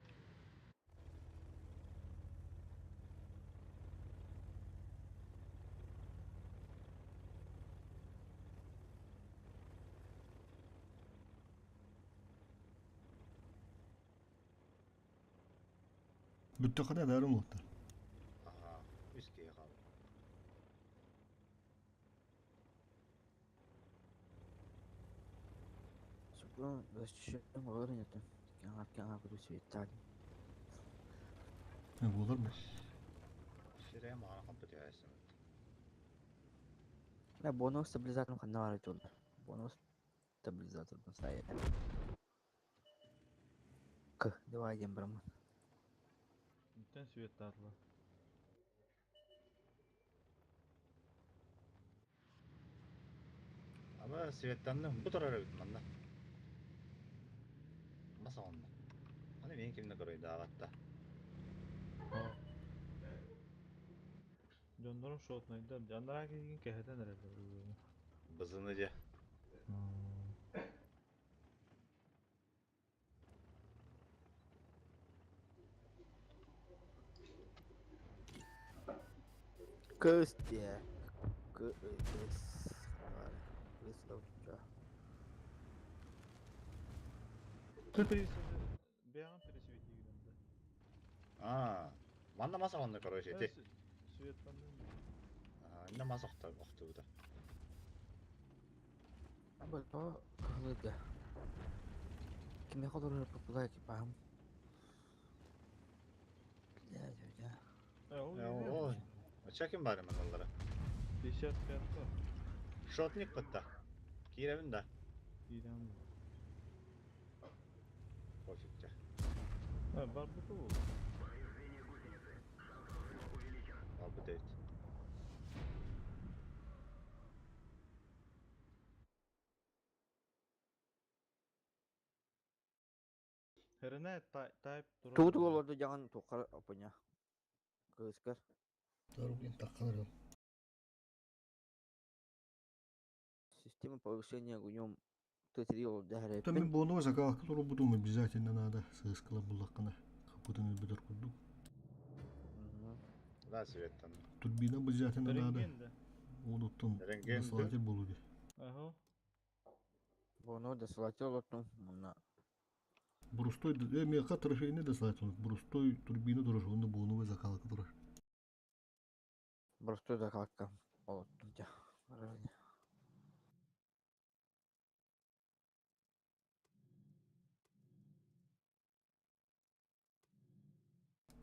Бүттэххинэ бары уолаттар. Аһаа, үс киһи хаалла. Суплан защищен уровень это. Кеңар буду светать. Буолар бу. Сирэйэ маҕана хампы түһээсим. Да, бонус стабилизатор ханна бар этэ Бонус стабилизатор сайа. К, давай диэн бараммын. Интен светтаатылар. Ама светтанным бу турар эбит манна. Мас оҕонно. Аны мин кимне көрөйдааҕатта. Дьоннорум шотнайдар. Анараа киһигин кэһэтэн эрэллэр. Бызыны дьэ. Кыс диэ. Кыс. Кыс да Ты бэйэҕин пересветигин да. Аа, манна мас оҕонно короче ити. Светтанным. Аа, инна мас охтор охтубута. Абы то кыһылыга. Кимиэхэ олорор популай экипажым. Бля, бля. Ой, оча ким бар манналара? 55 Шотник бытта. Кииребин да. Киирэн. Пофиг дьэ. Барбыты бу. Повреждение гусеницы. Шанс разрыва увеличен. Албыт эбит. Херіне тайп турар. Тугу тугу олорду дьаҕан туоххар опоня. Кыыскар. Блин, тахханар. Система повышения огнем Т3 олорду Там мен бону закалка турбутум обязательно надо. Сыскала буллаккана. Капытын өлбөтөр курдук. Да, светтанным. Турбина обязательно надо. Рентген да. Онуттан Рентген досылатель болу ди. Ага. Бону досылатель олордум. Мунна. Брустой, меха трофейный досылатель. Брустой турбина турар, онно боновая закалка турар. Простой закалка олордум дьэ.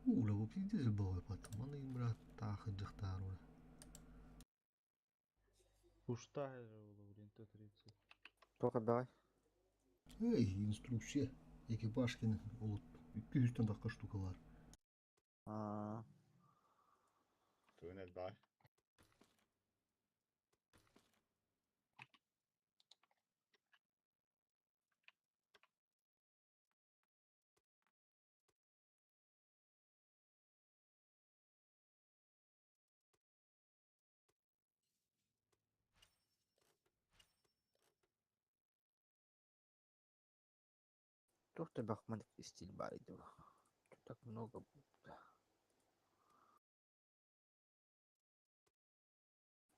Уля, бу пиздец бабай потом. Аны брат тахы дьахтар уля. Пушта было, блин, Т-30. Только давай. Эй, инструкция. Экипажкин олут. 200 тахха штука бар. Аа. Тугун элбай. Туох да бахман стиль бар иду. Тут так много будет.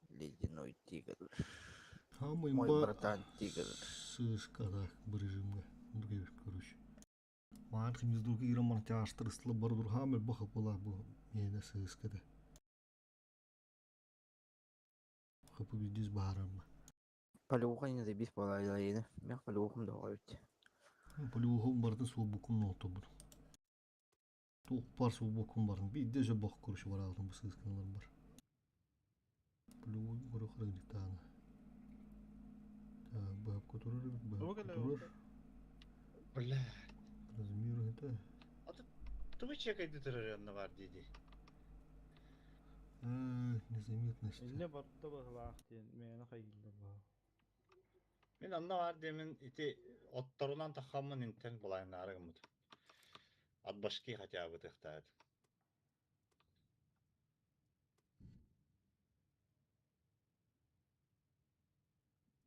Ледяной тигр. Хамый Мой ба братан тигр. сыскада бу режимге. Другой, короче. Маан химиз другой ираман тяштырыслы бар дурхамы баха була бу мене сыскада. Хапы биздис баарам. Полюха не забись была Мен полюхом договить. Полюхум бардын суу букун нолто бу. Тух бар суу букун бардын. Бидде же бах короче бар алдым бу сысканалар бар. Полюхум көрө хрыгдыктааны. Так, бабка турар, бабка турар. Бля. Размер это. А тут тугу чекайды турар онно бар диди. Незаметность. Инне барда баһылаах диэн мээнэ хайылла баһа. Мен онно бар деймин ити отторунан тахаммын интен булайнаары гыммыт. От башки хотя бы тыхтаат.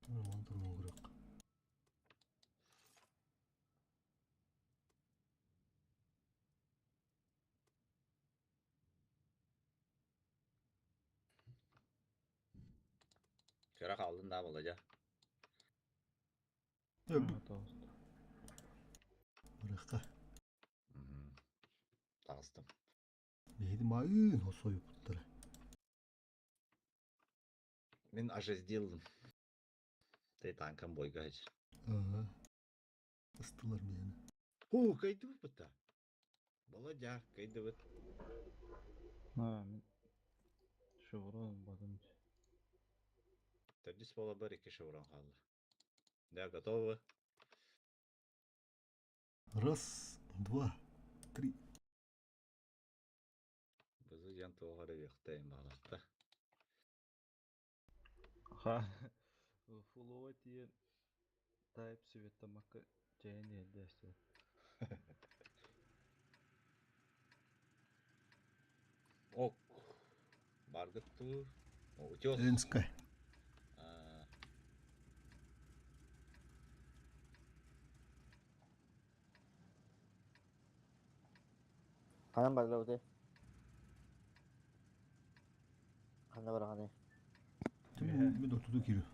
Ман турган көрөк. Кыра хааллын даа Володя. Барыахха. Таҕыстым. Биһиги маайыын хосойуппуттара. Мин аж сделал. Ты танком бойга хэж. Ага. Ыстылар биһини. Хуу, кыйдыбыт бытта. Володя, кыйдыбыт. А, мин шеврон ылбатым. Төрдүс буоларбар икки шеврон хаалла. Да, готовы? Раз, два, три. Бызы дьон туох эрэ үөхтэйин баҕалаахта. Ха, фулова тиийэн тайп светомакка чэйин иһэрдээстилэр. Ок, баргыт дуу, утес. Ленская. Ханан барда Ханна бараҕаный? Мен ортоду киирүү.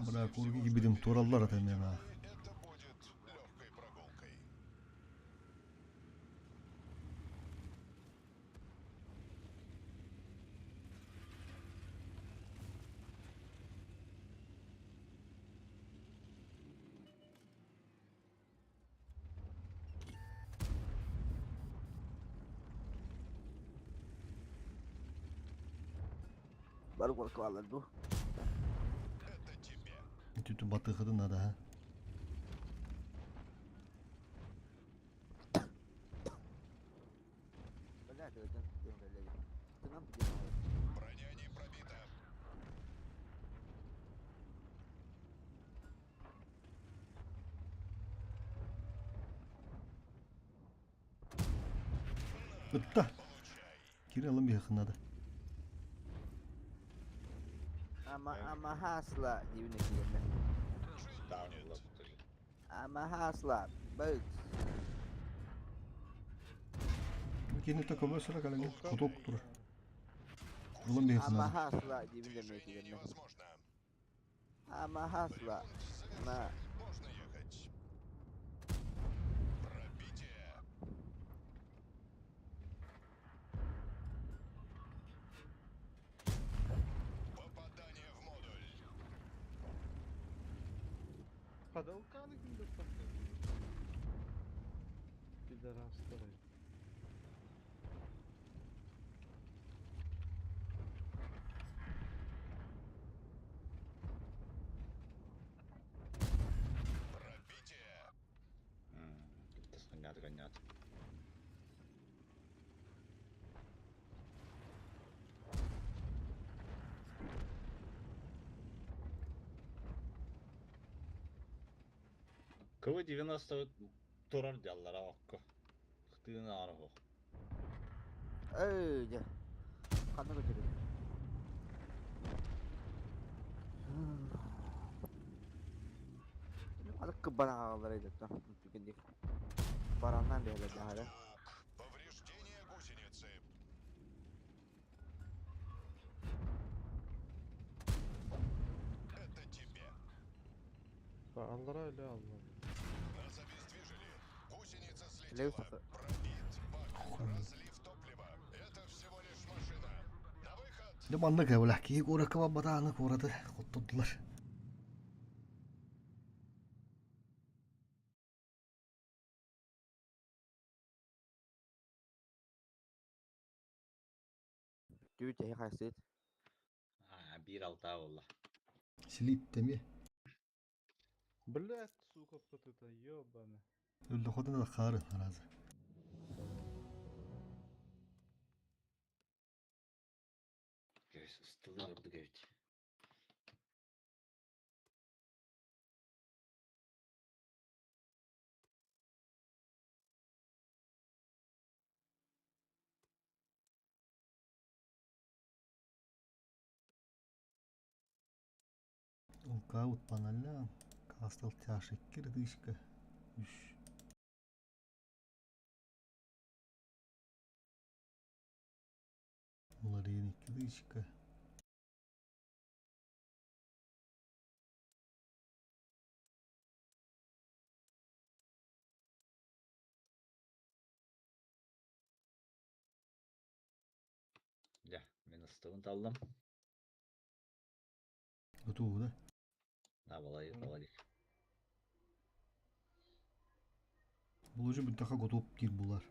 Бра курги кибидим тураллар ата мен аа. Бары куоракка бааллар дуу? Түтү батыхытын надо, а? Броня не пробита. Ытта. Кире алын биһиэхэ надо. Ама ама хасла диибин киирэннэ. Ама хасла быт. Кини то көмө сыра калеңе кутук турар. Ылын биһиэхэ Ама надо. хасла диибин дэмэ киирэннэ. Ама хасла на Можно ехать. Пробитие. Попадание в модуль. Подолканы ким достатты? Пидорастары. Пробитие. Гонят, гонят. КВ-90 турар дьаллара окко. Хтыына арахо. Эй, дьэ. Ханна көтөрүй? Ханна кыббана хааллар эдеттен. Түгенdik. Бараннан бэһэлэр даһара. Повреждение гусеницы. Это тебе. Аллара или алла? Нас обездвижили. Гусеница Лев слетела. Пробит бак. Разлив топлива. Это всего лишь машина. На выход. Дьэ маннык эбэлэх киһи куоракка барбатааны куораты хоттодулар. Түүт эһи хайсыт. Биир алтаа буолла. Силип тэми. Блять, сука, птыта, ёбаный. Өллө хотун да хаары аразы. Көс ыстылы ордук эбит. Улка утпаналля. Кастал тяшеккер дышка. Үш. Уларин икки дышка. Мин ыстыбын таллым. Готовы, да? Да, балай, баладик. Бұл уже бүтәхә готов кир булар.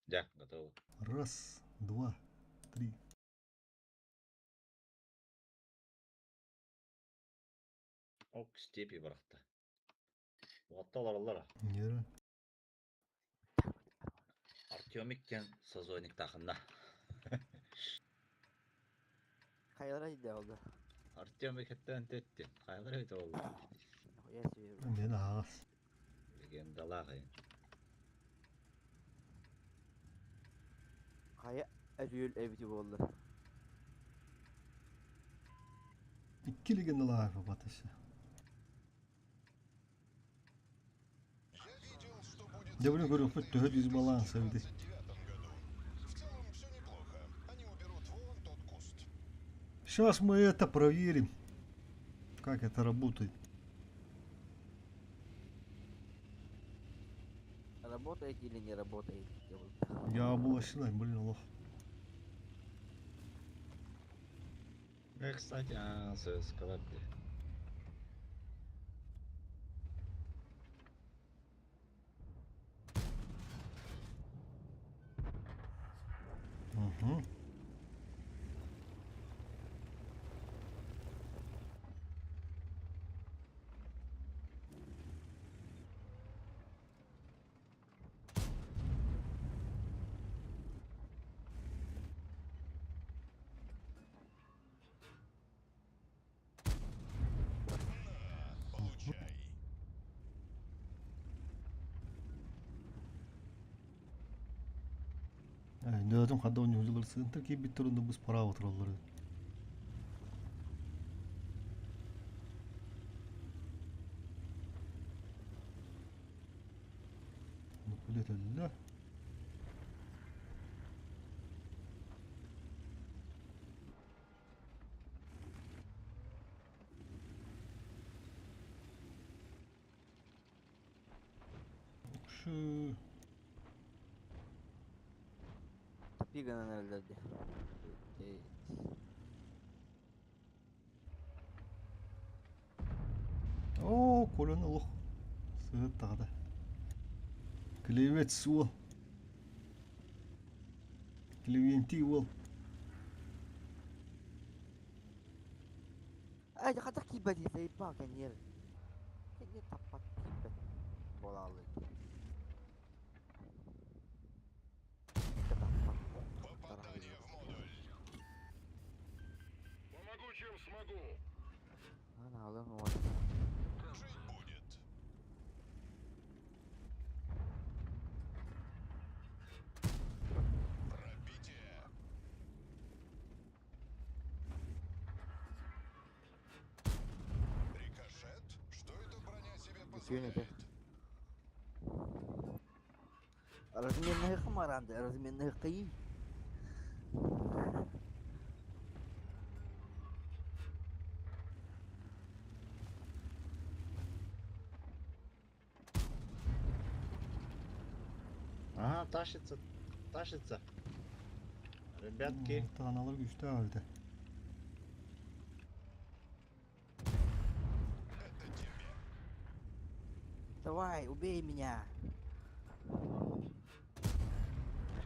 Да, готово. Раз, два, три. Ок, степи барахта. Уатталар аллара. Нера. Артемик кен созоник тахында. Хайалара иде oldu. Артемик хеттен тетти. Хайлар өйт oldu. Я себе. Мен ағас. Легендалар. Хая өрүл эбити болду. Икки легендалар батышы. Я блин говорю, хоть төһө дисбаланс эбити. Сейчас мы это проверим. Как это работает. Работает или не работает? Я был блин, лох. Кстати, а, сказать. Угу. Нөтүм хадда ойнуулар сыынтар кийбит турунда бус пара отыраллар. Ну, билет. Şu Тапиган herhalde. О, колон олох. Сыгыт тагыда. Клевец уол. Клевенти уол. Ай, хата кибет заебал, конечно. Не таппат кибет. Болалы. Помогу, чем смогу. Ана алым вот. Жить будет. Пробитие. Рикошет? Что эта броня себе позволяет? Разменный хмаранды, разменный кый. Ага, тащится, тащится. Ребятки. Таналар güçlü abi. Давай, убей меня.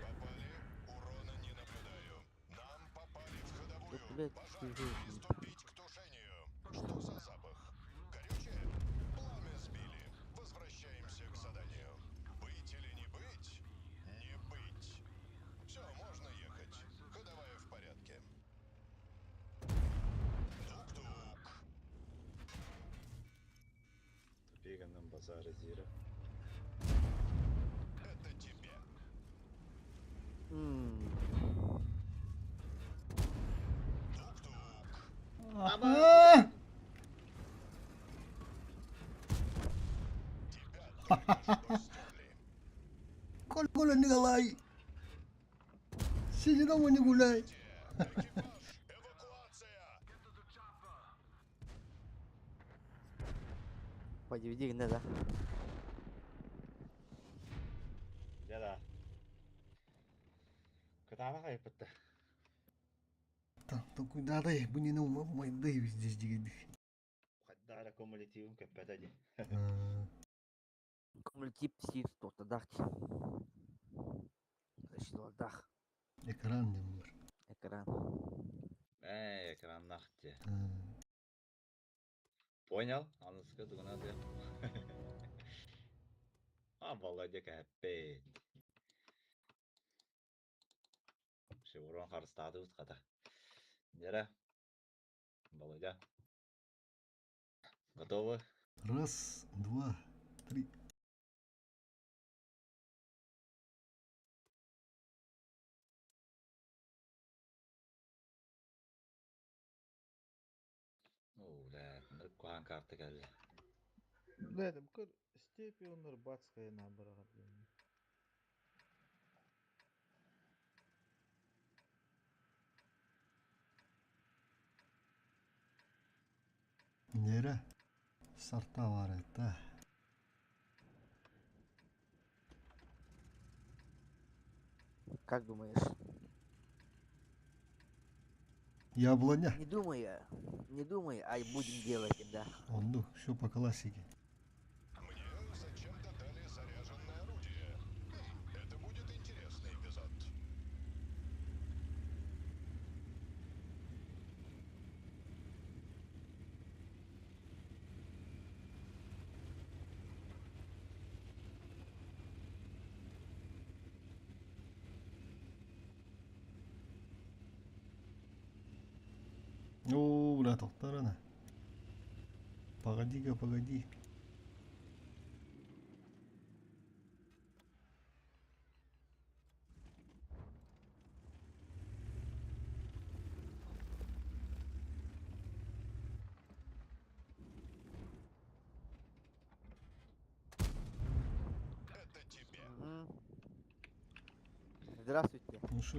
Попали, урона не наблюдаю. Нам попали в ходовую. Блядь, Пожар, приступить к тушению. Что за запах? Горючее? Пламя сбили. Возвращаемся к заданию. Быть или не быть? Не быть. Все, можно ехать. Ходовая в порядке. Тук-тук. Тупиганным базар зира. Это тебе. Ага! Коля, Коля, Николай! Сиди дома, не гуляй! По DVD да? Да-да. Кытаана хайпытта. Толкуйдаатай, бу нені умайдай здесь дигидик. Хайдах эрэ кумулятивым көппөтө дии. Кумулятив сир туохтадаах дии. Защиталардаах. Экран диэн бар. Экран. Ээ, экраннаах дии. Понял? Аныска тугуна дии. А, Володя кэппит. Шеврон харыстаатыбыт хата. Дьэрэ, Володя. Готовы? Раз, два, три. Оо, бля, куһаан карта кэллэ. Да, это көр степи оннор бацкая набыраҕар диэн. Нерэ сарта бар это. Как думаешь? Яблоня. Не думай, не думай, а будем делать, да. Онду, все по классике. Мне зачем-то дали заряженное орудие. Хм, это будет интересный эпизод. О, бля, тоқтар Погоди-ка, погоди. Это тебе. Здравствуйте. Ну шо,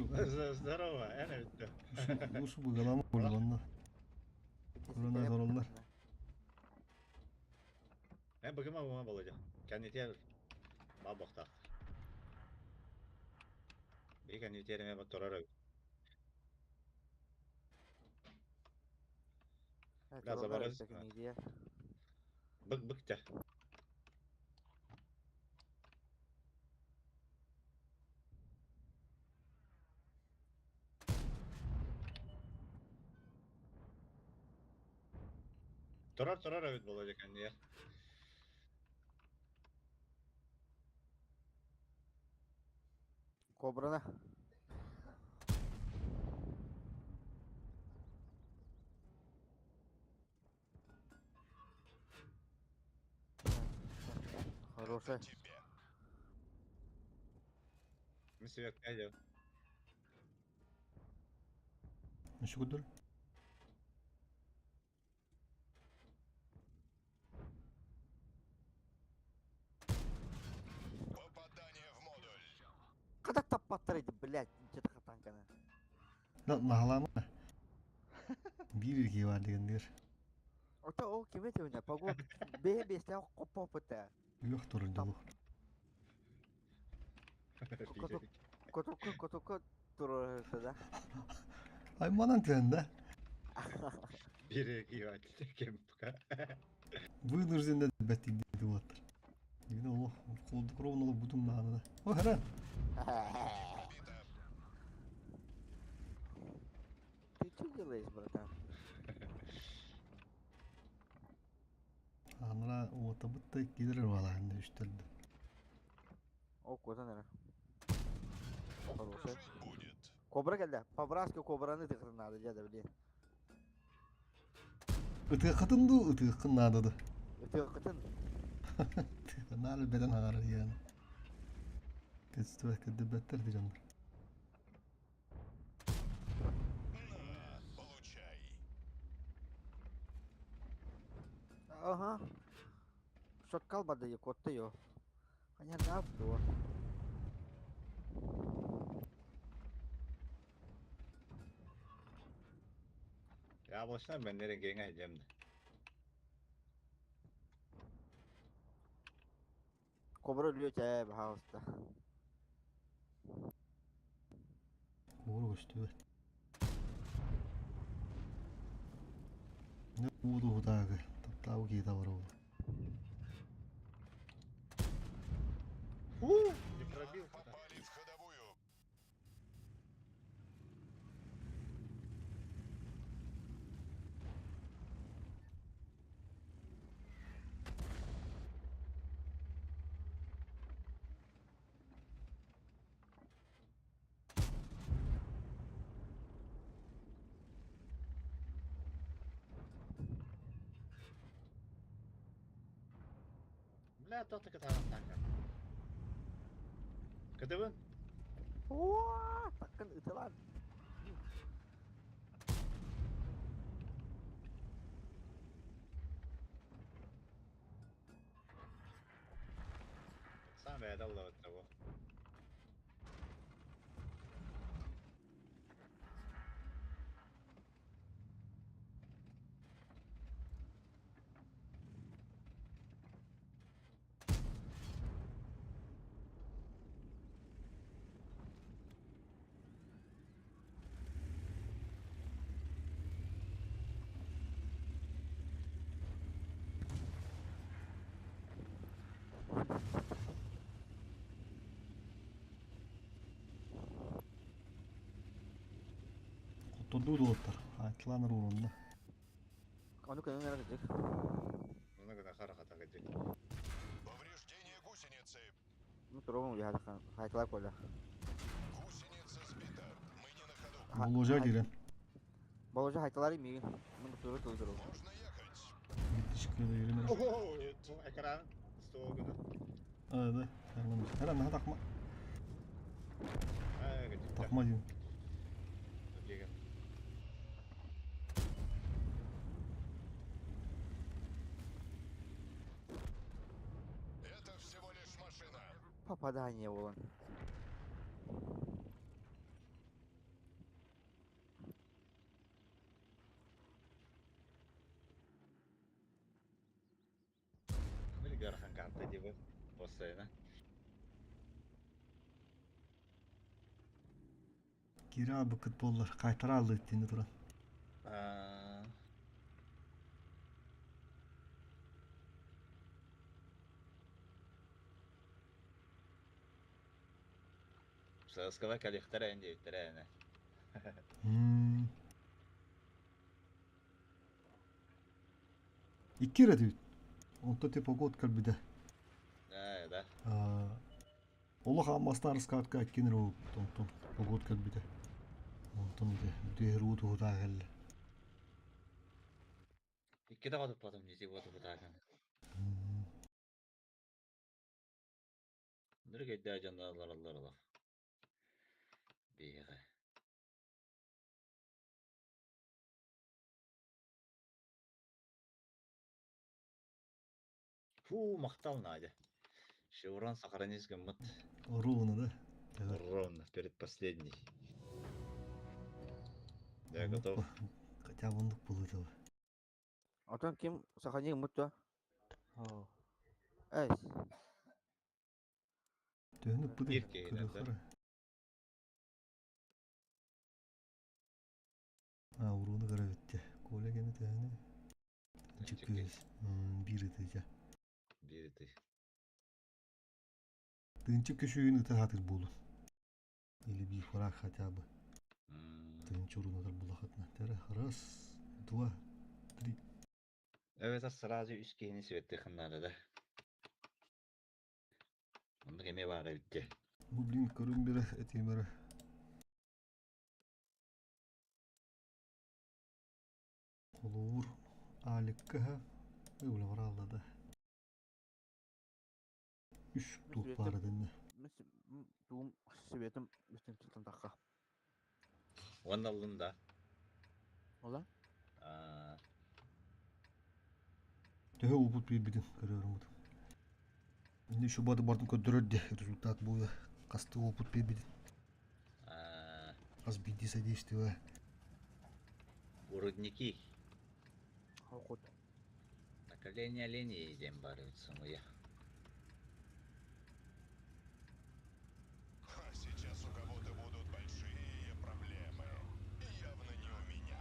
Здорово, эн өттө. ну шо быгалама болғанна. Корона зороллар. Мен быгыма бума Володя. Кәннетер ма бохтах. Би кәннетер ме торар. Бля, забарыз. Бык бык та. Торар торар эбит Володя кәннер. Кобрана. Хорошая. Ми себе кәйдә. Ну шо көдөр? Попадание в модуль. Когда таппаттар блядь, что-то хатанкана. Да, нахалама. Бир бар дегендер. Ото ол ким этэ погод бэйэ бэстээх хоппоппута. Yok турду бу. Котоку котоку турар да. Айманан тен да. Бир киба кем пока. Вынужден бәтти диде оттыр. Дигән олох холодок ровно бутум нагана. О, хара. Ты что делаешь, братан? Анра ота бутта кидер бала инде үстелде. О, куда, наверное. Хорошая. Кобра кэллэ. По-братски кобраны тыгыр надо, дядя, блин. Ытыакытын ду, ытыакын надо да. Ытыакытын. Нары беден хагар яны. Кестү кеде беттер дигәннәр. На, получай. Ага. Шоткал бады якотты ё. Ханя дап дуо. Яблочно мен нерен кеңе жемди. Кобра үлүөтэ, пожалуйста. Кур көстү. Уудуһутаагы таптаабы киһи табара ол. Фу, не пробил. Попали в ходовую. Бля, то так это атака. Кытыбын? Уа, таккын ытылан. Сам бэйдэ аллабыт того. Хоттордуу дуоттар. Айтланыр урунна. Ону көнөн эрэ кыдьык. Оны гына харахата кыдьык. Повреждение гусеницы. Ну туругун уйаһа хайтылар коля. Гусеница сбита. Мы не на ходу. Боложа кирен. Боложа хайтылар миигин. Мин туру туру туру. Можно ехать. Битишкеде иремер. Ого, экран стол гына. А, да. Хара наха такма. Аа, кыдьык. Такма дейм. Деген. Это всего лишь машина. Попадание болан. Били гархан карта диби. Постоянно. Кира быкыт боллар. Кайтара алды тени туран. Аа. Саскала калихтара энди терәне. Икки рет үт. Онто типа год калбиде. Да, да. Олох аммастар скатка кинер ол тонтон погод калбиде. Онтон де дehр ут худагал. Икки да катып потом неси вот бутаган. Нүргә дә жанналар аллар алар. Биге. Фу, мактал Надя. Шеврон сохранись гыммыт. Ровно, да? Да. Ровно, перед последней. Я готов. Хотя бы ондук болду. Отон ким сохрани мутто? Эс. Төһөнүк быды. Бир кейлер, да? А, уруну карабетте. Коля гene төһөнү. Чыккыз. Бир ытыжа. Бир ты. Тынчык күшүйүн ыта хатыр болу. Или бир фраг хотя бы. Тынчы уруну булахатна. Тере раз, два, три. Evet, сразу үс киһини светти хыннары да. Онда кеме бар битте. Бу блин көрүм бире этимере. Холуур аликка öyle var аллада. Үш туп бар дэнне. Туум светым үстүн тутун такка. Онда алын да. Ола? Аа, Төһө упут бир бидин көрөрүм. Инде şu бады бардын көдөрөр результат бу касты опыт бир бидин. аа, Аз биди содействие. Уродники. Хокут. Наколение оленей дем барывается моя. А сейчас у кого-то будут большие проблемы. И явно не у меня.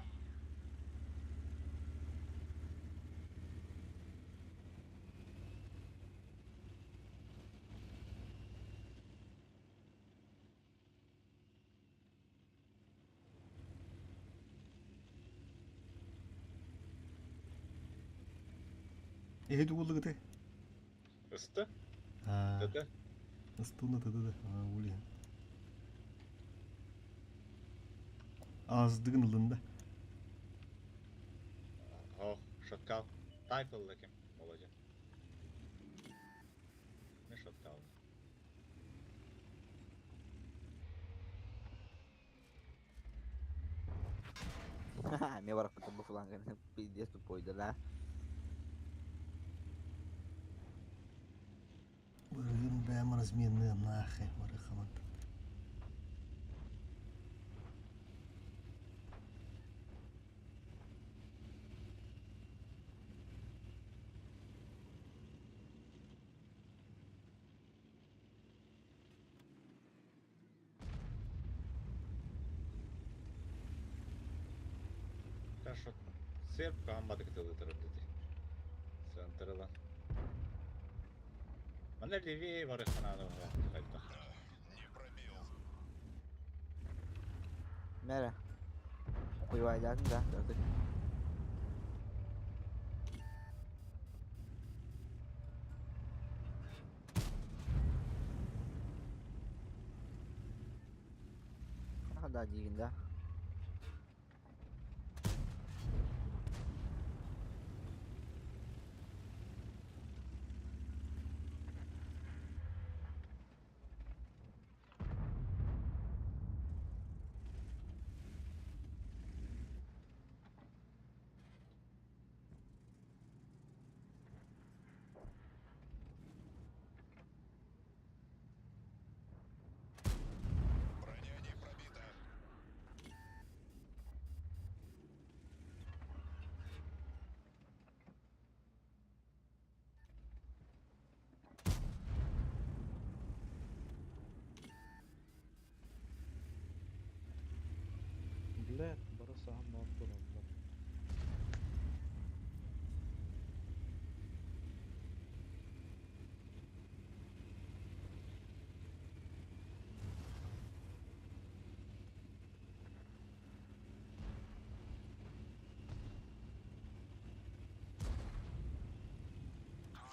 Эһи тугуллугуты? Ыста? Аа. Тата? Ыстуна тыды да. Аа, улин. Аздыгын ылында. Ох, шоткал. Тайфл ким? Володя. Не шоткал. Мне барахпыта бу флангын пиздец тупой да. Бырыгын бэм разменные нахе, барыхаман. Та шот. Серп каамбады кытылы тұрды. Центрла. Мана левее барыханады. Хайта. Не пробил. Мәрә. Куйвайдан да. Gördük. Да, дигин да. Броня не пробита. Блядь, бары саһан бар тураллар.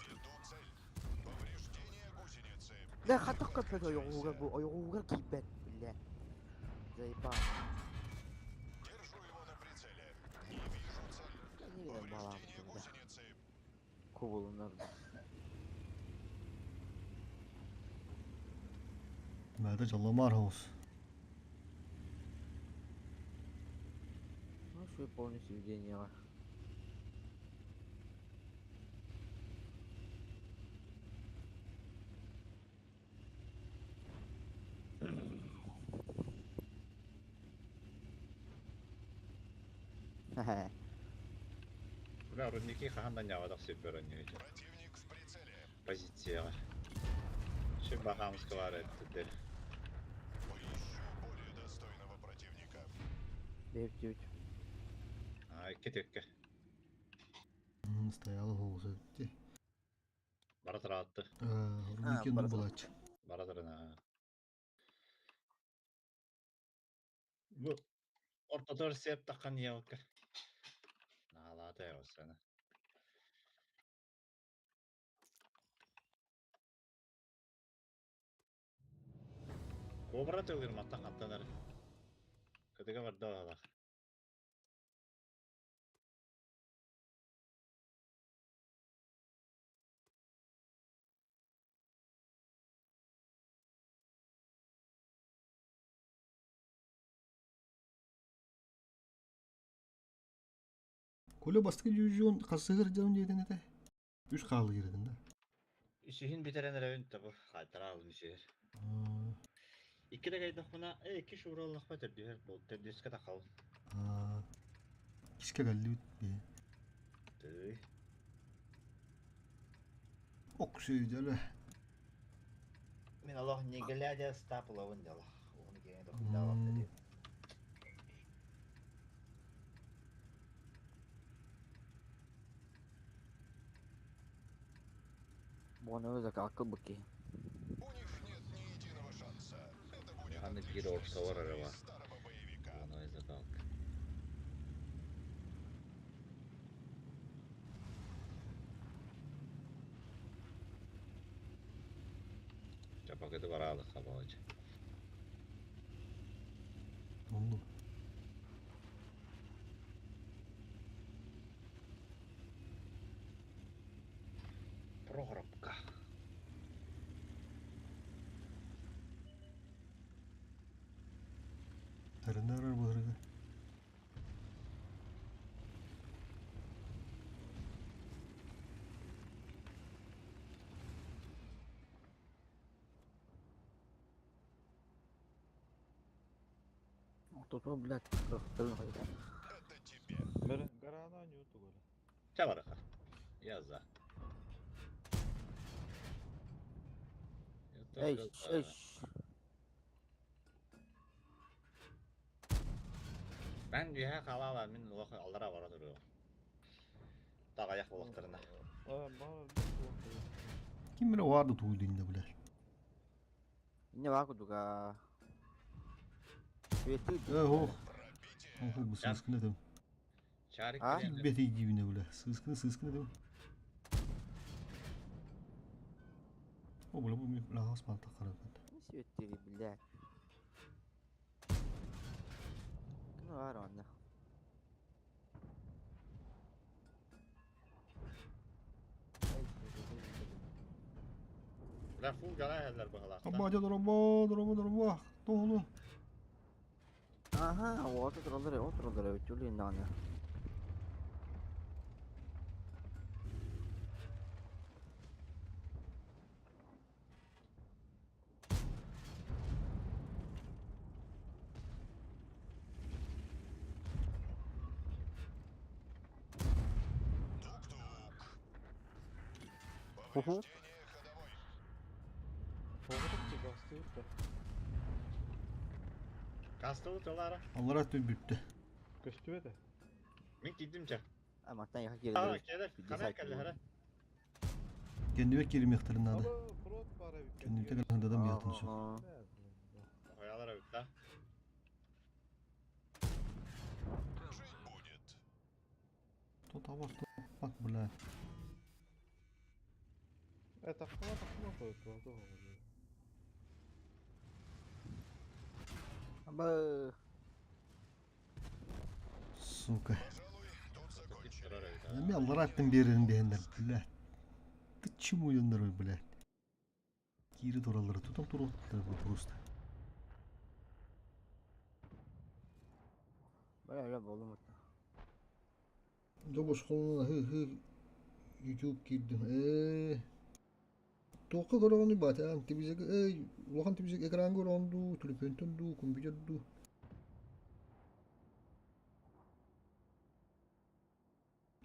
Веду цель. Повреждение гусеницы. Да хатак капет ойоҕугар бу ойоҕугар киирбэт бля. Заебал. Держу его на прицеле. Не вижу цель. Не билэн балаам Повреждение бля. гусеницы. Кубулунар. Мәді жаламар хаус. Ну что полностью ведение. Хе-хе. Бля, рудники хаханда нявадах сепперонни. Противник в прицеле. Позиция. Че бахамского рэттер. Поищу более достойного противника. Девять. А, кетекке. Стояла хаус. Баратыраатты. Рудники ну булач. Баратырына. Бу ортодор сеп таққан ялка. Наалаата явасана. Кобра төгір маттан қаттанар. Кытыга барда алақ. Коля бастыкы дивизион қасығыр жан деден ете. Үш қалы кередin да. Үсүһүн битерен эребин табы хайтара алым үсүһөр. Икки да кайдахмына, икки шуураллахпа төрдүһөр бол төрдүскэ тахал. Кишке галли бит. Тый. Окши жале. Мен Аллах не глядя стапылавын дела. Оны кеңе дохундалап деди. Буону закалка быки. У них нет ни единого шанса. Это будет Аны бир отличная орсалар сцена арава. из старого боевика. Оны закалка. Бакыты бараалык хабаҕыч. Онну. Прохоровка. Эрэнэр быһырыга. Ортото, блядь, кырахтарын хайда. Бere гарана ньуу тугула. Чэ барыха. Я за. Я Эй, только эй. за. Мен үөһэ хаалаала мин олох аллара бара туруом. Таҕайах буолуохтарына. Ким бile vardı tuğuydu indi bile. Инне баа курдуга. Светы. Э, ох. Ох, бу сыскını dedim. Чарик А? кэлэн Бeti dibine bile. Сыскını сыскını dedim. O bile bu bir lahas mantık karabet. Светы, блядь. Ким бар онно? Бля, фул гала хәлләр быһалаахта. Абба дроба дроба дроба. Тоğlu. Аха, ото тураллар, о тураллар эбит, үлүн даҕаны. Тук-тук. Повреждение ходовой. Тоҕотох гастыбыт да. Кастыбыт ылара. Аллара tüm büttü. Көстүбэт ээ. Мин киирдим чэ. Аматтан яха Аа, киирэллэр. кэлэр, Биирдэ хана сайт кэллэ хара. Kendime girmeklerin adı. Aba prot бар эбит. Kendime tekrar adam yatın su. Хоялар эбит да. Жить будет. Тут авар бak bile. Э, тахтама тахтама коют туох Аба Сука. Пожалуй, тут закончили. Турар эбит. Эми аллараттан берерин дегендер, блядь. Ты чему йоннор, блядь? Кири тураллары тутан туруттар бу просто. бара бара болум. Добуш холуна хы хы YouTube кирдим. Э. Тоққа көрөгөнү бата, телевизор э улахан телевизор экран көрөнду, телефонтон ду, компьютер ду.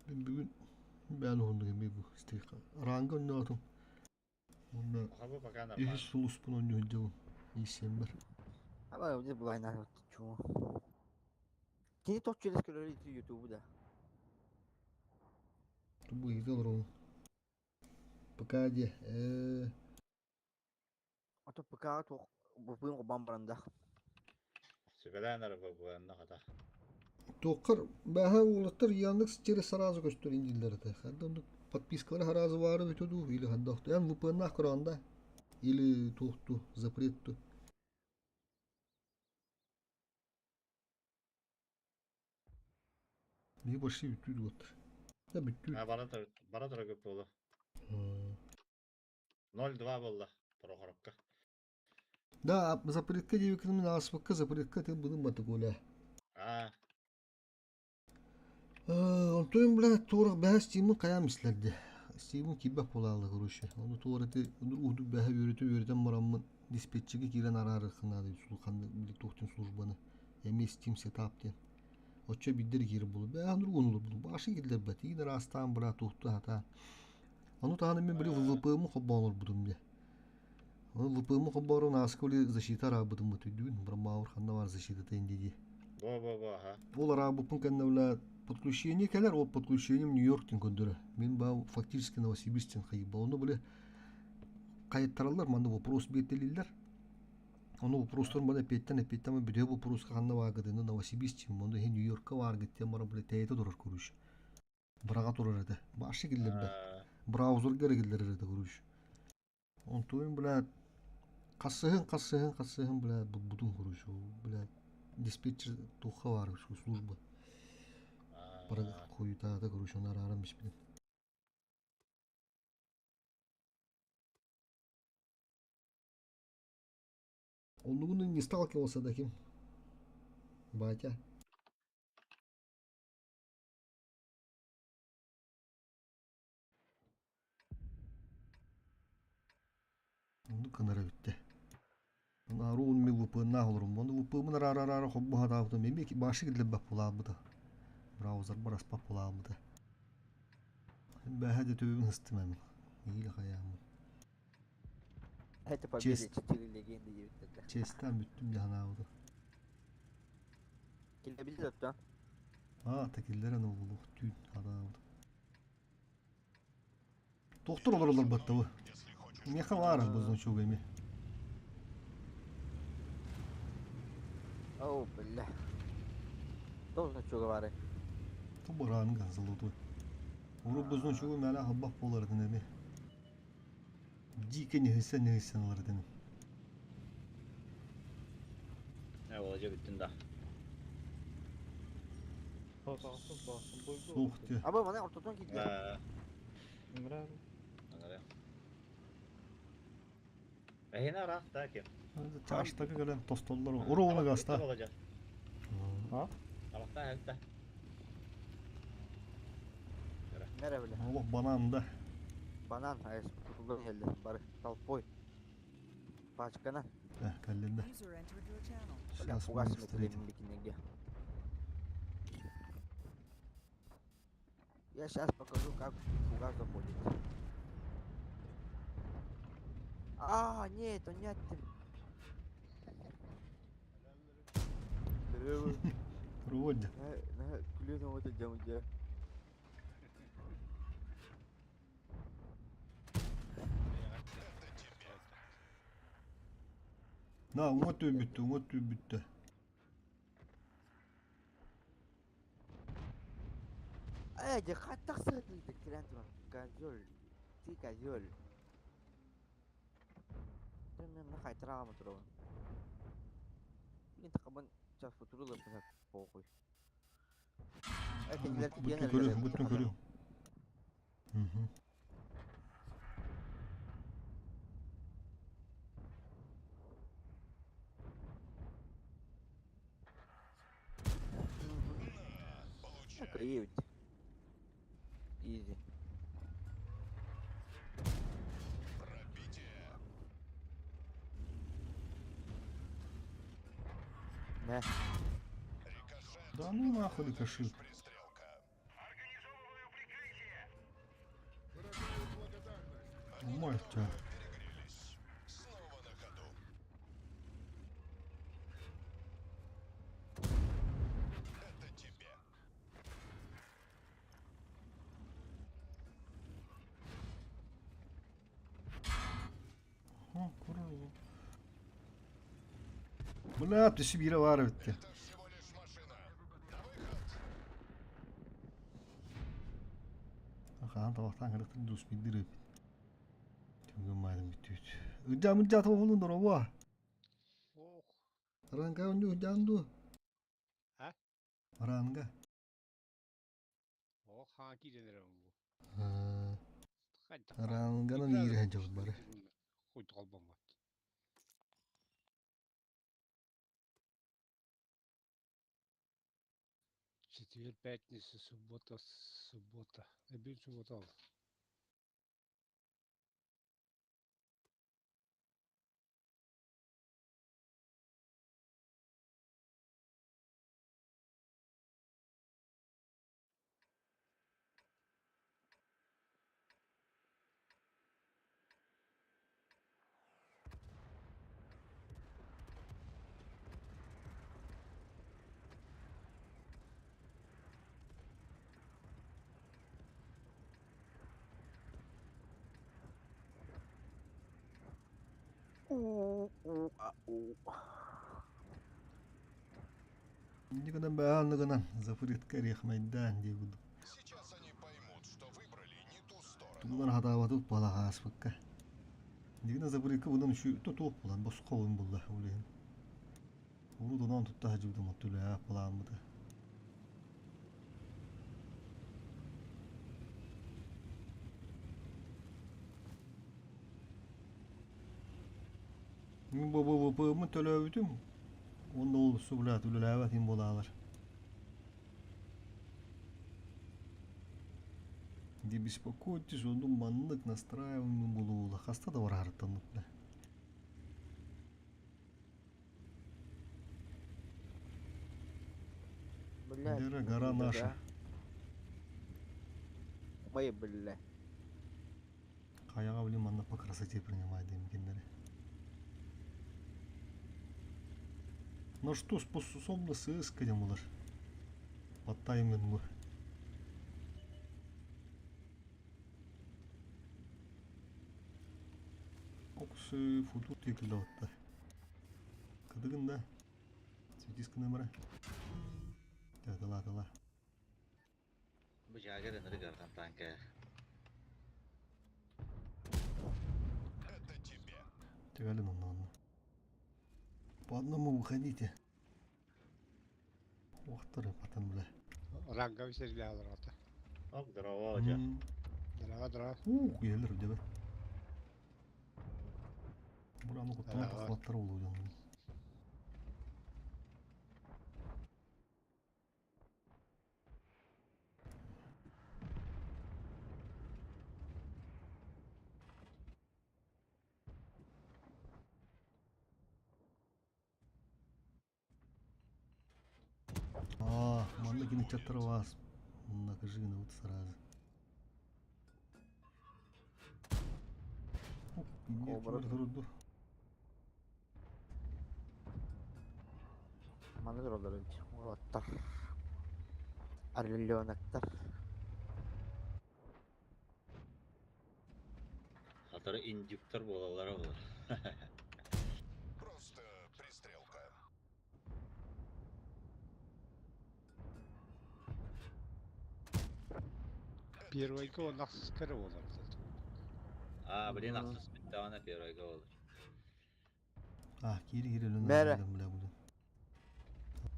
Мен бүгүн бән хонду эми бу стейка. Ранга нотум. Онда Хабы пока нормально. Үһүс сулуспун онньу дьыл иссеммер. Аба үдэ булайна чуу. Кини тох чүлэс көрөр ити YouTube да. Бу издал рон. Пока де э Ото ПК тох бупуйун кубан баранда. Сүбэлээн эрэ бу хата. Тоққар бәһә улаттар Яндекс через сразу көстөр индиллер это. Хадда подпискалар харазы бары бүтөдү или хадда ян VPN нах көрөндө или тухту запретту. Не баши бүтүдү вот. Да бүтү. А бара тур бара тура көп болду. 0-2 болду Прохоровка. Да, запретка дебекин аспакка запретка ты будем матыкуля. Аа, Онтон, блядь, туурах бэһэ Стимын хайаан мислэрдэ. Стимын киирбэх буолаалла короче. Ону туора ити уһуду бэһэ үөрэтэ үөрэтэн бараммын диспетчигэ киирэн араарыаххын наада ханнык били туохтун службаны. Эмиэ Steam сетап диэн. Оччо биирдэр киирэр буолу. Бэһэ оннук оннулар башы киллэрбэт. Иин араастаан быра туохту хатаан. Ону таһынан мин били VPN-мы холбоон олорбутум дии. Ону VPN-мы холбоорун ааска били защита араабытым бу өйдүүбүн. Брамаур ханна баар защитата инди дии. бо бо бо аха. Ол араабыппын кэннэ бля подключение кэлэр, ол подключением Нью-Йорктен көндөрө. Мин ба фактически Новосибирсктен хайыба. Ону били хайыттараллар, манна вопрос биэртэлииллэр. Ону вопростарын бана эпиэттэн эпиэттэн бүдэ вопроска ханна баагытыны Новосибирск онду хин Нью-Йоркка бааргыттен бара били тэйэтэ турар короче. Быраға турар этэ. Башы киллэрбэт. Аа, Браузерга эрэ киллэрэр этэ короче. Онтуйун бля Хассыһын, хассыһын, хассыһын, бля, булбутум короче, бля, диспетчер туохха баар служба. Хуютаата, короче, оны арааран биспитим. Оннугун не сталкивался таким, батя. Оннук гынара бүттэ. Наару ми ВП-наах олорум. Ону ВП-мын араара-араара холбуу сатаабытым. Эмиэ башы киллэрбэт буолаабыта. Браузербар аспат буолаабыта. Бэһэ да төбөбүн ыстым эми. Иилэ хайааммын. Это победа четыре легенды диэбиттэр. Честан бүттүм дии санаабытым. Киллэбилдэ оттон. Аа, такиллэрэн олулух түүн хадаабытым. Тохтор олороллор баттабы. Миэхэ баар бу значок эми. Оу, бля. Тоҕо значога баарый? Тубараан газылуду. Урут бу значогу мэлэ халбах буолар этин эми. Дико ньыһыйсан ньыһыйсан ылар этин. Э, Володя бүттүн да. Суох те. Абы мана ортотун киирдэ. Эһине араах да ким. Чаштага кэлэн тостоллор. Уруона гаста. Володя. Тамактан элтэ. Нере биле. Олох банан да. Банан айс кутулдан келди. Бары толпой. Пачкана. Э, кэллин да. User entered your channel. Бля, Сейчас мы фугас их встретим. метрим Я сейчас покажу, как фугас заходит. А, нет, это не ты. Проводя. На, күлүн вот это На, уҥа түүн бүттэ, уҥа түүн бүттэ. Эй, де хаттахсыгын кирэн туран. Козёл. Ты козёл. Ты мен на хайтырагам турабын. Мен тақабын час футурулы бына похуй. Э, кинилер Бүттүн көрүө, бүттүн көрүө. Мгм. Кривить. Изи. Да. Да ну нахуй рикошет. Мать тебя. Снова на ходу. Это тебе. О, курва. Бля, ты Сибири бар битте. Хаан табахтан кырыктыр дус бидир. Түнгөн майдын бүттүт. Ыдьа мыдьа тоҕулун дороба. Ранга онню ыдьаан А? Ранга. О, хаан киирэн эрэ бу. Ранганан иирэһэн дьабыт бары. Хуй толбоммот. Четверг, пятница, суббота, суббота. Эбин суббота ол. У, у, а, у. Никогда баанныгынан запретка рехмайдан диэбит. Сейчас они поймут, что выбрали не ту сторону. Тулар хатаабатыт балаҕааспыкка. Дигинэ забырыйка быдан үчү тотуох булан босхо ойун булла ол иһин. Урут онон тутта сылдьыбытым оттулээх былааммыта. Мин бу ВВП-мын төлөөбүтүм уонна ол субулаат үлэлээбэт иһин буолаалар. Не беспокойтесь, онну маннык настраиваемый буолуула хаста да бараарыттаннык бля. Бля, Лера, гора наша. Ой, бля. Хайаҕа блин манна по красоте принимай дейм кинилэри. На что способна сыска диэн булар. Баттайым бу. Оксы футу текилдаватта. Кыдыгын да. Светиска номера. Тала тала. Бу жаагер ынырык ыарахан танка. Это тебе. Тегелин онно онно. По одному выходите. Уохтары потом бля. Ранга висерлялар ата. Ок, здорово, дьэ. Здорово, здорово. Ух, елер дебе. Бураны куттан Здорово. тахлаттар болу дьон. А, манна кини чаттара вас. Накажи вот сразу. Оборот. Турду. Манна тураллар эбит. Уолаттар. Орленоктар. Хатары индюктар буолаллара буолар. Просто пристрелка. Первый гол ахсыс кэрэ буолар. А, блин, ахсыс бүттэҕинэ первыйга буолар. А, кири кири өлөн Бәрі. бля блин.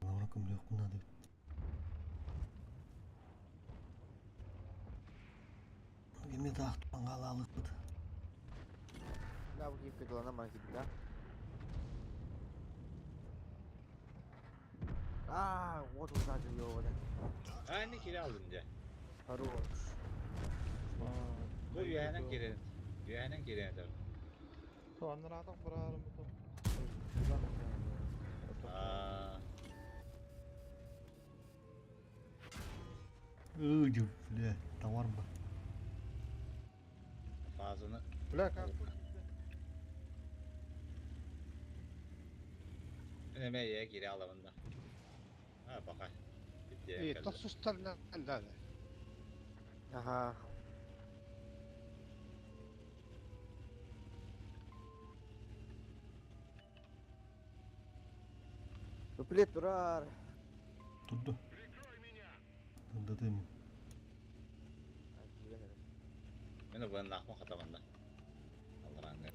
Намра көмлөк надо. Кеме тахтан галалыкпыт. Да, бу киip кыдылана мана киирдэ, да? Аа, вот узнаджы ёбана. А, не кире алдым дьэ. Хорош. Бу үөһэнэн киирэн. Үөһэнэн киирэн этэр. Аннаратах барарым бутум. А, Ыдю, бля, товар ба. фазаны. Бля, как Эме я кире алабын да. А, пока. И тохсустарынан да. Ага. Дуплет турар. Турду. Тындатым. Мен бу нахма хатаманда. Алларанга.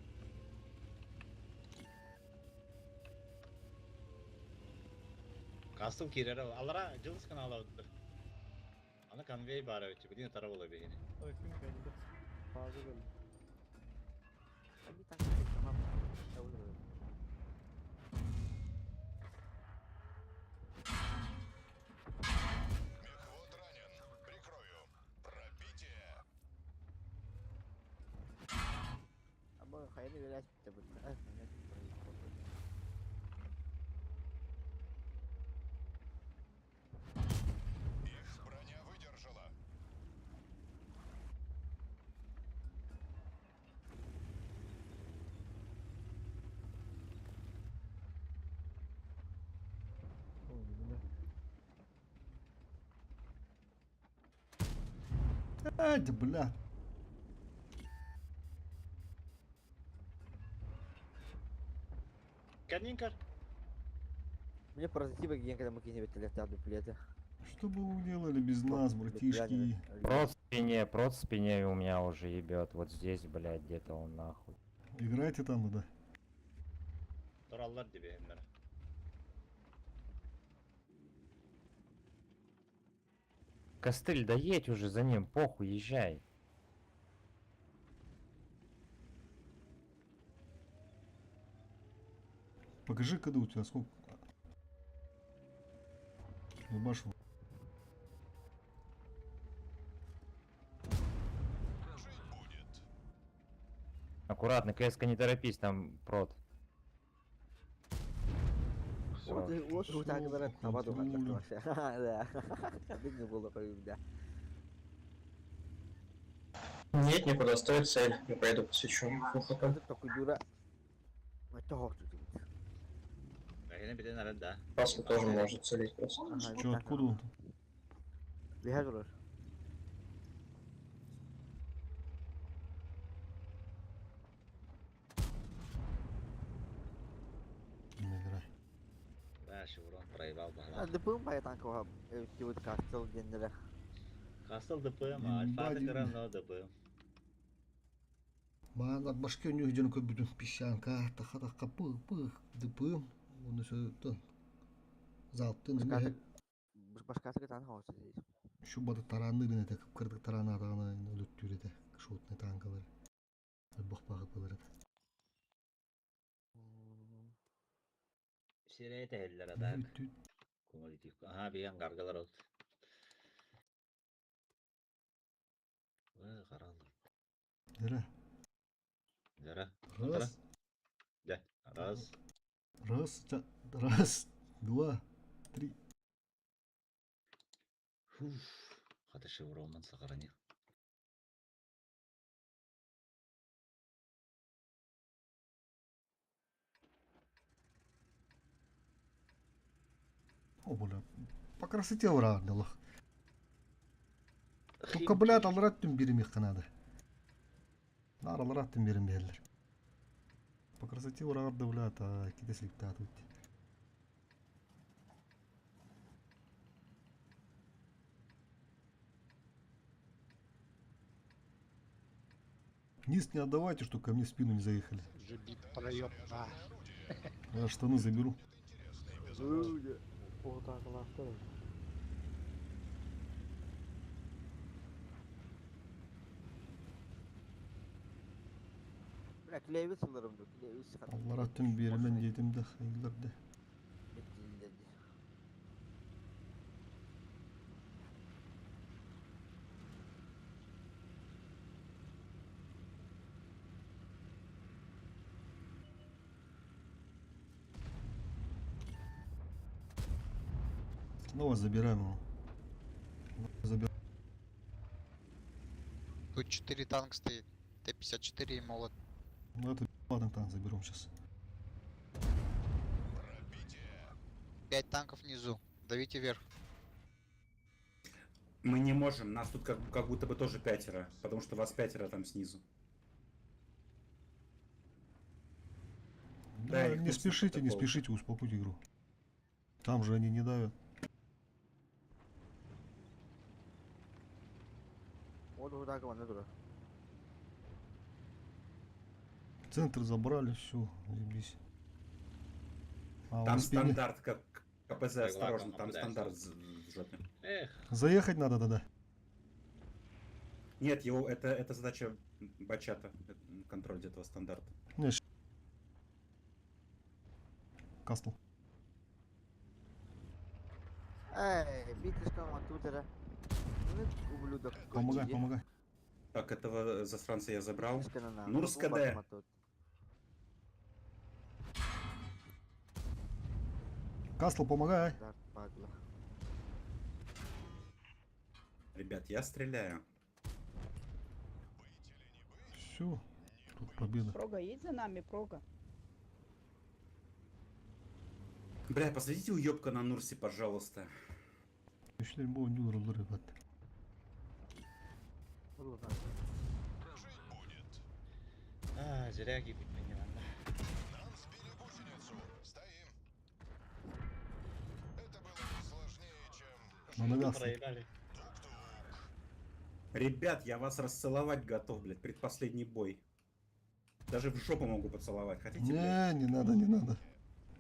Кастым кирere алара жылыс каналы алды. Аны конвей бар өтчү, билин тара бола бейини. Ой, ким келди? Фаза келди. Abi tank tamam. Olur. Мехвод ранен. Прикрою. Пробитие. Ama hayali velayet bitti bu. Их броня выдержала. Ай, да бля. Канинкар. Мне прототипы ген, когда мы кинем это дуплеты. Что бы вы делали без нас, братишки? Прот в спине у меня уже ебет. Вот здесь, блядь, где-то он нахуй. Играйте там, да. Тураллар дибиһиннэр. Костыль, да едь уже за ним, похуй, езжай. Покажи, когда у тебя сколько. Ебашил. Аккуратно, КСК не торопись, там прот. Вот вот Всё, так говорят, табаду контролю. вообще. Да. Видно было, да. Нет, никуда, стоит цель. Я пойду посвечу. Такой дура. Это хохту. Эһини битен арад да. Паску тоже может целить просто. Че, откуда он? Бихагрор. Не играй. Да, шеврон проебал бахла. ДПМ баятан кого тибут кастел генере. Кастел ДПМ, альфа Ебать. кран, но ДПМ. Маана башка у них ден көп бүтүн песчанка, таха таха пых пых дпм. Оны сөйтөн. Залптын эме Башкасы тан хосы здесь. Şu бады таранны гына тек кырдык тарана тагына өлөттүр эте. Шотный танкалар. Бах бах болар эте. Сирей тәһелләр адак. Көңөл итик. Аха, биген гаргалар oldu. Ой, каралды. Дера. Жара. Раз. Да. Раз. Раз, раз, два, три. Фуф. Хата шевроннан сохранил. О, бля. По красоте ура, Только, блядь, алрат түн беремек надо. Нар алрат түн беремелер. По красоте урагарды, блядь, а кидеслик татут. Низ не отдавайте, что ко мне в спину не заехали. Уже бит проеб, да. Я штаны заберу. Бля, клевес ылырым ду, клевес. Аллара түн беремен дедим да, хайыларды. Снова забираем его. Забираем. Тут 4 танк стоит. Т-54 и молот. Ну это ладно, танк заберем сейчас. 5 танков внизу. Давите вверх. Мы не можем, нас тут как будто бы тоже пятеро, потому что вас пятеро там снизу. Да, их не тут спешите, не такого. спешите, успокойте игру. Там же они не давят. Вот вот так вон дура. Центр забрали, все, заебись. А, Там он спине. стандарт, как КПЗ, Ой, осторожно, ладно, там куда стандарт в жопе. Эх. Заехать надо тогда. Нет, его, это задача Бачата, контроль этого стандарта. Не, Кастл. Эй, битишка матутера. Ну, ублюдок. Помогай, помогай. Так, этого засранца я забрал. на, Нурс КД. Кастл, помогай. Ребят, я стреляю. Все, тут победа. Прога, едь за нами, Прога. Бля, посадите уебка на Нурсе, пожалуйста. Үчлер бу ойнуулар ребят. А, зря гибить не надо. Нам сбили гусеницу. Стоим. Это было не сложнее, чем... На ногах. Проебали. Ребят, я вас расцеловать готов, блядь, предпоследний бой. Даже в жопу могу поцеловать. Хотите, блядь? Не, не надо, не надо.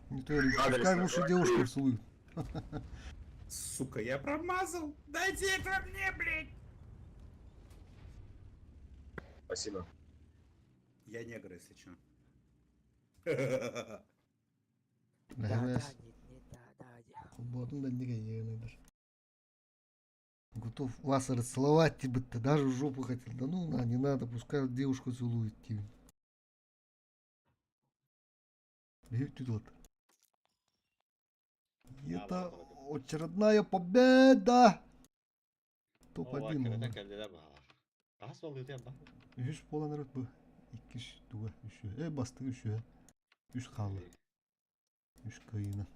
Не то, Адрес пускай лучше девушка целует. Сука, я промазал. Дайте это мне, блядь. Спасибо. Я негр, если чё. Да, да, Бля, нет, нет, да, да, да. Холбоотун да эмнеге иэнедер. Готов вас расцеловать, типа, даже в жопу хотел. Да ну на, не надо, пускай девушку целует, типа. Бьют тут. Это очередная победа! Топ-1. Хас болду ба. Үс болан эрэ бу. Иккис туга үсү. Э бастык үсү. Үс хаалла. Үс кыайыына.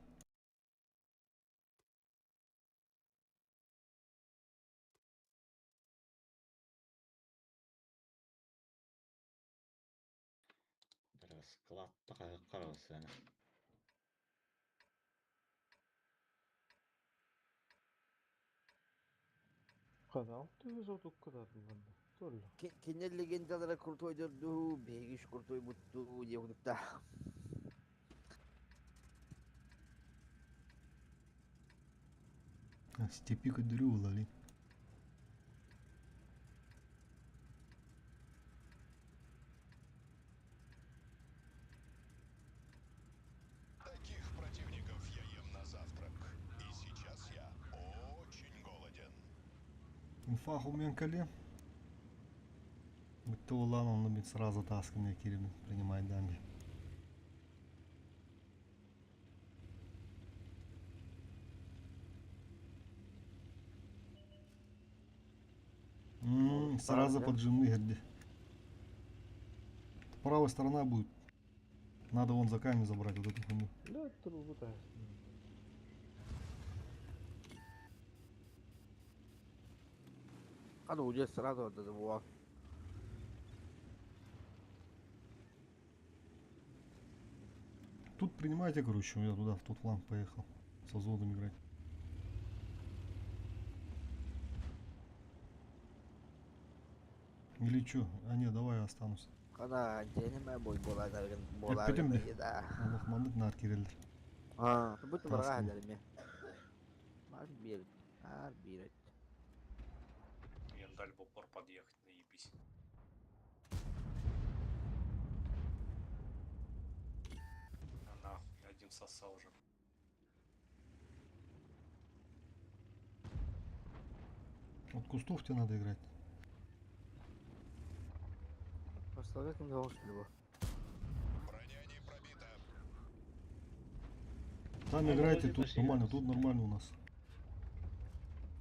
Склад карабысына. Канал ты зотук кыдардылганда. Толло. Кинер легендалара крутой дурду, бегиш крутой бутту, диэхудукта. Степи көдөрүү улали. Таких противников я ем на завтрак. И сейчас я очень голоден. Инфа хумен кале. Бутто улан онну бит сразу тасканы кирибин принимать дамби. Сразу поджимны где. Правая сторона будет. Надо вон за камень забрать вот эту хуйню. Да, трубу да. Хада уже сразу вот это было. Тут принимайте, короче, я туда, в тот фланг поехал. Со взводом играть. Или чё? А не, давай я останусь. Хана антенеме бой бола дарган бола Эппитим де. да. Аллах маннык нар кирелдер. А, бут барга Таскын. дерме. Бар бир, бар бир. Я даль в упор подъехать, наебись. А нахуй, один сосал уже. От кустов тебе надо играть. Поставить не должен его. Там А, играйте, вроде тут пошли. нормально, тут нормально у нас.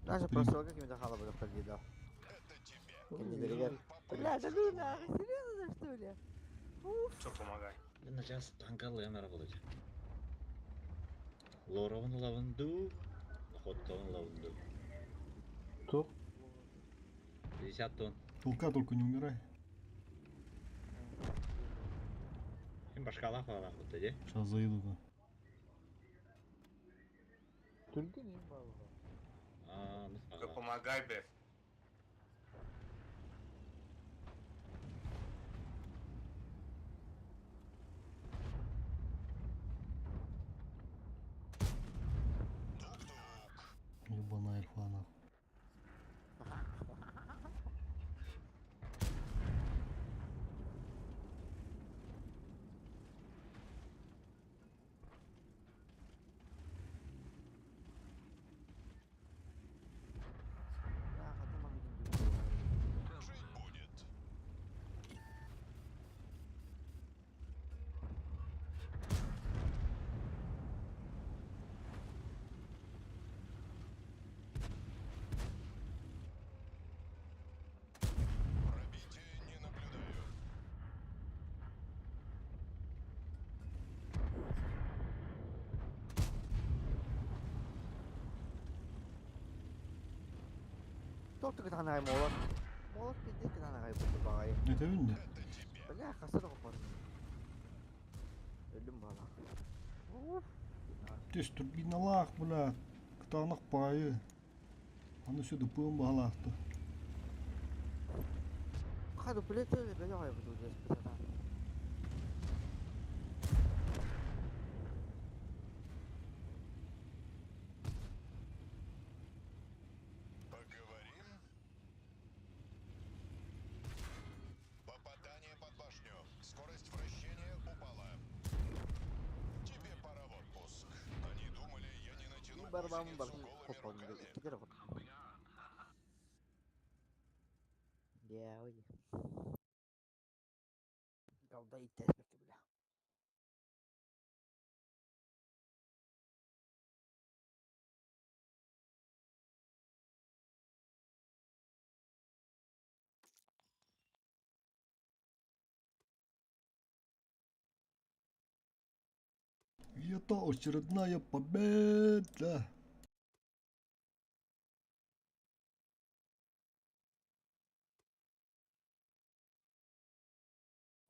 Даже Три. просто как им хала бы да. Бля, да ну нахуй, серьезно что ли? Уф. Что помогай? Сейчас танкалыан работать. Лоровын лавынду, Хотовын лавынду. Тук. 50 тонн. Толка только не умирай. Им башкала фала вот эти. Сейчас заеду, да. Түргэн юм баа. А, ну Ты помогай, блядь. Ебаная альфа, нахуй. Жить будет. Пробития не наблюдаю. Тоқтық танай молот. Молот пиздец танай бу багай. Это видно? Бля, хасар копар. Өлүм бала. Уф. Тес турбиналаах, бля. Кытаанах паайы. Аны сюда пым баалаахты. Хады блядь, бля, я буду здесь пацана. Барбамын барытын хотон иккитэ эрэ хотон. Дьээ, ой. Голда иттээспэккэ бля. И это очередная победа.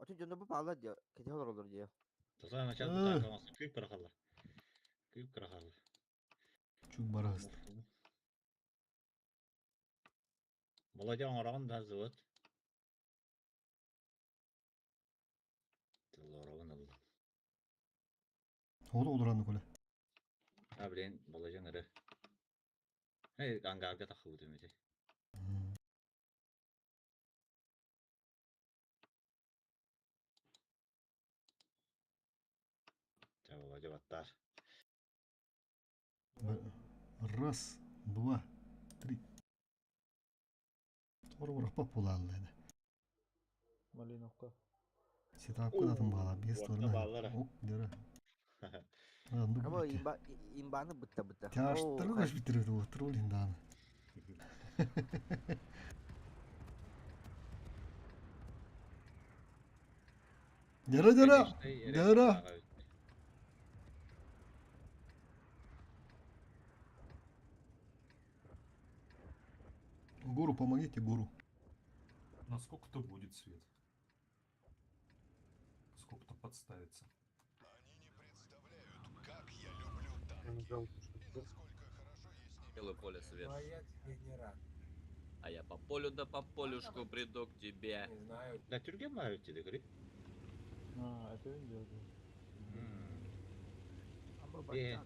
Отun дьоно бу бааллар диye, кэтэх олороллор диye. Таза начал бутаакамас күүп кырахаллар. Күүп кырахаллар. Чук бараст. Володя оҥороҕун да зывыт. Тыллоробун ылла. Оҕото олоранны коле. А, блин, Володяң ыры. Эй, ангарга тахыбытым ити. Ча, Володя баттар. Раз, два, три. Ор популярный. Малиновка. Сетапка датын бала, без Уотта сторона. бааллара. Ок, дера. Анды Ama битте. имба имбаны бытта бытта. Тяжтыры баш битирди, отур олин Дера, дера, дера. Гуру, помогите, гуру. На сколько-то будет свет? Сколько-то подставится. Белое поле свет. Ну, а я тебе не рад. А я по полю да по полюшку приду к тебе. Не знаю. Да түрген баар үтті дегри. А, это он делает. Бе.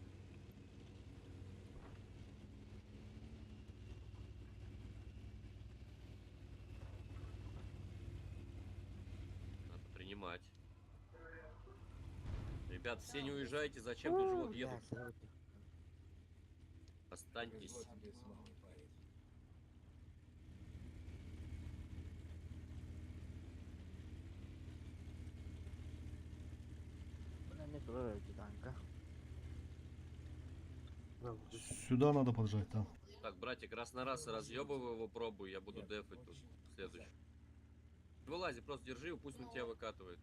Надо принимать. Ребят, все не уезжайте, зачем тут же вот едут? Останьтесь. Повезло тебе с мамой, парень. Не турар эти танка. Сюда надо поджать, там. Так, братик, раз на раз разъебываю его, пробую, я буду дефать тут следующий. Вылази, просто держи его, пусть он тебя выкатывает.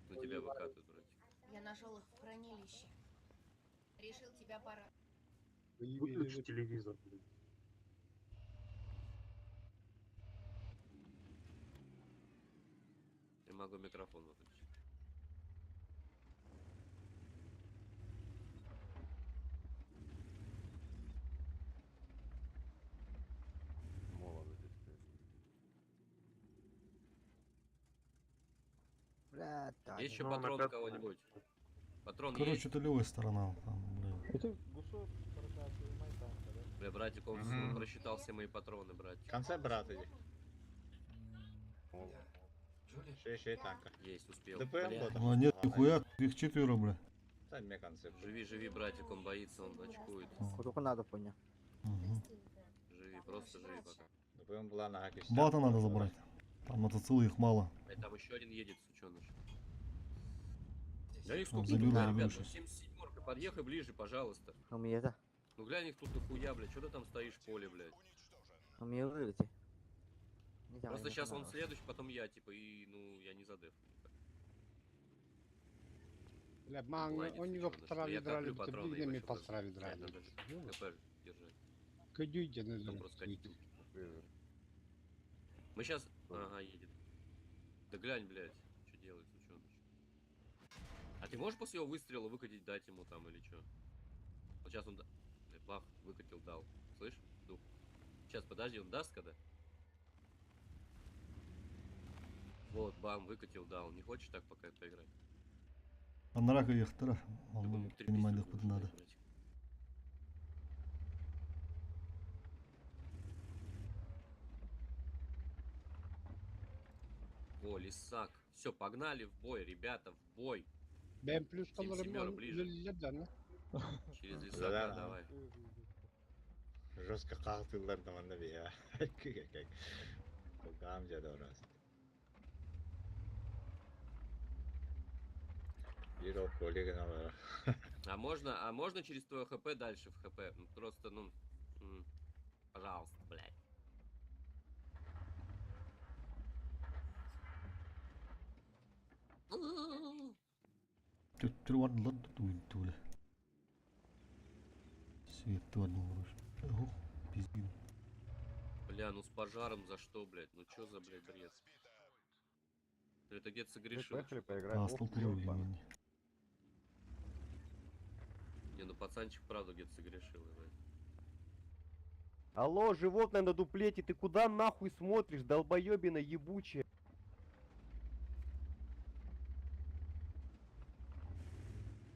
На тебя выкатывает, братик. Я нашел их в хранилище. Решил тебя пора. Выключи телевизор, блин. Я могу микрофон выключить. Молодо здесь, конечно. Бля, так. Есть еще Ну, патрон на у кого-нибудь? Патрон Короче, есть? это левая сторона. Там, блин. Это гусок прокатывай танка, да? Бля, братик, он Мгм. просчитал все мои патроны, братик. Конце брат иди. Шей-шей танка. Есть, успел. ДПМ Бля. был А, нет, нихуя, их четверо, бля. Там мне конце. Живи, живи, братик, он боится, он очкует. Сколько надо, понял. Мгм. Живи, просто живи пока. ДПМ была на Бата надо забрать. Там мотоциклы их мало. А там еще один едет, сученыш. Да их Он сколько заберу, тут, да, заберу ребят, ну щас. 77 подъехай ближе, пожалуйста. У меня это. Ну глянь их тут дохуя, блядь, что ты там стоишь в поле, блядь? У меня вылети. Не знаю, Просто не сейчас он понравилось. следующий, потом я, типа, и, ну, я не задеф. Бля, маҥ, Молодец, он его сучёныш. потрали Я драли, коплю бутэ патроны, билигин ебать, чтобы потрали драли. надо КП держать. Көдүй дьэ Там просто катить. Мы сейчас... Ага, едет. Да глянь, блядь, что делает, сучёныш. А ты можешь после его выстрела выкатить, дать ему там или что? Вот сейчас он... Бля, бах, выкатил, дал. Слышь, дух? Сейчас, подожди, он даст когда? Вот, бам, выкатил, дал. Не хочешь так пока поиграть? Анарака ехтара. Он понимает, куда надо. О, лисак. Все, погнали в бой, ребята, в бой. Бэм плюс Семь колорым семера ближе. үлэлилэр да Через Да, лесака да. давай. Жестко хаалтылар да манна бия. Как. Кулгам жада орас. Биир ол коллегана бар. А можно через твое хп дальше в хп? Ну, просто, ну, пожалуйста, блядь. Төттөрү бардылар да тугун Светті бардылар. Ох, пиздин. Бля, ну с пожаром за что, блядь? Ну чё за, блядь, бред? Ты это где-то согрешил. Поехали поиграем. Кастл Ох, турар ёпа. мен. Не, ну пацанчик правда где-то согрешил, ебать. Алло, животное на дуплете, ты куда нахуй смотришь, долбоебина ебучая?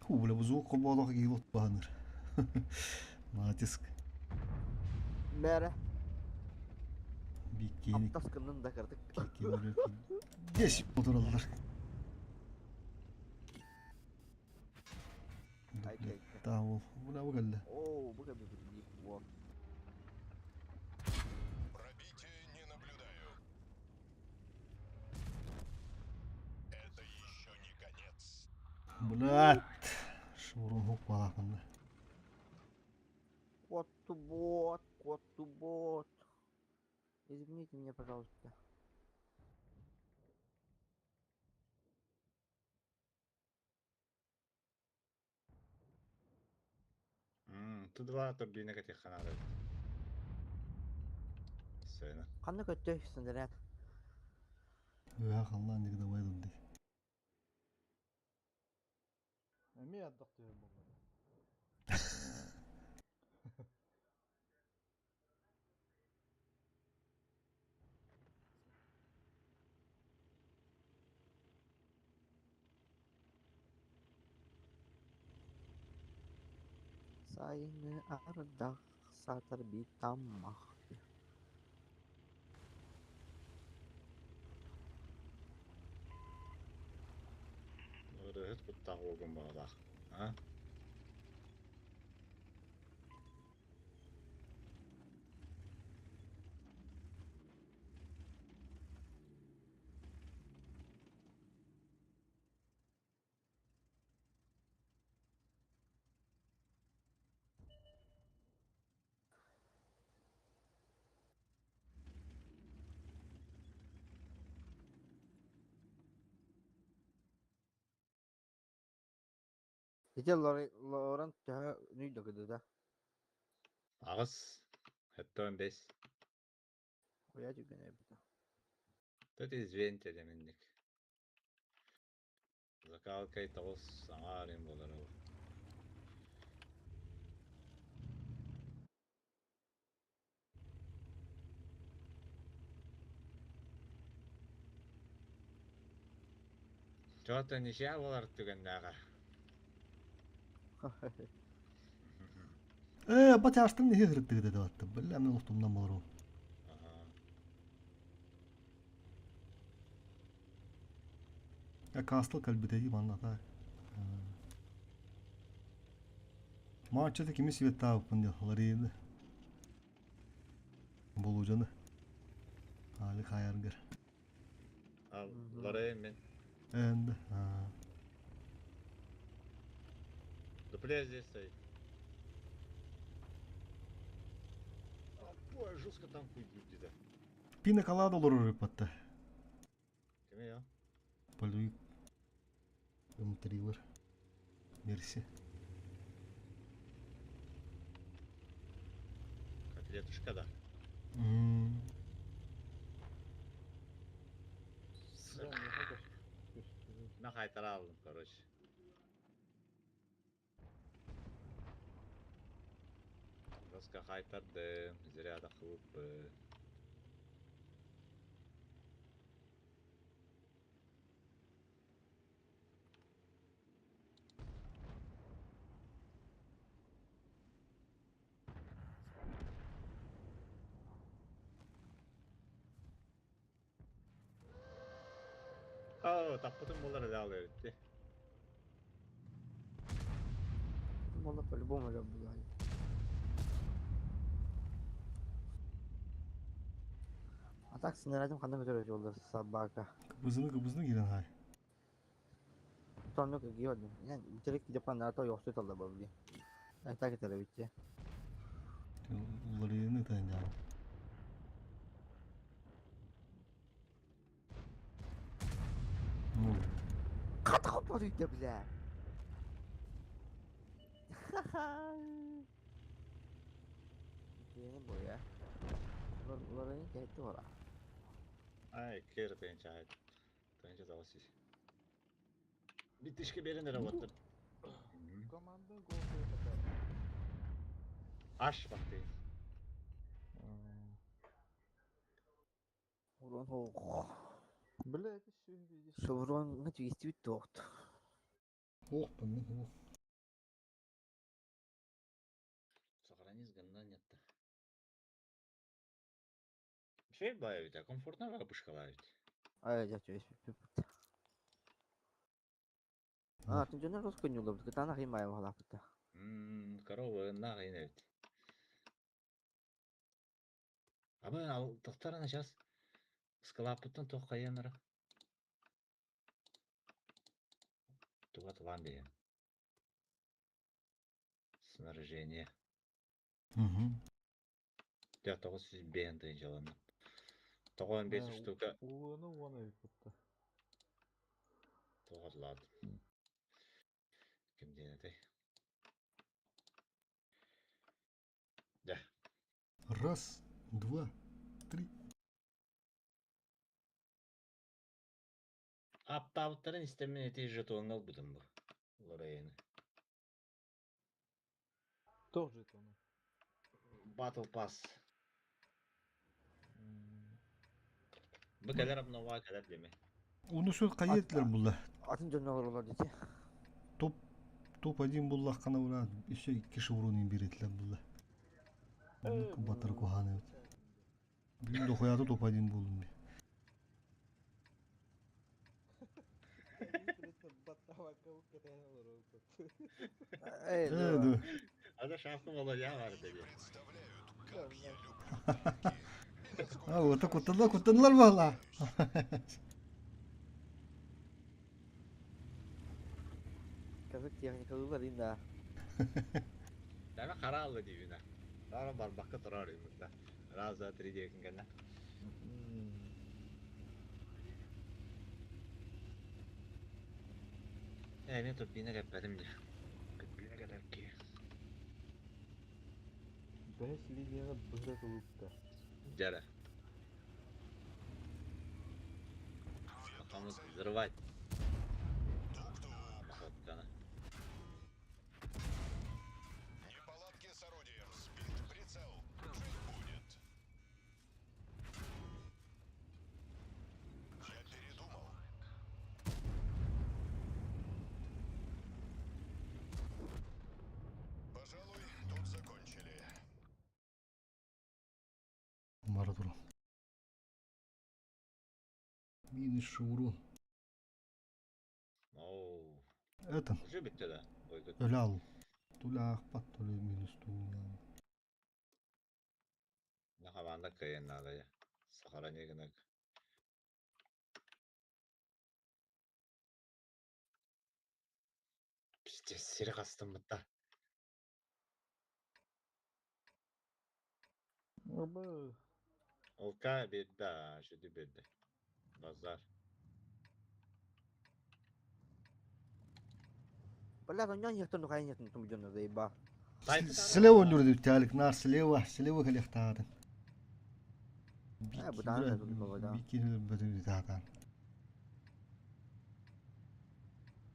Ху, бля, бу звук холбоолох киһи баһаныр. Натиск. Мәрә. Биккени. Аптас кыннын да кырдык. Десять отыралар. Tamam. Bu ne bu geldi? Оо, бу кәбе бер вот. Пробитие не наблюдаю. Это еще не конец. Блядь. Шурун хук балахманды. Кот бот, кот бот. Извините меня, пожалуйста. Тут два турбина каких надо. Сына. Қандай көттө сендерет. Өе қаллан дегді байдым ди. Эми ардак түһэр буолла. Сайыны ардах сатар битамах. Ырыһыт куттаах уогун баҕалаах. А? Ити Лорен төһө нүйдө кыдыда. Аҕыс. 75. Оя түгэн эбит. Тут извините деминник. Закалкай тоҕус саҥаарин буолар ол. Чота ничья буолар түгэннээҕэ. Батяштым не хырыттыгы деди атты. Бля, мен ұқтымнан болар ол. Я кастыл калбитеги манна та. Матчата кими свет тааппын дел ларыйды. Болужаны. Али хаяргар. Ал Лорен мен. Энди. Дупле здесь стоит. Ой, жестко там хуй где-то. Пина колада олорор патта. Кими я? Полюй. М3-лар. Мерси. Котлетушка, да. На хайтаралым, короче. Жестко хайтарды, зря да хлуп. О, таппытым булар да алыр. Болла по-любому өлөр булай. А так снарядым ханна көтөр жолдар собака. Кыбызыны кыбызыны кирен хай. Сонно кыгиодум. Yani bitirek yapanlara da yoksa talda babli. Так это битте. Уларыйыны танял. Ну, Катка подуйда бля. Yeni bu ya. Uların geldi ora. Ай, кер тыгынча айт. Тыгынча завасис. Битишке берин работыр. Команда гол қойып Аш бакты. Урон ох. Бля, это все видишь. Шеврон 204. ох, мен ох. Сохранить гына нет. Şey bayağı комфортно бабушка ведь. Ай, я тебе А, ты жона русский не улыбка, та нахи мая вала пыта. Корова нахи нет. Аба ал тохтарана сейчас скалапыттан тох каянара. Тугат ван Снаряжение. Угу. Я того сиз бен тыгын Тоҕон бес штука. Улуну уон эбит Тоҕотлаад. Ким диэн этэй? Да. Раз, два, три. Аптабыттарын истемен эти жетонун албытым бу. Лорейни. Тоже жетоны. Battle Pass. Бу кэлэр обнова кэлэр деме. Оны сөз кайетлер булла. Атын жона олар дети. Топ топ-1 булла кана була. Еще икки шеврон беретлер булла. Батыр куханы. Бүгүн дохуяты топ-1 болдум. Эй, да. Ада шапка молодя бар деди. А, вот так куттанлар, куттанлар бала. Казак техникалар инда. Дәме кара алды дибина. Дара барбакка турар имда. Раз, два, три деген гана. Э, мен турбина кәппәдим де. Турбина кәтәп ки. Бәс линияға быра кылыпта. Дәрә. Потом взрывать. Походканы. Неполадки с орудием. Сбит прицел. Жить будет. Я передумал. Пожалуй, тут закончили. Маратур. Минус шеврон. Оу. Это. Уже битте да. Ой, көт. Өлі ал. Туля ахпат, туля минус туня. Нахаванда кыйын надо я. Сохрани гынак. Пиздец, сири кастым бытта. Оба. Олка бирде, шүдү бирде. Базар. Бля, ну не ну хай нет, ну жона заеба. Слева нүрді тәлік, нар слева, слева калехтаатын. Э, бутан да тут было, да. Бикин бөтүн таатан.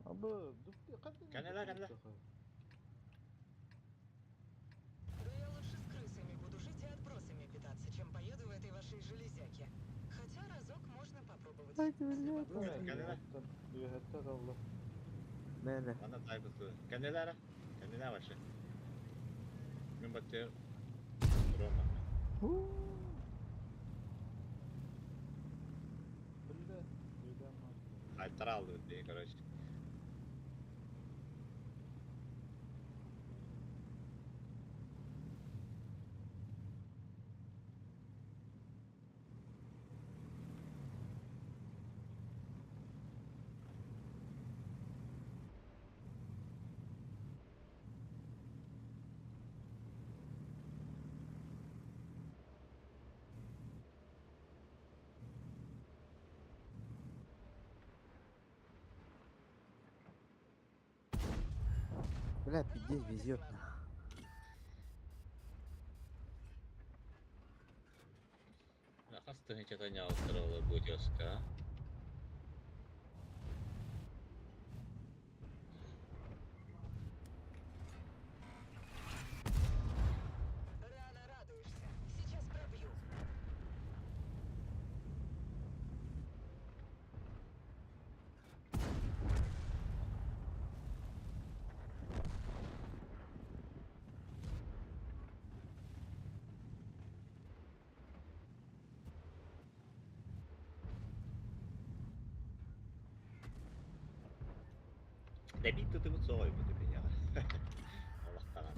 Аба, дупты қандай? Кәнелә, кәнелә. Да я лучше с крысами буду жить и отбросами питаться, чем поеду в этой вашей железяке. Хотя разок можно попробовать. Кәнелә. Бүйәттә қалды. Мене. Ана тайпысы. Кәнелә, кәнелә вообще. Мен батты. Рома. Бля, үйден Айтар алды битте, короче. Бля, пиздец везет. Хас тыһыынчата ньаалыстара олорбут а? Рано радуешься. Сейчас пробью. Дэбит тутубут соҕойбут меня. Олохтаҕа.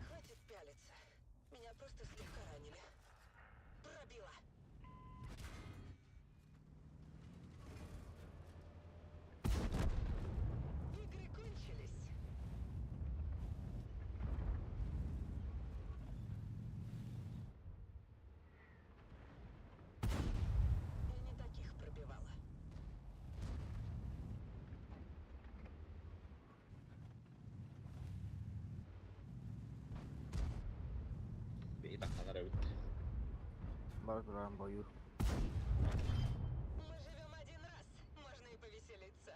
Хватит пялиться. Меня просто слегка ранили. Пробила. Игры кончились. И не таких пробивала. Бэйи тахханар эбит. Бар туран бою. Мы живем один раз, можно и повеселиться.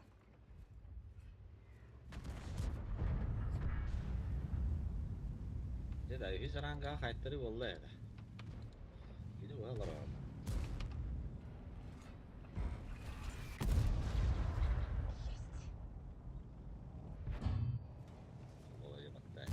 Дьэ да, үһүс арангаҕа хайтары буолла эрэ. Кини була олорор. Ой, баттай.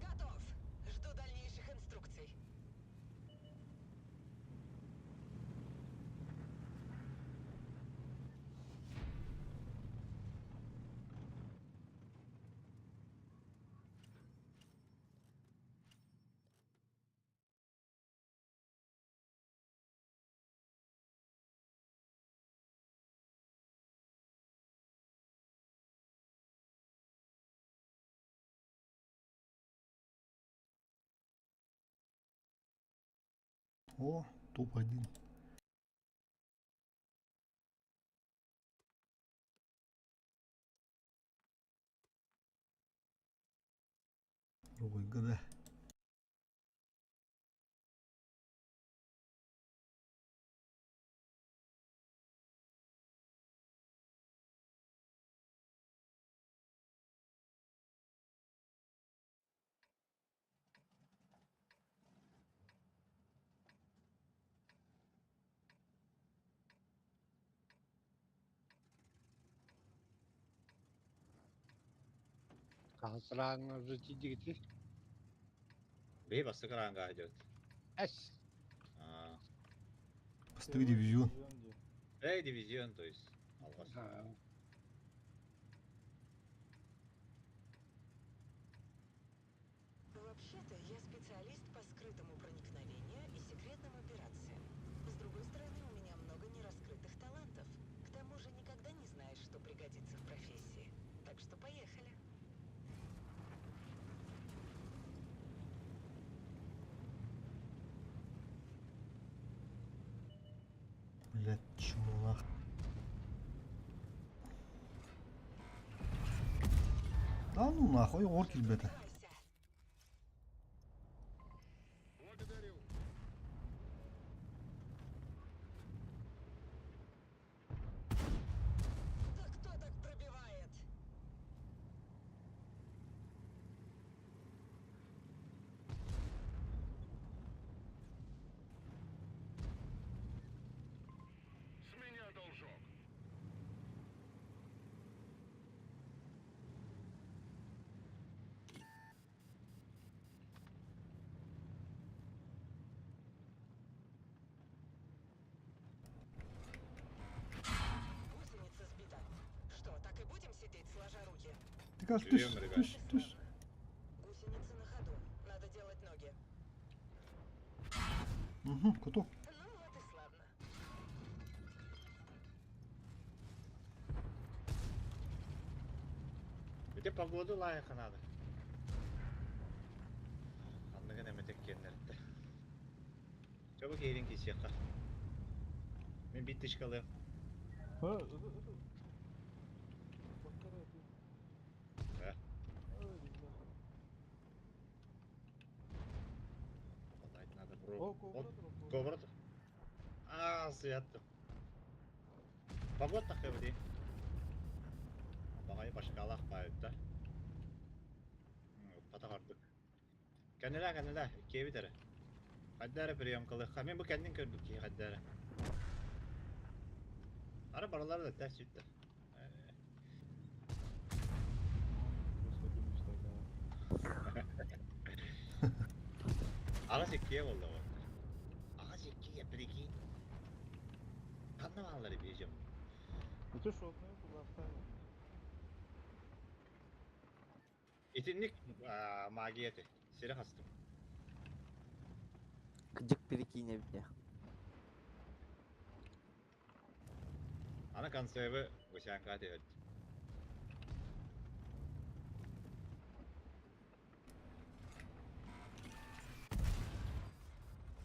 Готов. Жду дальнейших инструкций. О, топ-1. Ой, года. Хасраҥҥа уже тиийдигитий? Бэйи бастакы арангаҕа дьот. Эс. Аа. Бастакы дивизион. Эй, дивизион, то есть. Алҕас. Вообще-то я специалист по скрытому проникновению и секретным операциям. С другой стороны, у меня много нераскрытых талантов. К тому же никогда не знаешь, что пригодится в профессии. Так что поехали. Блять, чмо нах. Да ну нахуй, ор килбэтэ. Да кто так пробивает? С меня должок. Гусеница сбита. Что, так и будем сидеть, сложа руки? Ты как түс, Живем, ребят. түс, түс. Гусеница на ходу. Надо делать ноги. Угу, куту. Ну вот и славно. Ити погода лайыха надо. Анныгын эмэтек киэннэртэ. Чобу киирин кисиэххэ. Мин бит тычкалыам. Подать надо, бро. Кобра. Аа, сыяттым. Погода тахыба дии. Баҕайы башкалаах баайытта. Патах ордук. Кэннилээ, кэннилээ, иккиэбит эрэ. Хайда эрэ приемкалыахха. Мин бу кэннин көрбүт киһи хайда эрэ. Ара барылары да тәс сүттэ. Аҕыс иккиэ буолла уонна. Аҕыс иккиэ, прикинь. Ханна бааллар эбии дьон? Это шотная туда оставил. Итинник магия этэ. Сири хастым. Кыдьык перекине эбит Аны консервы гусянка түһэрдим.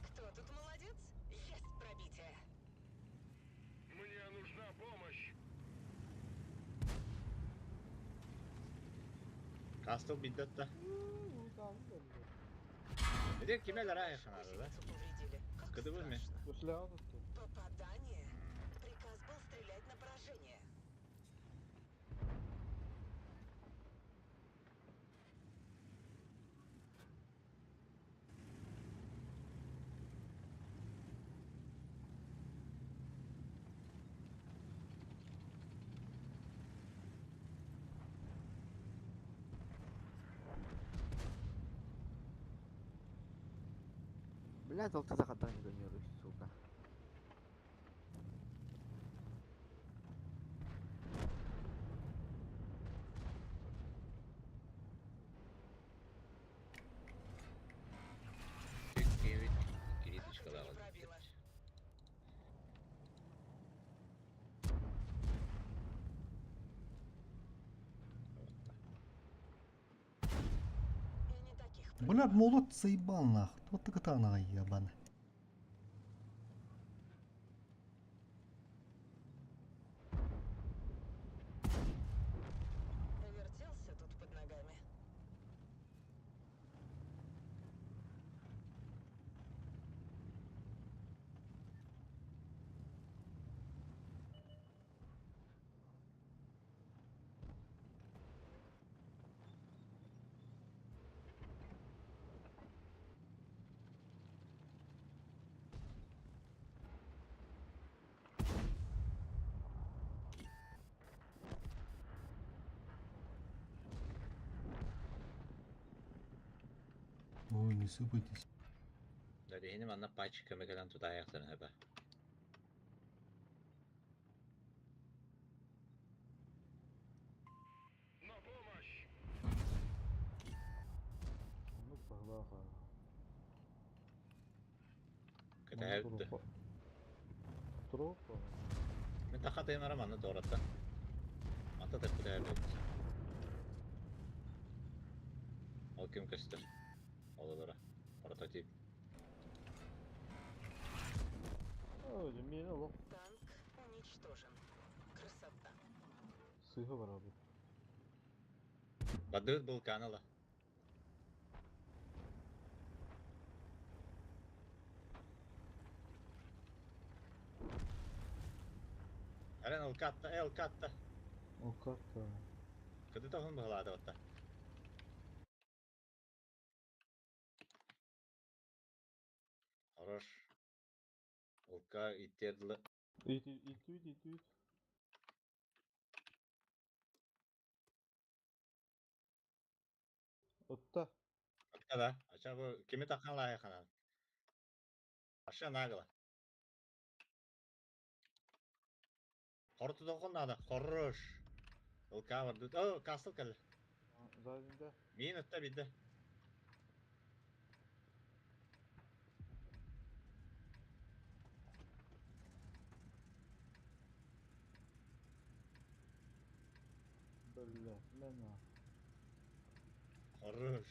Кто тут молодец? Есть пробитие. Мне нужна помощь. Кастл биддатта. Ити киме лара ханада да? Повредили. Как Кыдыбы ми? Попадание. Приказ был стрелять на поражение. Блядь, ол ты захатан не гонируешь, сука. Киевит, киритичкалаҕын. Блядь, молот заебал нах. Вот так это она ебаная. Вертелся тут под ногами. Ой, не сыпайтесь. Дариһини манна пачка кэлэн тутаайахтарын эбэ. Ну, погнали. Кэтэһэбит. Тропа. Мин таха тыынара манна туораттан. Ата тэппитээбит. Ол ким көстөр? Ололора. Прототип. Ой, мені лох. Танк уничтожен. Красота. Сыга барабы. Бадыт был канала. Арен эл катта, эл катта. О, карта. Кыды тохун быһылаады батта. Хорош. Ылка иттердилы. Ит, ит, ит, ит, ит. Отта. Отта да. Ача бу кими таккан лайы ханан. Аша нагла. Хорту тохун надо. Хорош. Ылка барды. О, касыл кэллэ. Задинде. Мин отта бидде. Бля, Хорош.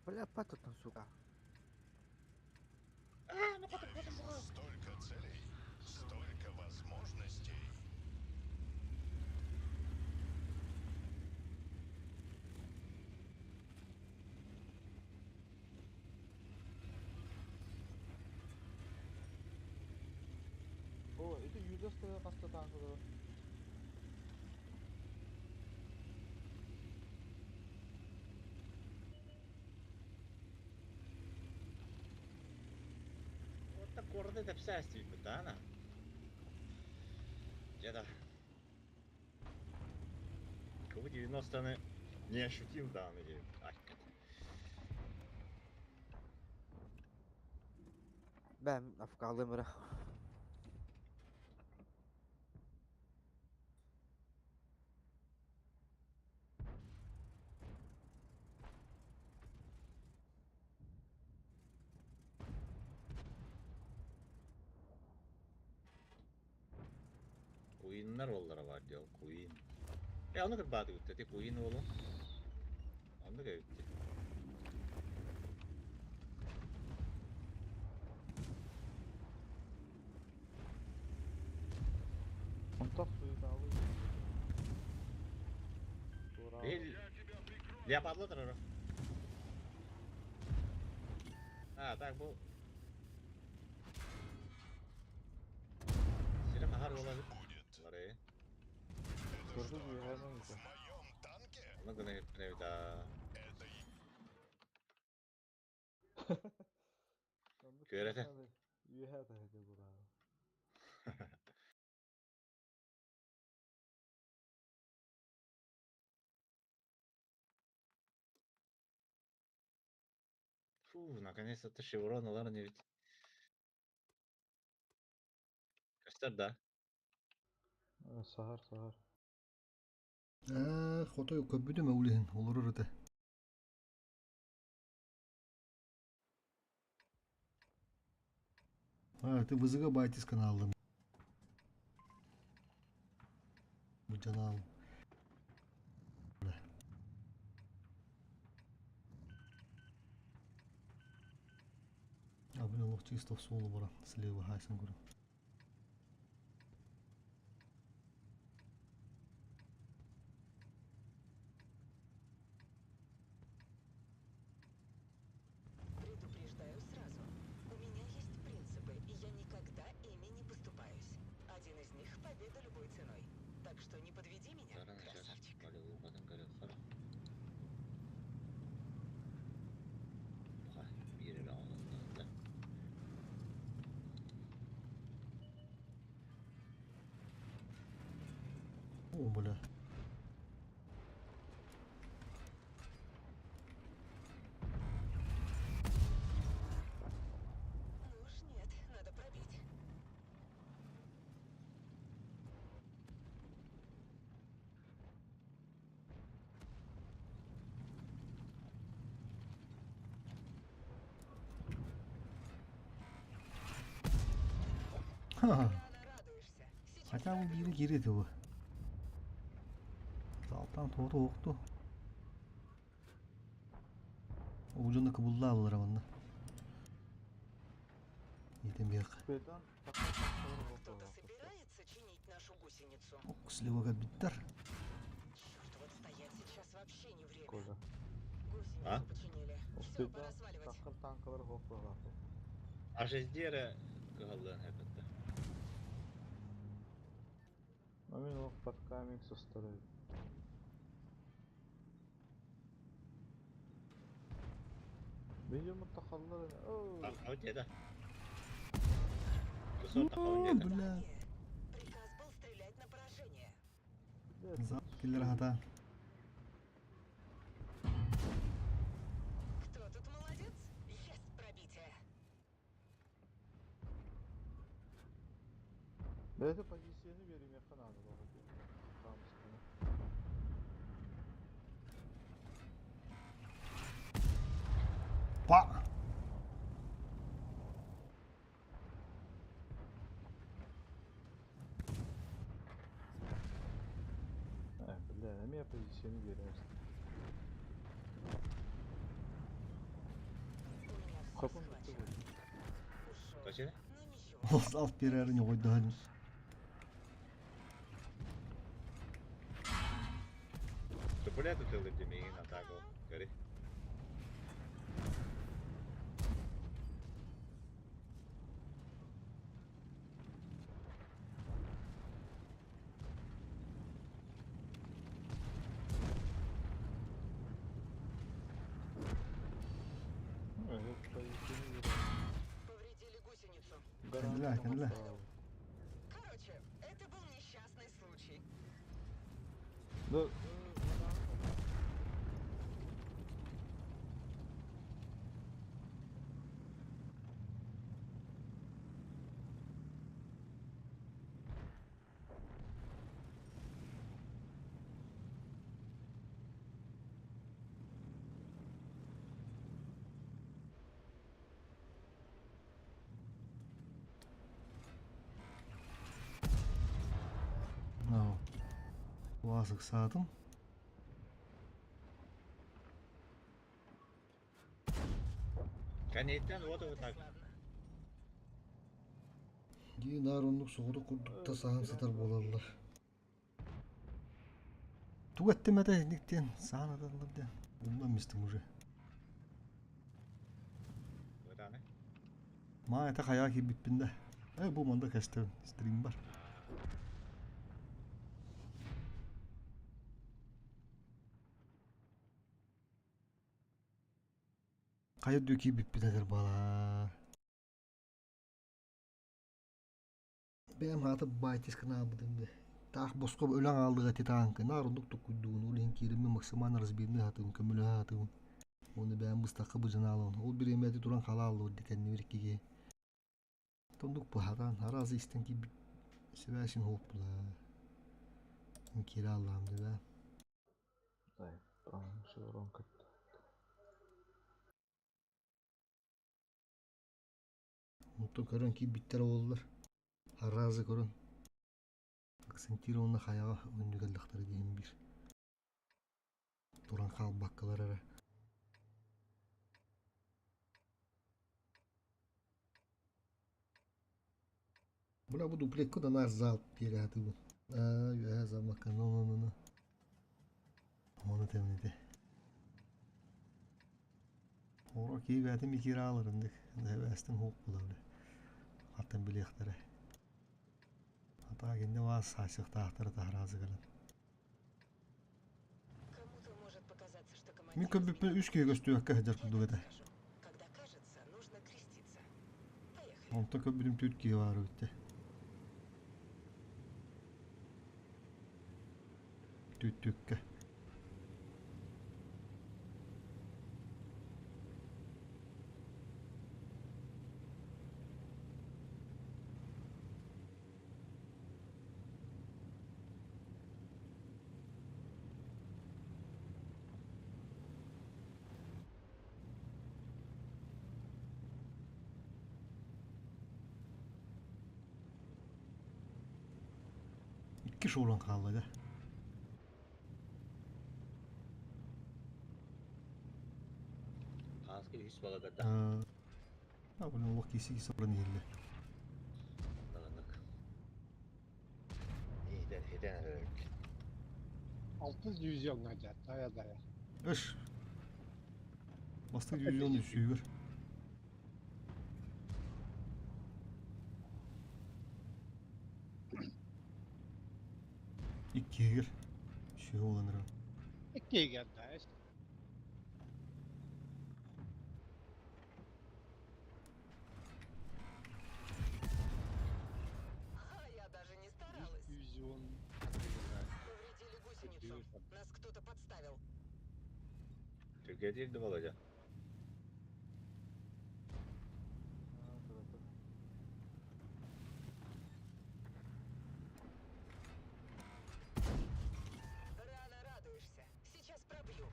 Бля, патот там, сука. Я вижу столько целей, столько возможностей. О, это юдовская хаста танка. Вот так корды тепсәсти бит, ана. Деда. Кого 90-ны не ощутил, да, или... Ай, Бәм, афкалым ра. Куиннар оллара бар дел, Куин. Э, оны кырбады үтті, те Куин олу. Оны өтті. Он так суеталы. Бел... Леопардлы тұрыр. А, так, бұл... Сире қахар болады. Лары. Оны гына өтпіне да. Көрәті. Фу, наконец-то шеврон алар не ведь. Көстер да. Сахар, сахар. Э, хотой көбүдүм әулиһин олорор этэ. А, ты вызыга байтис каналын. Бу жанал. А, блин, лох чисто в соло бара. Слева хайсан говорю. Предупреждаю сразу. У меня есть принципы, и я никогда ими не поступаюсь. Один из них — победа любой ценой. Так что не подведи меня, красавчик. О, бля. Ну уж нет, надо пробить. Ха. Хотя бы бири кириди бу. Залтан тоғды оқту. Ucunda кыбылла алар манна. Етен бияқ. Кто-то собирается чинить нашу гусеницу? Слева биттер. Черт, вот стоять сейчас вообще не время. Коля. Гусеницу А? починили. Все, пора сваливать. Такыр танкалар хоп А жездері кығалдан әпетті. Но мен ох под камень со стороны. Видимо, тахаллар. А деді. Кусок тақауын деді. Бля. Приказ был стрелять на поражение. За киллер хата. Кто тут молодец? Есть пробитие. Да это позицияны берем я надо Там Па! Позицияны биэрээс. Хапын битте буолла. Точно? Ол алт биэрээри ньоҕойдоһон. Туполя тут ылы демейин атаку. Гори. Позицияны биэрээс. Повредили гусеницу. Кэллэ, кэллэ. Короче, это был несчастный случай. Да. Ау. Уазык саатым. Конейтен вот вот так. Дии наар оннук соҕуруу курдук да саһан сытар буолаллар. Тугу эттим этэ инниктиэн саан аталлар диэн. Умнан мистим уже. Бытаны. Маа это хайаа киирбиппин да. Э бу манда кэстэн стрим бар. Хайа үрдү киирбиппин этэр балаа. Бэйэм аата баайтискын аабытым да. Таах босхо өлөн ааллыга титаанкы наар оннук токкуйдугун ол иһин киириммин максимально разбивный хатыым көмөлөһө хатыым. Уонна бэйэм быстахха быдьанаалабын. Ол бириэмэти туран халааллыбыт дикэннибир иккиги. Тондук быһатаан араас истэн киирбит сибээсин хуоппула. Киирэ аллаам дебэ. Онтон көрөн киирбиттэр буоллар. Аразы көрөн. Акцентированно хайаҕа өннүгэллэхтэрэ диэн биир. Туран хаалбаккалар эрэ. Бля, бу дуплетка да наар зал биэрэ сатыыбын. Аа, үөһэ замакка, ну ну ну ну. Ону тэмнити. Оро киибээтим икиир аалырындык. Дэбээстим хук булабы. Аттан билиэхтэрэ. Атаа кинне ваас саасыахтаахтара таһараазы кэлэн. Кому-то может показаться, что Мин командир көрбүппүн үс киһи көстүбэккэ сылдьар курдук этэ. Когда кажется, нужно креститься. Онтон көрбүтүм түөрт киһи баар эбит дии. Түттүккэ. Икки шоуран хаалла да. Ааска үс балагада. А, блин, олох киси киси баран иһиллэ. Даҕанык. Иһитэн хитэн эрэрик. Алтыс дивизионҥа дьэ, тайа-дайа. Ыш. Бастакы дивизион үсүүгэр. Иккиһигэр. Үсүһэ буолан эрэр. Иккиһигэр да. А я даже не старалась. Дивизион Повредили гусеницу. Нас кто-то подставил. Түргэтир да Володя. Рано радуешься. Сейчас пробью.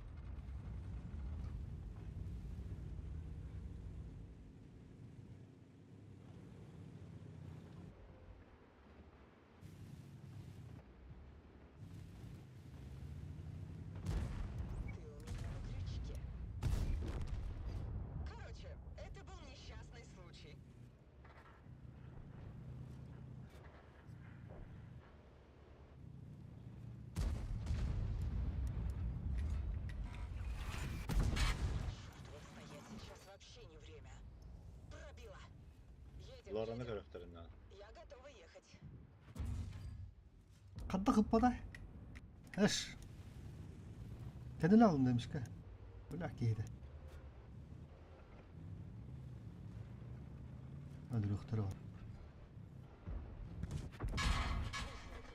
Лораны көрөхтөрүнэ. Я готова ехать. Хадда хыппата. Эш. Кэнилэ алын демишке. Бля киһитэ. Өлөрүөхтэрэ бар.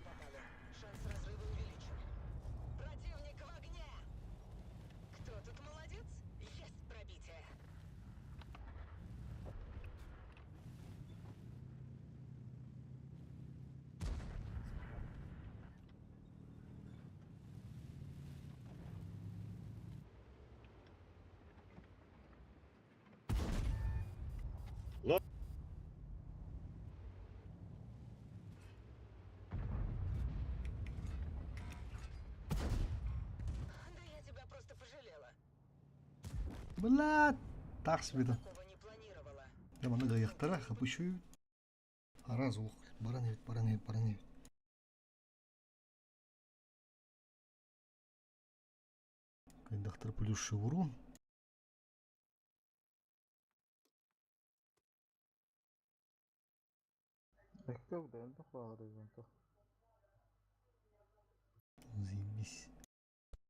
Попали. Шанс разрыва увеличен. Противник в огне! Кто тут молодец? Есть пробитие. Да я тебя просто пожалела. Бля, тахсыбыта. Такого не планировала. Я маны гаяктара хапышу. Араз ух. Баран эбит, баран эбит, баран эбит. Кайдахтар плюс шеврон. Эхтех да элбэх баҕар то. Заебись.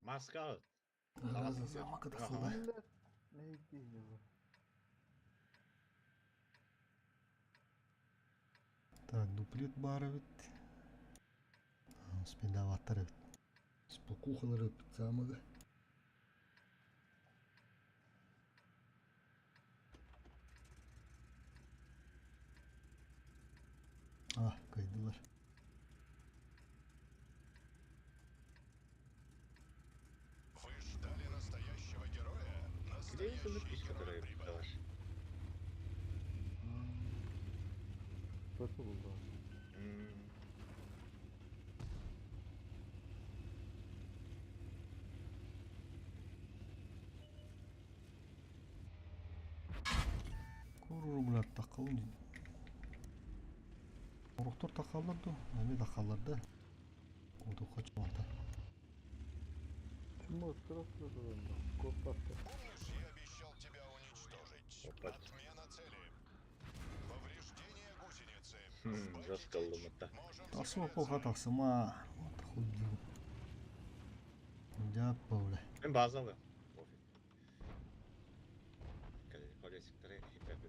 Маска. Раз замок это Так, дуплет баар эбит. Спидаваттар эбит. Спокухалар эбит замага. А, кайдылар. Вы ждали настоящего героя? Где это Настоящий запись, герой которая прибыл. далась? Kötü buldu. Куру, блядь, такалын. Орохтор такаллар ду, эми такаллар да. Куду качмата. Şimdi oturup durumda. Kopattı. Помнишь, я обещал тебя уничтожить? Отмена цели. Повреждение гусеницы. В баке Жестко течь. ломата. Можем Тасыма заправляться. полха тасыма. Вот хуй. Дяпа, бля. Мен базалы. Пофиг. Колесиктары хипеп.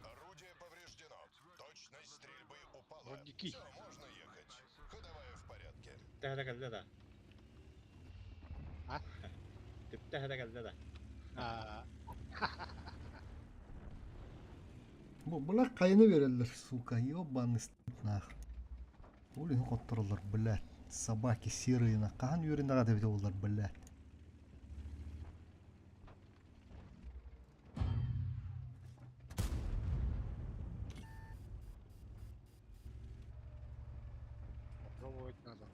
Орудие повреждено. Точность стрельбы упала. Бронники. Все, можно ехать. Ходовая в порядке. Тэһэ кэллэ да. А? Тэһэ кэллэ да. А, Бу булар кайны берелер, сука, ёбаный стыд нах. Улин котторолар, блядь. Собаки серые на кахан юринага деп олар, блядь. Пробовать надо.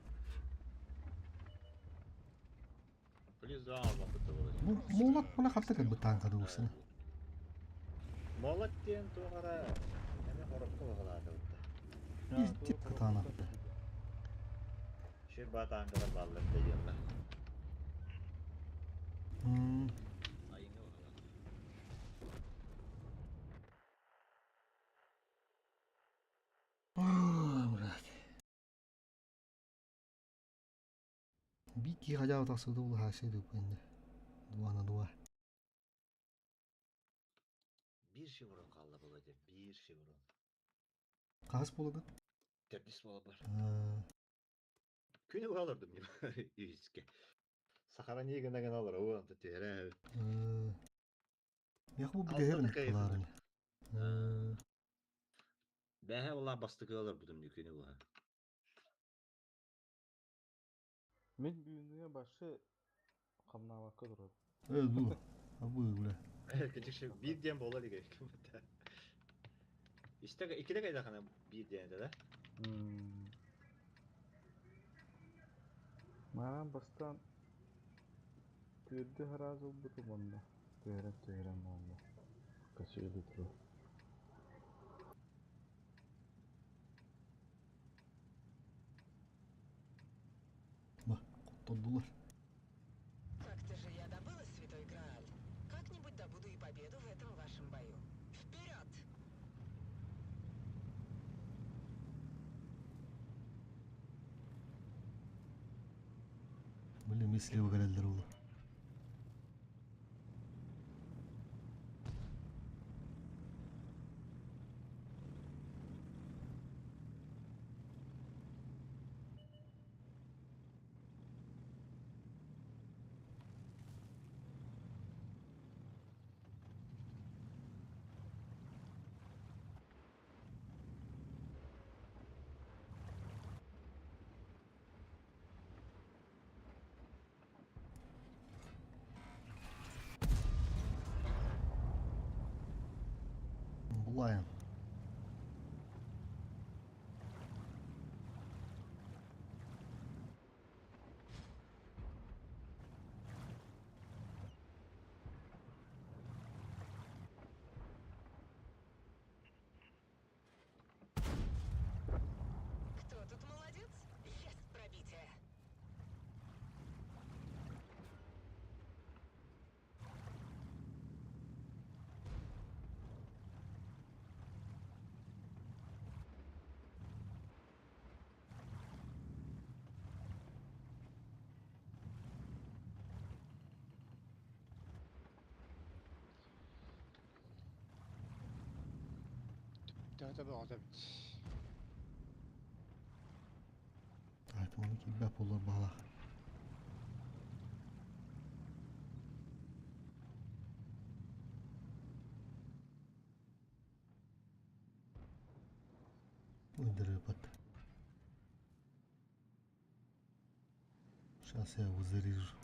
Плюс два алма быты болар. Бу молот була хатта как бы танка дуусына. Молот диэн туғара эме хорокко бағалаады бытта. Пиздец катана. Шир батаангалар баллар дегенлер. М, Айыңа бағалаады. Ой, блядь. Бики хотя бы тасыды ол хасы деп енді. Два на два. Бир шеврон қалды бұл өте, бир шеврон. Қағаз болады? Тердис бола бар. Э, Күні алырдым мен үйіске. Сахара не гына гына алыр, оған да тері. э, Мех бу Алты биле такая буларын. Э, Бәһә ола бастықы алыр бұдым күні бұға. Мен büyüğüne başı камнабакка турат. Э, ду. Абы, бля. Кечекше бир ден бола деген. İşte ikide kayda kana bir ден да. Маран бастан түрдү харазы болбуту монда. Төөрөп төөрөм монда. Качылды туру. Хоттордулар. Как-то же я добыла Святой Грааль. Как-нибудь добуду и победу в этом вашем бою. Вперед! Блин, мысли выгореллер ол. Булайын. Кто тут молодец? Есть пробитие. Төһөтө бөҕөтө эбит. Айтым оны килбэп болар баалах. Өндіріп. Сейчас я его зарежу.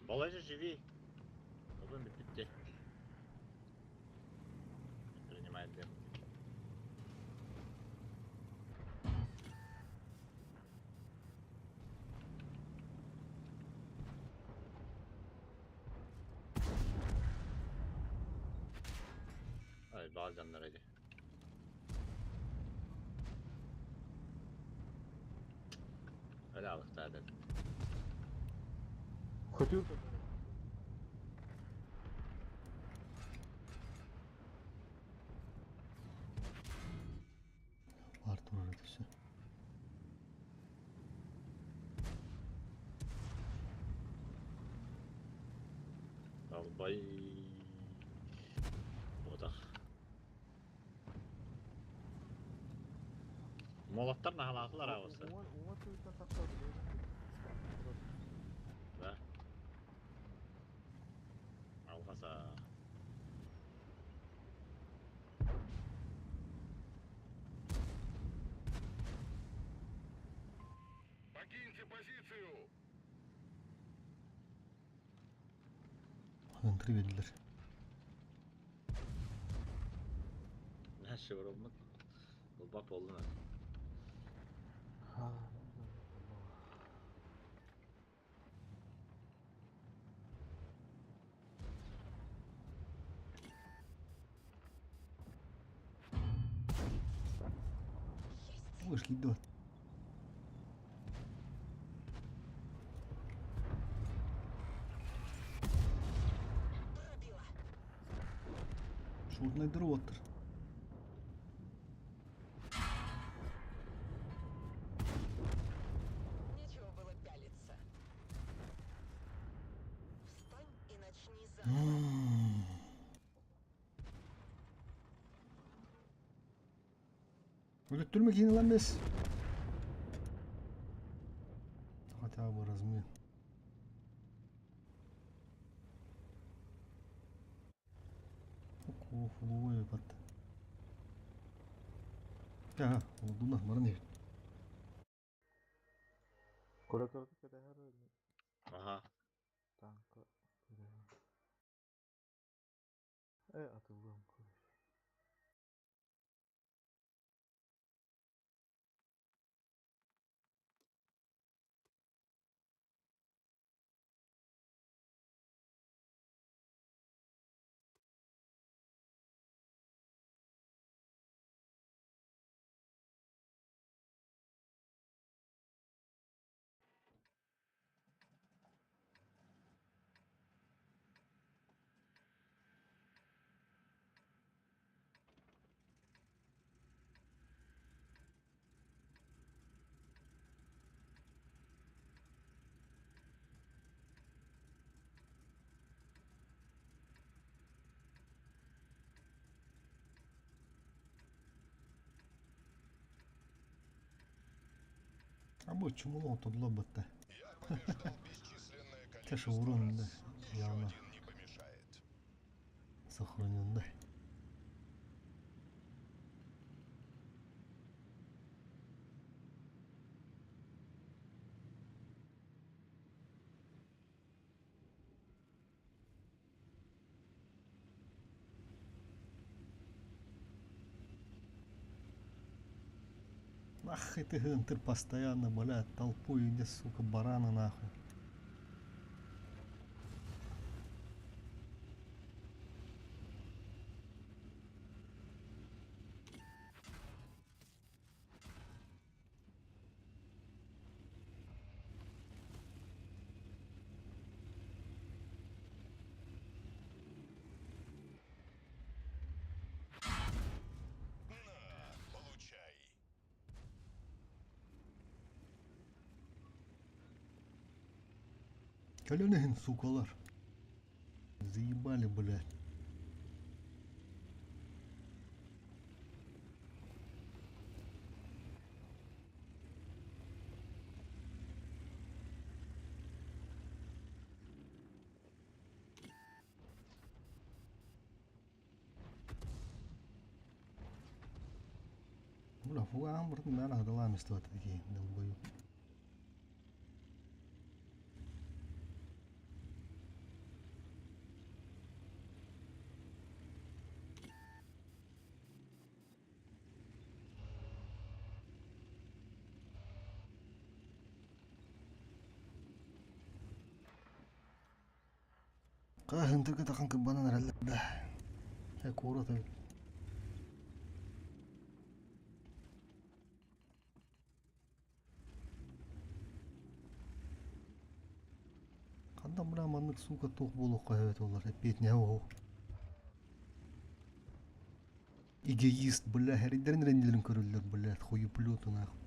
Балайжа живи. Потом битте. Принимает демки. Ay bazenler hadi. Öyle aldık zaten. Хотел Артур это все. Албай. Бодах. Молоттар нахалаатылар абысы. Да. Алғаса. Покиньте позицию! Ынтыры бердилер. Наши вроммут. Улбап болдун. Вышли идет. Шурнайдыр оттыр. Нечего было пялиться. Встань и начни заново. Өлөттүрмө кийин эмес. Хотя бы размер. Фуловой батты. Я, олдуна баран эбит. Ага. Танка. Э, атылган короче. А бу чумулу отордулар батта. Кэша урон да явно сохраненный. Ах, ты ты постоянно, блядь, толпу иди, сука, барана нахуй. На, получай. Кэлэн сукалар. Заебали, блядь. Бля, фугам, братан, наверное, дала место такие, долбоёб. Каһын түргө тахан кыбанан эрэллэр да. Э куора та. Хандан бля маннык сука туох буолуохха эбит олар эппиэтинэһэ оһо. Эгоист, бля, хэридерин реннилерин көрөллөр, бля, хуеплёту нахуй.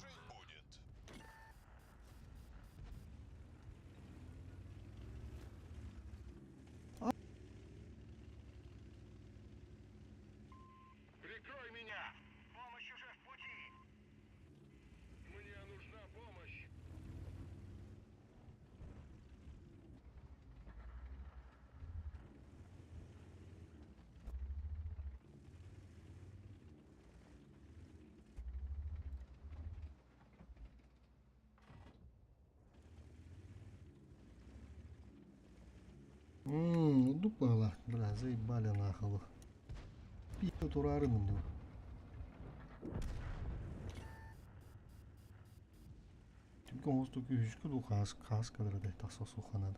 Жить будет. Прикрой меня! Помощь уже в пути! Мне нужна помощь! Ммм, дупала, бля, заебали нахуй. Пи***т урарын ну. Түгэн хостук үһүскү ду хаас хаас кадрада тахса суханад.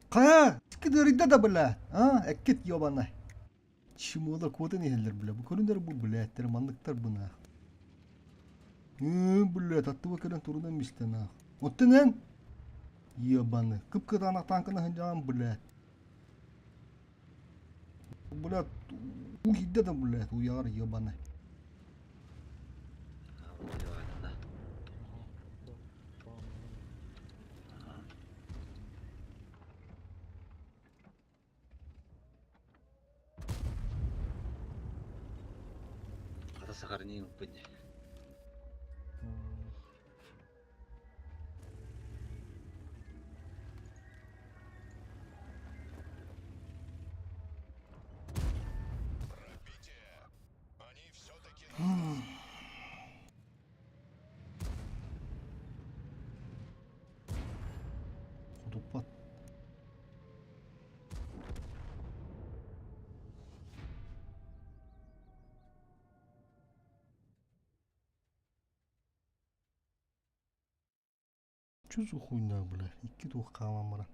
Кая, скидырыйда да бля, а, эккет ёбана. Чимода кодын иһэллэр бля, бу көрүнэр бу блядтер манныктар бу нах. Блядь, аттыба кэлэн турунан мистэ нах. Оттенен Ебаны. Кып-кытаанах танканы хынжаан, блядь. Блядь, уйда да, блядь, уяр ебаны. Хата сохранение упадни. Пробитие. Они все-таки Тупат. Чё за хуйня, бля? Икки туох хаалан баран.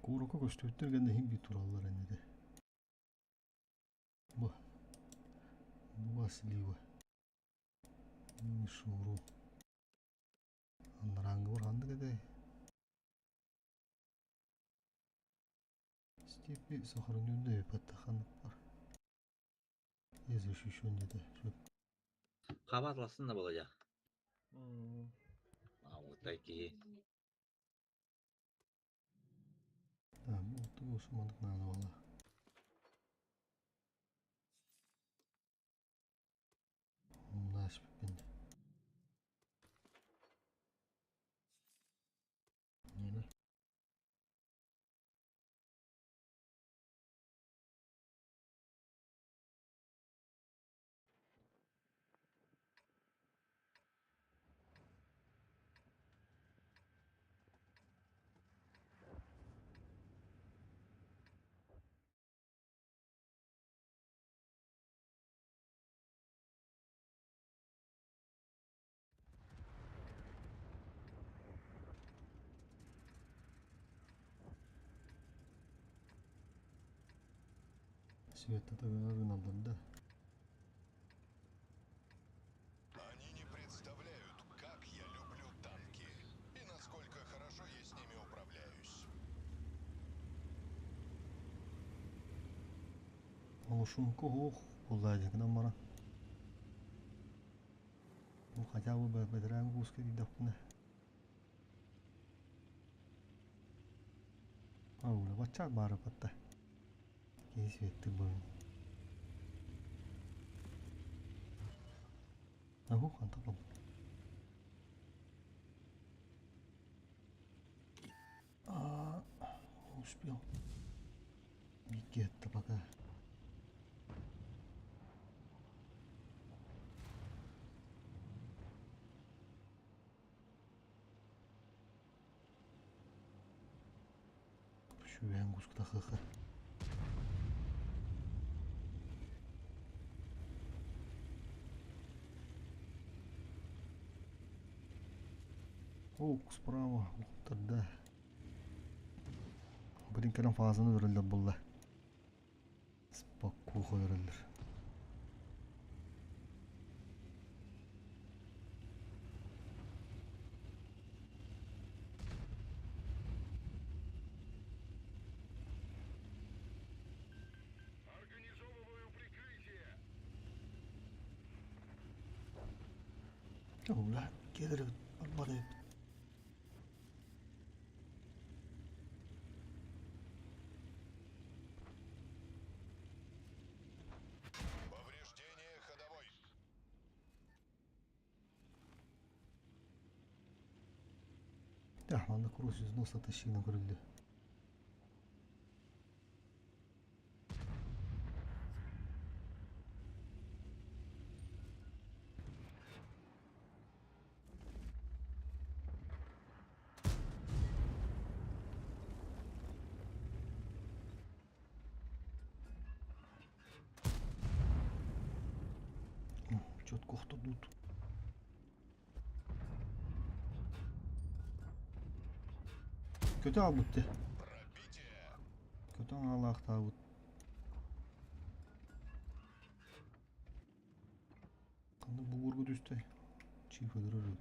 Куурука көстүбүттэр гэнэ иһин бии тураллар эннede. Бу. Два слива. Мишуру. Андарааҥҥы ханнык этэй? Степи сохраненный паттаханнык бар. Я защищен где-то. Хабат ласын да болайа. Аутай киһи. Да, бу сумандык надо было. Наш пин. Не, Света да. Они не представляют, как я люблю танки и насколько хорошо я с ними управляюсь. Олушунку ох, булладик мара. Ну хотя бы бедран гуска дидапна. Аула, вачак бары патта. Кесветти был. Агу хантапам. А, не успел. Бигетта пока. Шүбән кускта хыхы. Ок, справа, тогда. Блин, кэлэн фазаны өрөллөр булла. Спокуха өрөллөр. Ола, келер барбады. Повреждение ходовой. Да, ладно, круз из носа тащи на крыле. Четко кто тут. Kötü albutti. Kötü Allah tavut. Kanı bu vurgu düştü. Çiğ öldürür.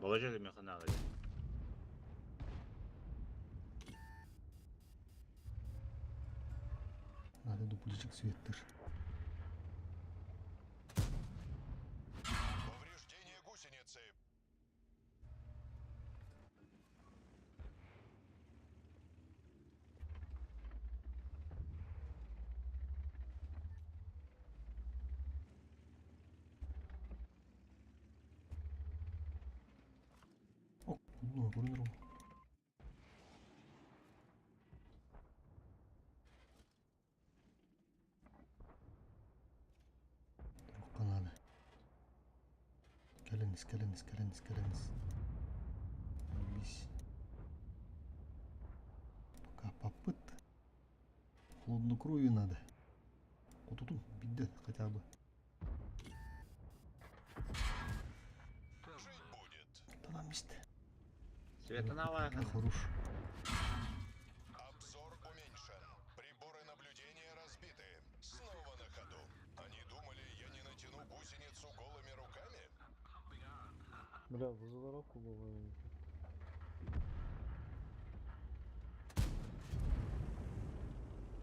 Болажа механа. Надо дупличек светтер. Повреждение гусеницы. О, ну, көрүнөр. Канады. Келиңиз, келиңиз, келиңиз, келиңиз. Бис. Пока попыт. Холодную кровью надо. Вот тут беда хотя бы. Да нам место. Светонава. Хорош. Обзор уменьшен. Приборы наблюдения разбиты. Снова на ходу. Они думают, Бля, вызываровку было.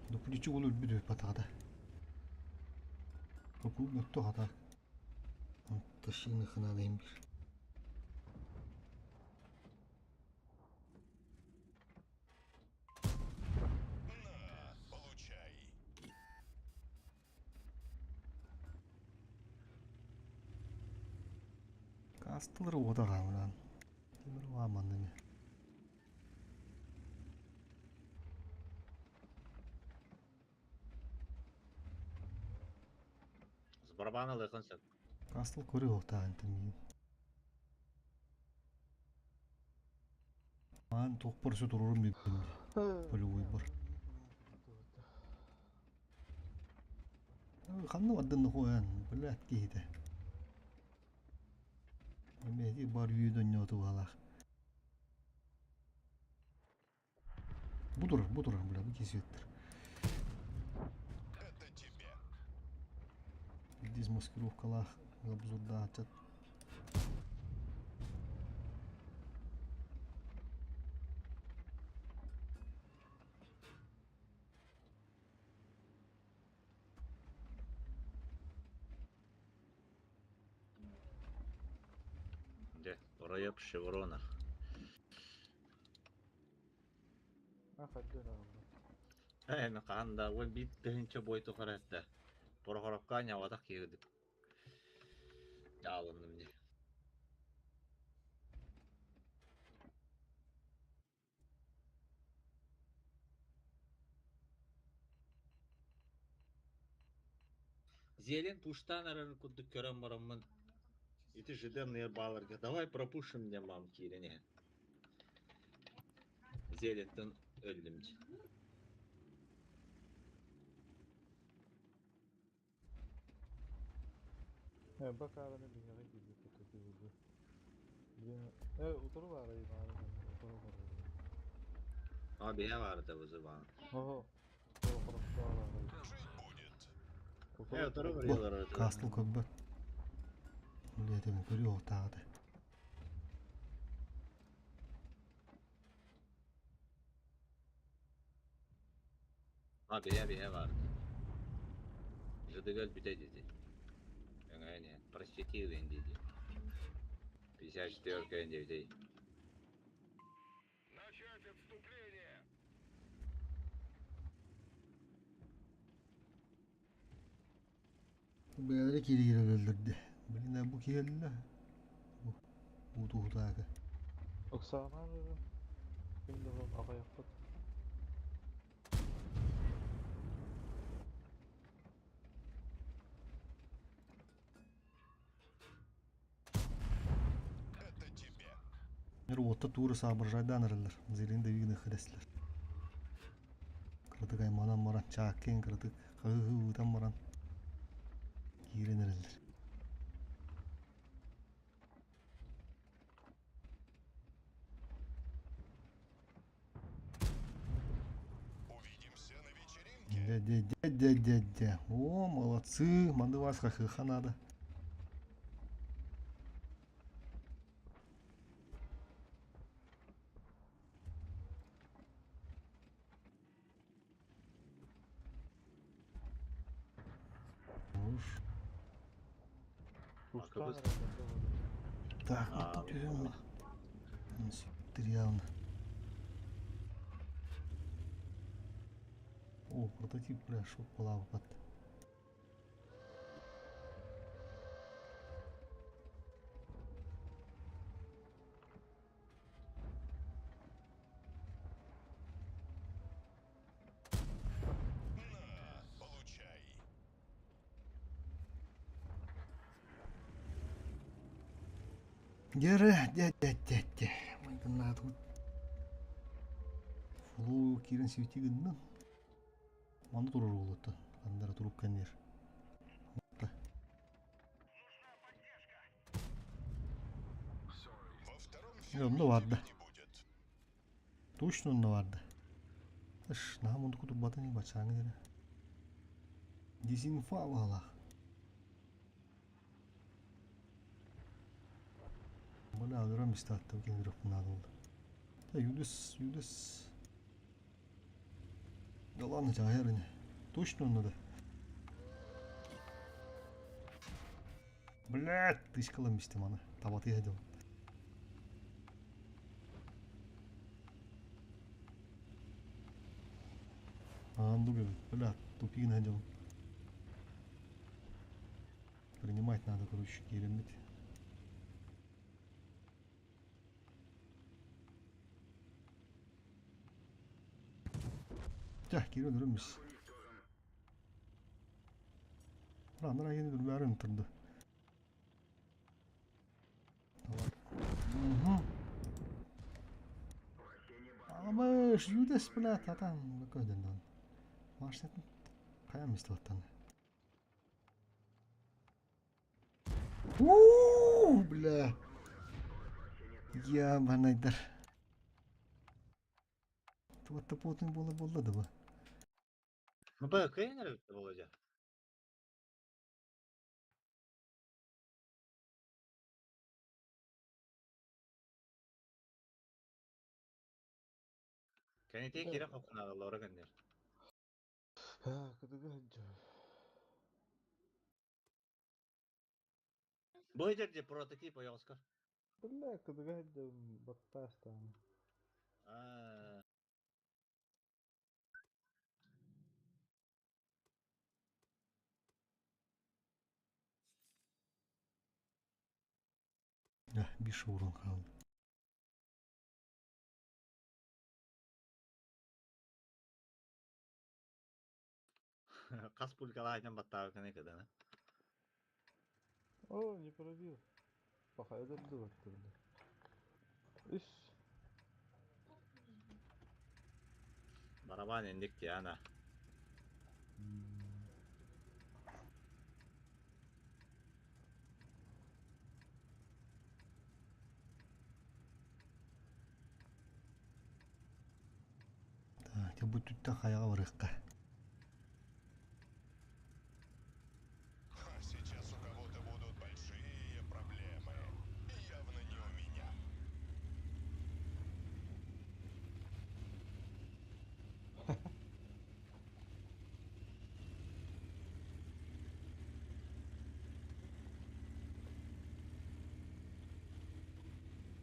Дупучу ол өлбүт өлбөтөҕө. Токуу мөттө хата. Ташины ханадайым бир. На, получай. Кастылар уота хаамынан. Тимир уаманными. С барабана лыхан сөп. Кастыл көрі оқтаған тімейін. Маан тоқпар сүт ұрырым беппін. Полевой бар. Ханна бардын хуан, блядь, киһитэ. Эмэти бар үйдөн ньоту балах. Бу турар, бу турар, бля, бу кесиэттер. Это тебе. Здесь маскировкалаах обзордаачат. Де, проеб шеврона. Э, мен хаһан да 11 000 бой тухары этте. Прохоровка няватах киирдик. Дьаалынным дии. Зелен пуштан арарын курдук көрөн бараммын. Ити жиденные балларга. Давай пропушим мне мам киирине. Зелентен өлдүм дии. Бакараны биһиэхэ киирбит кытта Э, утары баарай баары, утары барар. А биһэ баарыта вызываан. Ого. Жить будет. Э, утары Бу, барыялар кастыл көббөт. Үлетебин көрүү оқтағыды. А биһэ биһэ баарыта. Жыдыгал бүтэ диди. Өҥөйне, просветил диди. 54 диди. Начать отступление! Бэйэлэрэ кииригир өлөллөрдө. Блин, бу киһэллэ. Бу бу туһутаага. Оксана ким да аҕайахпыт. Это тебе. Мир отта тууру саабыржайдан араллар. Зелен да хыреслер. Кыратык айманан маран чааккен кыратык кыһыытан маран киирен эрэллэр. Увидимся на вечеринке. Дя-дя-дя-дя-дя-дя. О, молодцы, манды вас хахыха надо. Уж. Так, ну тут үйім. Реально. О, прототип, бля, шоп балабы бат. На, получай. Дere, дя дя дя дя. Майдан тут. Флоу кирен свети гыннын. Манды турur олуттан. Андара туруп кенер. Во втором Онно барды. не будет. Точно онно барды. Ш, нам онду кутуп батын бачаңы дере. Дезинфа балах. Бля, өлөрөн истэттим киһи надо было. Да, Юдес, Юдес. Да ладно, тебя не. Точно надо. Блядь, тычкалам истем аны. Табаты едем. Анду, бля, тупик найдем. Принимать надо, короче, киремит. Тя, кирен үріміз. Раннар агені бір бәрін тұрды. Амыш, юдес, блядь, атан, көден Машинатын қаям исті Ууу, бля. Ябанайдар. Туатта потын бола болла да ба. Ну, б, кайнер Володя. Кәнете кире хокуналар гәннәр. Бу жерде прототип ояскар. Бля, кыдыга баттастан. А. Да, биш урын қалды. Кас пулькалайдан баттагы кene кыдана. О, не пробил. Паха, это было Иш. Барабан эндик тиана. Так, я буду тут хаяға барыққа. Сейчас у кого-то будут большие проблемы. И явно не у меня.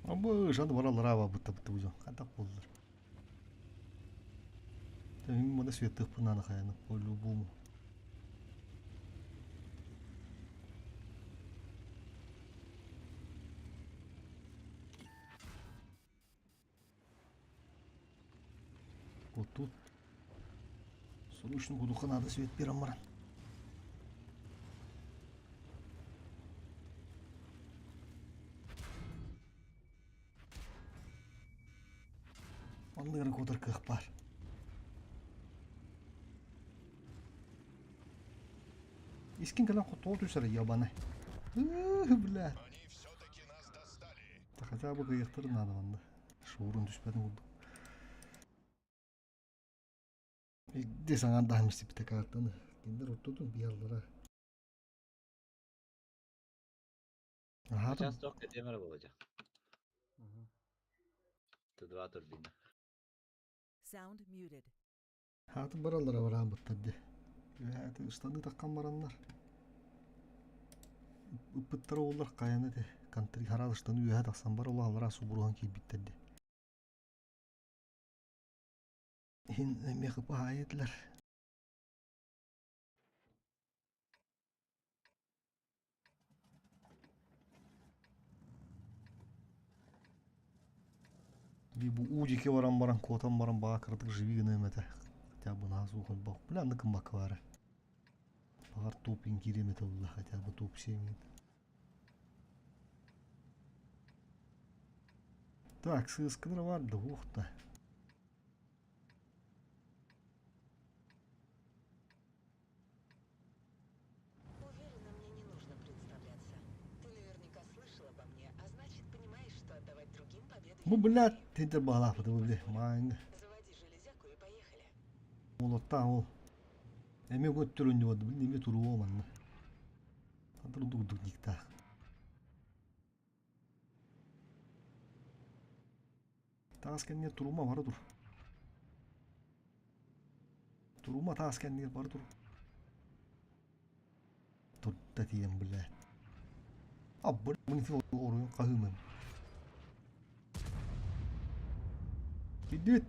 Абы жаны баралар аба бытта бытта бузон. Қантақ болдылар. Мен мұны светтік пынаны қаяны по-любому. Вот тут срочно кудуха надо свет берем. Онныгы котор кых бар. Искин калан хотол түсер ябаны. Бля. Да хотя бы кыйыктыр надо манда. Шуурун түспәдин булду. Де саңа дахмыс бите картаны. Киндер оттудун бияллара. Аха. Сейчас только темір Володя. Т2 турбина. Sound muted. Хаты бараллара баран буттады. Это штаны таккан бараннар. Ыппыттар олар каяны те. Кантри харалыштан үйә тақсан бар ола алара субурган кийбиттерди. Хин мехы паайетлер. Би бу удике баран баран котан баран баа кырдык живи гына Хотя бы на хоть бак. Бля, ныкын бак бары. Багар топ киремете булла хотя бы топ 7. Так, сыскалар бар да, ух та. Уверена, мне не нужно представляться. Ты наверняка слышал обо мне, а значит, понимаешь, что отдавать другим победу Ну, блядь, тендер балапы, да, бля, майн. Заводи железяку и поехали. Молотта ол. Эме көттөрөн деп бил неме туруо манна. Адыр дугдук никта. Таас кэннигэр турума бара тур. Турума таас кэннигэр бара тур. Турда тиийэн бля. Аббыр мунифи оруйун хаһыымын. Кирдибит.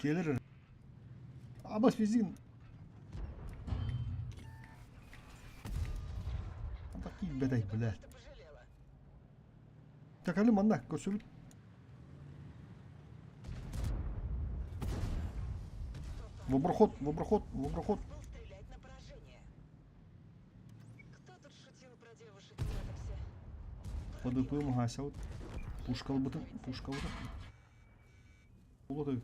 Келер. Абас бизин. Такие бэтэй, бля. Такали манна көрсөбүт. Воброход, воброход, воброход. ПДП махасяут. Пушка албытын, пушка албытын. Улаты.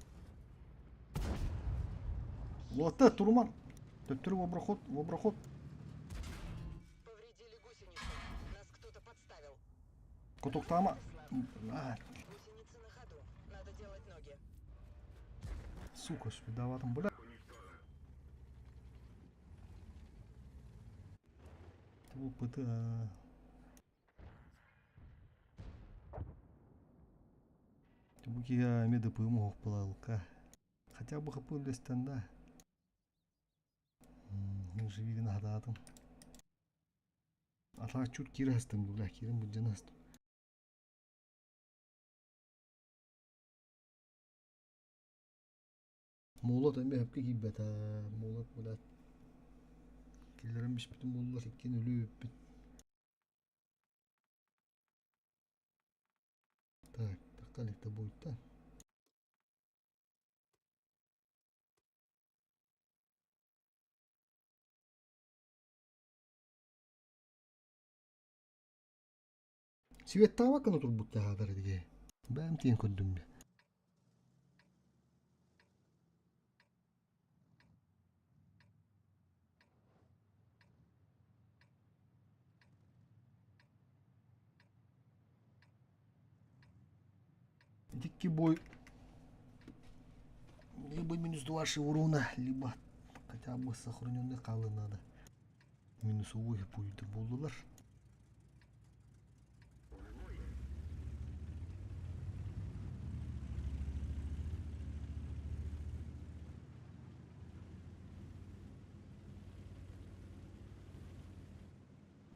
Улатта, туруман. Төттөрү воброход, воброход. Кутуктаама. Сука, спидаватым, бля. Опыт. Бу киһи эмиэ ДПМ оһох буолалка. Хотя бы хапы үллэстэн да. Живи гына хатаатым. Атаҕа чут киирэ астым, бля, киирэн былдьана астым. Молот эмиэ сөпкө киирбэтэ. Молот, блядь. Киллэрэн биспитим буоллар иккиэн өлүү эбиппит. Так, тахха иликтэ буйта. Светтаабаккына турбут таһаатар диye. Бэйэм тиийэн көрдүм дии. Ити бой либо минус 2 урона, либо хотя бы сохраненный халы надо. Минусовой будет буоллулар.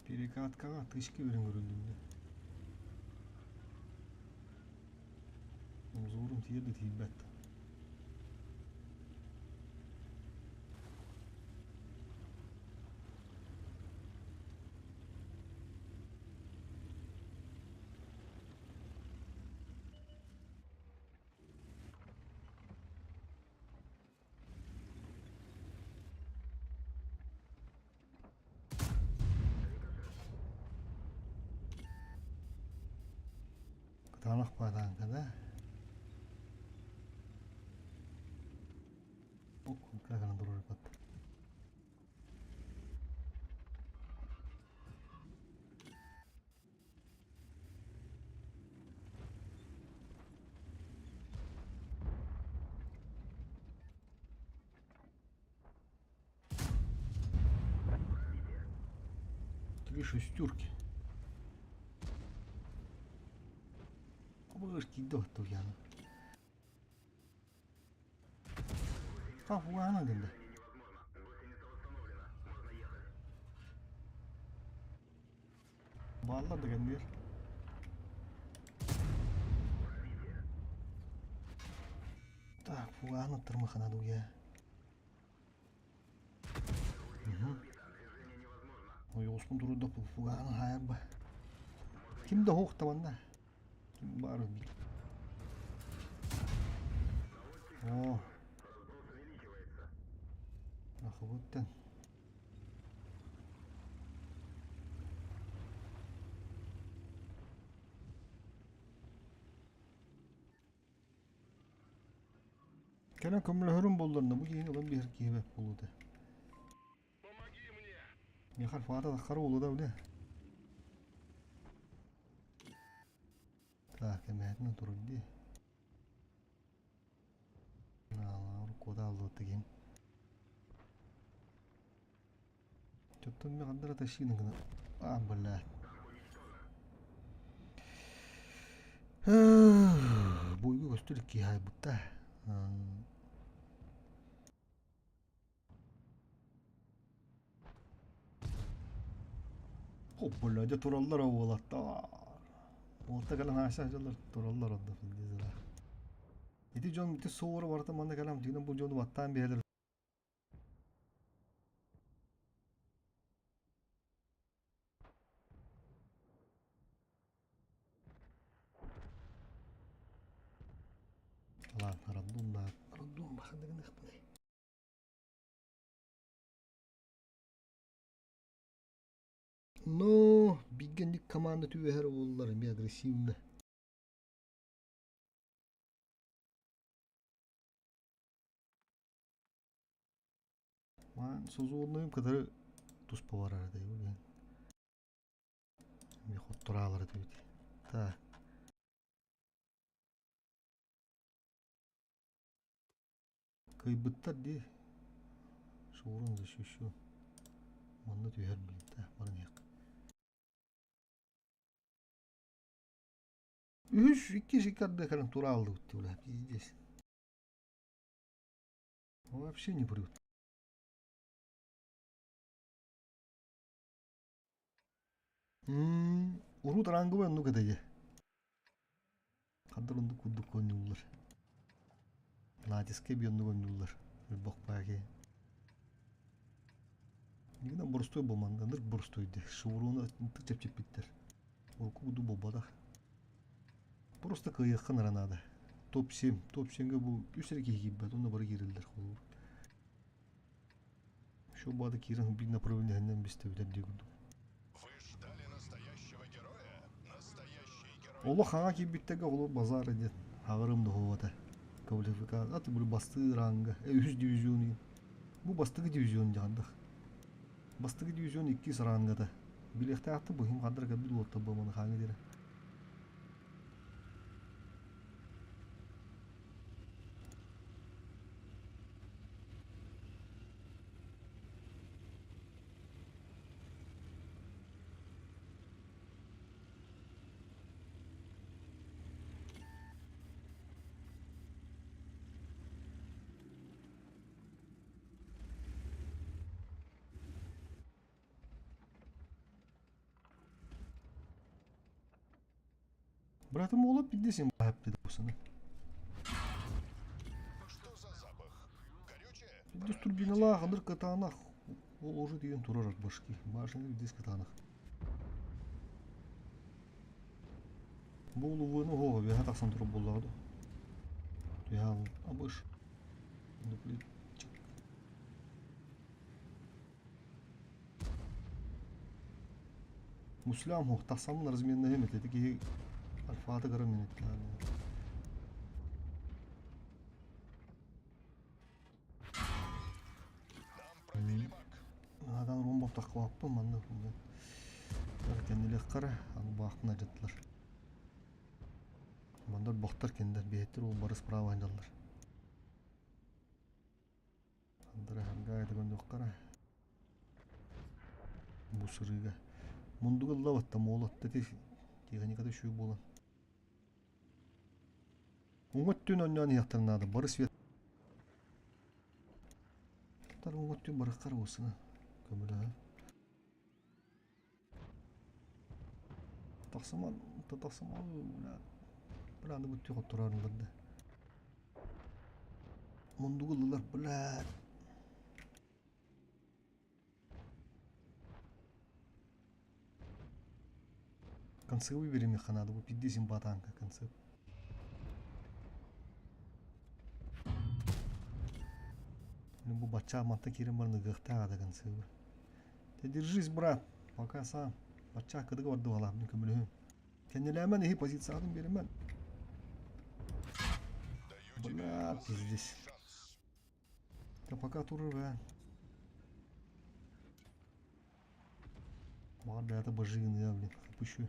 Перекаткаҕа тышка берен көрүллүннэ. Обзорум тиийэр да тиийбэт. Кытаанах баатааҥка да. Кыра турар Три шестерки. Абыгыр киирдэ оттуйааны. Хафугаана гында. Бааллар да кэннигэр. Так, фугааны тырмахана дуя. Ойоҕоспун турда фугааны хаайарба. Ким да суох табанна. Ким баар өлбүт. Оо. Ахыбыттан. Кэлэн көмөлөһөрүм буолларына бу киһини ылан биэрэр киһи бэрт буолуо этэ. Миэхэ альфата таххара буолуо да бile. Так, эмэһэтинэн турар дии. Куда аллыттыгин. Чоттон мен ханнара тащина гына. А, блядь. Буйга көстөр киһайбытта. Хоппула дьэ тураллар уолаттар. Уолта кэлэн ааса дьаллар тураллар онно финдизера. Ити дьон ити суора барыта манна кэлэн дьиҥинэн бу дьону баттаан биэрэлэр. Ладно, роддом да, роддом бахадыгыныхпыный. Но биггенник команда түбэһэр уоллар эмиэ агрессивно. Маан созуоннайым кытары туспа барар этэ билэн. Эмиэ хоттураалар этибит. Так. Кыайбыттар дии. Шоурун защищу. Манна түһэр блин. Так, баран иһиэх. Үһүс, иккис икки ардыга кэлэн турааллыбыт дии, бля, пиздец. Вообще не прют. Урут ранговый оннук этэ дии. Хандар оннук курдук оонньууллар. Натискай би оннук оонньууллар. Өлбөх бааки. Нигина боростуой буолман, ынырык боростуой дии. Шеврону ынтык чэпчэппиттэр. Урукку курдук буолбатах. Просто кыайыахха нара наада. Топ-7. Топ-7-гэ бу үс эрэ киһи киирбэт, онно бары киирэллэр холобур. Еще баада киирэн биир направлениеһинэн бистэ бүтэр дии курдук. Олох хаҥа киирбиттэргэ олох базар диэн хаҕырым дохуота. Квалификация аты бу бастыы ранга үһүс дивизион бу бастакы дивизион дьаһандах. Бастакы дивизион иккис рангата. Билиэхтээхтик бу хим хандар кэлбит уоттар буолманы хаҥа диэрэ. Братым уола пиздец баһаппыт бусаны. Пиздец турбиналаах, ыныр кытаанах. Ол уже деген турар башки. Башыңы пиздец кытаанах. Бу улууну хоҕо үөһэ тахсан турар буоллаҕа дуо? Түһэ абыш. Муслям хуох тахсаммын разменнаһым этэ ити киһи альфата кыра мин Адан ромбов тахкыбаппын манна кэннилэххара аны баахпын адьаттылар. Мандар бохтар кинилэр биһиттер ол бары справа анньаллар. Андыраһарга этигонньуохтара. Бу сырыыга мундуга ыллабатта моолотто ити техниката үчүгэй буолан. Уҥа өттүн онньоон иһиэхтэрин наада бары свет Тар уҥа өттүн барыххар уосына көмөлөһө. Тахсыман, тахсыман, бля. Бля, аны бүттүү хоттороорундар да. Мундугу ыллылар, бля. Концевый беремеха надо, бу пиздец имба танка концеп. Бу бачча мантан киирэн баран ыгыахтаах да концевы. Ты держись, брат, пока сам. Бачча кыдыга барда балаабын көмөлөһүм. Кэннилээмэн иһи позициятын беримэн. Бля, пиздец. Да пока турар бэ. Баҕар бэйэтэ бажыгыныа, блин, хапыщу.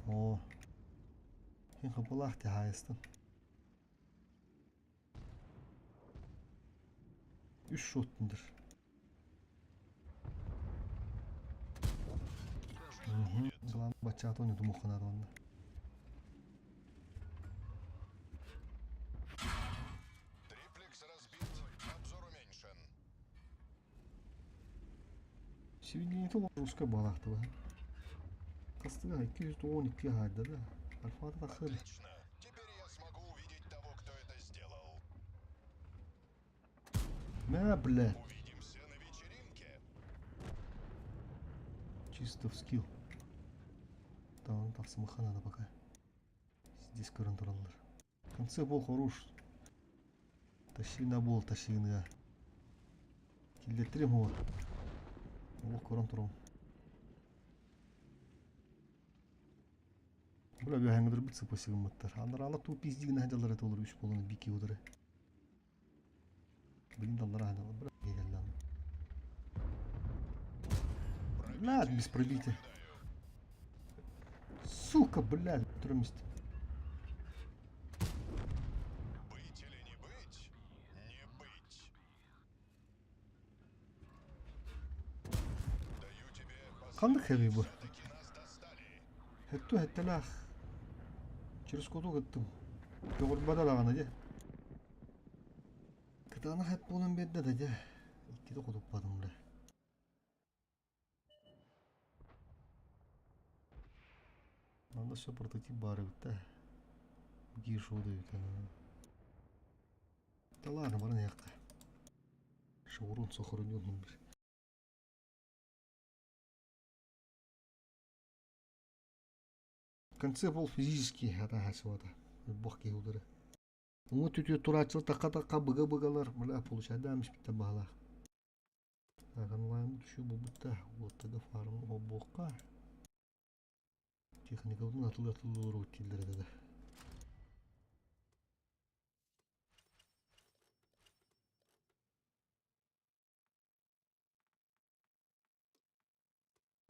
О, хин хапылаах тиһаайыстан. Үс шоттундар. Главное баччаата ойнотумуохха наада онно. Свиньи русская балахтова. Костыга 212 хайда да. Альфа тахыр. Отлично. Теперь я смогу увидеть того, кто это сделал. Мә, бля. Увидимся на вечеринке. Чисто в скилл. Там тахсымаха надо пока. Здесь көрөн тураллар. Конце бол хорош. Тащина бол, тащина. Киллетрим его. Олох көрөн турам. Бля, бәһәңдер бит сыпасыгыммыттар. Анарала ту пиздигин хәдәләр это olur үч болын бики удары. Блин, даллар хәдәләр. Бля, геллән. Блядь, без пробития. Сука, блядь, тромист. Быть или не быть? Не быть. Даю тебе Қанды хэви бу? Все-таки нас достали. Хетту хеттелах. Через куду кыттым. Йогурбада даҕаны дьэ. Кытаанах эт буолан биэрдэ да дьэ. Иккитэ хотуппатым бля. Надо все прототип баар эбит да. Гир шоу эбит. Да ладно, баран иһиэххэ. Шаурон сохранен бир. В конце был физический это хасвата. Бог киһи удары. Уҥа түтүө турааччылар такка-такка быга-быгалар, бля, получайдаамыс битте баһалаах. Так, онлайн түшүү буолбутта. Уоттага фарм обуохха. Техникабытын атылы-атылы олорбут дииллэр этэ да.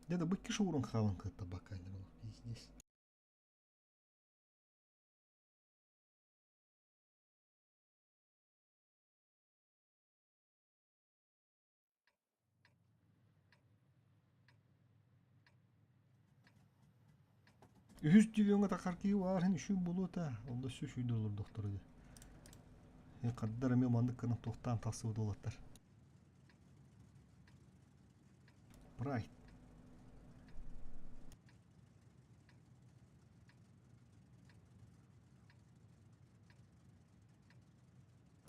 Дьэ да бу икки шоурун хаалан кытта баккайнар пиздец. Үһүс дивиоҥҥа тахар киһи баар үшүү буолуо Онда сү шүйдө олор доктор дии. Хаддар эмиэ маннык гынан туохтаан тахсыбыт уолаттар. Прайд.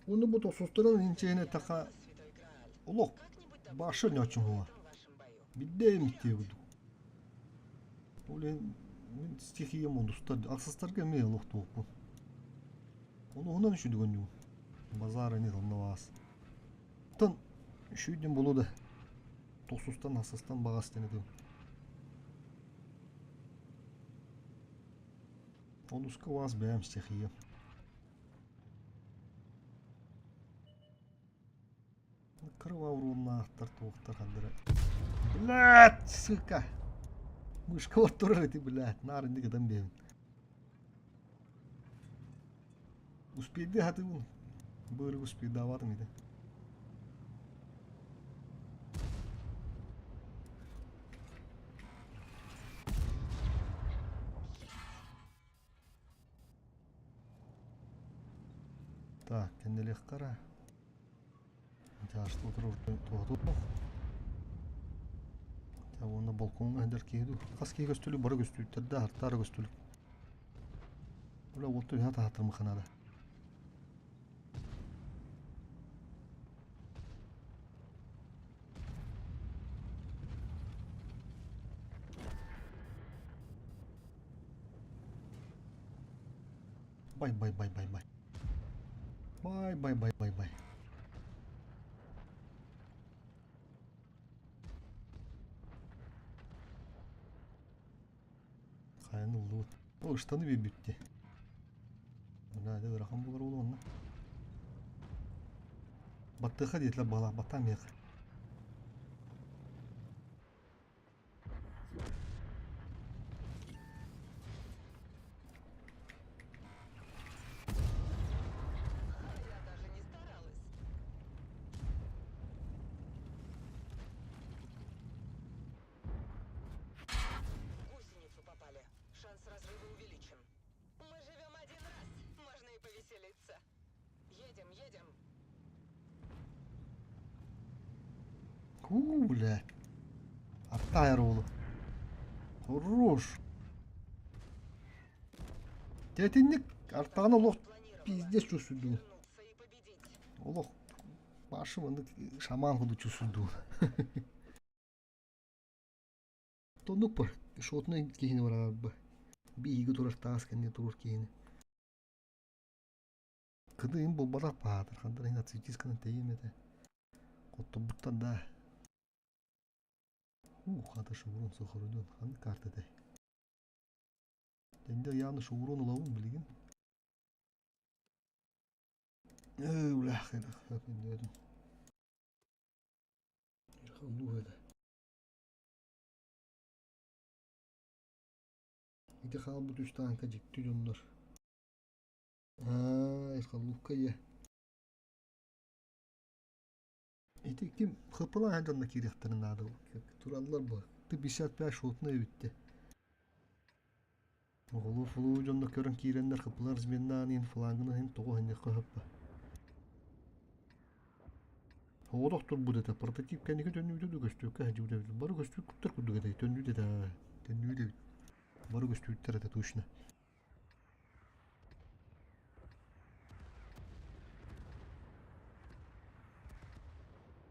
Уну бу тосустаран инчэһине таха олох башы ньочун хуа. Бидде митте буду. Ол мин стихия мондустар аксастарга эмиэ олох туохпун. Ону онон үшүдүгөн ньуу. Базара не тоннаваас. Тон үшүйден болу да. Тосустан асастан багас тенедим. Онуска вас бэм стихия. Кырва туохтар хандыра. Блядь, сука. Мышка вот турар эти, блядь, наар инди кытан биэбин. Успейди хатыбын. Быры успейдаватым иди. Так, кенделек кара. Тяжты отырып туату. Та онда балконга хәдер киһиду. Хас киһи көстүлүк бары көстүлүктер да артары көстүлүк. Бula оту хата хатырмыханада. Бай бай бай бай бай. Бай бай бай бай бай. Хайын ыллыбыт. О, ыштаны bir бүтті. Мына да ырахан болар ол онна. Баттыха диетлер бала, баттам яқ. Я даже не старалась. В гусеницу попали. Шанс разрыва увеличен. Мы живем один раз. Можно и повеселиться. Едем, едем. Ку, бля. Таайар уолу. Хорош. Тэтинник артаҕына олох пиздец чувствую. Олох Паша маннык шаман курдук чувствую. Тоннук бар. Шотный киһини барарба. Биһиги турар таас кэннэ турар киһини. Кыдыым буолбатах баатыр хандар иһин ацетисканан тэйиэм этэ. Хотторбуттан да. Ух, хата шеврон сохорудун. Ханнык карта этэй? Дэнде явно шеврон ылабын билигин. Ээ, бля, хайдах этэ. Ити хаалбыт үс тааҥка дьикти дьоннор. Аа, Ирхаллуукка ийэ. Ити ким хыппылаан дьонно киириэхтэрин наада тураллар бу. Ты 55 шотный эбитте. Оҕолор флуу дьонно көрөн киирэннэр хыппылар разменнаан иһин флангын иһин тоҕо иһиннэххэ хөппө. Оҕолох турбут этэ прототип кэнники төннүүтэ да көстүөккэ сылдьыбыт эбит. Бары көстүүттэр курдук этэ төннүүтэ этэ төннүүтэ эбит. Бары көстүүттэр этэ точно.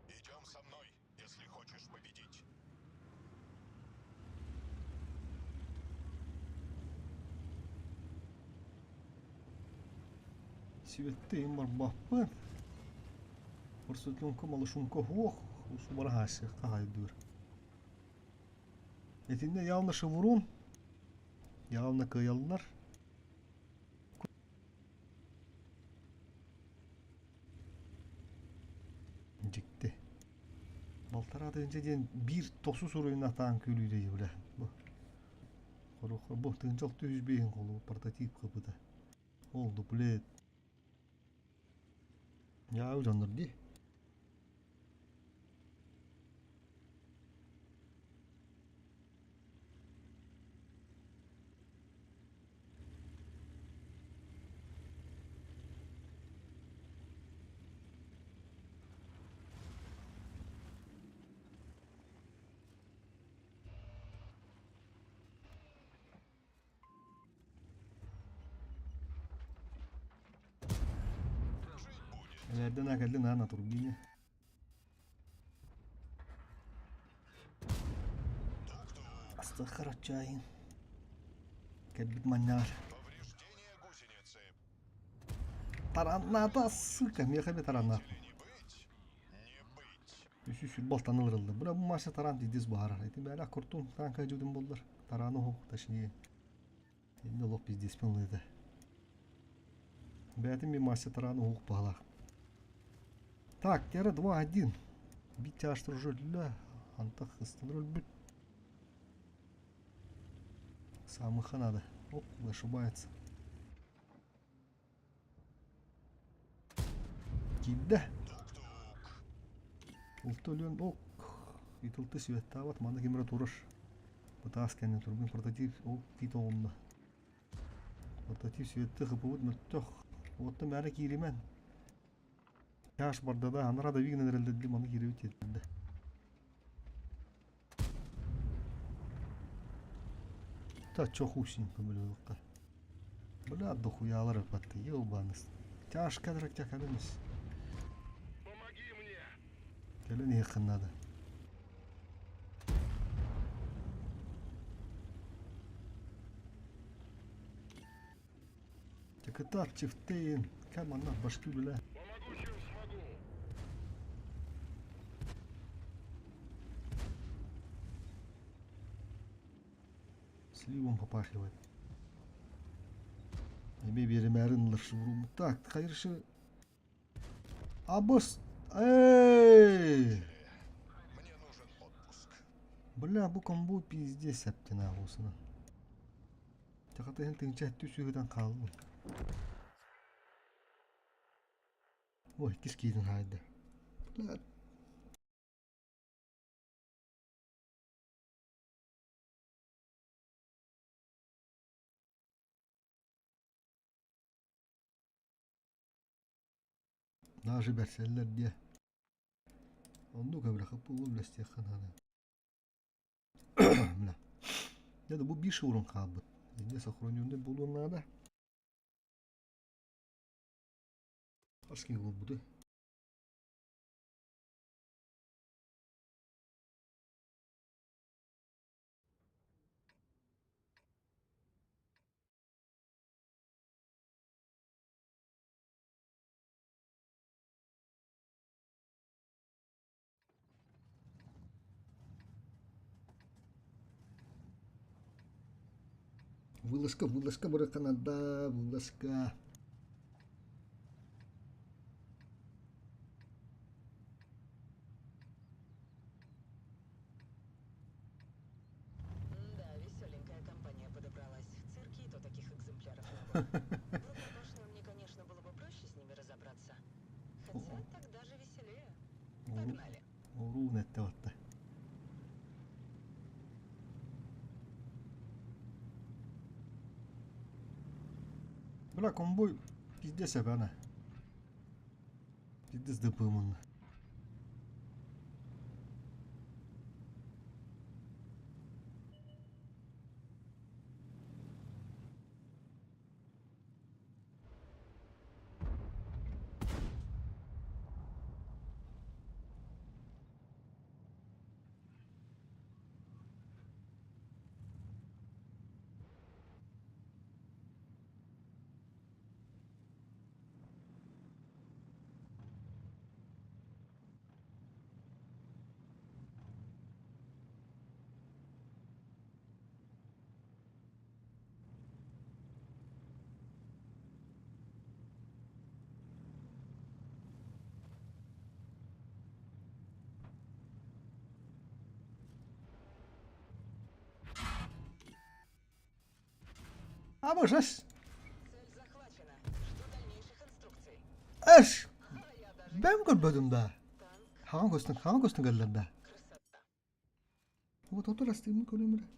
Идем со мной, если хочешь победить. Сибэттэ барбаппын. Орсутунка малышунка хуох, усубара хаасыахха хайдыыр. Итиннэ явно шеврон, явно кыайаллар. Дьикти. Балтараа тыһыынча диэн биир тохсус уруйун атаан күлүүдэ бля. Бу. Хорух бу тыһыынча алты жүз биэһин холу портатив кыпыта. Ол дуплет. Я дьоннор дии. Эрдэн кэллин аана турбине. Астыххар отчаайын. Кэлбит манньаар. Тараннаата, сука, миэхэ эмиэ тараннаат. Үсүс балтан ылырыллы. Бу бу Маша таран дидис баарар. Ити бэйэлээх куртун танка дьудун боллар. Тараны оһох, точнее. Инде олох пиздеспин ылыыта. Бэйэтин би Мася тараны оһох баһалаах. Так, тера 2-1. Бит тяжтыр уже өллө. Антах ыстыныр өлбүт. Самыха надо. Оп, ошибается. Киирдэ. Улта өлүөн ок. Итылты светтаабат манна ким эрэ турар. Бытаас кэннэ турбун портатив ол тиит оҕунна. Портатив светти хыпыбыт мөлтөх. Уоттан бээнэ кииримэн. Чаш барда да анара да вигнен эрэллэрди маны киирэбит диэтилдэ. Та чё хусенько блюдо. Бля, дохуялар ыппатты, ебаныс. Тяжко драк кэлэн Кэлэн иһиэххин надо. Текытар чифтейин, кэм манна башки үлэ. Сливом попахивает. Эми биэримээрин ылар Так, хайыршы... Абыс... Эй! Бля, бу комбо пиздец әптен ағусына. Тақата тыынча түс хаалбын. Ой, кис киирин хаайды. Бля. Даже бэрсэллэр диэ. Оннук эбрахы пулу блестеххын хана. Бля. Дьэ да бу биир шоурун хаалбыт. Инньэ сохраненный буолуон наада. Хас киһи буолбутуй? Вылазка, вылазка барыахха вылазка. Да, веселенькая компания подобралась. В цирке и то таких экземпляров не было. В рукопашную мне, конечно, было бы проще с ними разобраться. Хотя так даже веселее. Погнали. Уруун этте батта. Бля, конвой пиздец эбэна. Пиздец дыпымын. Абыжас! Эш! Бэм көрбөтүм да. Хаҥа көстөн, хаҥа көстөн кэллэр да. Вот отор астыымын көрөм эрэ.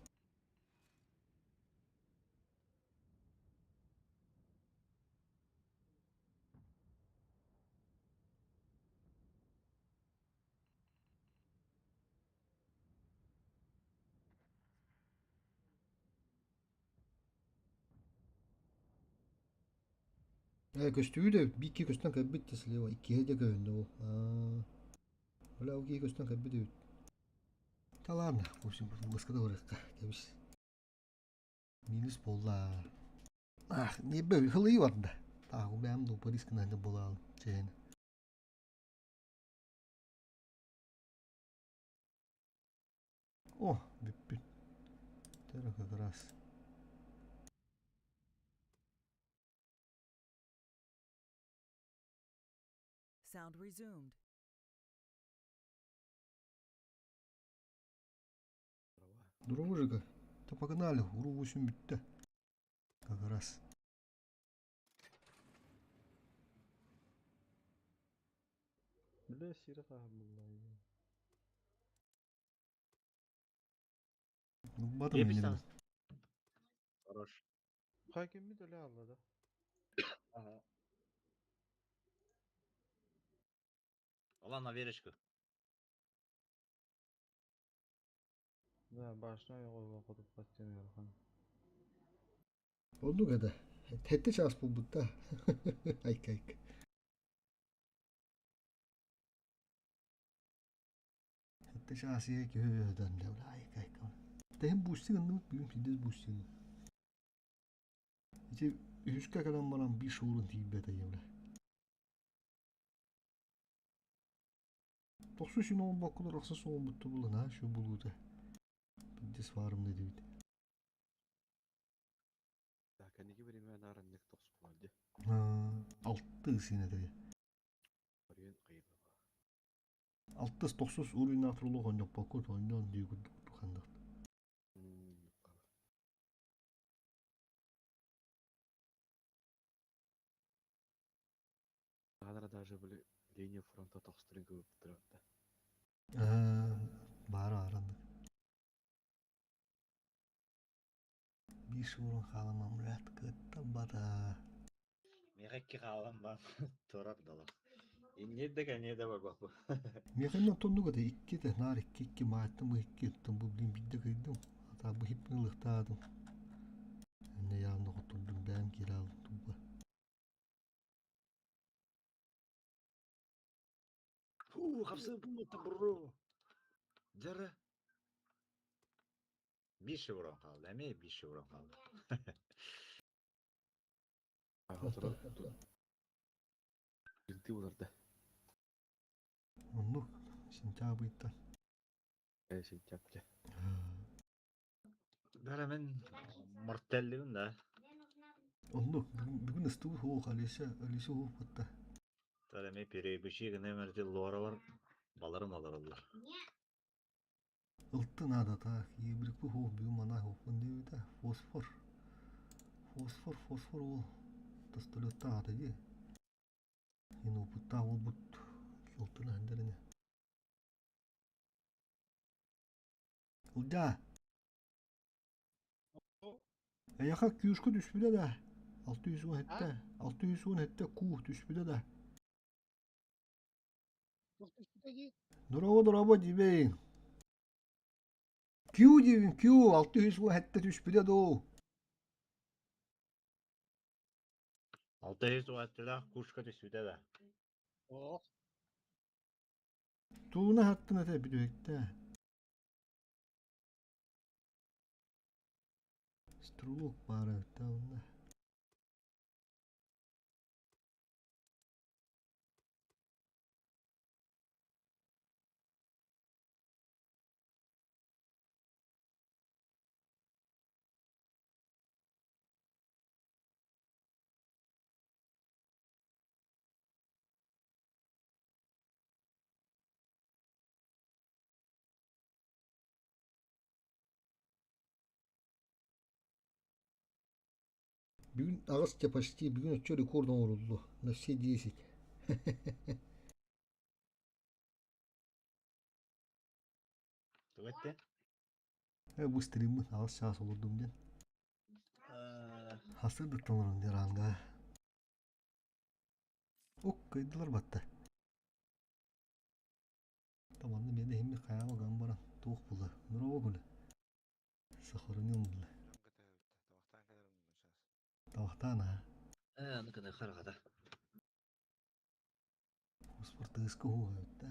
Ээ, көстүбүт эбит, биир көстөн кэлбит да слева, иккиһэ дьэ көһүннэ ол. Аа. Бля, ол киһи көстөн кэлбит эбит. Да ладно, в общем, выскада барыахха, кэбис. Минус буолла. Ах, не б, хылыы барда. Таах, бэйэм да Париж гына буолаал, чээн. О, бүппүт. Это как раз. Sound resumed. Дружика, то погнали, уру 8 бүттэ. Как раз. Бля, сире хаһан Батым Ебись Хорош. Хакиммит өлө алла да. Ага. Алан на верочку. Да, башня его хотуп кастен ярхан. Оннук этэ. Сэттэ чаас буолбут да. Айка-айка. Сэттэ чаас ийэ киһи өйдөөн айка-айка. Тэһин буустик ынныбыт бүгүн пиздец буустик. Ити үһүскэ кэлэн баран биир шоурун тиийбэтэ ийэбилэ. Тохсу үчүн оҥорбокколор ахсыс оҥорбуттар буолан аа шүү булуута. Пиздец баарым дедибит. Да, кэнники времена нараннык тохсулар дии. Алты син этэ. Оройун кыйыба. Алтыс тохсус уровень турулук онньоппоккут онньоон дии курдук ханнык. Саалара даже были линия фронта тохсторун кыбыптыра да. Баара араннык. Биир шуурун хаалымам блядь кыттан бата. Миэхэ икки хаалан баран турар дала. Иннир да кэнниэ да барбаппын. Миэхэ эмиэ онтоннук этэ икки этэ наар икки икки мааттым бу икки оттон бу блин биирдэ кыйдым хата бу хиппин ылыахтаатым иннэ явно хоттордум бэйэм киирэ хааллым тупа. Фу, хапсыппын бро. Дьара. Биир шеврон хаалла, эмиэ биир шеврон хаалла. Кирти буларда. Оннук сентябрьтан. Э, сентябрь. Бара мен мортеллибин да. Оннук бүгүн бүгүн ыстыбыт суох Алиса Алиса суох батта. Тара эми перебычи гына мэрти лоралар баларым алараллар. Ылты наада так ебрикпи суох бүгүн манаа суохпун диэбитэ фосфор фосфор фосфор ол тастолеттаах ата дии Ин опыттаах буолбут ылтын аһындар ини. Ылдьаа Эйиэхэ күүскэ түспүтэ да 617 617 куу түспүтэ да Дорообо дорообо диибэйиҥ Q диибин Q 617 түспүтэ дуу 617 кушка түспүтэ да. Тууна хаттын этэ бүтэһиктээ Стрелок баара эбит онно. Бүгүн аҕыс дьэ почти бүгүн оччо рекорд оҥоруллуо на все десять. Тугу эттэ? Э бу стриммын аҕыс чаас олордум диэн. Хасырдыттан олорон диэн ранга. Ок кыйдылар батта. Таманны мен эһимми хайаама ган баран туох була. Нурово гуля. Сохранил була. Табахтаан аа. Э, аны кына харахата. Успар тыыска уһуга эбит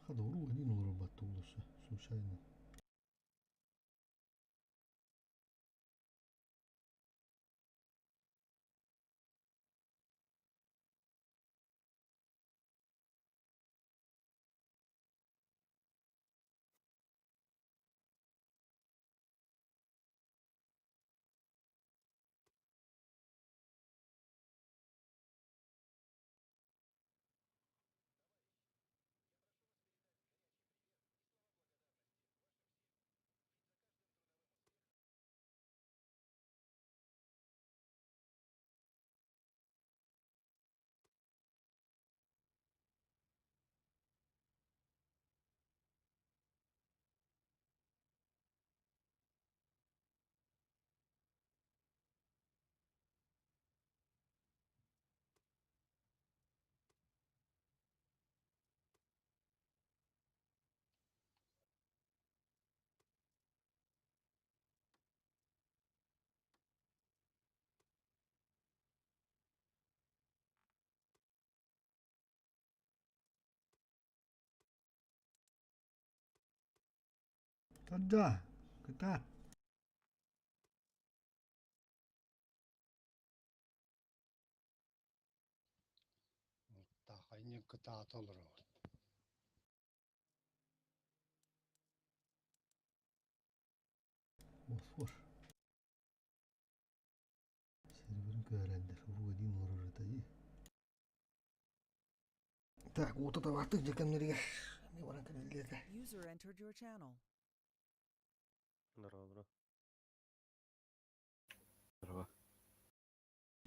Хадору один олорбатта улуса случайно. Тогда, кытаат. Таахайньык кытаата олоробут. Босфор. Серверин көһөрөллөр, урук один олорор этэ дии. Так, уота табаахтык дьэ кэмнэригэр эмиэ баран кэлэллэр этэ. User entered your channel. Здорово, Здорово.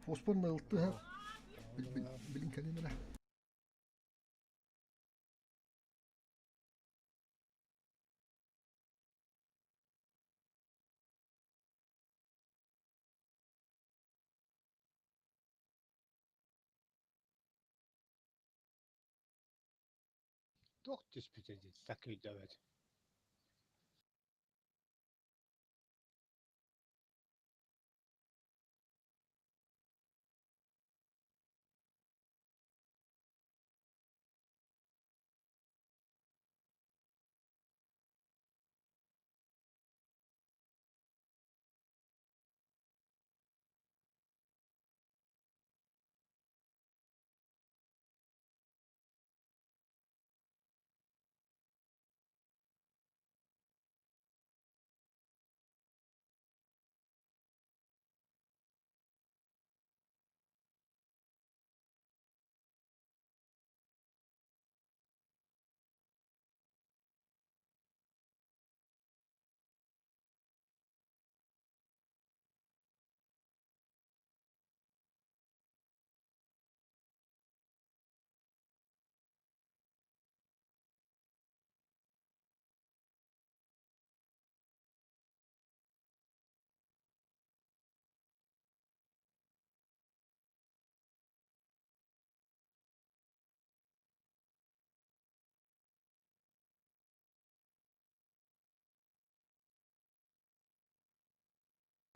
Фосфор ылтыһар. Билин кэлин эрэ. Туох түспүтэ дии так өйдөөбөтүм.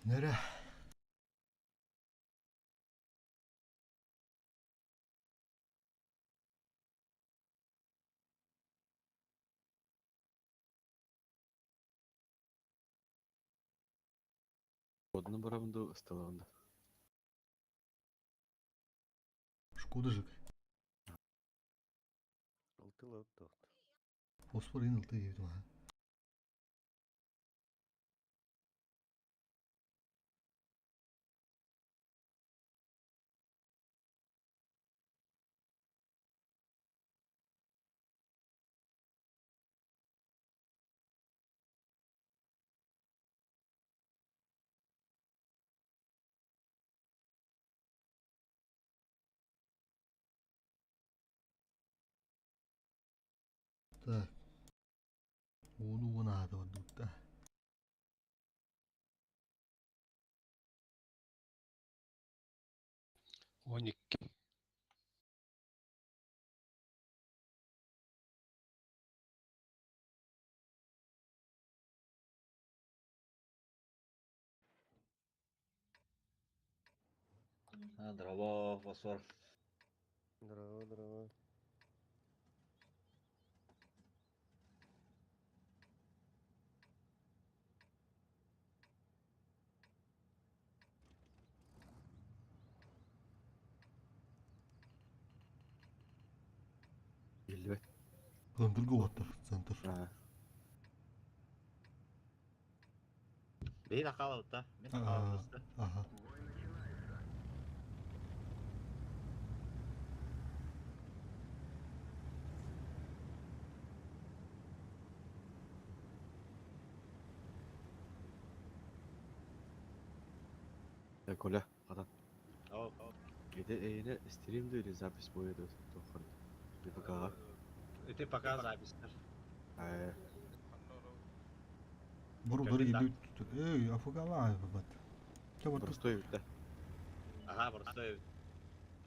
Nere? Одну барабанду ысталаҕында. Шкодажык. Ылтылы оттоохто. Фосфор ин ылты диэбитим аха. Так. Ууну уон аата барбытта. 12. А, Здорово, фосфор. Здорово, здорово. Биллибэт. Центрга уоттар, центр. Бейін ақалаута. Мен ақалаута. Ага. Я Коля, хадан. Ау. Где эйне стрим или запись будет тохор. Ты пока. Это пока запись. Э, Бору дори келбит. Эй, афугала бат. Те вот Простой да. Ага, простой.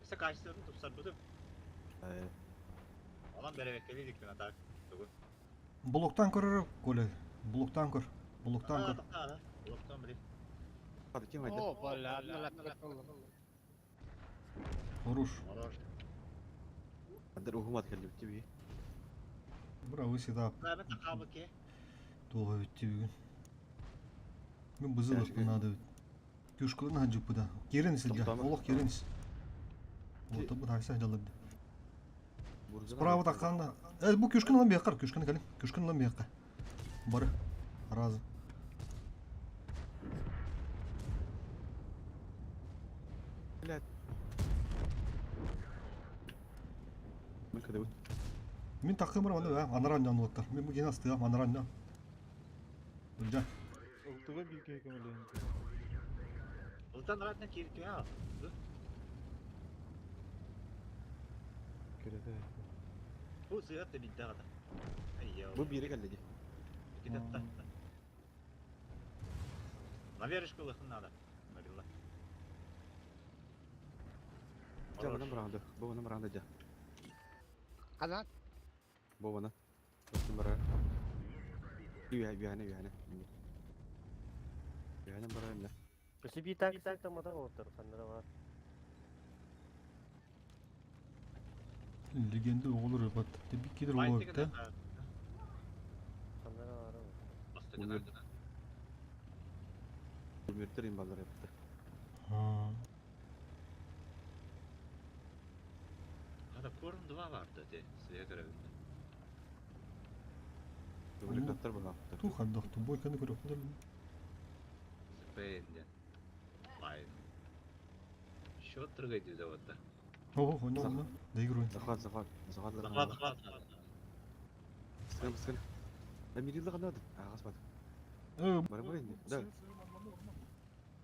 Все качественно тупсар бутым. Э, Онан беребеккели дикпин атак. Тугу. Блоктан көрөр, Коля. Блоктан көр. Блоктан көр. Да, блоктан били. Хады кем айда? О, бля, одна Хорош. Хорош. Андер ухумат келди тебе. Браво всегда. Да, мен тақабы ке. Туға өтті бүгін. Мен бұзылық надо. Күшкілін хаджы пыда. Керін сілді. Олық керін. Вот bu da жалып. Справа таққанда. Э, бу күшкін алан бияққа, күшкін кәлін. Күшкін алан бияққа. Бары. Разы. Блядь. Мен каде бу? Мен таққым бар, аны, анаран жан олаттар. Мен бу ген астыға, анаран жан. Үлжа. Ылтыга бийке көмөлөйүн. Ылтан ратна киртү а. Керете. Бу сыгат да бинтагы да. Айyo. Бу бире келди. ди. Китетта. Наверышку лыхын надо. Нарилла. Жа бана бранды. Бу бана бранды жа. Ханан? Бобана. Бастын барар. Үөһэ, үөһэне, үөһэне. Үөһэнэн барар эмне. Өссө биир танк танк тамматах олоттор ханнара бар. Легенда оҕолор ырбат. Биккидер оҕолор да. Ханнара бар. Өмүртер имбалар эпти. Ада корм 2 барды те, сия көрөбүн. Дубликаттар баҕаптар. Ту хандахту бойканы көрөктөр. Спейнде. Лайн. Счет трогайте заводда. Ого, хоньо, хоньо. Доигрывай. Захват, захват, захват. Захват, захват. Сыгын, сыгын. Да мирилла канады. Ағас бат. Бар бар инде. Да.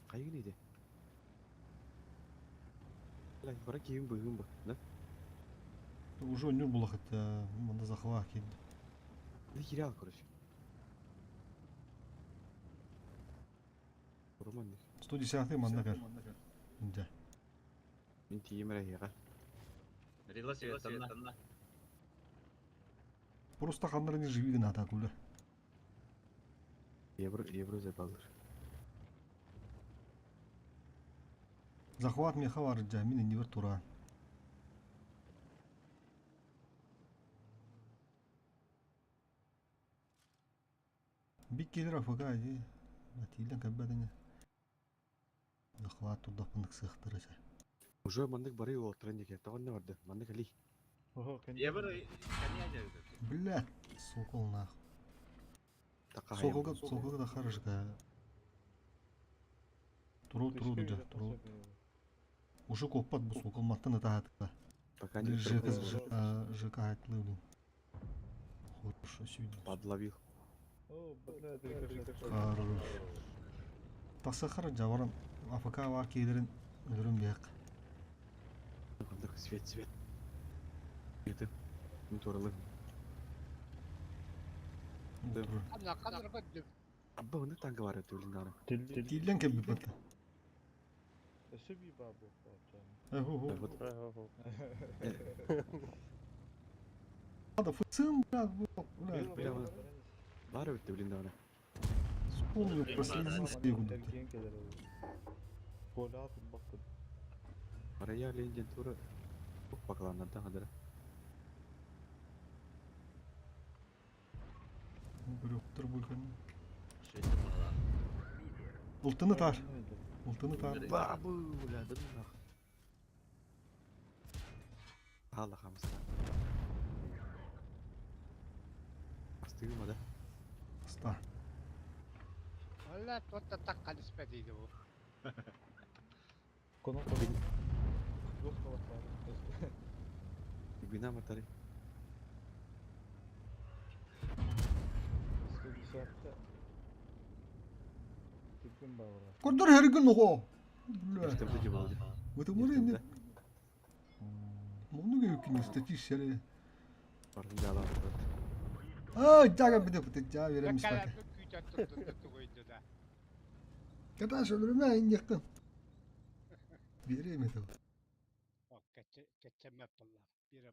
Кайгын иде. Бля, бара кийим быгын ба, да? Уже нюр булах это манда захват кид. Да хирял, короче. Роман. 110 манда кар. Да. Мин тием рәһиға. Рила светанна. Просто ханнар не живи гына атакулы. Евро, евро запалыр. Захват меха бар жамин не бир тура. Бик келер АФК ди. Атилен кәббәдене. Захват турда пындык сыхтырыша. Уже мандык бары ол трендике. Тагын не барды? Мандык али. Евро коня Бля, сокол нах. Соколга, соколга да харышка. Туру, туру, да, туру. Уже коппат бу сокол маттан это Пока не ЖК, ЖК хатлы, Хорошо, сегодня. Подловил. О, бля, рикошет. Хорош. Тасахар жаваран АФК бар кейлерин өлөрүн бияк. Мандык свет, свет. Это. Не туралы. Абба оны танка бар өтө билин дагы. Тилден кеп бит. Өссө би бар бу. Хо. Надо фцм, бля, бля. Бля, бар өтө билин дагы. Вспомнил, прослезился я Gol atın bakın. Арая ленден тура. Бакланнардан хадара. Көрөктөр буйканы. Ултыны тар. Ултыны тар. Бабу, бля, да нах. Алла хамса. Астыгыма да? Аста. Валла туотта такка диспетиди бу. Konu konu. Yok salaklar. Бина матары. 110-та. Түргэн баавар. Көрдөр хэргэн нохо. Бля. Эфтемде жибалды. Это море Муну күйүн статистикалары. Бардын жала. А, жага биде бите жа беремиз бак. Ката Каташ өлөрмө эң жакын. Берем это. Кечемеп буллар. Бире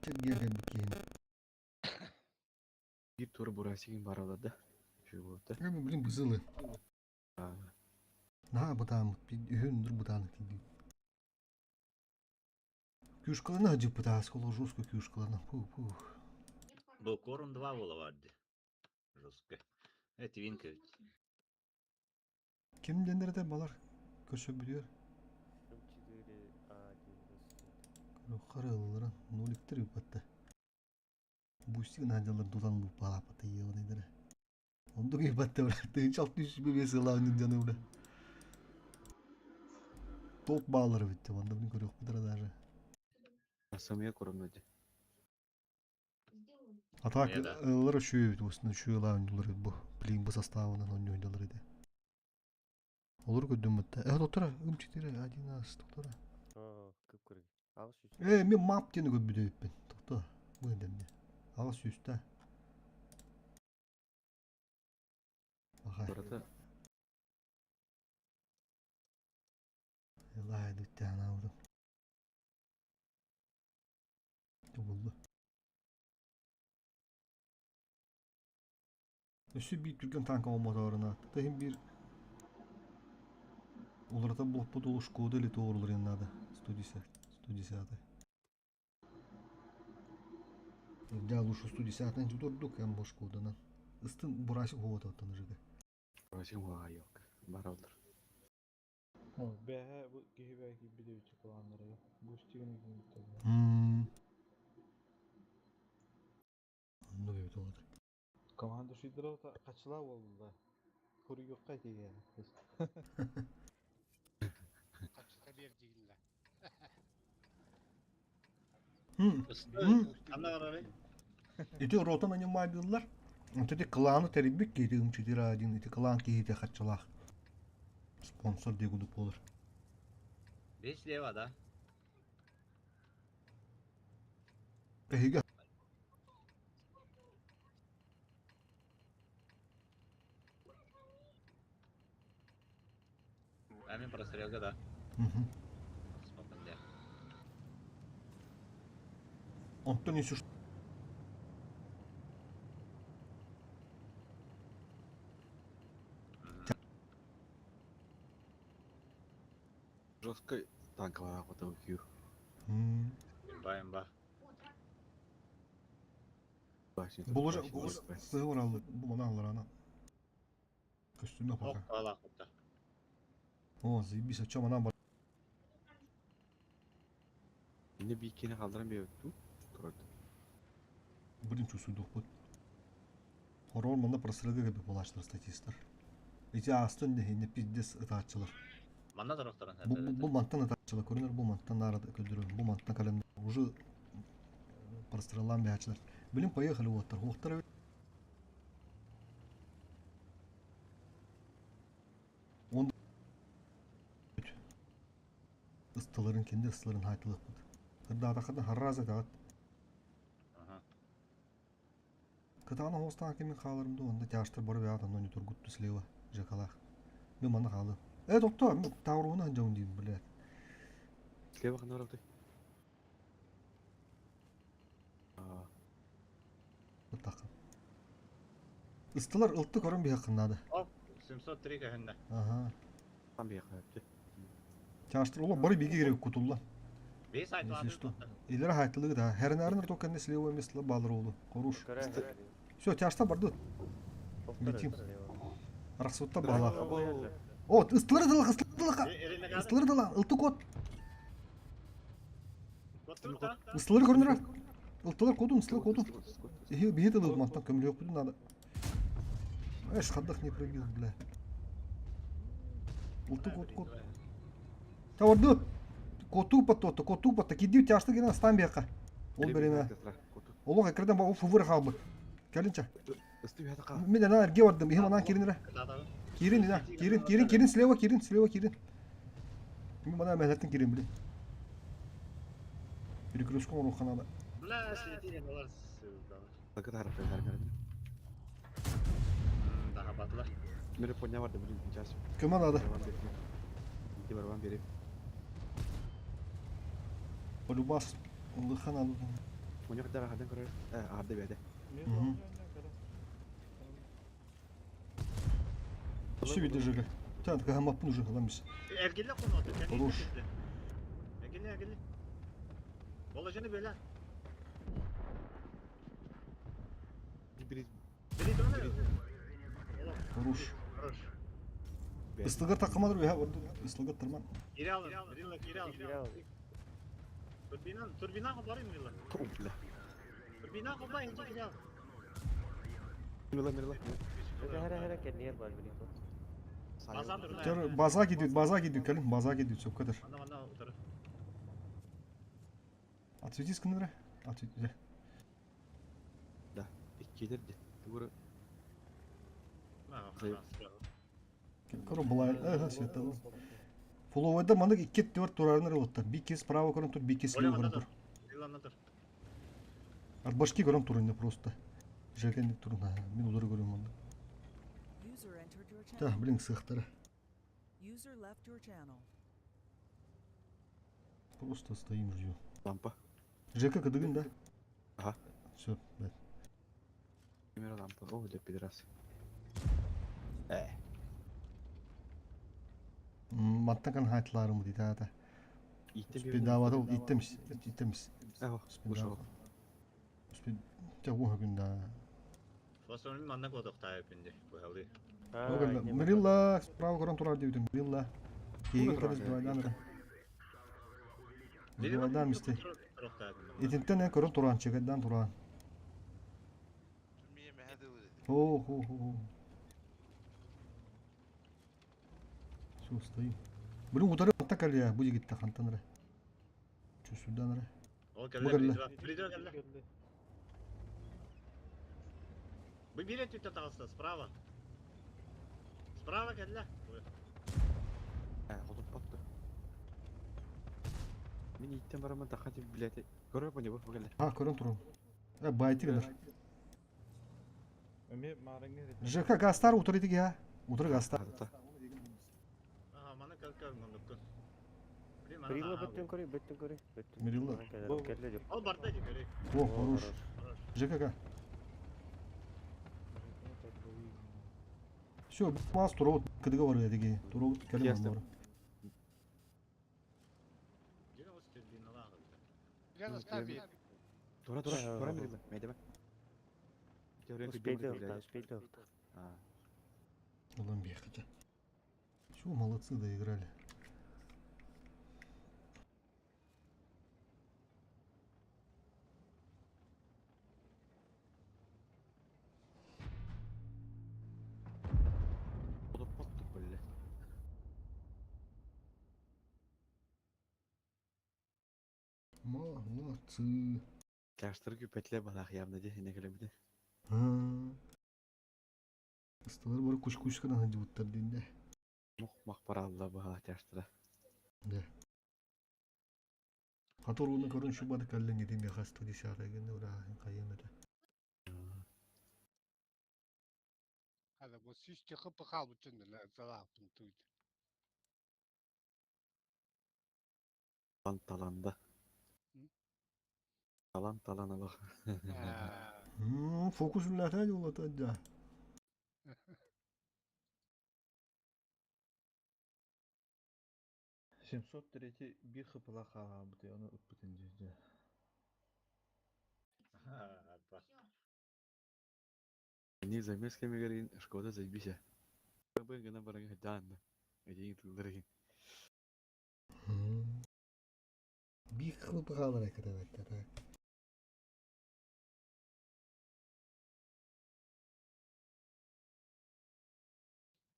Чергеген бикин. Бир тура бурасигин баралар да. Şu болот да. Эми блин бызылы. На бутан үхүн дур бутан тиди. Кюшкалана жып бутас коло жестко кюшкалана. Пу пу. Бу корм 2 була барды. Жестко. Это винка ведь. Ким дендерде балар көрсө билер. 4 А1 Харылларын ноликтер батта. Бустиг надялар дудан бу палапата йылны Ондук ебатта бля. 1605 ылаанын жаны бля. Топ баалары битти. Онда блин көрөк бутара даже. Самия коромноди. А так ыллар үшүү бит осуна үшүү ылаан бу. Блин бу составынан ойнойдолар иди. Олар көрдүм битти. Э, доктора, ым 4 11 доктора. Көп көрг. Агыс үч. Э, мен мап дени көп бүтөйүппүн. Токто. Бу эндемде. Агыс үстә. Бахай. Барата. Ылай дүттә аналдым. Булду. Өссө биир түргэн танка оҥмотоорун аат. Иһин биир уларытар буолпут ол Шкода или туоруларыан наада. 110 110 Дьэ лучше 110-ны тутурдук, эн бу Шкоданан. Ыстын бурасик хуототтон жига. Бурасик хуайок. Баралар. Бэһэ бу киһи бэйэ киирбит эбит чоколааннарыгар. Бустигын киирбиттэр. Оннук эбит ол ата. Команда шидрота хачла буолла. Хуруйуохха этигэ. Хачта биэрдигиллэ. Ити рота нанимайдыыллар. Ити кланы тэрийбит киһи ымчытыра диэн ити клан киһитэ хаччалаах. Спонсор дии кудук буолар. Бес слева, да? Эһиги А мен прострелга, да. Угу. Онтон если что... Жестко танковая охота укью. Имба, имба. Булужа, сыгыр алды, бу мана алыр ана. Көстүмө пока. О, заебись, а чё мана бар? Не бикини қалдырам бебетту. Турат. Блин, чувствую бут. Хорор мана просрыгы gibi булаштыр статистер. Ити астын не пиздец ытааччылар. Манна тарафтаран Бу, бу, бу мантан ытааччылар көрүнөр, бу мантан арада көдүрөр, бу мантан кален уже простреллан бэчилер. Блин, поехали вот Уоттар Он ыстыларын kendi ыстыларын хайтылык бут. Кырдаатахына харраза тагат. Кытаана хостаан кимин хааларым ду, онда тяжтар бары бэйат онно не тургутту слева жакалаах. Мен манна хаалым. Э, тохтоо, мен тауругуна ханжабын дейм, блядь. Слева ханна барабытай. Аа. Бытакын. Ыстылар ылты көрөн биһакын надо. Оп, 703 көһүннэ. Ага. Там биһакын. Тяжтар оло бары биги керек кутулла. Бес Если айтылады. что. Илер хайтылыгы да. Хернәрин только не слева место балыр олу. Коруш. Все, тяжта барды. Летим. Рахсутта бала. О, ыстылыр дылы, ыстылыр дылы. Ыстылыр дылы, ылты кот. Ыстылыр көрүнөр. Ылтылар кодун, ыстылыр кодун. Эхи, бихи дылы мантан көмүлү yok надо. Эш, хаддах не пробил, бля. Ылты кот кот. Таварды. Коту паттота, коту патта. Кидиу тяжты гена стан бияка. Ол береме. Олох экрден ба оф выр халбы. Келинче. Мен ана эрге бардым, ихим анан кирин Кирин, да. Кирин, Кирин, Кирин слева, Кирин, слева, Кирин. Мен бана мәһләттен Кирин, блин. Перекрестка оруха надо. Бля, слетели, олар сылдалар. Лакытар, хар Daha батылар. ਮੇਰੇ поня барды блин сейчас. Көмө надо. Ити барбан берип. Полюбас. Лыха надо. Поня кадar хадан көрөр. Э, арды беде. Угу. Все виды жига. Та, такая маппын уже ламис. Эргеле коноты, Хорош. Эргеле, эргеле. Положение беле. Бери. Бери Хорош. Хорош. Ыстыгар такымадыр бе, ыстыгар тырман. Кире алын, Рила, кире алын. Турбина, турбина барайм Рила. Бля. Турбина барайм, кире ал. Мила, мила. Тер база gidiyor, база gidiyor, келин, база gidiyor, все кадр. Ана, ана, утыр. Отсветись кыныры. Отсвети. Да, иккилерди. Тугура. Коро былай, ага, света. Фоллоуэда мандык икки төрт турарыныр олыттар. Би кез справа көрөн тур, би кез слева көрөн тур. Рила, ана тур. От башки көрөн тур инде просто. Жекендик тур, мен удары көрөм мында. User entered your Та, channel. блин, сыхтары. User left your channel. Просто стоим, ждем. Лампа. ЖК кыдыгын, да? Ага. Все, да. Камера лампа. О, для пидорас. Э. Мантан кан хайтыларым дейді ата. Иттем Спидавата иттемс, иттемс. Ах, ушел. Спид тягуха күнда. Фосфорын манна кодохтаа күнде. Бухалы. Мирилла, справа көрөн турар дейбитим. Мирилла. Кейген кырыз бивайдан ра. Бивайдан мисте. Итинтен эн көрөн туран, чегеддан туран. Хо хо хо. Все, стоим. Блин, утары так калия, бу жигитте хантан ра. Чусудан ра. Ол Бу кэллэ. кэллэ. Придет кэллэ. Вы берете тут таҕыста справа. Справа кэллэ. Э, хотуп батты. Мин иттен барамын таха тип билете. Көрө бу не бу кэллэ. А, көрөн туран. Э, байты кэлэр. Эми марыңы ЖК Гастар утары тиги ha. Утары Гастар. Ага, маны кэл мындыккын. Блин, маны Мирилла наһаа бөттөн көрүй, бөттөн көрүй, бөттөн. Мирилла. Кэллэ деп. Ол барда ди көрүй. О, хорош. ЖКК. Все, мас тура кыдыга бар диги. Тура кэлем Ясно. бар. Дина вот турбиналаах. Тура тура тура Мирилла. Мейдеме. Успейді ылта, успейді ылта. Улан бехача. Все, молодцы, доиграли. Хотуп батты биле. Молодцы. Тяштыр күпетле балах явно де не кэлебите. Ысталар бар куш-куш кына хадибуттар динде. Мух мах паралла баха тяштыра. Да. Хатор уна көрөн шубады каллен едим я 110 генде ура кайым это. Хада бу сүз чыгып калып түндө залапын туйд. Талан таланда. Талан талан алах. Фокус үлләтә юлата да. Семьсот третий бир хыпыла хаалабыт, оны ыппытын жеже. Не замес кемегерин Шкода заебися. Б гына барыңа дан. Эдин тылдырын. Бир хылып халар экете так.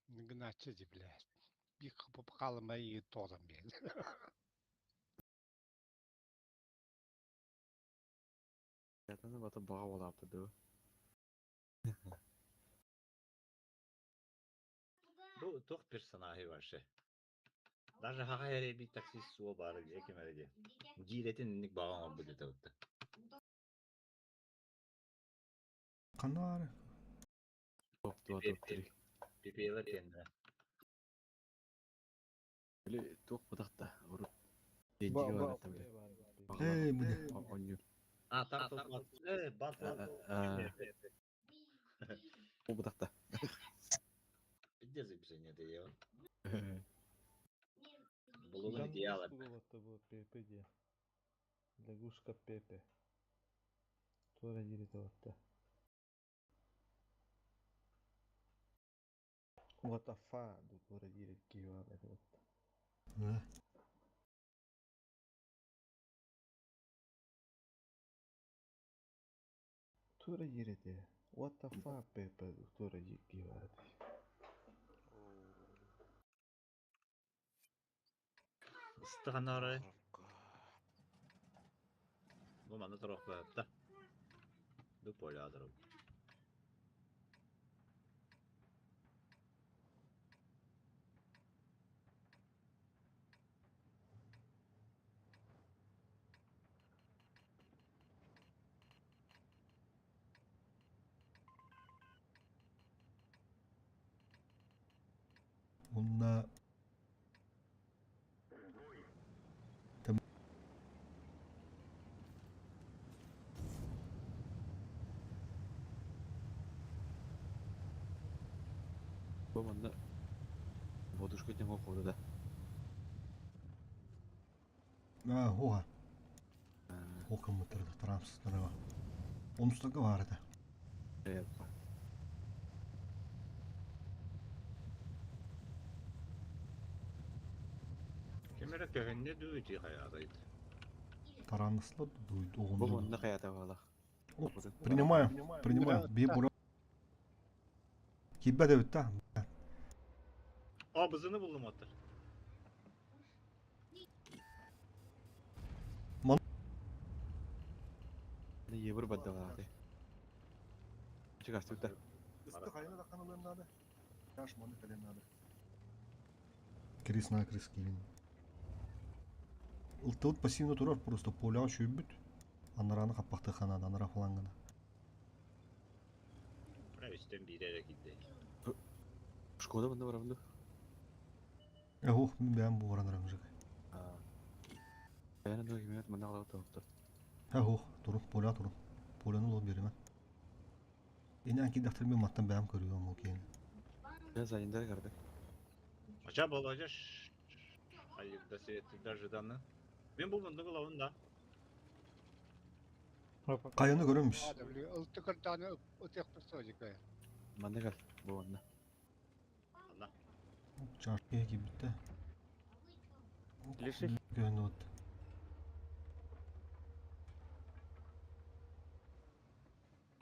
Гыначы ди блядь. Бир кыпып калмай тодан бер. Ятаны бата бага болапты ду. Бу тух персонажы вообще. Даже хаха эре бир таксист суо бары эким эре. Жиретин инник баган бу дете утта. Канар. Топ топ топ. Пипелер кенде. Биле тух бутакта. Уруп. Ба- Деньги ба- бар биле. Эй, буде. Оню. А, так тут э, бат. Бу бутакта. Где записание это дело? Булугун идеалы. Бу Пепе де. Лягушка Пепе. Тура жирите батта. What the fuck, тура жирит кива это батта. Да. Тура жирите. What the fuck, Пепе, тура жирит кива. Ыстыганары. Бу маны турок да. Бу полядыр. Онна Там Бу манна водушка диэн ходу да. А, хоха. Хокаммыттар тарамсыстарыга. Онустарга баар этэ. Ким эрэ көһүннэ дуу ити хайаатайт. Тараныслар дуу Бу манна хайата баалах. Принимаю, принимаю. Би бура. Киббет эбит да. А бызыны булдум оттар. Ман Евр баддалааты. Чыгастык да. Ысты хайына да каналын надо. Каш маны кален надо. Крис на крис киин. Ылтыбыт пассивно турар просто поляға шүйбүт. Анараны қаппақты ханады, анара флангына. Бра үстен бире эрэ киирдэ. Шкода манна барабын Э, ох, мен бәм буғаран рамжык. Бәйән дө кимет манна калап тоқтор. Э, ох, турун, поля турун. Поляны улап беремен. Эне әки дақтыр мен маттан бәм көрüyorum ол кейін. Я заниндар карды. Ача болажа Айырда светти даже даны. Мен булдум главын да. Кайыны көрөмүз. Ылтыкырданы ытык Манна кал. Бу манна. Анна. Чашка кибитте. Лиши. Көрүнүп отты.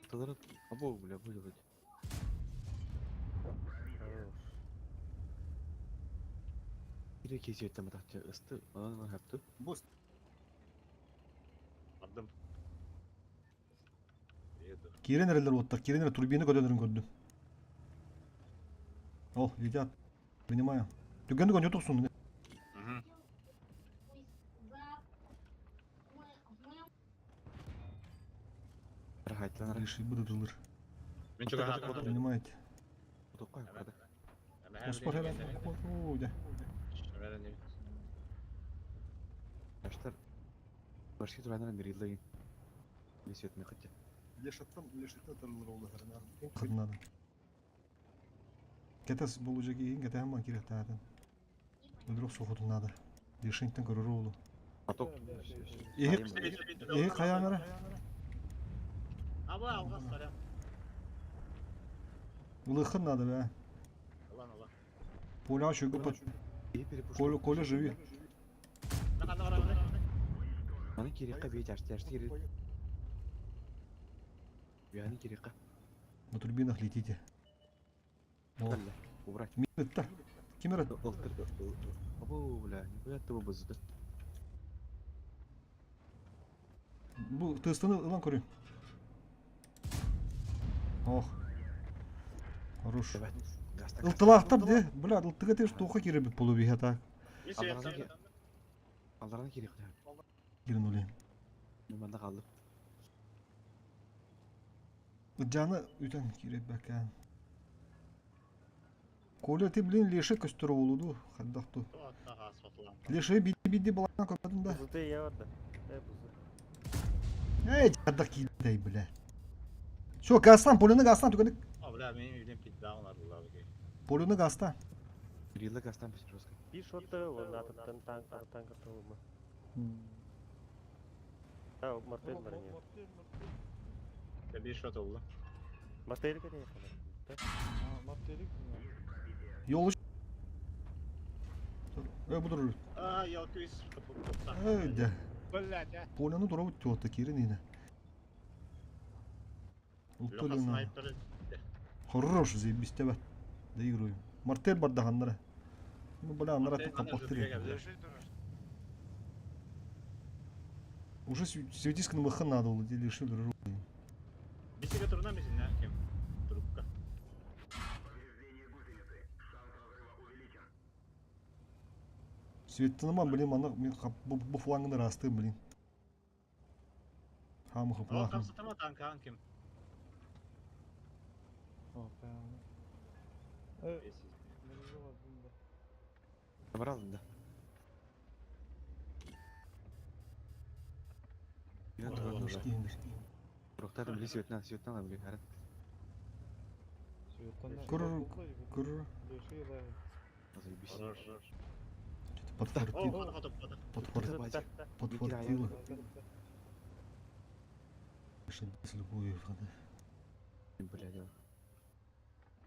Тылар або бля бу бля. Бире кесиеттен матакчы ысты, анан хапты. Бус. Адым. Еду. Кирен эрелер оттар, кирен эре турбина көдөнөрүн көрдүм. О, летят. Принимаю. Түгенді көн ютуксун. Мгм. Рахатланар. Реши будут. Мен чуга хатым. Принимайте. Токкай карды. Оспор херен. О, да. Аштар. Башки туранар мирилдеген. Несет мехатя. Лешаттан, лешаттан тарылыр олды херен. Кыднады. Кетес болу жеки кете хаман керек таатын. Өлдүрөк сохотун надо. Лешинтен көрөр олу. Аток. Эхи, эхи каянара. Аба алгас саря. Улыхын надо, бә. Алан алан. Поля шөгү пат. Коля, Коля живи. Маны кирекка бей жашты жашты кирек. Яны кирекка. На турбинах летите. О. Убрать. Минутта. Ким эрэ? Ылтыр. Або бля, нихуя ты бызды. Бу тыстыны ылан көрү. Ох. Хорош. Ылтылаахтар де, бля, ылтыга теш тоха киребит болу бихе так. Алдарына кирек. Кирин улей. Манда калды. Жаны үтен киреп бәкән. Коля ты, блин, леше көстөр болуду, хаддакту. Леше биди биди балана көпөдүн да. Бузды я бар да. Э, бузды. Эй, хаддак кийдай, бля. Все, газтан, полюны газтан түгәндек. А бля, менин үйден пит даун ардылар. Полюны газтан. Кирилла гастан бис жестко. Bir шотты, онда атыптан танк, танк атылма. А, мортель бар не. Бир шот oldu. Мортель кede Yolu Э, буdur. А, ялкы үс. Эй, да. Блядь, а. Поляны дура өттү кирин ине. Лоха Ултулина. снайпер. Хорош, заебись тебя. Доигрываем. Мартель бардаханнара. Ну, бля, аннара Мартель тут капактыры. Уже светисканы мыхын надо было, решили. Бисеге турна мисин, а ким? Трубка. Светланма, блин, ана мен бу флангны расты, блин. Хамы О, хыплахын. камсытама танкан ким? О, правильно. Э, Брал, да. Көр, көр. Заебись. Подфартило. Подфартило. Подфартило. С любовью. Блядь.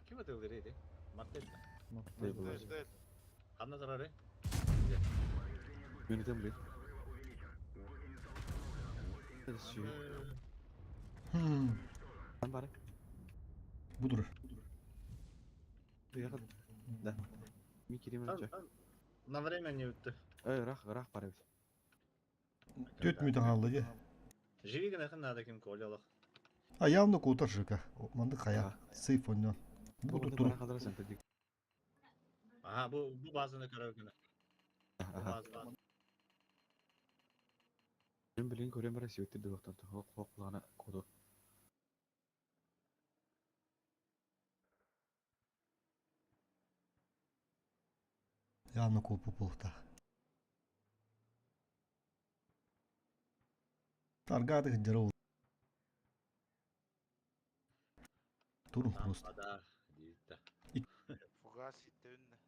Ким это говорит? Мартель. Мартель. Ханна зарары. Минутем, блядь. Это все. Там бары. Будур. Приехал. Да. Микки Римович. На время не өтті. Эй, рах, рах бары. Төт мүтін қалды де. Живи гына надо ким колялах. А явно кутар жика. Манды қая. Сейф оннан. Бу тур. Ага, бу бу базаны көрөр гына. Бу база. Мен билин көрөм бара сүйөттү дыктан хок хок лана коду. Явно купу пулта. Таргадых деров. Турум просто. Да, дейді. Фугас иттеүнне.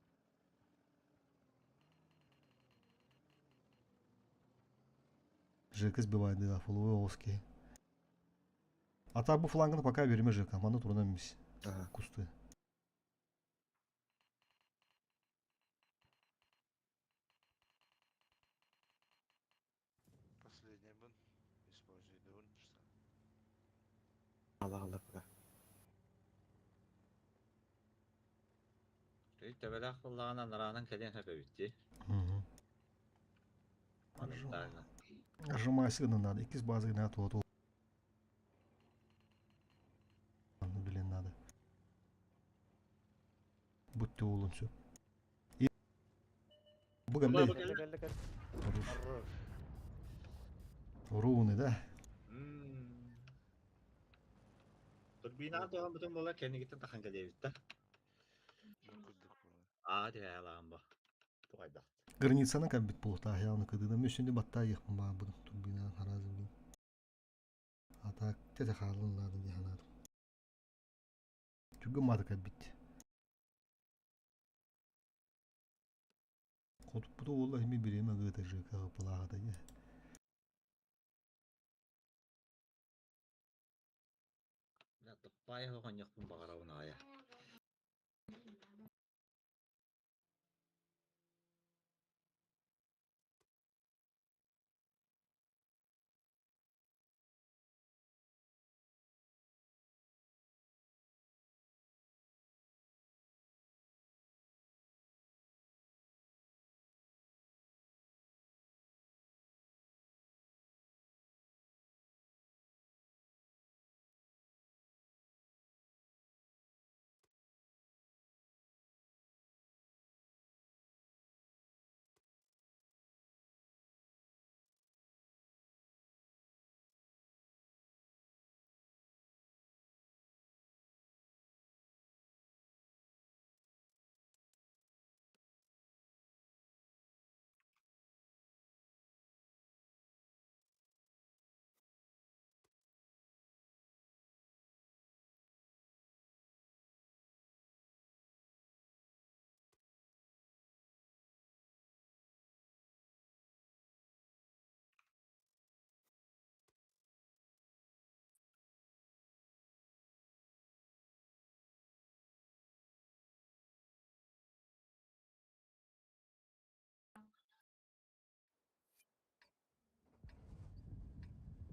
ЖК сбивает, да, фуловые оски. А так бы фланган пока береме ЖК, маны турнамис. Ага. Кусты. Последний бун. Используй дун. Алла алла пока. Төбеләк буллагана наранын кәден хәпе битти. Нажимай сына надо, икс базы на то, то. Ну, блин, надо. Будь ты улун все. И... Бугалли. Хорош. Руны, да? Турбина туған бүтін бола кәнегеттен тахан кәлебит да. А, де алаған ба. Туғайда. Границаны как бит полута, явно когда мы сегодня батта ехал, ма буду турбина харазым бин. А так, тете харлын надо, не надо. Чуга мата как бит. Хоть буду Аллах ми береме гыта жика палага да я. Таппай оған яқпын бағарауын ая.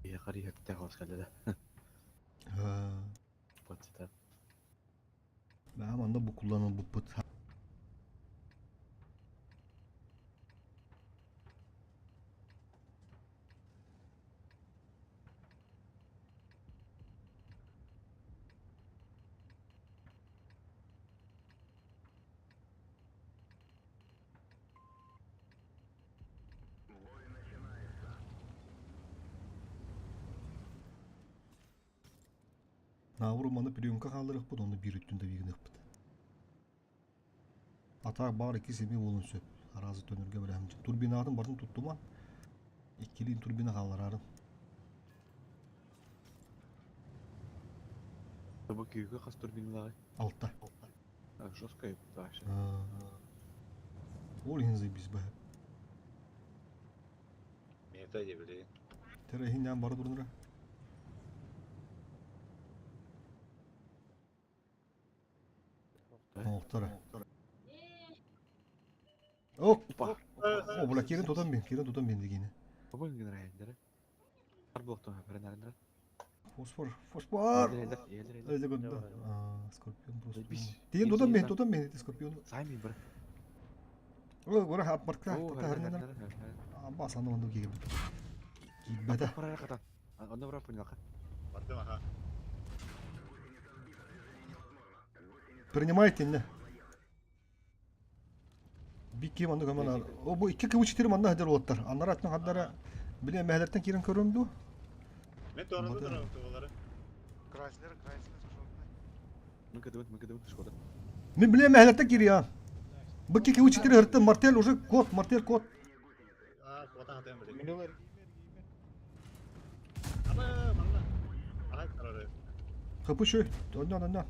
Я қари хәтта хос кәлде да. Ha. Патта. Ben anda bu kullanıl bu pıt. Навру маны приемка қалдырық бұд, оны бір үттінде бігінік бұд. Ата бар iki semi болun сөп. Аразы төнөргө бір әмчі. Турбинатын барын туттума. Иккилин турбина қаларарын. Бу күүгү хас турбиналааҕый? Алта. Жестко вообще. Ол иһин заебись баһа. Мета дебили. Тера иһин ням бары турунура. Оохтора. Опа! О, бля, кирин тутан бин, кирин тутан бин дегени. Бу генералдары. Фосфор, фосфор! Öyle gördü. Aa, Скорпион просто. Тиен тутан бин, тутан бин, Скорпион. Сами бр. О, гора хаппарка, тата харнанар. Абба саны онду кигибит. Кийбэтэ. Онно бара поняла. Бардым аха. Принимайте не. Бикки манны көмөн О бу 2 кв 4 манна хадыр уоттар. Аннара атын хаддара биле мэһэлэртэн киирэн көрөм ду. Мен туорады турам тубалары. Крайслер, Крайслер, шотный. Мы кадыбыт, мы кадыбыт, шкода. Мен биле мэһэлэртэн киириэ. Бу 2 кв 4 ыртын мартель уже код, мартель код. Аа, куота хатыам биле. Милер. Аба, манна. Ахай карары. Хапышы, оннан оннан.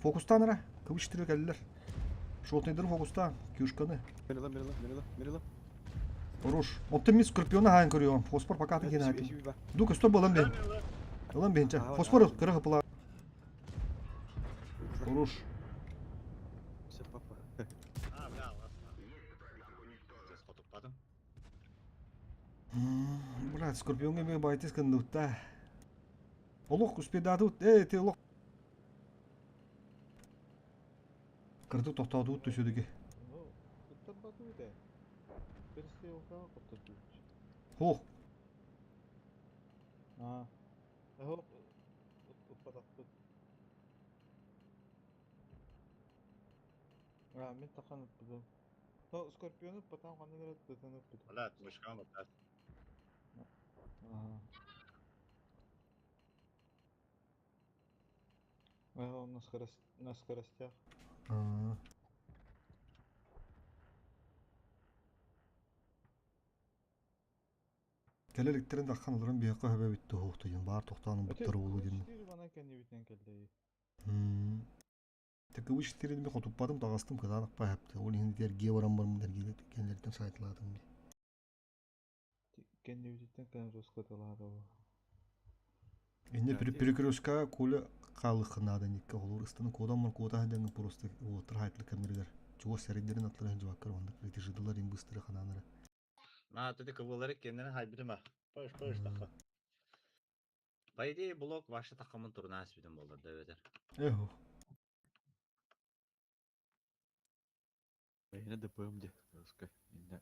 Фокустан ара, кв 4 кэллэр. Шотныйдыр фокустан, кюшканы. Мирила, мирила, мирила, мирила. Хорош. Оттон мин Скорпиона хаан көрүөм. Фосфор пока ты хин Ду көстөр болан бен. Ылан бен ча. Фосфор кыра хыпыла. Хорош. Все, папа. Аа, бля, аласна. Хотуппадым. Брат, Скорпионга мен байтыс кындыбытта. Олох успедатыбыт. Эй, ты олох. Кырдык тохтоотубут түсүдүгү. Ну, туттарбатыбыт ээ. Перестрелкаҕа куттарбыт. Хох. Аа. Оһох уппатахпыт. Аа, мин тахан ыппытым. Но Скорпиону ыппатаҕым ханна эрэ ыппытын ыппытым. Бля, мышкам баттас. Аа. Аа, на скорость, на скоростях. Аа. Кэлэ иликтерин даххан олорон биһиэхэ хөбө бүттэ хоохту диэн баар тохтоон буттар уулу диэн. Бана кэннибитинэн кэллэйи. Такыбы четыре мен хотуппатым таҕастым кытаанах паһапты. Ол иһин эргиэ баран барым эргиэ кэннилэриттэн сайтылаатым дии. Кэннибититтэн кэлэн роскоталаата. Инне перекрестка Коля хаалыхха наада никка холуур ыстаны куодан мар куота сылдьаҥҥын просто уоттар хаайтылык кэмнэригэр чугас сэрийдэрин аттара сылдьыбаккар оннук рытыжыдылар им быстыры ханаанара. На, ты кыбылары кеннерин хайбытым а. Пыш, пыш таха. По идее, блок ваша тахамын турнаас бүтүн болар да өтер. Эхо. Эйне ДПМ де. Жестко. Инне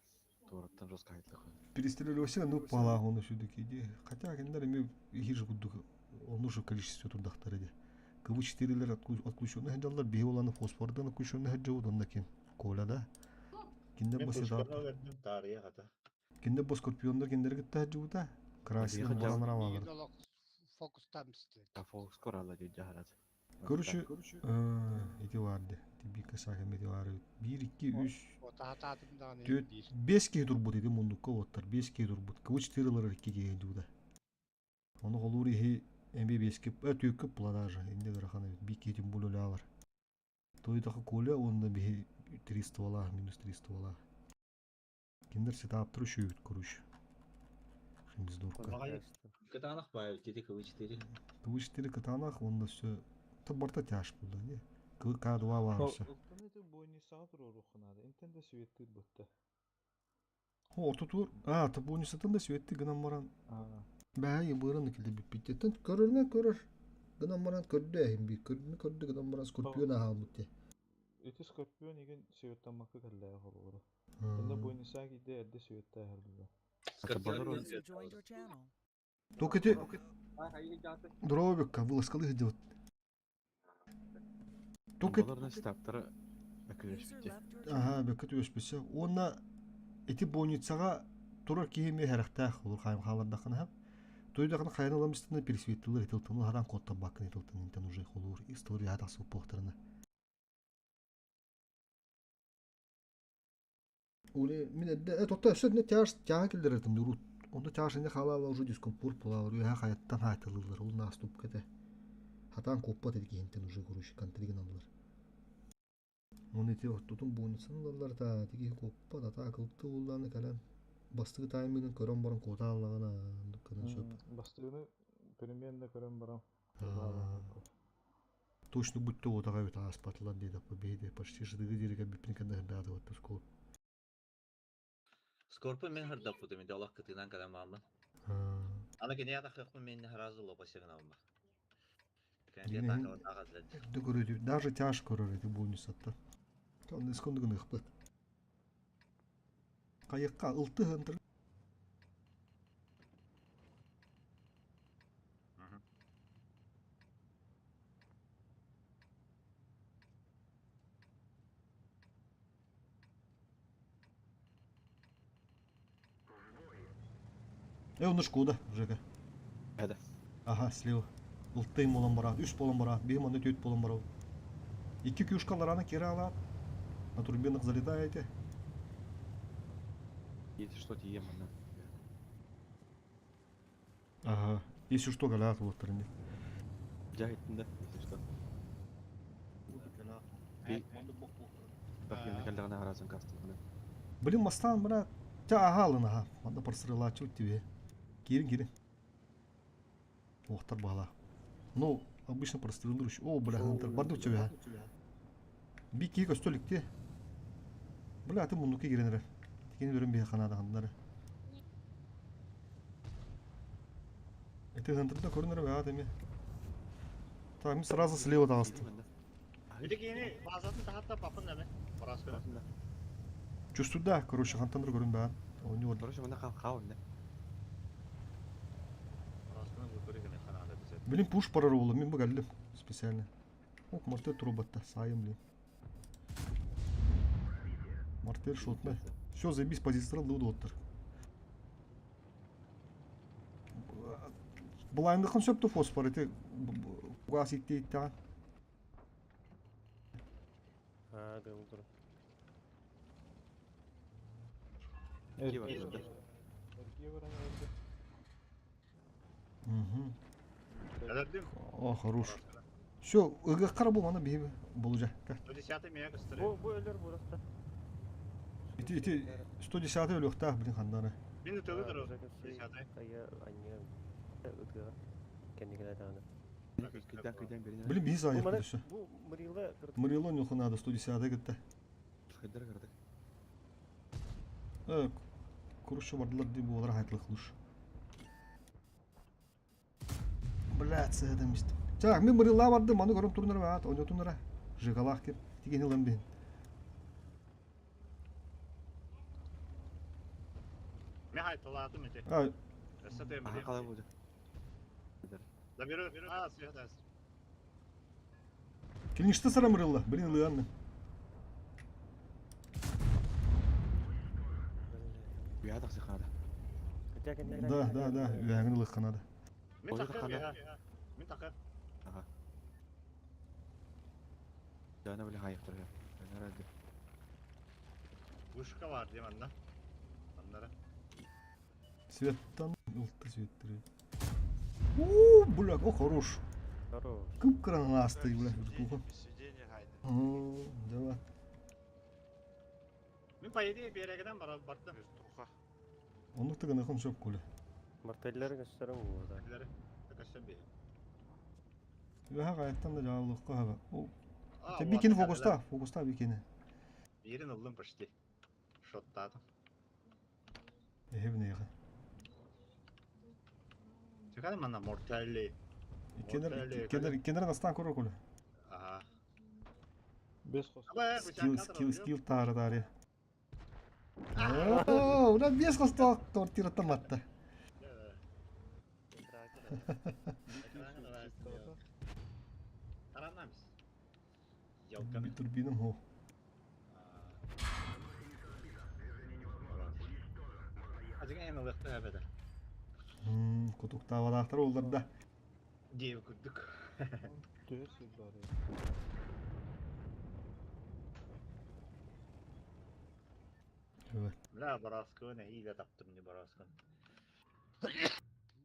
туораттан жестко хайтлах. Перестрелился, ну пала он все-таки иди. Хотя кинилэр эмиэ иһир курдук онну же количество турдахтар иди. КВ 4-лер отключенный сылдьаллар, биһи уланы фосфордан отключенный сылдьабыт, онно ким? Коля да? Кинилэр Мен бу пушканы седап. бердим таарыйа хата. Кинилэр бу скорпионнар кинилэри кытта сылдьыбыта. Красный баланара Миигин баалар. олох фокустаан бистилэр. А фокус коралла дии жаһарат. Короче, ити баар дии. Ити саакам ити баар. 1, 2, 3, Отаататым даҕаны 4, биир. 5 киһи турбут ити мундукка уоттар. 5 киһи турбут. КВ 4-лар 2 киһи сылдьыбыта. Ону холуур иһи эми 5 кеп, 4 кеп була даже. Инде ыарахан эбит. Бир киһи тем более өлө Тойдаха Коля онно биһи 3 ствола, минус 3 ствола. Киндер сетаптыр үшөйүт короче. Химиздорка. Кытаанах баайы тити кыбы 4. КВ 4 кытаанах, онно все. Та барта тяж булда, не? К2 бар все. Ылтан ити бойнисаҕа туруоруохха наада. Интен да светтиир бытта. О, ортотур. А, та бонусатын да светти гынан баран. Аа. Бәһә бырын килде биппиттен көрөрнө көрөр. Гынан баран көрдө эһим би көрдү көрдү гынан баран скорпион аһаамыт те. Ити Скорпион игин светтаммакка кэллээҕэ холобура. Онно бойнисаа киирдэ эрдэ светтааһар булла. User joined your channel. Только ти дробикка выласкалы делать. Только Баларны стаптара User бөкүлэшпитте. left your channel. Ага, бөккө түөспүсэ. Уонна ити больницаҕа турар киһи эмиэ хэрэхтээх олор хаайым хаалардаххына хап. Тойдахына хайан ыламыстына пересветтилер итилтын хадан коттан баккын итилтын интен уже холуур истылыр яа тахсыбыт буохтарына. Ули мин эдде тотта өссө не тяж тяга килдеретим дурут. Онда тяж не халала уже дискомфорт булалар. Үһә хаяттан хайтылылар. Ул наступ кете. Хатаан куоппат эти киһинтэн уже короче контригин аллар. Оны ити ортотун буонусан ылаллар та ити киһи куоппат ата акылты ууллааны кэлэн бастыгы тайминын көрөн баран куотааллаҕына гынан сөп. Бастыгыны примерно көрөн баран. Точно будто отаға өте аспатылар дейді биһиги почти жыдыгы дириге бүппин кэннэ хырдааты вот школ. Скорпы мен хырдаппытым иде олох кытыынан кэлэн мааммын. Аны кини атахыахпын мен сразу лопа сигналма. Даже тяжко көрөр эти бонусатта. Онны искондугун ыхпыт. Кайыкка ылты хантыр. Он Шкода, Жека. Это. Ага, слева. Ылтыйм болан бара, үс болан бара, бихим аны төт болан бара. Икки кюшкалараны кире алат. На турбинах залетаете. Если что, ем, она. Ага. Если что, галят вот стороне. Да, если что. Блин, мастан, брат. Тя ага, ага. Манда просрыла, чуть тебе. Кирин, кирин. Охтар бала. Ну, обычно прострелы. О, бля, Хантер, барды у тебя. Бики костолик те. Бля, ты мунуки киренер. Тикини өрін бе ханада хандары. Это Хантерда көрінер бе, атеме. Так, мы сразу слева тағысты. Базатын тахатта папын нәме. Чувствую, да, короче, Хантандыр көрін бе. У него. Короче, мына хау, да. Блин, пуш параролы, мен багаллым специально. Ок, мартер трубатта, сайым, блин. Мартер шотный. Все, заебись, позиция луду оттыр. Блайндықын сөпті фосфор, эти газ итте итте. А, да, утро. Угу. О, хорош. Все, ыгы қара бол, ана бейбі болужа. 110 мега кыстыры. Бу бу өлөр бурasta. Ити, ити, 110 өліқта, блин, хандары. Мен өтөлі тұру. 110. Кая анне ытыга. Кендигене тагына. Блин, бейз Бу аяқ мана все. бу Мырила Мырило нюху надо, 110 гітті. Хайдар кырдык. Короче, бардылар деп олар айтылық луш. Блядь, это место. Так, мен Мырила бардым, аны көрім турнир бат, ойна турнира. Жигалах кеп, тиген ылам бен. Мен айтылатым ете. А, Ага, қалай болды? Заберу. А, света. Келнішті сара Мырила, блин, ылыанны. Уя тақсы. Да, да, да, үәңін ылық қанады. Мен тақыр. Мен тақыр. Ага. Жана біле хайық тұр. Ради. Вышка бар дейм анда. Андара. Светтан ылты светтері. У, бля, о, хорош. Хорош. Кып асты, бля, вертуха. Давай. Мен по идее берегеден бара бардым. Оны тыгын ықым сөп көлі. Мартеллер көстөрүм бу да. Көстөр бе. Үәһә қайттан да жаулыққа хаба. О, бикини фокуста, фокуста бикини. Берин ылдым почти. Шоттадым. Эхе біне еға. Чекады мана морталли. Кенер, кенер, кенер настан көрі көлі. Ага. Бес қос. Скилл, скилл, скилл тары тары. О, уна бес қосты тортира матта. Таранамыз. Турбином хо. Азыга эми лыкты әбеде. Кутукта валахтар олдар да. Дейв күрдүк. Төһөр сир бар. Evet. Бля, бараскы не хиле таптым не бараскы.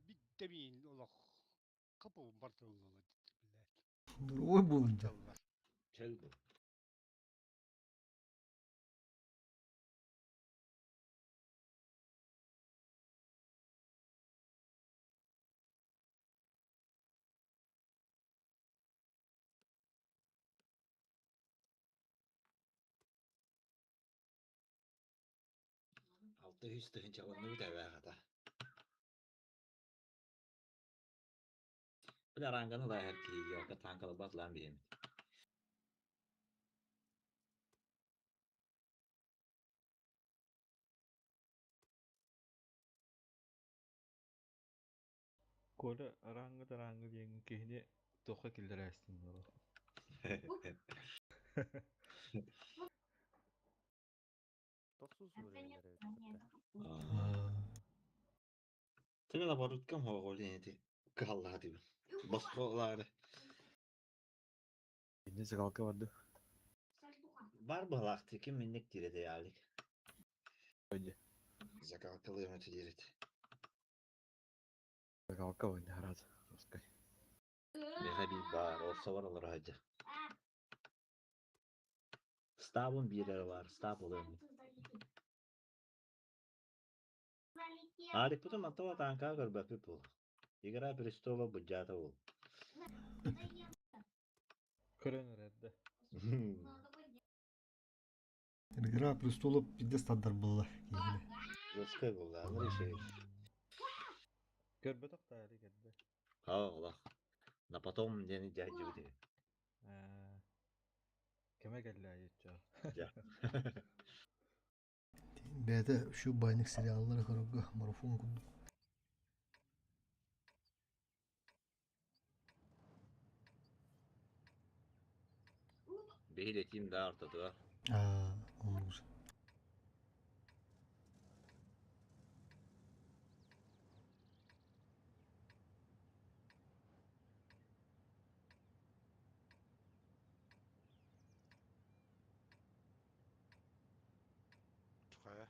Битте мин олох капы бартылы. Ой буолун дьэ. Чөл бу. 600 тыһыынчаланныбыт эбээ хата. Бile аранганы да her киһиге ока танкалабат лаан биһимит. Коля араҥҥы-тараҥҥы диэн киһини туохха киллэрээстин буолуо. Тохсус уровень эбит Тыгын оборуткам хоҕол ити кыһаллаатыбын. Босхолаары. Инне закалка барды. Бар быһалаахтыы ким минник диирэ Алик. Ойде. Закалкалыам этэ диирит. Закалка ойде харат. Русскай. Миэхэ биир баар, орсобор олоро сылдьар. Стабым биир эрэ баар, стаб ылыам. Аликпытын мантан тааҥкаҕа көрбөппүт буол. Игра престола быдьаата буол. Көрөн эрэр да. Игра престолов пиздец тардар буолла киһини. Жесткай буолла, Андрей Шевич. Көрбөтөх да Алик эрдэ. Олох. На потом диэни дьаһдьыбыт үһү. Ээ, Кэмэ кэллэ айычча. Дьэ. Бэйэтэ үчүгэй баанньык сериаллары көрөргө марафон курдук. Биһи этиим да ортотугар. Аа, оннук. Хайа?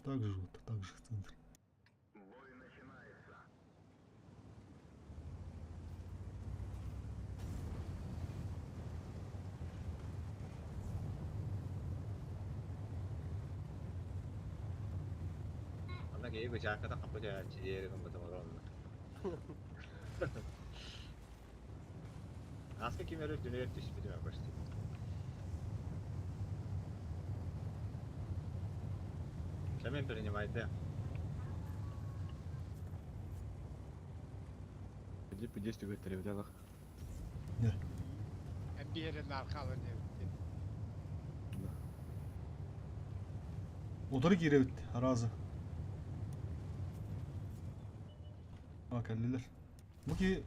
Так же вот, так же в центре. Бой начинается. Анна киһи бычаакката хаппыт ээччи диэри гыммытым оронно. Аска ким эрэ үрдүнүгэр түспүтүм почти. Кэмин принимайте. Иди пидес түгөттөр эбит алах. Биэрин архалын эбит. Утары киирэбит аразы. А, кэллилэр. Бу ки...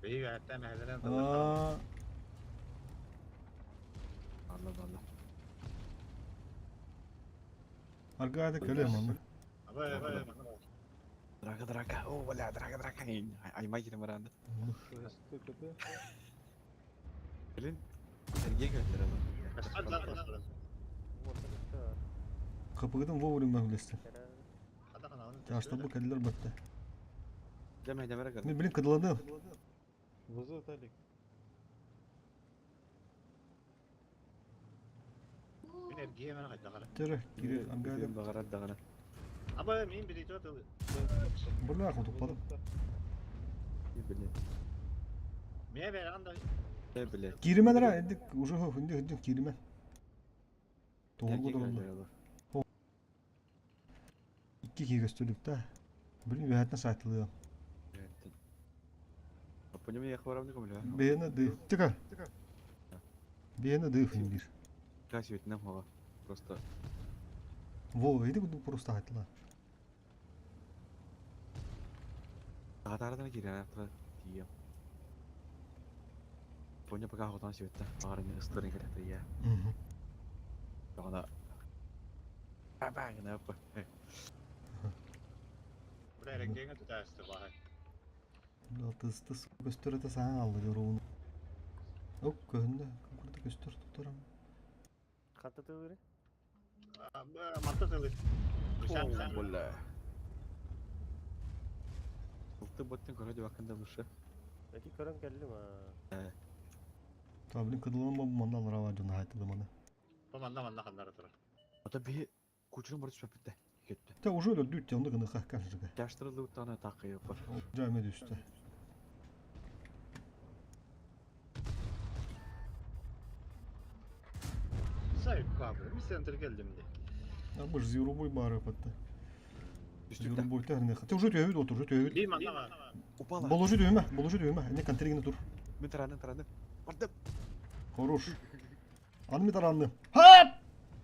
Биһиги үөһэттэн мэһэлэрин Аа, Алла алла. аргаада кэлэ манна. Абай, абай, Драка, драка. О, бля, драка, драка. Аймай кирем баранды. Блин, Сергей көтөр ала. Капыгытын вовремя үлэстэ. Тяжта бу кэллэр батта. Дәмә, дәмә Мен блин кыдыланым. Вызов Алик. Мин эргиэмэн хайдахара. Тере, кире аргаада. Багарат дагана. Абай, мин билито тылы. Бля, хотуппадым. Блин. Мэ бэрэн да. Э, блин. Киримен ра, эдик уже хынды хынды киримен. Тоғырғы дұрылды. Икки киһи көстөлүк да. Блин, үөһэттэн саайтылыам. Аппонем я хварамны комля. Бэйэни ды. Тика. Бэйэни ды финдир. Касиветнем хова. Просто Во, иди кудук просто айтыла. Татардан кирен атра тием. Поня пока хотан светта. Барын ыстырын керек я. Тағана. Бабагына апа. Бля, эргиэҥэ тутаасты баһай. Тыс тыс көстөр это саң алды жоруун. Оп, көһүндө, курда көстөр туторам. Хатта тылыры? Матта тылы. Бля. Ылты боттун көрө дебаккын да лучше. Эти көрөн кэллим аа. Та блин кыдылым бу манна аларава дьон хаайтылы маны. Бу манна манна ханнара турар. Ата биһи кучурун бары түспэппит кетти. Те уже өлөрдүт те онда гыныха кажыга. Тяштырылыбыттаҕына тааккайыппар. Жаме түстэ. Сайып кабы. Ми центр келдим де. А бу зверобой бары патта. Зверобой тәрне. Те уже төбүт отур, уже төбүт. Би манна Упала. Боложу төбүмә, боложу төбүмә. Не контригini тур. Мен таранным таранным. Бардым. Хорош. Аны ми таранны. Ха!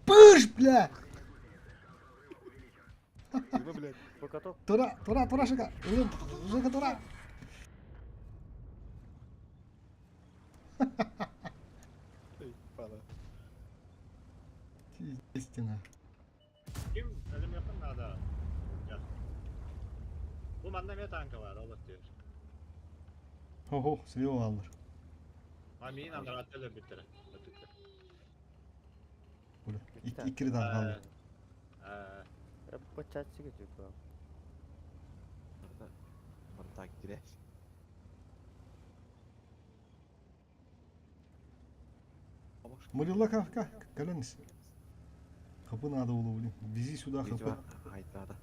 Пыш, бля! Тыма, блядь. Бу каток. Тура, тура, тура шыга. Ылым, жыга тура. Эй, пала. Истина. Ким ölüm yakın nada. Bu manna me tanka var, Allah diyor. Хо-хо, слева алыр. Ha min andra atölye bitti. Бля, иккири дан алыр. Бу чачы кетип бу. Бары так кире. Мурилла ка, ка, каленис. Хапы надо было, блин. Вези сюда хапы. Айтада.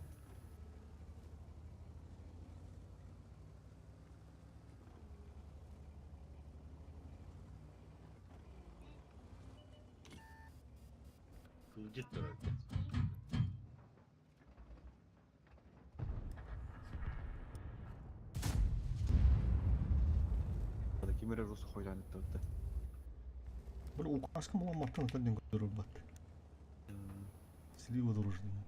Kılcık durar. Ада кимере рус хойланып турду. Бля, указка була маттан аталден көрөр бат. Слива дружный.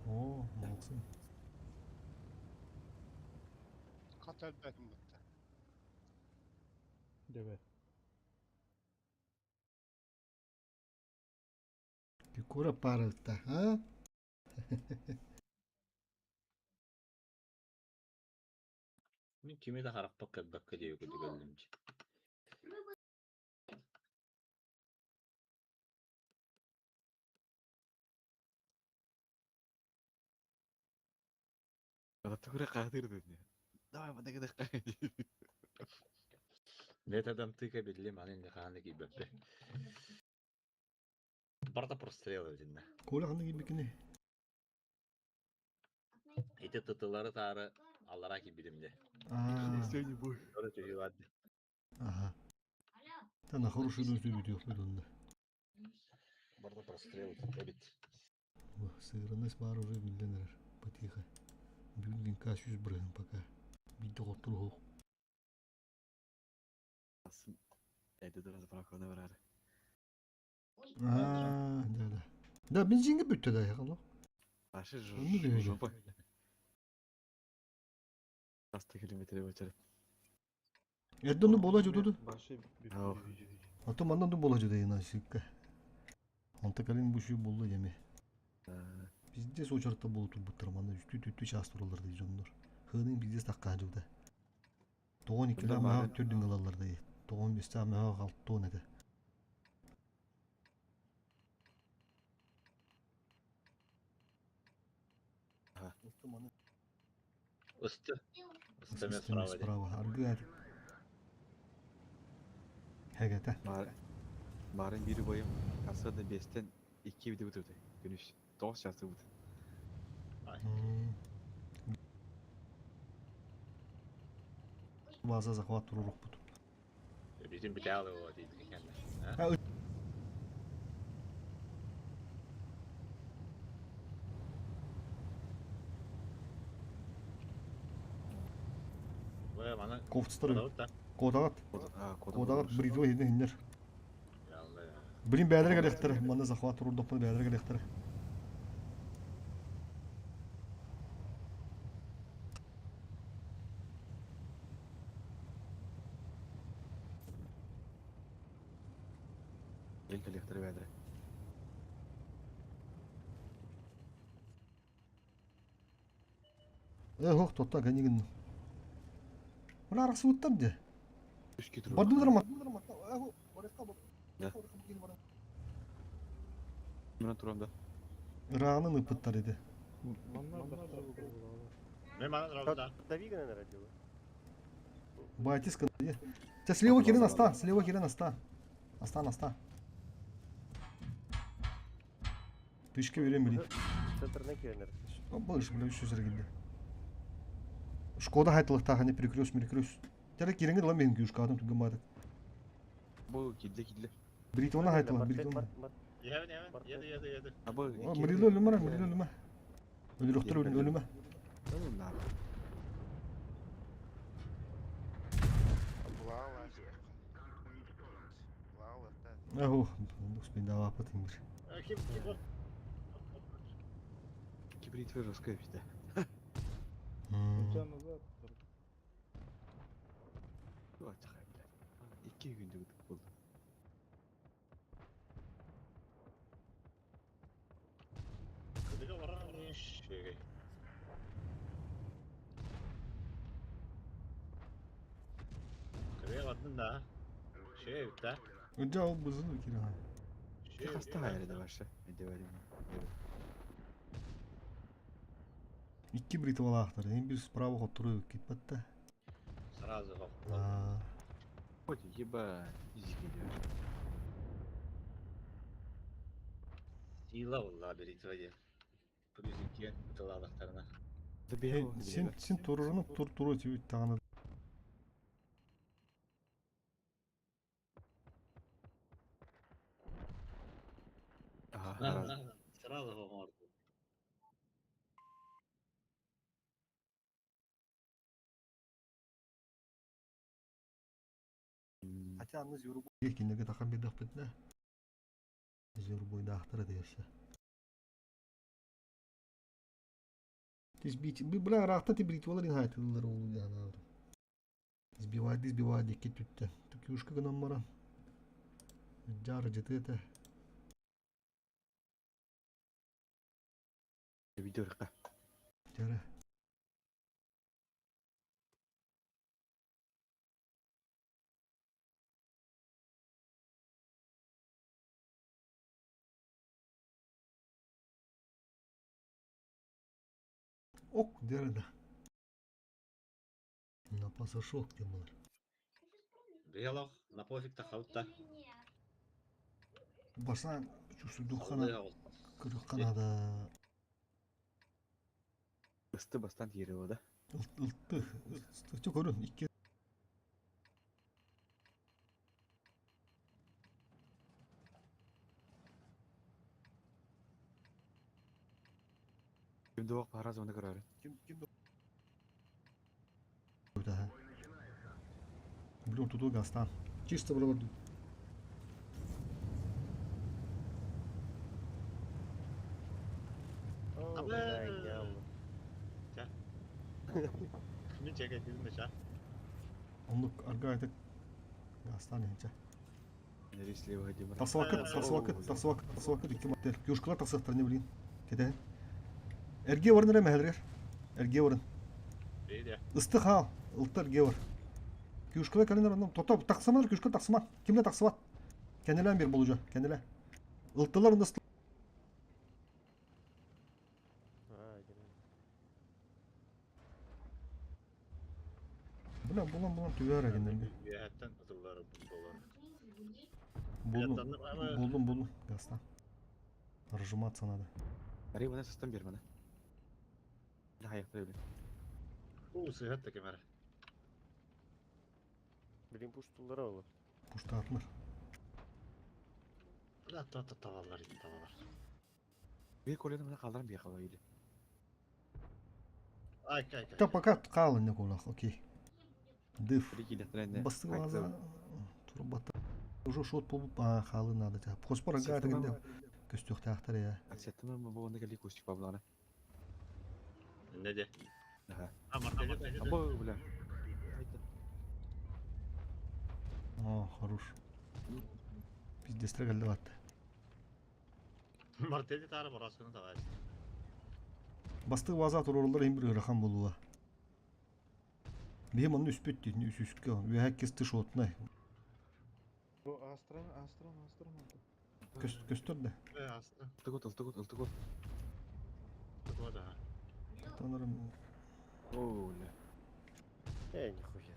О, молодцы. Хат өлбөтүм бутта. Дебе. Пикура парылта, а? Min kimi de harap bakka bakka diye kötü geldim. Ада тугура каатыр деди. Давай манда гыдык. Ne adam tıka bildim hani ne ханы gibi. Барда прострел ödünne. Коля ханны кибикини. Ити тытылары тары аллара кибидимде. А, Сегодня бой. Öyle tüyü vardı. ага. Та на хороший дом любит их да. Барда прострел эбит. Сыгранность бар уже билденер. Потихо. Бюлдинг сүз брыгын пока. Бидде коттур Асын. Эди дураз бракона барар. А, да, да. Да, бензинге бүттө да якало. Ашы Онну дебе. жопа. Аста километр өтөр. Эддону бола жутуду. Башы Ау. Ато мандан ду бола жуду ена сикка. Анта калин бу болду еме. Пиздец очередте болу турбуттар манда үстү түттү час туралар дейт дьоннор. Хынын пиздец такка жуда. Тоғон иккиле Бында маа бары- түрдүн ылалар дейт. Тоғон бесте маа калттоон эте. Isты. Isты мен Isты справа. справа. Аргы ат. Хэгете. Бар. Барын бири боюм. Кассада бестен 2 видео өтөдү. Күнүш. 9 часы бут. База захват турурук бут. Bizim bir daha o deydi kendine. Ha, Бая мана. Ковцтар. Да. Кодагат. Кодагат бритва хинде хиндер. Блин, бәдер келектер. Манда захват турурдук бәдер келектер. Ел коллектор бәдре. Э, хох, тотта канигин. Мына арасы уттар де. Үш кетір. Бардым дырма. Да. Мына турам да. Ырааҕынан ыппыттар ити. Мен манан турабын да. Дави гынан эрэр дьылы. Батиска Те слева кирин аста, слева кирин аста. Астан, аста. Тышка берем билин. Центрына кирен эрэр. Быш, бля, үс жүз килде. Шкода хайтылыктаах не перекрёст, перекрёст. Тере кириңи дала мен күйүшкадым түгөн бадык. Бу килде килде. Бритона хайтыла, бритона. Иһэбин, иһэбин. Еду, еду, еду. Абы. Мырилы өлүмө, мырилы өлүмө. Өлүрөхтөр өлүмө. Аху, успейдавапыт ингир. Ким, ким? Кибрид жесткая пизда. Икки күндү болду. Кыдыга барар шегей. Кыдыга бардын да. Шегей да. Жа ол бызын кире. Хаста хайры башы. Эде Икки бритвалаахтар, эң бир справа хотуру китпатта. Сразу хоп. Ой, еба, изики Сила болла бритва де. Плюс икки тылалықтарына. Сен сен турурunu тур туру тибит таганы. Сразу хоп. Хотя аны зюрбой кинеге тахан бедах битне. Зюрбой дахтара дерсе. Тис бит бля рахта ти бритвалар ин хайтылар олу яна. Сбивать, сбивать, дикки түттен. Түкюшка гынан мара. Жары жыты это. Видеорка. Жары. Ок, дерда. На пасашок темалар. Биялах, на пофиг та хаутта. Басан чусудухана кырыкканада. Ысты бастан тиери да. Ылты, ылты көрүн икки. Кимде бак параз оны көрөр. Ким ким Да. Блин, тут гастан. Чисто бро. Мен чеке дедим да. Онлук арга это гастан энче. Слева Тасвакыт, тасвакыт, тасвакыт, тасвакыт икки маттер. Кюшкалар тасвактар не блин. Кете. Эрге варын эре мәһелер. Эрге варын. Бейде. Ысты хал, ылтар гевар. Кюшкалар калинер оннан тота таксамар, күшкалар таксыма. Кимле таксыбат? Кенелен бир болужа, кенеле. Ылтылар онда Бля, булан булан түгәр эгеннен. Бияттан ытыллары болар. Булдум, булдум, булдум. Гастан. Разжиматься надо. Ари мына сыстан бер мына. Хаяктыр биле. У, сыгат та кемер. Блин, пуштулар олы. Пуштаатнар. Да, та та тавалар, тавалар. Бир колени мына калдырам бия кала или. Ай, кай, кай. Та пока калы не кулах, окей. Дыф. Басты глаза. Турбата. Уже шот пол а халы надо тебя. Хоспора гар генде. Көстөх тахтар я. Аксеттім бу онда кели кустик бабланы. Не де? Ага. А, мартеле. Абы, бля. О, хорош. Пиздец трагальды ватты. Мартеле тары барасыны давай. Басты глаза турорулар эң бир ырахан болуа. Бихим оны үспүт дейін, үс үскө. Үһәк кесті шотна. Бу астран, астран, астран oldu. Көстөр да. Астра. Ылтыгот, ылтыгот, ылтыгот. Ылтыгот, ага. Танырым. О, бля. Эй, нихуя.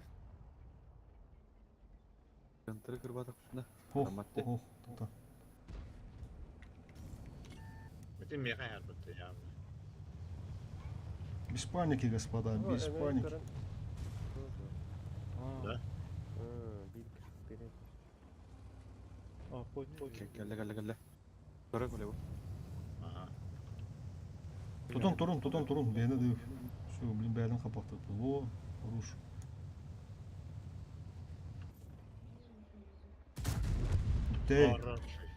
Центры кырбатах. На. Ох, ох, тута. Бүтүн миэхэ харбытты явно. Без паники, господа, без паники. Да? А, хоть, хоть. Кэллэ, кэллэ, кэллэ. Көрө көлө бу. Ага. Тутан турун, тутан турун, бэйэни дыып. Все, блин, бэйэдин хапактык. Во, хорош. Бүттэй. Хороший.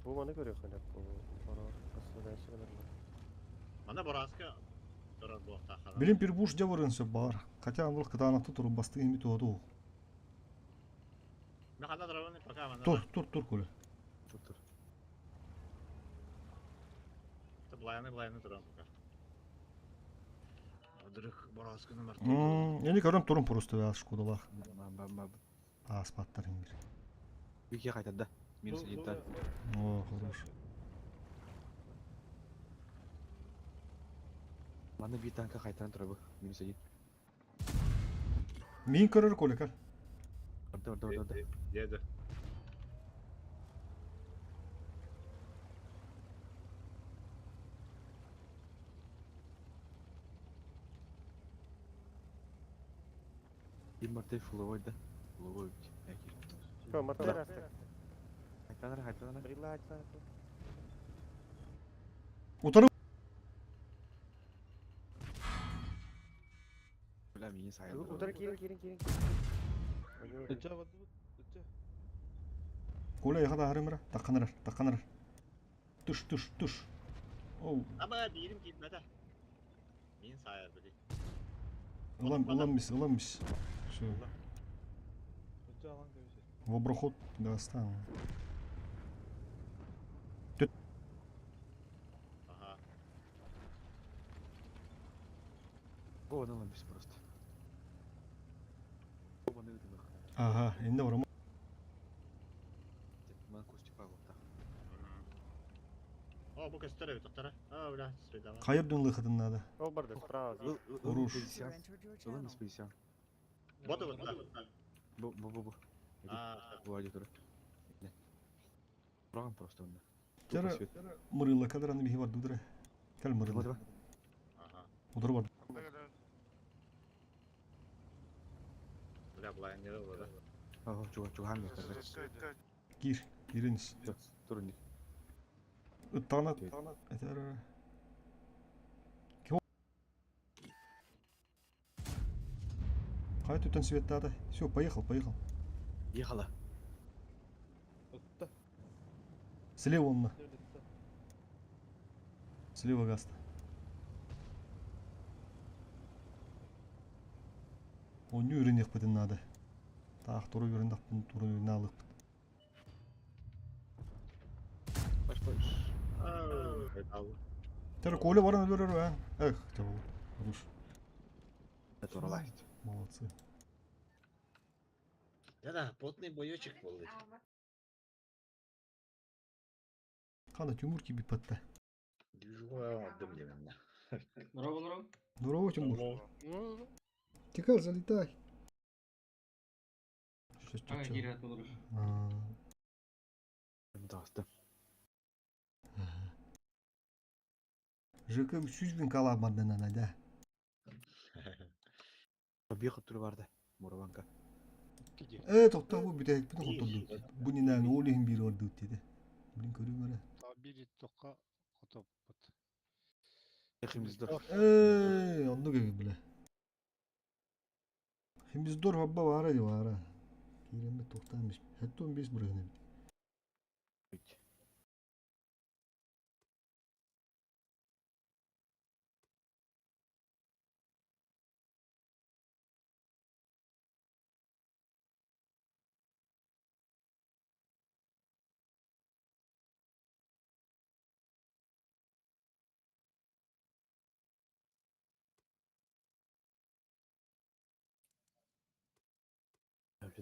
Бу маны көрүөххэ сөп бу бассыдайшы гынар. Мана Бораска турар буохтаах. Билин пирбуш дьабарын сөп бар. Хотя аныл кытаанакты турун бастыгы ими туһату. Механа дрованы пока мана. Тур, тур, тур, Коля. Тур, тур. Блайны, блайны туран пока. Адрых Борасканы марты. Эни көрөн турун просто я шкодалах. Аспаттар ингир. Бики кайтады. Минус один та. О, хорош. Маны бир танка кайтаран турабы. Минус один. Мин көрөр Коля, кел. Орда, орда, орда, орда. Деди. Бир мартай фуловой да. Фуловой. Әкер. Что, мартар астык. Кайтанар, кайтанар. Брила айтса. Утары. Бля, мини сайын. Удар кирин, кирин, кирин. Ыджа барды бу. Ыджа. Коля, яхада харымыра. Такканырар, такканырар. Туш, туш, туш. Оу. Аба бирим китмеде. Мин сайар били. Ылам, ылам бис, ылам бис. Все. Ыджа алан көбүсө. В оброход да оставим. Ага. О, ну лампис просто. Оба не выдумах. Ага, инде барам. Ман костюм пагопта. О, бу көстөр эбит токтора. А, бля, среда. Кайыр дүн лыхыдын надо. Ол барды справа. Хорош. Лампис позиция. Вот вот да. Бу, бу, бу, бу. А, Бу аудитория. Программ просто онда. Тера мырыла кадраны бихи бар дудра. Кел мырыла. Ага. Удар бар. Бля, блайн не было, да? Ага, чуга, чуга ханга. Кир, киринс. Турун. Ыттана, этер. Хай тут свет тата. Все, поехал, поехал. Ехала. Слева он на. Слева гаста. Он үрінек бітін надо. Тақ туру үрінек бітін туру үріне алық бітін. Баш баш. Тері Коля баран өлөр а. Эх, тяжело. Хорош. Это уралайт. Молодцы. Да-да, потный боечек был. Қана Тимур кибит патта. Движу отдым демен. Здорово, здорово. Здорово, Тимур. Тикал, залетай. Сейчас, А, чё, чё? Кирилл, оттуда. А, Да, ЖК 100 bin кала бардынан да. Бихот туру барды. Мураванка. Э, тоқта бу бүтәк бүтән хотурду. Бу нинән олихин бир орду диде. Блин, көрүм эре. Бири тоққа хотоппут. Эхимиздор. Э, онну кеби биле. Химиздор хабба бара ди бара. Кирембе тоқтамыш. Хәтта 15 биргән бит.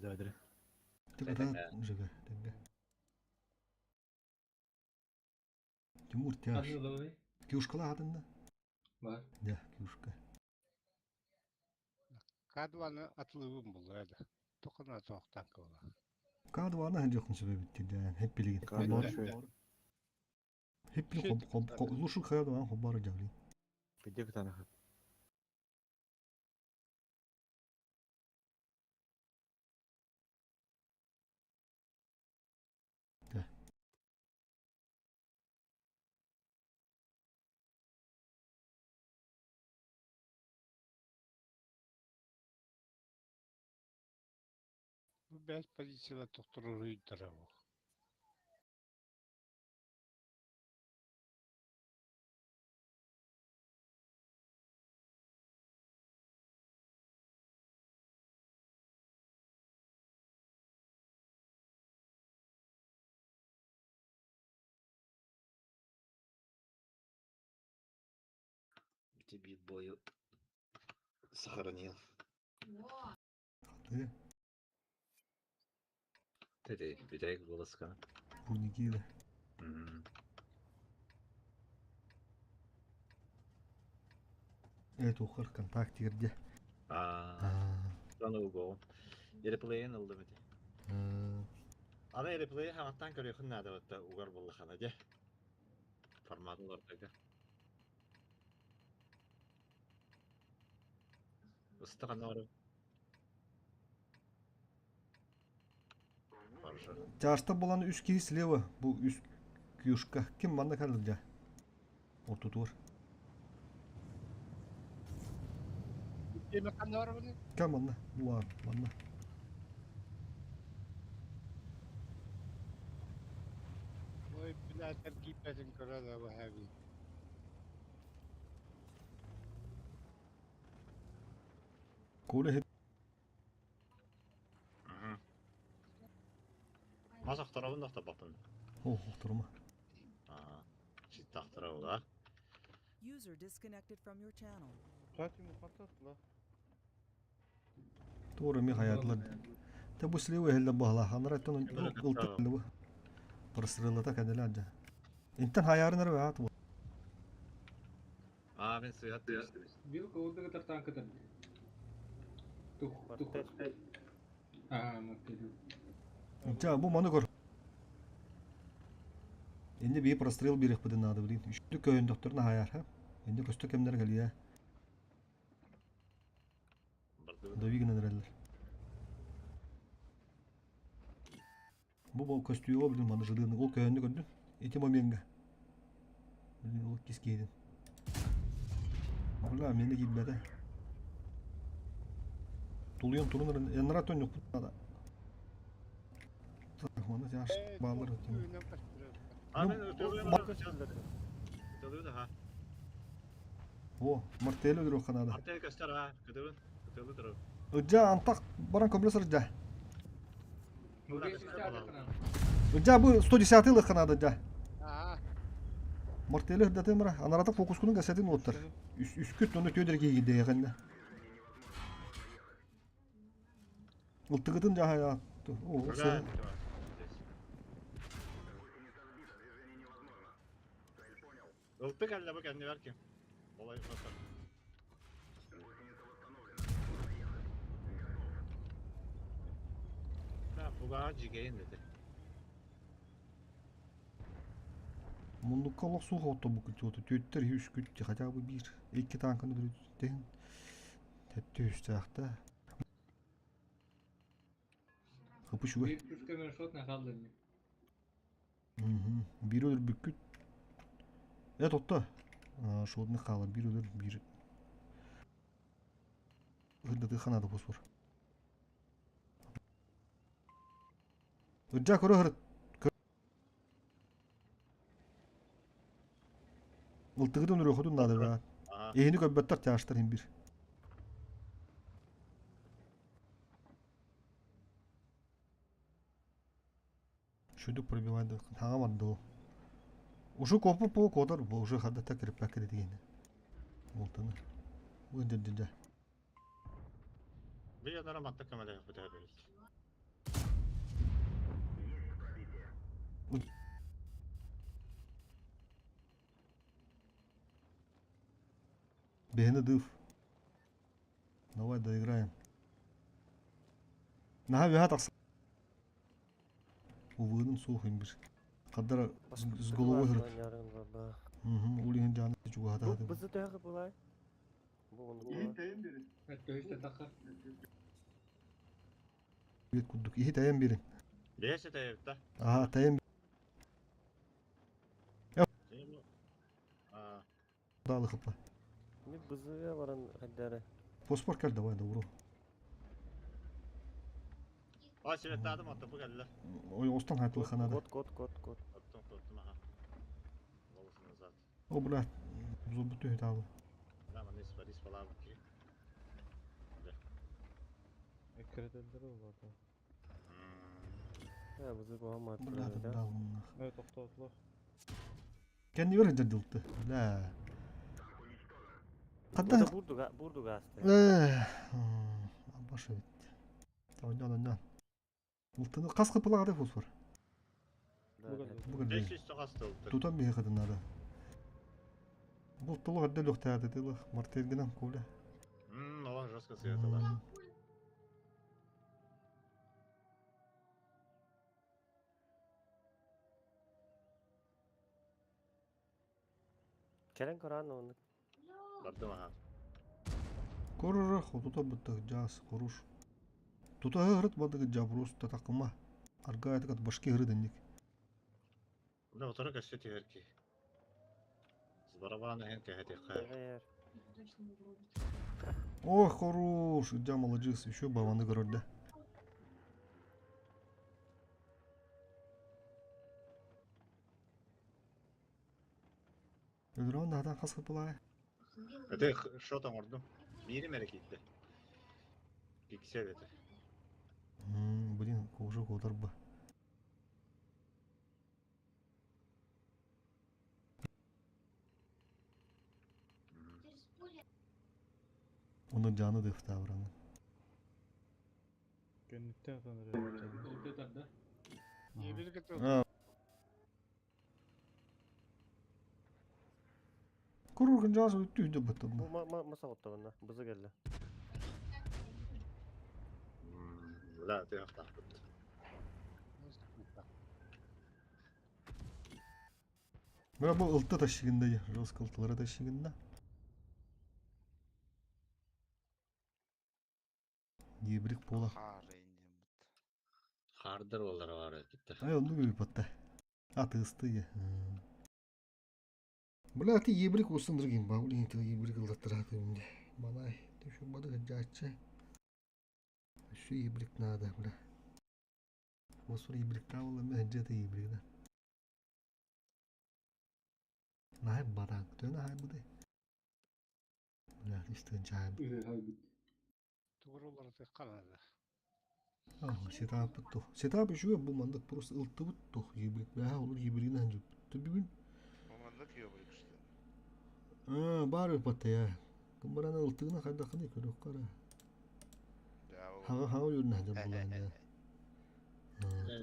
Давай, давай. Ты живе, тенге. Тимур тяж. Киушкала атында? Бар. Да, киушка. Кадваны атылыбын булар еді. Тоқына тоқтан кыла. Кадваны ханжоқын сөбе бітті, хеп билеген. Хеп билеген, лушу кадваны хобары жавли. Где кытана? Бу бәс полицияда тоқтырыр үйдері ол. Тебе бою сохранил. Ты? Ты битек голоска. Бурникида. Это ухар контакт где? Аа. Аны угон. Реплейін ылды бит. Аны реплей хаматтан көрөхүн нада батта угар боллахана де. Форматлар тага. Ыстыган ары. Хорошо. Тяжта болан үс киһи слева, бу үс кюшка. Ким манна калды жа? Ортутур. Деме қандай бар бұны? Ким манна? Буар, манна. Ой, блядь, кипесин көреді бұл хәби. Коля хеп Мас ахтарабын да батын. О, охторма. Аа. Чит ахтарабы да. User disconnected from your channel. Тура ми хаятлар. Те бу слева хелле бахла. Анара тон ылтык бу. Прострелата кәделәр жа. Интен хаярын ар бат бу. Аа, мен сыят. Вилка олдыгы тартан кытыр. Тух, тух. Аа, мартелю. Жа бу маны көр. Инде би прострел бирек бу надо блин. Үштү көйөн докторна хаяр ха. Инде көстө кемнер келия. Давигнен реллер. Бу бу көстү блин маны жыдыны ол көйөндү көрдүн. Эти моменга. Блин ол кискейдин. Бля, мени кийбеде. Тулуян турун энра тон yok надо. Так, маны жаш баллар өтөн. Аа, мен өтөлү да ха. О, мартелі өлөрү канада. Артел көстөр ха. Көтөбүн. Көтөлү туру. Ыджа антак баран көмлө сырджа. Бу бес үстә Ыджа бу 110-лык канада жа. Аа. Мартелі хырдаты мара. Анарата фокус кунун гасатын оттар. Үскүт оны төдер кийгиде ягында. Ылтыгытын жаха я. О, сен. Ылтык әллә бу кәнне бәрки. Олай басар. Да, буга жигейин деди. Мундукка олох суох отто бу күтү төттөр үс күт хотя бы бир эки танканы дүрүттен тәттү үстәхтә. Хыпы шуга. Bir пушка мен шот на халдым. Бир өлөр бүккүт. Э тотто. Шодны кала бир өлөр бир. Хырдаты ханады фосфор. Ыджа көрө хырыт. Ылтыгытын үрө хотун нады ба. Эхини көббөттөр тяштар хим бир. Шүдүк пробивайды. Хага барды. Ушу копу по кодар бу уже хада так репак деген. Болтаны. Бу деді. Bir yanara матта камера битә бит. Бэһини дыв. Давай доиграем. Наһаа үөһэ тахса. Увыдын суох имбир. Хаддара с головой хырыт. Угу, улиһин жаны чугаһата Бу бызы төһө булай? Бу ону булай. Төһүстэ таха. Бит курдук. Иһи тайан бирин. Бэйэсэ тайыпта. Аха, тайан. Аа. Далы хыпа. Мин бызыга баран хайдары. Поспор кел давай добро. А светадым аттапы кэллэ. Ой, остан хайтылы ханада. Кот, кот, кот, кот. Оттон коттум аха. Волосы назад. О, блядь. Зубы түһүт аалы. Да, маны испарис балаабыт ки. Эккирэтэллэр олорду. Э, бызык оһом Блядь, аттыра. дал. Э, тохтоотулар. Кэннибэр дьардылты. Бля. Хадда. Бурдуга, бурдуга асты. Э, башы бит. Ойнан, ойнан. Ултыны хас кыпылаҕа фосфор. Бу кэллэ. 500 тоҕастылты. Тутан биһи хатыннары. Бу толук эрдэ лөхтээти тылы мартергынан коля. Мм, олан жестко сыятылар. Кэлэн көрөн оны. Бардым аха. Корора хотута быттах жаас хоруш. Тута хырыт бадыгы жабрус татакыма. Арга атыкат башки хырыдынник. Мына отора көстө түһэр ки. С барабана хен кэхэтиэххэ. Ой, хорош, дя молодец, еще баваны көрөрдө. Өлөрөн даһатан хас кыпылаа. Это шот оҥордум. Биирим эрэ киирдэ. Пиксель это. Блин, уже куотарба. Оны жаны дыфтабыраны. Кэнниттэн отон эрэ. Ылты тарда. Курургун жаас өттүү быттым. Бу ма ма маса оттабына. Бызы келди. Бля, ты ахтахпыт. Бра бу ылты тащыгында, жестко ылтылары тащыгында. Дебрик пола. Хардыр олар бар кетті. Ай, онду гүл батта. Атысты я. Бля, ты ебрик усындыргин ба, блин, ты ебрик ылдаттыраты үнде. Манай, ты şu бады жачы. Şu ебрик надо, бля. Осур ебрик табыла, мен жете ебрик да. Най бадан, төнө хай буды. Бля, иштен чай. Тугурулар канада. Сетап тух. Сетап үшүгө бу мандык просто ылтыбыт тух ебрик. Бля, олар ебригинен жүп. Бүгүн Мамандык ебрик что. А, бары патая. Кымбарана ылтыгына хайдахыны көрөк кара. Хага хага юрна хадыр булан я.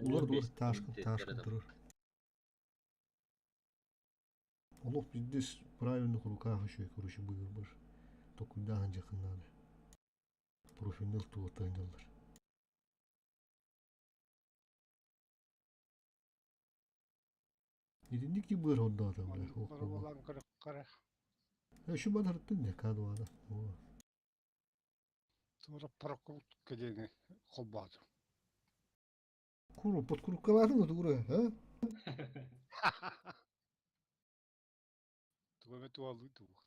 Улар дур ташкын ташкын турur. Олох здесь правильных руках еще короче быгыр бар. Токуйдахан жакыннары. Профилдер тугаттайдалар. Идинник быр hodдаата бля. Барабалан көрөк кара. Şu бадарттын не кадуада. Тура прокут кедени холбаду. Куру под куруккалаатын тугура, а? Туга туалы тугат.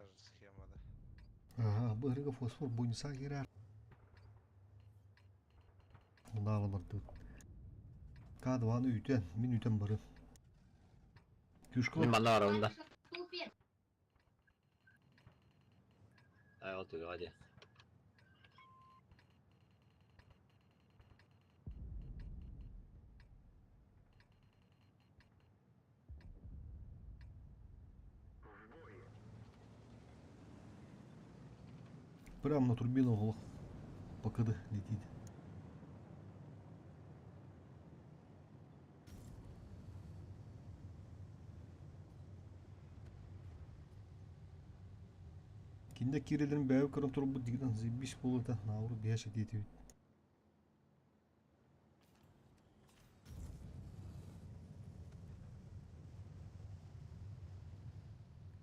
Та же схема, да. Ага, бырыга фосфор буйнса кирер. Мунаалы барды. Кадваны үтен, мин үтен бары. Күшкө. Мен манна барамын да. Айыл түгэҕэ дии. Прямо на турбину олох ПКД летит. Кинде киирэлэрин бэйэ көрөн турбут дигитэн заебись буолута науру биһэ шэтиэтибит.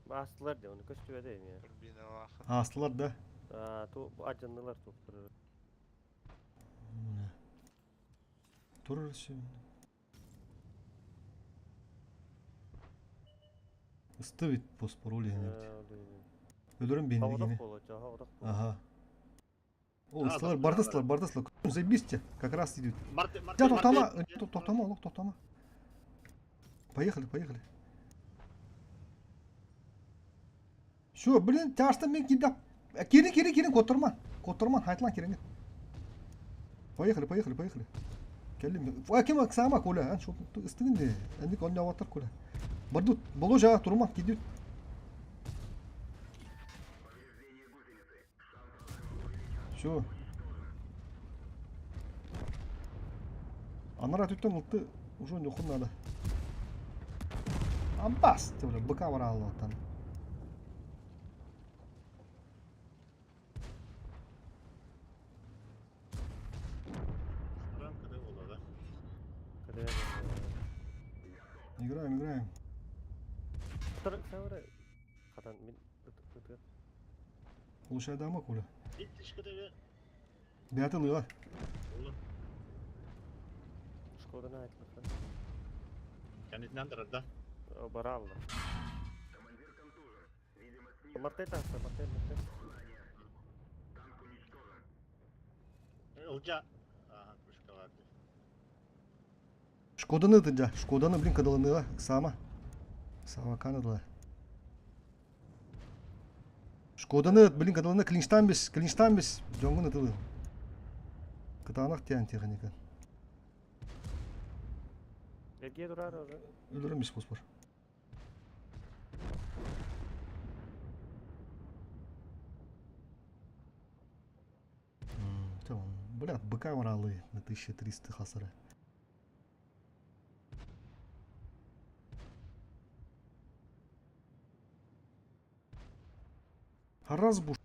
Аастылар дии, ону көстүбэтэ эмиэ. Турбиналаах. Аастылар да? Аа, ту адьаннылар туохтар. Турар сөм. Ыстыбит поспорол иһин Өлөрөн биһини Оҕодох кини. буолуо, чоһо оҕодох буолуо. Ага. О, ыстылар, бардыстылар, бардыстылар. Заебись как раз идут. Марты, Да, Марты, тоқтама, Марты. тоқтама, олох тоқтама. Поехали, поехали. Все, блин, тяжто мен кида. Кирин, кирин, кирин, котурман. Котурман, хайтлан кирин. Поехали, поехали, поехали. Келли. А кем сама Коля, а что ты ыстыгын Эндик он аватар Коля. Бардут, боложа, турман кидют. Все. Анара түттен ылты уже нюхун надо. Амбас, ты бля, быка бараллаттан. Рамка да буолла да. Играем, играем. Хатан мин ытык. Получай дама, Коля. Иттишка да Бәті лыға. Oğlum. Шкоданы айтлаха. Кәнитинен дырар да. Баралла. Мартай таста, мартай, мартай. Ылжа. Ага, кружка барды. Шкоданы тыджа. Шкоданы, блин, кадаланыға. Сама. Сама канадала. Шкоданы, блин, кадаланы клинштан бес, клинштан бес. Жонгын ытылы. Кытанақ тиян техника. Эрге турар уже. Өлөрөн бес бар. Tamam. Блядь, быка моралы на 1300 хасара. Раз буш.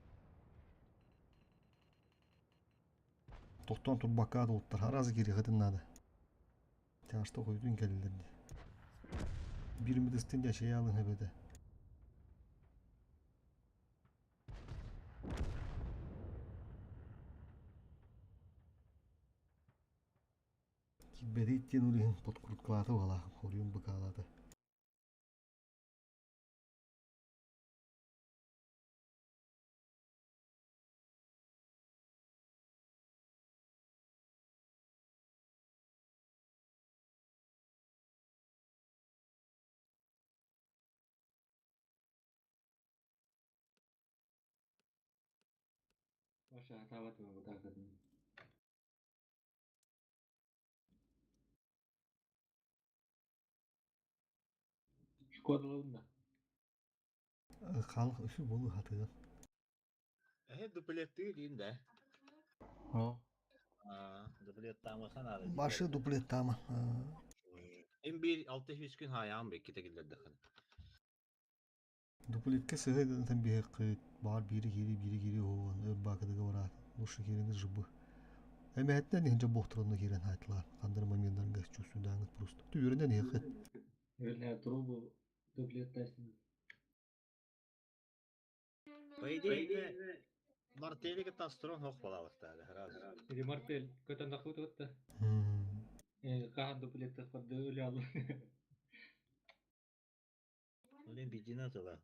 Тоқтон турбака долуттар. Хараз кири хатын надо. Тяжто койдун келдерди. Бир медистен жашай алын хебеде. Киберит улиһин подкруткалааты бала, хориум быкалааты. Маша, атабат бытаакатын. Шкодалабын да. Халық үсі болу хатыган. Э, дуплетты дейін да. О. Дуплет тамасан ары. Башы дуплет тама. Эм бир 600 күн хаям бек кете келдерди хан. Дуплетке сыгы там бир бар бири кири бири кири оған өр бакыдыга барат. Лучше киреңиз жыбы. Эми әттен нехинче бохтурунна кирен айтылар. Кандыр моментларга чувствуйдаңыз просто. Түбүрүнөн нехи. Вернее, трубу дуплет тастин. По идее, Мартелиге тастрон хох балалыктары, раз. Или Мартель, көтөн нахуй отта. Кахан дуплет тахпарды өлө алды. Блин, бедина тыла.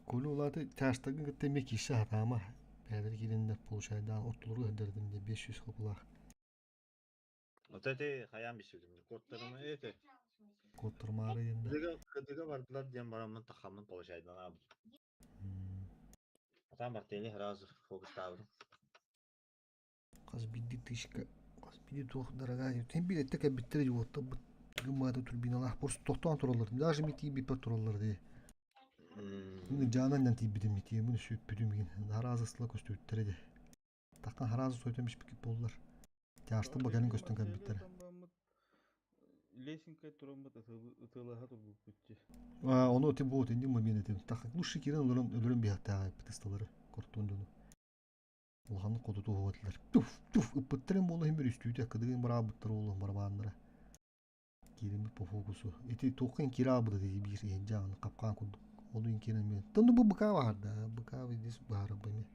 Колу улаты тяштагын гыттеме киши хатама. Бәдер кирендер получайдан оттулуру өдөрдүндө 500 хопулах. Вот это хаям бисүдүм. Коттарымы это. Куоттармаары диэн да. Кыдыга, кыдыга бардылар диэн бараммын тахаммын получайданаабыт. Атаан Мартини сразу фокустаабытым. Хас биирдии тысячка, хас биирдии туох дорогая. Тем биир этте кэлбиттэрэ дьуоттарбыт гыммаата турбиналаах просто тохтоон тураллар. Даже ми тиийбиппэр тураллар дии. Мин дьаанан тиийбитим митиэмин сүппүтүм гин. Араас ысла көстүбүттэрэ дии. Таххан хараазы сойтон биспикит буоллар. Тяжтан бакарын көстөн кэлбиттэрэ. Лесенкой тураммыт ытыалаһа турбуппут дии. Ону ти бу тинди момент этим. Так лучше кирен өлөрөн өлөрөн биһаттааҕа эппит кортон дьону. Улаханнык хотутуу этилэр. Туф туф ыппыттарын буолла иһин бір үстүүтэ кыдыгын бараабыттар уолун барабааннара. Киириммит по фокусу. Ити туоххин киирэ аабыта дии биир иһин дьааны капкаан курдук. Ол иһин киирэн мен. Тонну бу быка баһарда. Быка здесь баһарбыны.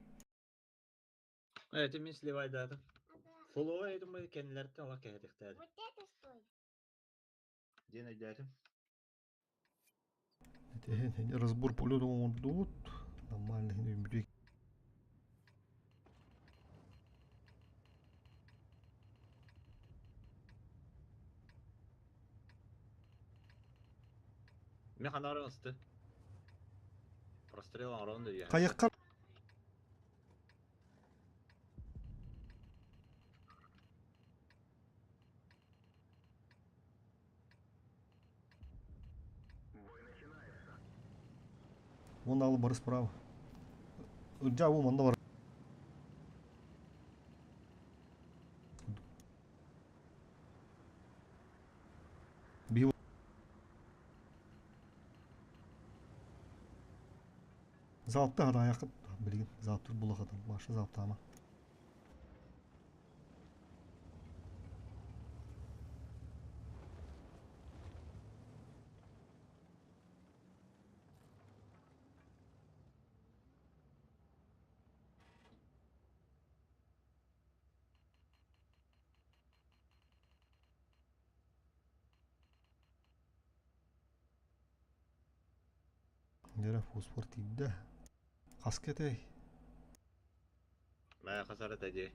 Это мин сливайдаатым. Фоллоуа этим кэннилэриттэн олох кэһэтихтээдим. Диэн өйдөөтүм. Ити разбор полета оҥордубут. Нормально иһин Мин ханара ысты. Прострел оҥорон да үйэ. Хайыкка Вон алы бары справа. Ырдьа бу манна бар. Биһи Залпта хараайаххыт билигин залптыр булахатын башы залптаама. Дьэрэ фосфор тиийдэ. Хаска этэй? Мэ хас арата дии.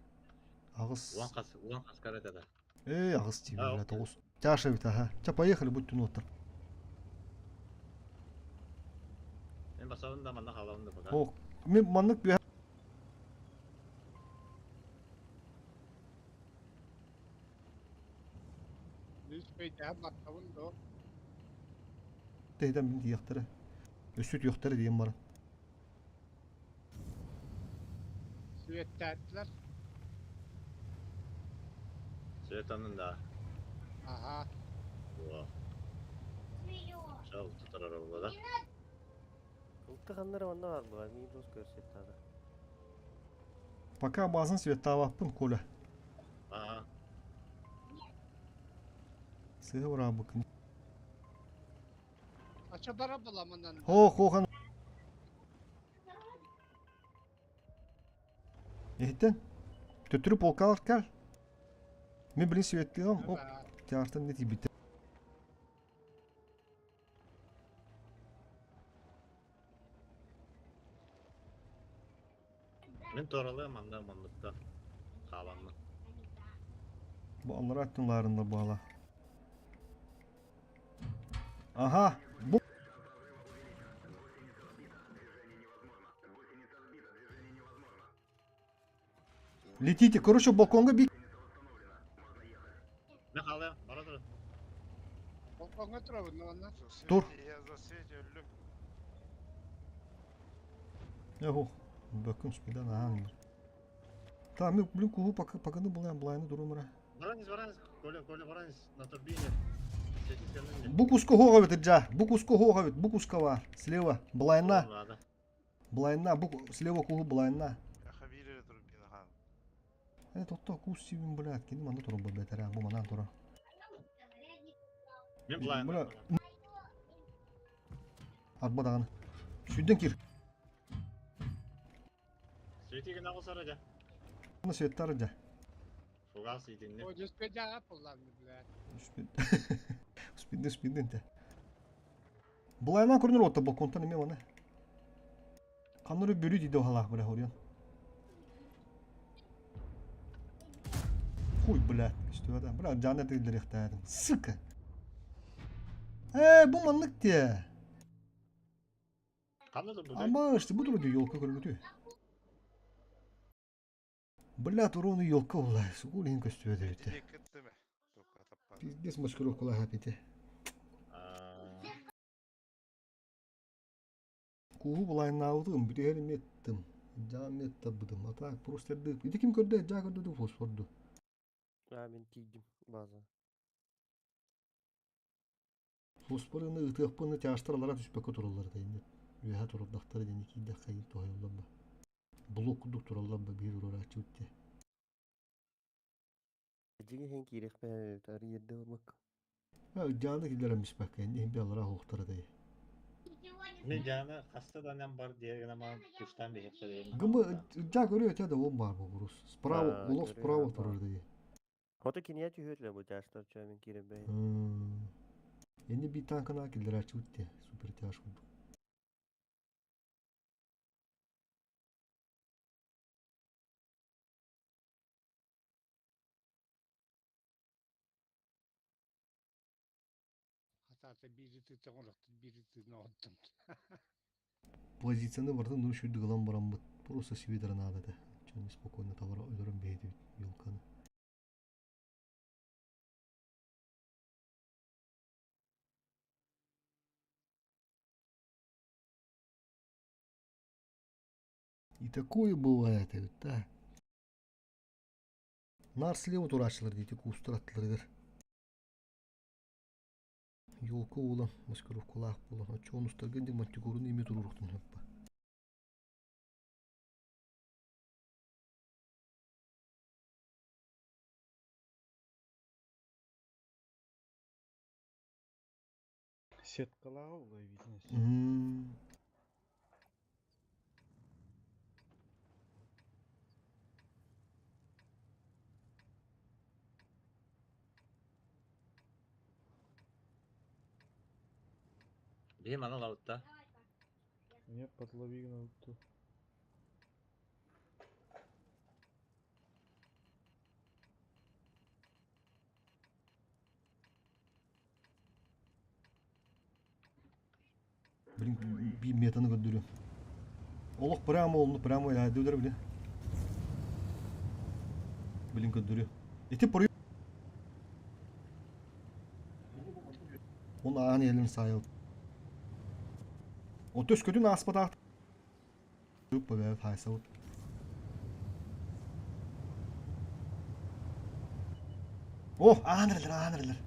Аҕыс. Уон хас, уон хаска арата да. Эй, аҕыс диибин, бля, тоҕус. Чаша эбит, аха. Ча, поехали, будь тунуоттар. Мен басабын да манна хаалабын да пока. О, мен маннык түһэ Үспэйдэһэн баттабын дуо? Тэһитэн мин тиийэхтэрэ. Өссө түөхтэрэ диэн баран. Сүөттээтилэр. Свет аннын да. Аха. О. Шал тутарар буолла да. Ылты ханнары манна бар була, мин дос көрсөттаада. Пока базын светтаабаппын, Коля. Ага. Сыһы быраабыккын. Ача бара буламынан. Хо, хохан. Иһиттен. Төттөрү полкалар кэл. Мен билин светтыгам. Оп, театртан не тиийбиттэр. Мин туоралыам манна манныкта хааламмын. Бу аллара өттүн лаарындар буола. Аха, бу Летите, короче, балконга би Мен хаалыам, бара турun. Балкоҥҥа турабын уонна. Тур. Я за свете өллүм. Ох, бөккүн спидан аан. Та, мен блин куһу пока пока булаан булааны турумра. Баранис, баранис, Коля, Коля, баранис, на турбине. Свети кэннин. Бу куска хоҕа бит жа, бу куска хоҕа бит, бу куска бар. Слева, былайна. Надо. Былайна, бу слева куһу былайна. Хабир турбина хаан. Э, тотто кус сибин блядь, кини манна турар бэтэрэ, бу манан турар. Мен былайна. Бля, арба даҕаны. Сүүрдэн кир. Свети гына сара дьэ. Аны светтар дьэ. Фугас итинни. О, үспэйдэҕэ пулланны, блядь. Спидин, спидин те. Былайынан көрүнөр отта балконтан эме маны. Ханнары бөрү дейді халаах бля хоруйан. Хуй, блядь, что это? Бля, жаны тыылларыахтаатым. Сука! Ээ, бу маннык диэ. Ханна турбутай? Ама işte bu durdu yolka көрбүтү. Бля, туруну елка була. Сугул иһин көстүбэт эбит. Пиздец маскировкалаах эпити. Кууһу булайнаабытым, бүтүһэр эмиэттим. Дьаа эмиэттарбытым. А так, просто эрдэ. Ити ким көрдө? Дьаа көрдө ду фосфорду. А, мен тиийдим база. Фосфорыны ытыахпын тяжтар алара түспэккэ тураллар да инне. Үөһэ турардахтара диэн киирдэххэ тоһойоллор ба. Блок курдук тураллар ба биир урурааччы үттэ. Дьиҥ иһин киириэхпэ арыйырды ылбак. Дьааны киллэрэн биспэккэ иһин би алара оһуохтара дэй. Мен жаны хаста да нем бар диye гына куштан бихепте Гымы жа көрүө өтө да он бар бу бурус. Справа, олох справа турар дэй. Хото киниэ түһүөтлэ бу тяжтар чөө мен киирэн бэйин. Энни би танкана киллэрээччи үттэ. Супер тяж курдук. Хатаата биири тыытан олохтун биири тыын оҕоттум. Позицияны бартын ну шүйдү гылан бараммыт. Просто свитера надо да. Чон спокойно товар өлөрөн бэйдибит елканы. И такое бывает, да. Нар слева тураачылар диэти куустар аттыларыгар. Елка уола маскировкалаах буолан оччоҕун устарга дии мантикорун ими туруоруохтун сөп Сеткалааҕа улай видно. Биһим анал алытта. Не подлови гына Блин, би метаны көрдөрүм. Олох прямо олну прямо яйдылар бile. Блин көрдөрү. Ити пору Он аан елин сайыл. Отөс көтүн ааспатаах. Үп хайсабыт. О, аан эрэлэр, аан эрэлэр.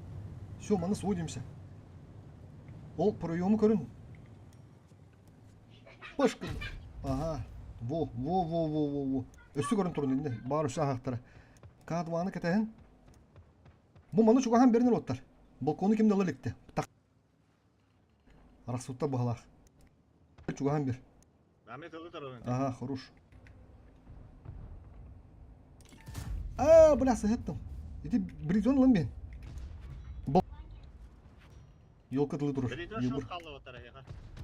Все, маны сводимся. Ол проему көрүн. Пашкын. Ага. Во, во, во, во, во, во. Өссө көрөн турун инне. Баар өссө аһахтара. Каадваны кэтэһин. Бу маны чугаһан беринер оттар. Балкону ким да ыла иликте. Арахсуттар баһалаах. Чугаһан бир. Ага, хорош. А, бля, сыһыттым. Ити бризон ылан бен. Елка тылы турар.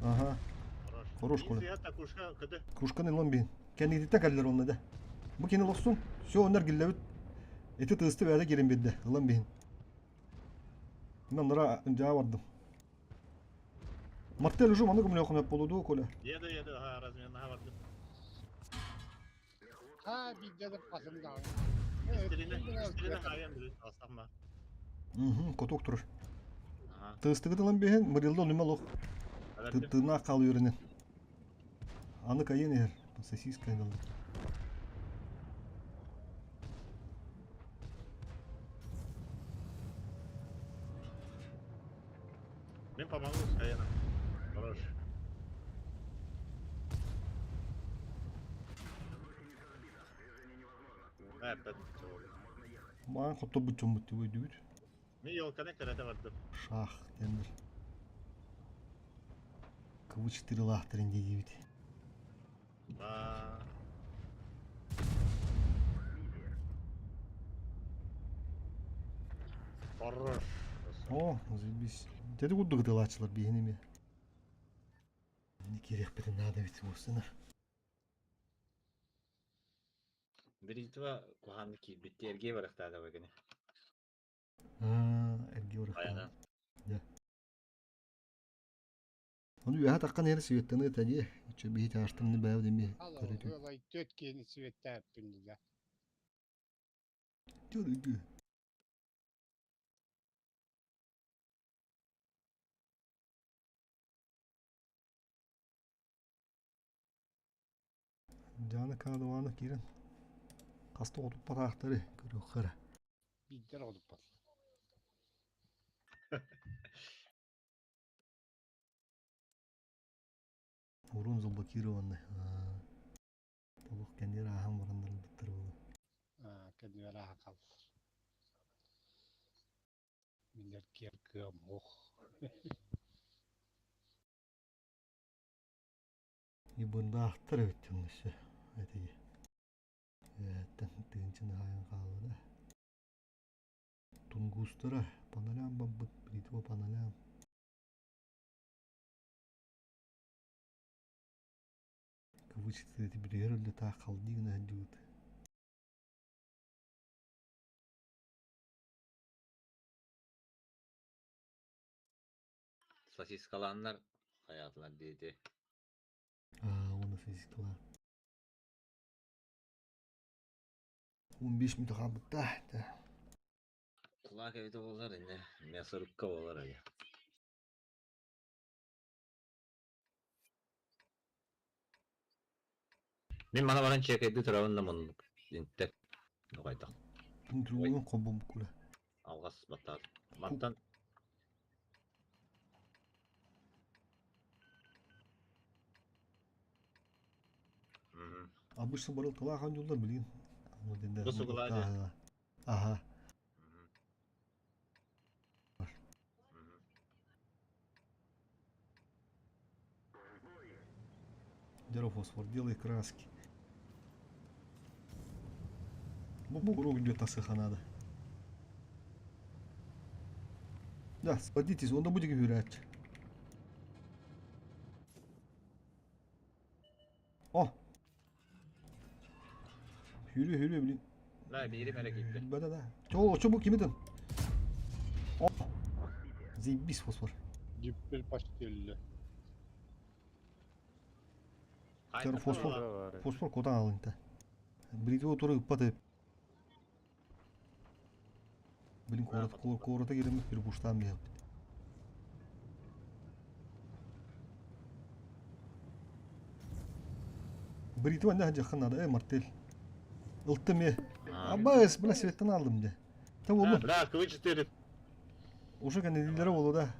Ага. Хорош, Коля. Кружканы ылан бен. Кэннигититтэн кэллэр онно да. Бу кини лохсун. Все, оннар гиллэбит. Ити тысты бэйдэ кирин бидде. Ылан бин. Мен нара дьаа бардым. Мартель уже маны көмөлөөхүнэп болуду Коля. Еду, еду, ага, разменнаха бардым. Ha биирдэ да пасым даҕаны. Истерine, истерine хаайан билет алсам ба. Угу, коток турар. Тыстыгыт ылан биһин, мырылда онума лох. Тынаах хаал үөрэнэн. Аны кайын иһэр, сосиска айналды. Мен помогу с Каеном. Хорош. Опять Маан хотто бутчоммут деп өйдүбүт. Мен елканы кырата бардым. Шах дендер. КВ-4 лаахтарын диибит. Хорош. О, заебись. Деди курдук ытылаачылар биһин эми. Не кириэхпитин наада бит буолсунар. Бритва куһаанны киирбитти эргиэ барахтаада багыны. Аа, эргиэ барахтаада. Дьэ. Ону үөһэ таххан иһэр светтаны тадиэ. Чө биһи таастамны бэйэ деми көрүтү. Алай төт киэни светтээппин дилэ. Көрүтү. Дьаана Кадованы киирэн хаста отуппатаахтары көрүөххэ эрэ. Биирдэр отуппат. Урун заблокированный. Толук кэннир ааһан баран ылбыттар буолуо. Кэннигэр ааһан хааллар. Миннэр киэр кыам ох. Ибындаахтар эбит өссө этиги. Үөһэттэн тыынчын аһайан хаалла да. Тунгустара панолям барбыт, бритва панолям. Кыбычыты билигэр өллө таах халдыы гына сылдьыбыт. Сосискалааннар хайаатылар диэти. Аа, уонна сосискалаан. 15 минут хаалбыта. Кулаак эбитэ буоллар инне мясорубка буолар айа. Мин мана баран чекайдыы турабын да муннук интек нугайдах. Другун хоббум кула. Алгас баттаар. Мантан Обычно барыл тылаахан дьуллар билигин. Аха. Деро фосфор, делай краски. Бу круг где-то надо. Да, садитесь, он будет гулять. О! Hürü hürü блин. Да, биирим эрэ киирдэ. Да-да-да. Чо, чо бу кимитин? О! Заебись фосфор. Диппел почти өллө. Тэр фосфор, фосфор кутан алынта. Бритва туры ыппаты. Блин, корот, корота киремит перепуштан бияппит. Бритва не жакын надо, мартель. Ылттым е. Абайс, бля, светтен алдым де. Та болу. Бля, КВ-4. Уже кандидилері болу да.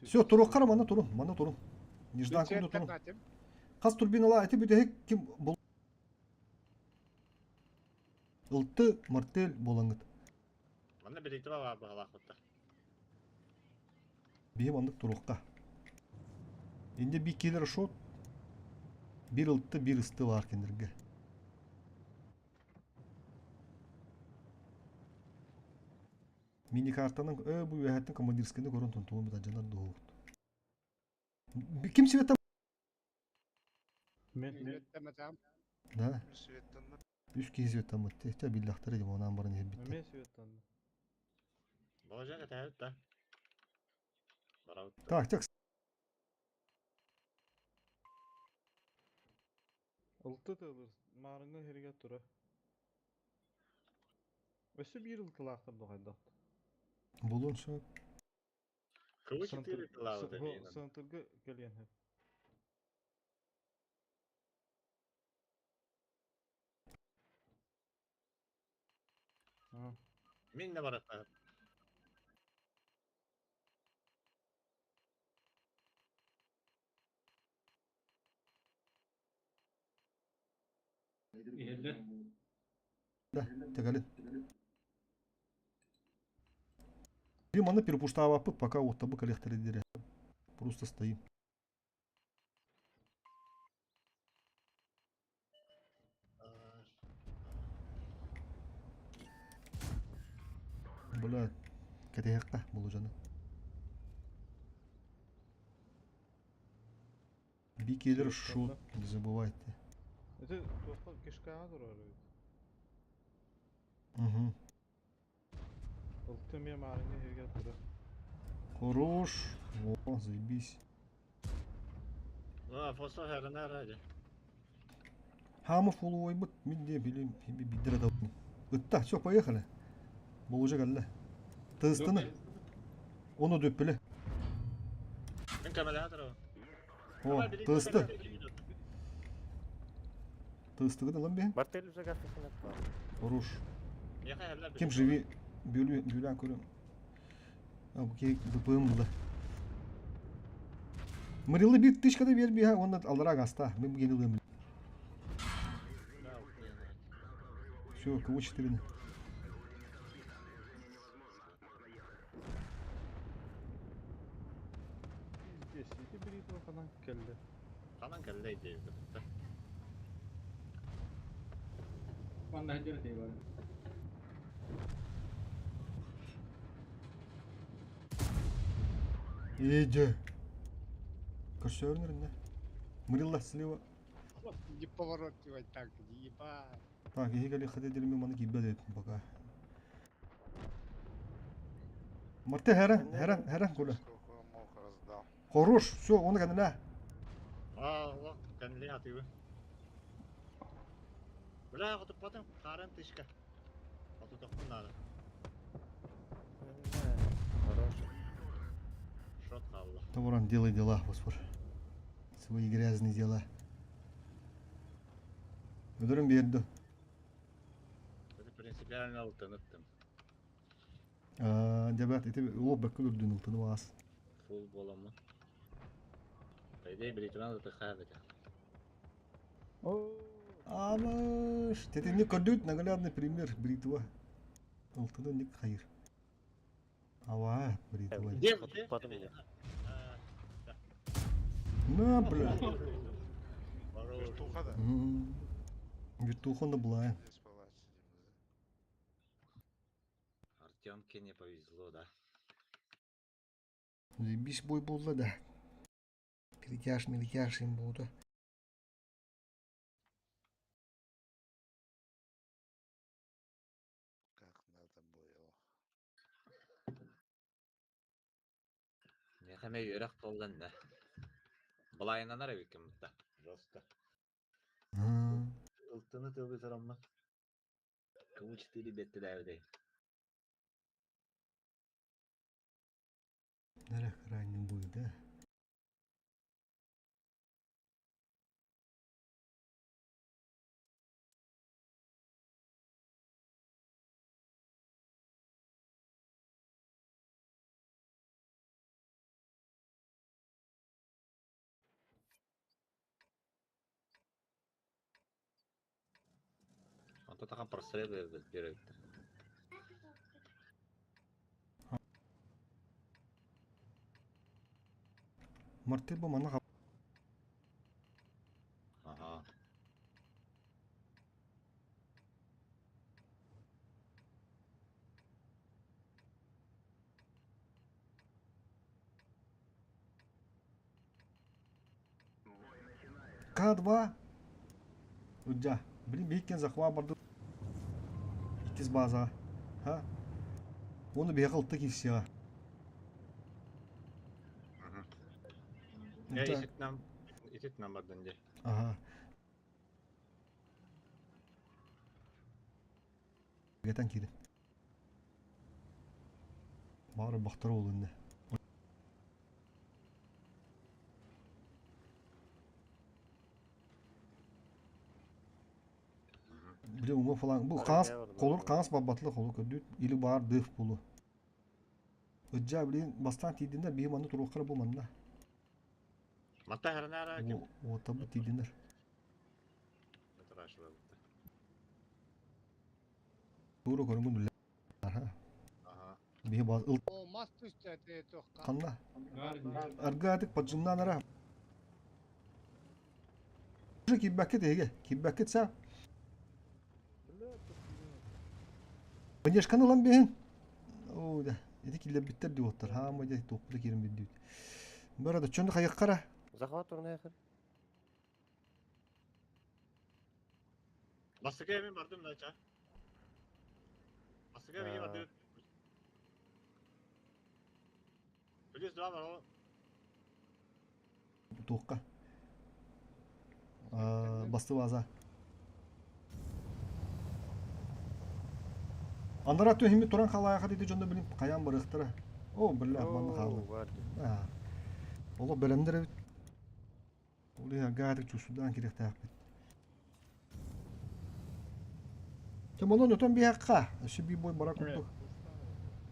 Все, туруққара мана турун, мана турун. Нежданкында турун. Қас турбинала эти бүтәһик ким бол Ылты мартель болаңыт. Манна бритва бар баҕалаахпыттар. Биһим андык туруққа. Инде би келер шот. Бир ылтты, бир ысты бар кендерге. Мини-картаның бу үөһэттэн командирскайны көрөн тонтугун бытадьалар дуоһут. Ким света? Мен Светтаматам. Да. Светтанна. Үс киһи светтаммыт. Техтэ биллэхтэрэ дим онаан баран иһэрбиттэр. Эмиэ светтанна. Божа кэтэһэбит да. Барабыт. Так, так. Ылты тылыр, маарыҥҥа иһэригэр тура. Өссө биир ылтылаахтар доҕойдохт. Булун сөп. КВ-4 тылаабыт эмиэ. Сантырга кэлиэн сөп. Мин да баратта. Иһэллэр. Да, тэгэлин. Дим аны перепуштаабаппыт, пока оттабы коллекторы дире. Просто стоим. Бля, кэтэһиэххэ булужаны. Бикелер шут, не забывайте. Это туохха кишкаҕа турар эбит. Угу. Ылты эмиэ маарыҥҥа иһэригэр тура. Хорош. О, заебись. Фосфор хәренә. Хамов фулуойбут, мин де билим, биддер да. Ытта, все, поехали. Бұл уже кэллэ. Тыстыны. Оны дөппүле. Мен камера О, тысты. Тыстыгы да бе. Мартель уже газ Хорош. Кем живи, бөлү, бөлән көрөм. А, бу керек БПМ булды. Мырылы bir тышкада бер бия, онда алдыра гаста. Мен буген ылым. Все, кого 4. Здесь ити бритва ханан келди. Ханан келди идея. Манна хәҗәр дей бар. Иди. Көрсөрнер не? Мырылла слева. Не поворотивай так, ебать. Так, егели хады делме маны кибе пока. Марте хәрән, хәрән, хәрән кулы. Хорош, все, оны кәнелә. А, лак, кәнелә атыбы. Бля, готып батым, каран тышка. Ату тохтун надо. Хорош. Шот қалды. Тавран, делай дела, Фосфор. Свои грязные дела. Өдөрүм берді. Это принципиально алтыныттым. Дебат, это лоб бәккүл үрдүн ылтыны вас. Фул боламы. По идее, бритван это хабит. Амыш, это не көрдүт наглядный пример бритва. Ылтыны не хайыр. Ава, бритва. Где? На, бля. Вертуха, да? Вертуха на блая. Артемке не повезло, да? Заебись бой был, да. Перетяж, мелетяж им буду. Как надо было. Не хаме yürek толдан да. Былайынан ара бекем да. Жестко. Ылтыны тылбы сарамма. Кому 4 бетті дәвдей. Нәрәк ранний бой, да? Онто тахан прострел берет. Мартель бу манна Ага. К2. Уджа. Блин, бейкен захва барды. Иккис база. Ха? Оны бейғыл тык все. Я Это- исит нам, исит нам бардын де. Ага. Гетен киди. Бары бақтыр ол инде. Блин, уңа фалан. Бу қағаз, қолыр қағаз бабатлы қолы көрдүт. Или бар дыф болу. Ыджа, блин, бастан тидинер, бейм аны туруққара бу манна. Матта хәрәнә кем? О, табы тидинер. Туру көрүнгүн Аха. Ага. Бейм баз ыл О, мас түстә те тоққа. Канна. Аргатык поджимнан ара. Уже киббакет эге, киббакет са. Внешканы лан бehen. О, да. Эти киллер биттер дип оттар. Ха, ма дей топты керим бидди. Барада чөнді каяк кара. Захват турна яхыр. Бастыка мен бардым да ча. Бастыка мен бардым. Плюс 2 бар. Тоққа. Басты база. Анара түһүмү туран халаайаха диди дьоно билим хайаан барыахтара. О, бля, манна хаалла. Олох бэлэмдэр эбит. Ол иһин агаатык чувствудаан кириэхтээхпит. Тем онон өтөн биһэхха, өссө биир бой бара курдук.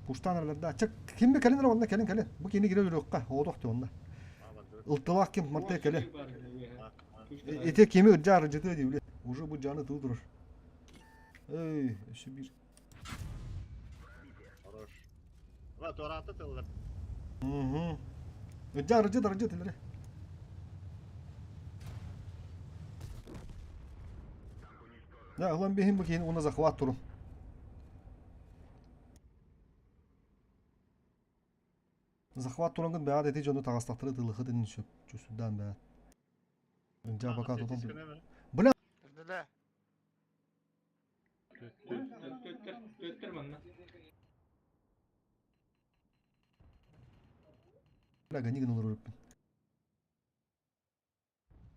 Пуштан эрэлэр Чак, ким би кэлин эрэ онно кэлин кэлин. Бу кини кире өлөрүөххэ, оодох те онно. Ылтылаах ким марте кэле. Ити кими ырдьа арыдьытыа дии Уже бу жаны тыл турар. Эй, өссө биир. Хорош. Ла туораата тыллар. Угу. Ырдьа арыдьыт арыдьыт илери. Да, ылан биһин бу киһини уна захват турун. Захват турангын бэҕэт ити дьону таҕыстахтара тылыхыт инин сөп. Чусудаан бэҕэт. Ынжа пока тутан. Бля! Төттөр манна. Бля, гони гын олорор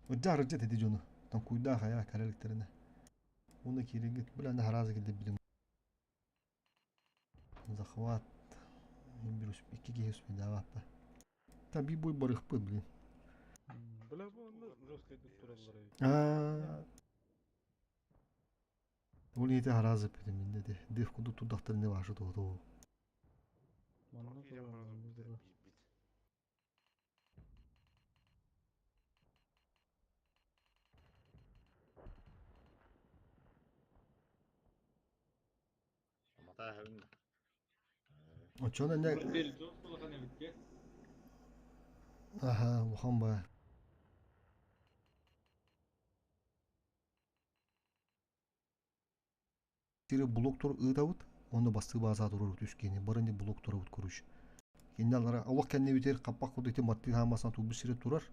Ыдьа арыдьа теди дьону. Тоҥкуйдаах айаа кэрэликтэринэ. Уна киириҥҥит бля хараазы килдирбитим. Захват. Bir икки киһи успейдаабаппа. Та би бой барыхпыт, блин. Бля, бу онно жесткайдык тураллар эбит. Аа. Ол ити хараазы эппитим минне де. Дев курдук турдахтар не ваша то. Манна турар, манна турар. Оччону эмне Аха, улахан баа. Сири блок тур ыытабыт, уонна бастыы бааза турар үс киһини, бары ини блок турабыт короче. Кинини алара олох кэннибитигэр хаппах курдук ити маттыы хаамасынан турбут сири турар.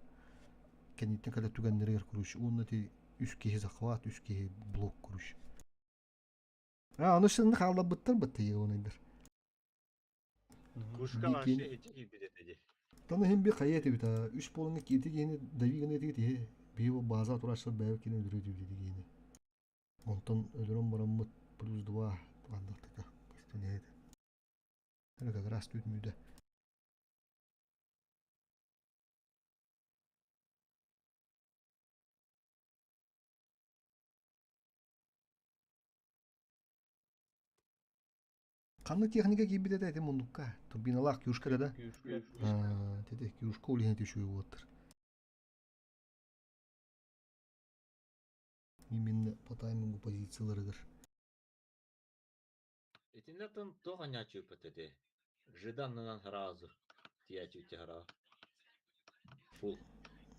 Кэнниттэн кэлэ түгэннэригэр короче, уонна ити үс киһи захват, үс киһи блок короче. А, ону сынны хаалларбыттар бытты егонайдар. Кушка вообще ити киирбит этэ дии. Таны иһин би хайа этибит а үс буолуҥҥа киирди киһини дави гына этигит иһи биһи бу бааза турааччылар бэйэбит кини өлөрүө этибит ити киһини. Онтон өлөрөн бараммыт плюс два ханныктыка көстөн иһэ этэ. Это как раз тут мүдэ. Ханнык техника киирбит этэ ити муннукка? Турбиналаах кюшка да? Тете кюшка ол иһин түшүө буоттар. Именно по таймингу позицияларыгар. Итиннэ тон туох анньааччыыппыт этэй? Жиданнынан сразу тиийээччи хараҕа. Фул.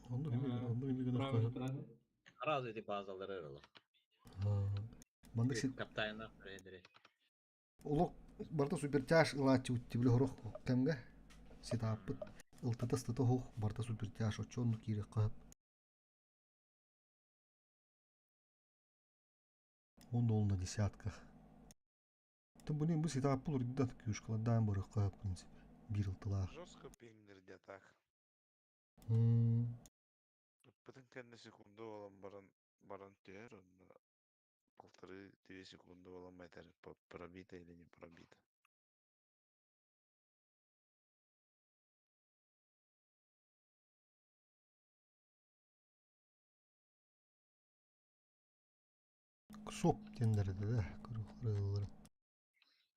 Оннук оннук гына Сразу эти базалары ырыла. Маннык сит Каптайна тренери. Олох барыта супертяж ылааччыбыт тибили хорох кэмгэ ситааппыт ылтыта стыта оһох барыта супертяж оччо оннук киириэххэ сөп. Он ол на десятках. Тым блин, бу ситааппыл урдат кюшкалардаан барыахха сөп в принципе. Биир ылтылаах. Жестко пингнер так. Ыппытын кэннэ секунда буолан баран баран түһэр онно полторы-две секунды буолан этэр пробито или не пробито. Ксоп диэннэр этэ да көрүөхлэрэ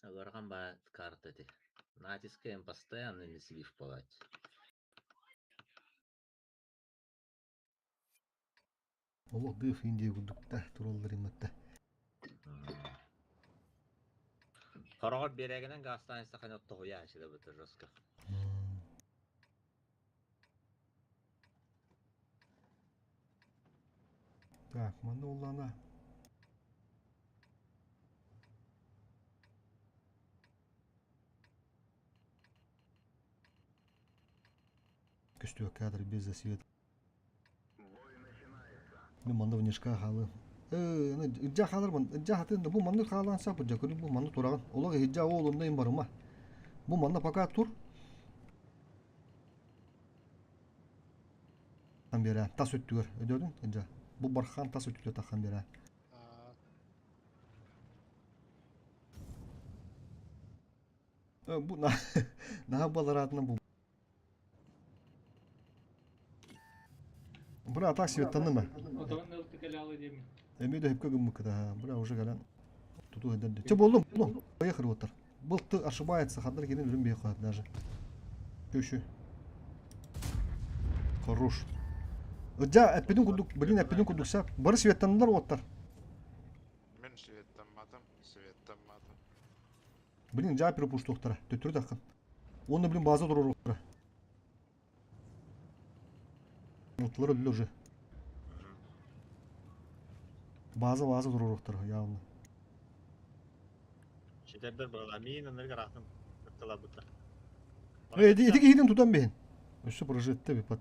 Ыарахан баа карта ити. Натискаем постоянно не слив палать. Олох дыах Индия курдук да тураллар имматта. Хороҕор биэрэгинэн гаастаан истэххинэ тоһуйааччы да быта жестко. Так, манна уллана. Көстүө кадр без засвета. Мен манна внешка хаалы. Ыдьа хаалар ыдьа хатын да бу маннык хаалаан сап ыдьа көрү бу манны тураҕын. Олох иһдьа ол онно им барыма. Бу манна пока тур. Там бере тас өттүгэр өдөөдүн ыдьа. Бу бархан тас өтүтэ тахан бере. Бу наһаа балараатына бу. Бра, так светтанныма. Отон ылты кэлэ диэми. Эми да хөпкө гыммыккыта. Бра, уже кэлэн туту эдерди. Че болдум? Ну, поехали вот. Был ты ошибается, хандар кирин үрүм бейхат даже. Көшү. Хорош. Ыдьа, эппитин курдук, блин, эппитин курдук сап. Бары светтаннылар оттар. Мен светтамматым, светтамматым. Блин, жаа перепуштуохтара. Төттөрү таххын. Уонна, блин, база туруоруохтара. Мутлар өллө уже. База база туруоруохтара явно. Шитердер быһыла миин ынырык араатын ыттыларбыта. Э, ити ити киһитин тутан биһин. Өссө прожитте бипат.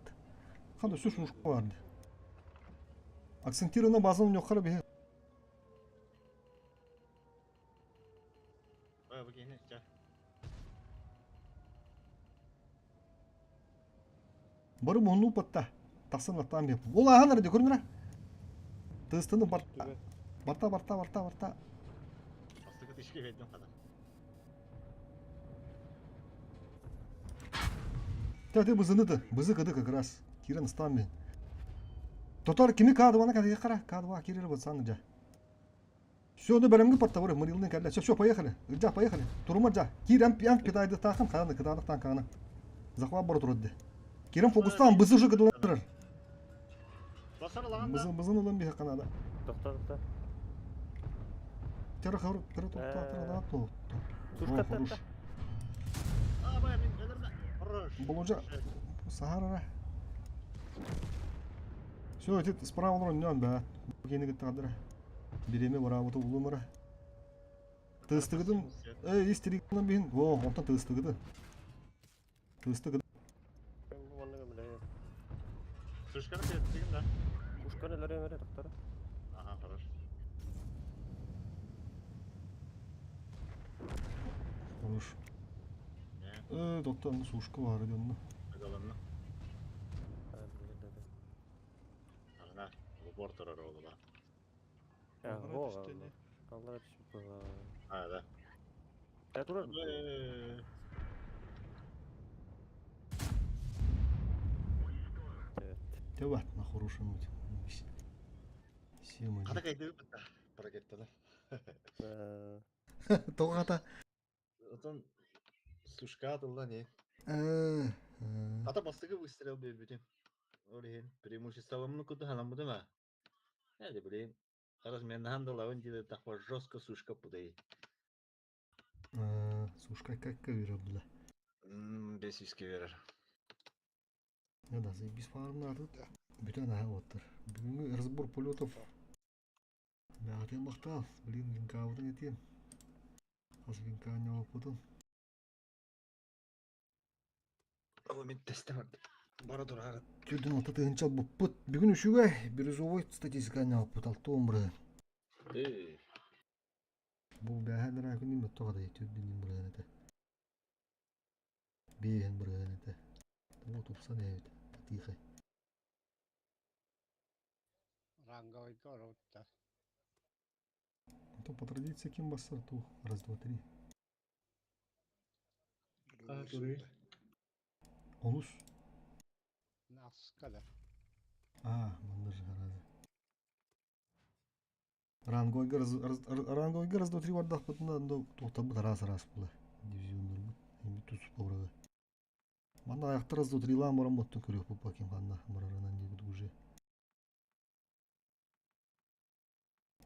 Ханда өссө шушка барды. Акцентированно базаны ньоххара биһи. Ой, бу киһини чэ. Бары муһуннуу патта. Тахсан аттаан биһи. Ол ааһан эрэ көрүнэрэ. Тыстыны барта. Барта барта барта барта. Бастакы тишке бердим хата. Та ты бызыны ты. Бызы кыды как раз. Кирен ыстаан биһин. Тотор кими каадыбана кадыга кара. Каадыба кирер бытсан жа. Все, ну бэлэмҥэ портовой Марилны кэллэ. Все, все, поехали. Ылдьа, поехали. Турума дьа. Киир эн кытайды таахын хааны кытаанах танкааны. Захват бара турар Кирен фокустаан бызы уже кыдылар. Бызы бызын ылан биһи канада. Тохто, тохто. Тера хор, тера тохто, тера да тохто. О, хорош. Боложа Сахарара. Все, эти справа олорон да. Кени кытта Бириэмэ бараабыта улуумара. Тыстыгытын, э, истиригынан биһин, во, онтон тыстыгыты. Тыстыгыты. Сушканы тиэттигин да? Ушканы өлөрө өлөрө доктор. Ага, хорош. Хорош. Э, доктор, ну сушка бар диэн. Агаланна. Ага, упор турар оҕула. Аллара түспүт А, да. Я турар. Давай, на хорошем путь. Сема. Хата кайдыбыт да. Ракеттаны. Тоҕата. Отон сушка атылла не. Ата бастыгы выстрел биэрбитим. Ол иһин преимуществоломмун курдук санаммытым а. Эди блин. Разменнаһан да ылабын диэн тахпа жестко сушка пудай. Сушка как кавера была. Бесиски берер. Ну да, заебись фармнарды. Бүтэн аһа оттар. Бүгүҥҥү разбор полетов. Бэҕэтин махтал. Блин, винкаабытын этиэм. Хас винка ньооппутун. Ол мин тесте барды. Бара турар. Түрдүн алта тыһынча албыппыт. Бүгүн үчүгэй бирюзовой статистика ньооппут алта он бырыһын. Бу бээһэн эрэ күнүм тоҕо да түрдүн бырыһын этэ. Биэһин бырыһын этэ. Тоҕо тупсан эбит. Тихо. Ранговойга оробуттар. То по традиции ким бассар ту. Раз, два, три. А, туры. Олус. Наска да. А, манна же гораздо. Ранговойга раз, раз, ранговойга раз, два, три бардахпытына туохтарбыт раз раз була. Дивизионнарбыт. Эми тус побрага. Манна аяқтар раз, два, три лаан баран боттун көрүөх бу ким ханна барарынан диэбит уже.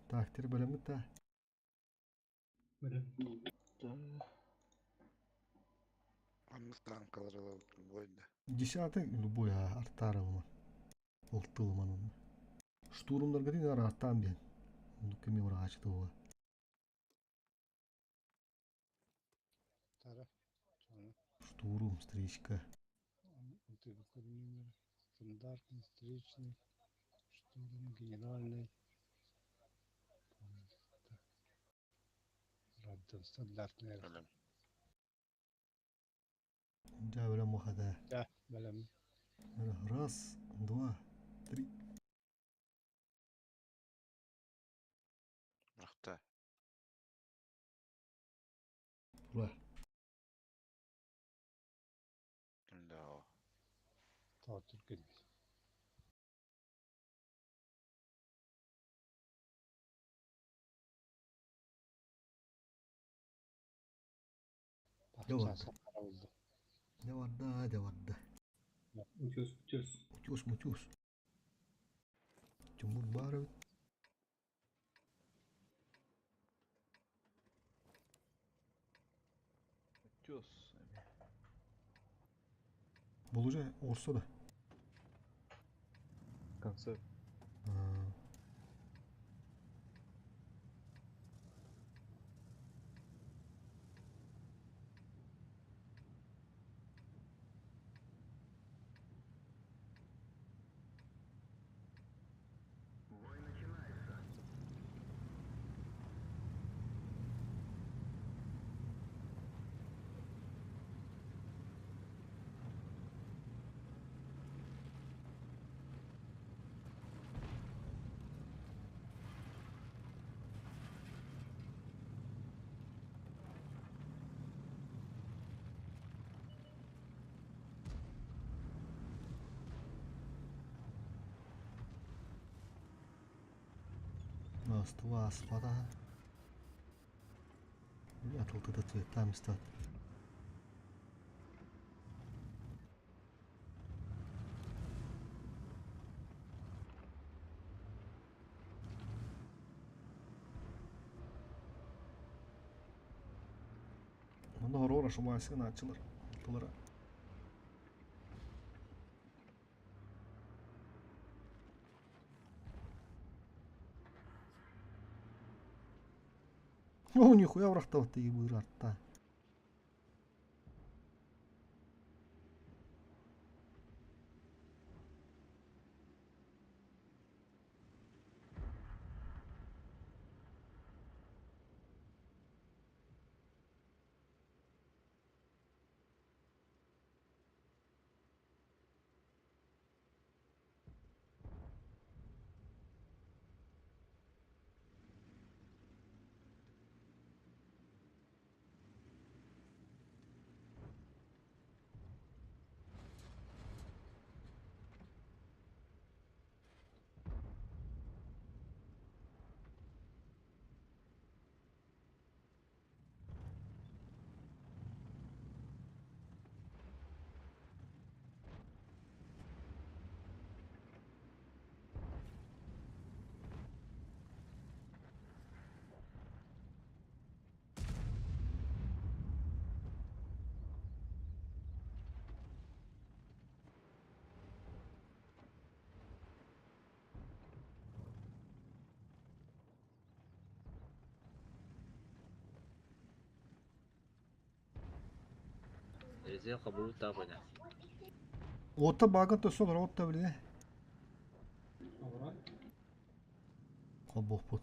Так, тер бэлэммит та. Аннык танкалар ылабыт любой да. Десятый любой артарылма. Ылтылман. Штурмдарга дин артан бен. Кеми ураачты була. Тара. Соны. Штурм, встречка. Стандартный, встречный, штурм, генеральный. Раддон, стандартный. Дьэ, бэлэм махада. Да, бэлэм. Раз, два, три. Тура. Да. Тоҕо түргэн. Дьэ барда. Чаас харабылды. Дьэ барда, дьэ барда. Утюз, утюз. Утюз, мутюз. Тимур баар эбит. Утюз. Болужа орсо да. Концерт. Бой начинается. Астыва аспата. Атылтыта цветами стат. Онно хорор ашымайсыгын ачылар. Тылара. О, нихуя врахтавты ебыр артта. Резерв кабыл табыня. Ота багын төсө олар отта биле. Аврал. Хобохпут.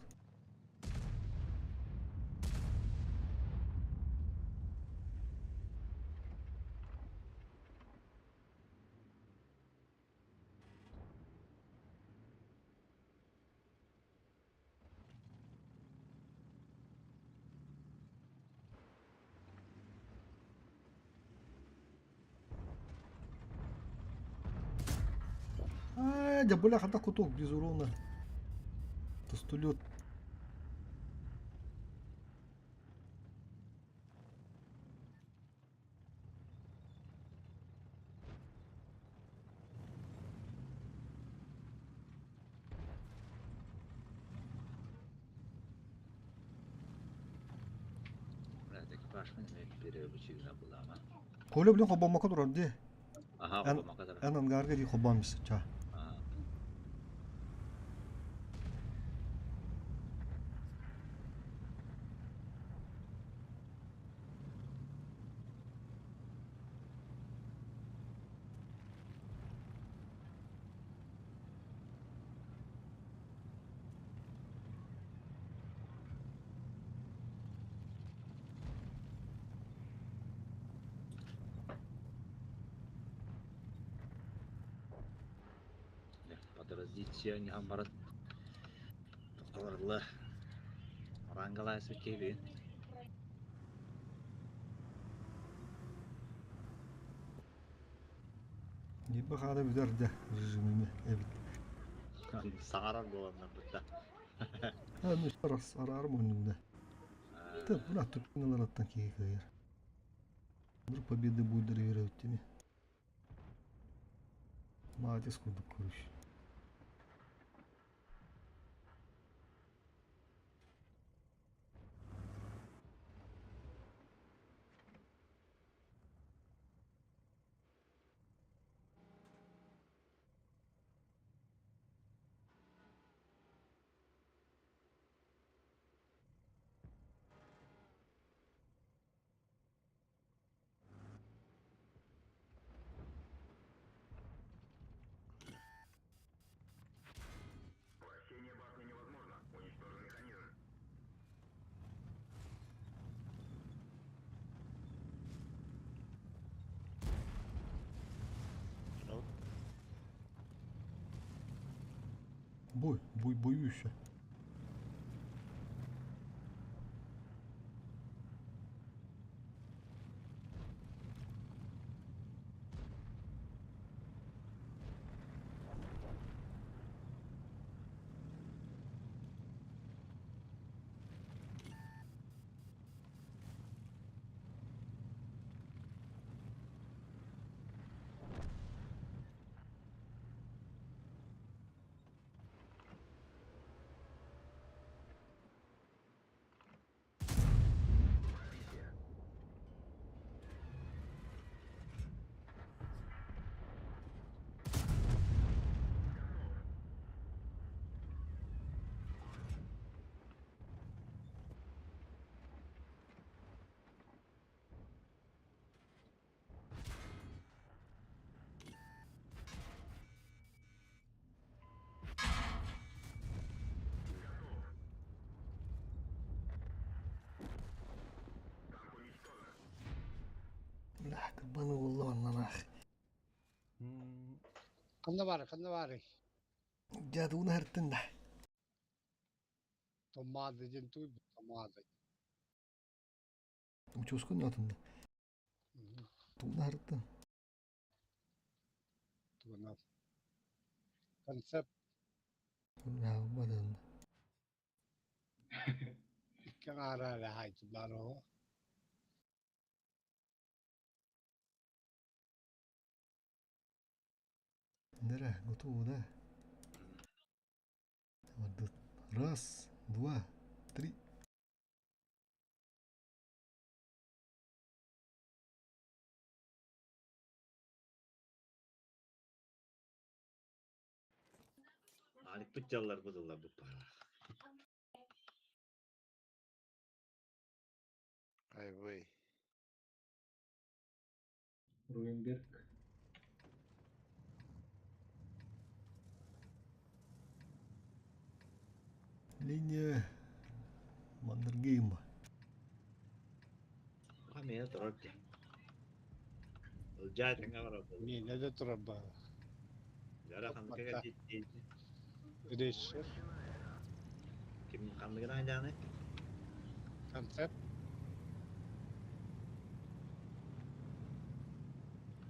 А, дя бля, хата куток без урона. Тостулет. Блядь, экипаж мен переобучили на булама. Коля, блин, хобамака турар ди. Аха, Эн хобамака турар. эн ангарга ди хобамис ча. Ага. Подразите не хамбарат. Тоқталарлы. Рангалай сөкебі. Ньирбэ хаана бүтэр да режимими эбит. Саҥарар буоланнар бытта. Араар муннугда. Та буна туппиналараттан киһи кыайар. Бір победы будет үөрөбүттими. Молодец курдук көрүш. Вращение башни невозможно. Уничтожен механизм. Бой, бой, боюсь. Бля, кабаны улланнанах. Ханна баар, ханна баарый? Дьэ, тууна һыртын да. Томаады диэн туй томаады. Учуоскун атын да. Тууна һыртын. Тугунан. Концепт Бадын. Икки аҥаара эрэ хаайтылар оҕо. Нэрэ, готово, да? Вот раз, два, три. Аликпыт дьаллар быдыллар буппара. Айвей. Руенберг. Линия Маннергейма. А меня турар дии. Ылдьаа тэҥҥэ барар буолуо. Миэнэ да турар баар. Дьара ханнык диэти Режиссер. Ким ханныгынан дьааны? Концепт.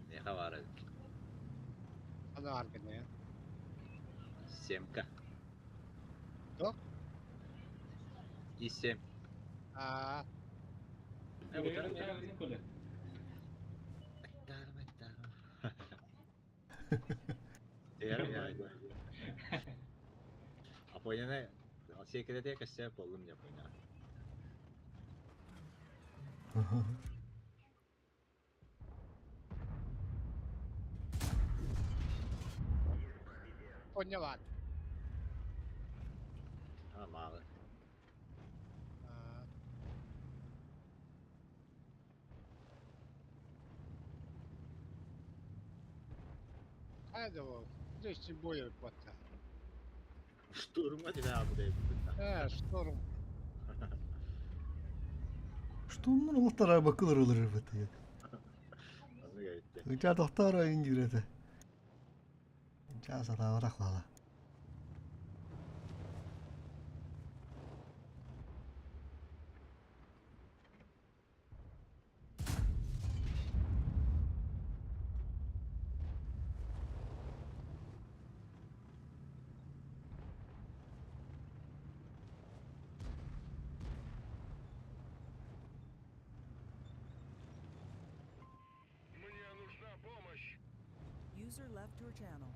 Миэхэ баар эбит. Аны гына. Семка. Туох? И семь. Аа. Апойнаны сиэкирэтэ кэссе боллум деп ойна. Поняла. А, мало. Хайда ол. Здесь бойы батта. Штурма тебя абдей. Э, шторм. Штурмнар улуттара бакылар олар бит. Ыча тохтар айын жүрөтө. Ча сатабарак лала. your channel.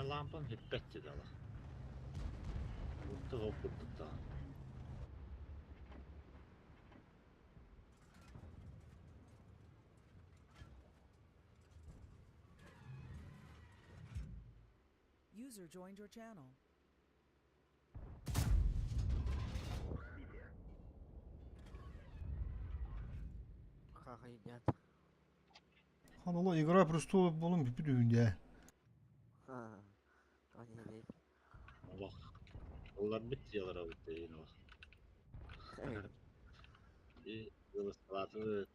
Лампам бүппэт дала. Будто хоп курдук даҕаны. User joined your channel. Хахайдят. Хан ола Игра престолов болон бүпүт үһүндэ. Ха. Они Олох. Олар бит дьыалара бит олох. И ылысталааты.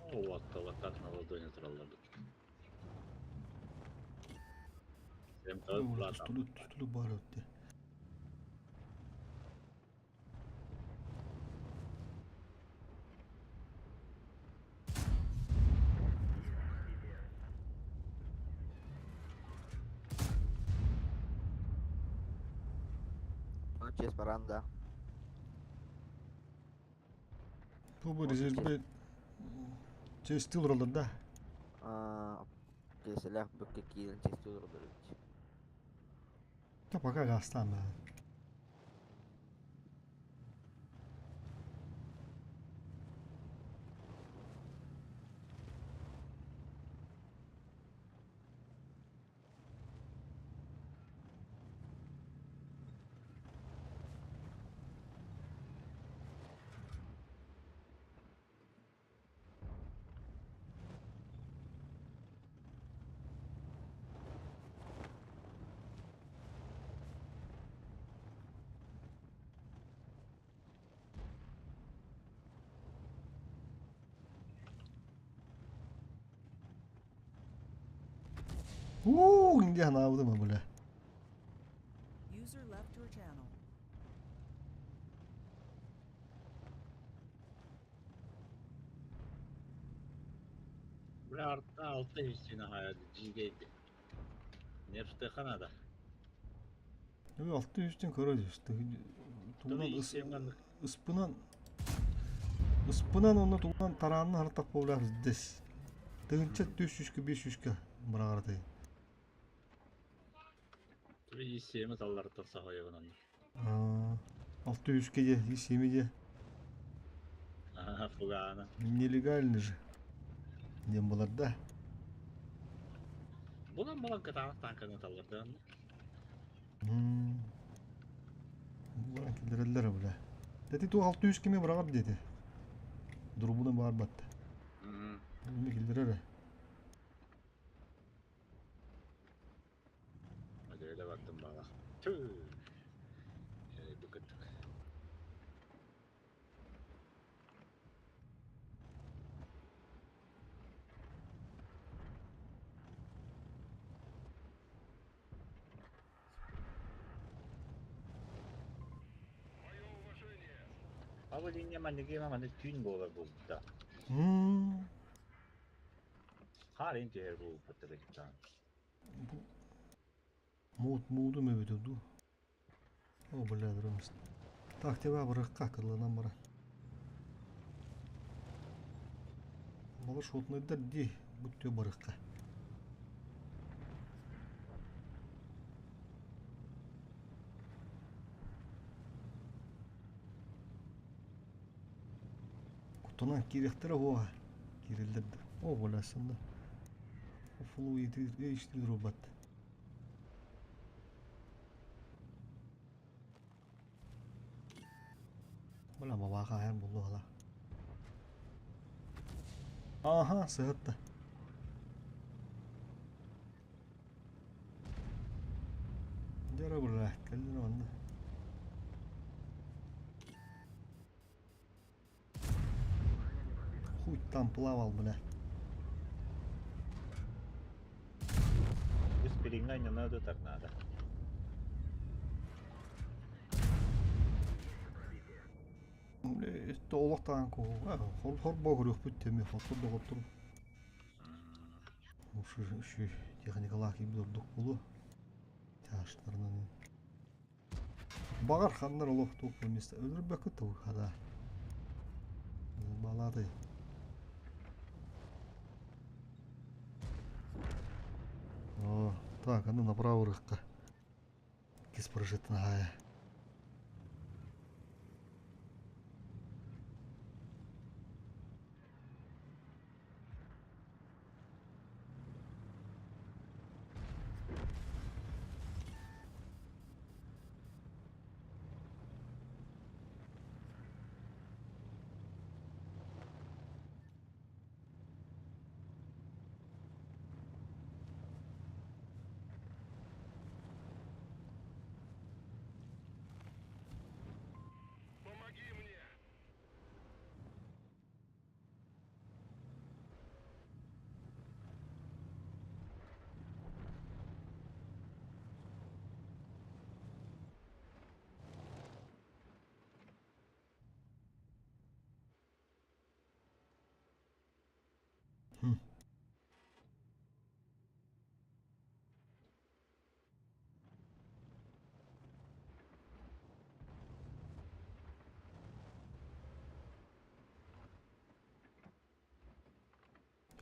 О, вот, вот так на ладони тураллар бит. Тустулу тустулу бар өттө. Честь баранда. Бу резерве честил уралар да. А, Кеселях бүкке киирен честил уралар. Да пока гастан да. Ууу, где она выдыма, бля. User left your channel. Бля, арта алты истина хаяды, жигейди. Нервте ханада. Үй, алты үстен көрөдү. Тугунан ыспынан ыспынан онно тугунан тараанын хартак болар дес. Тыгынча түс үскө беш үскө бырагырды. Түбі исеми таллар тұрса қойығынан. Алты үскө де, исеми де. Ага, фугана. Нелегальный же. Дем болар да. Булан балан катанық танканы таллар Булан килдерелер бля. Дети ту 600 кеме бырагар деди. Дурбуна бар батты. Эми килдерер. Öyle baktım bana. Tüh. Бүкіттік. Абы линия манеге маны түүн болар болду. Харин тер бу патырыктан. Мут муду мөбүтү. О, бля, дурмус. Так, тебя барыкка кырланан бара. Бала шотныйдар ди, бүттө барыкка. Кутунан кирехтер оа. Кирелдер. О, бля, сында. Флу иштир робот. Бля, бабаға аяр болду ала. Аха, сыгытты. Жара бля, келдин онда. Хуй там плавал, бля. Без перегнания надо, так надо. Олохтан ко. Хор хор богрых бүт теме хотур доготтур. Ушу шу техникалах ким дурдук булу. Тяштарынан. Баҕар ханнар олох туох место өлөрбөккө тыл хада. Балатай. О, так, аны направо рыкка. Кис прожитная.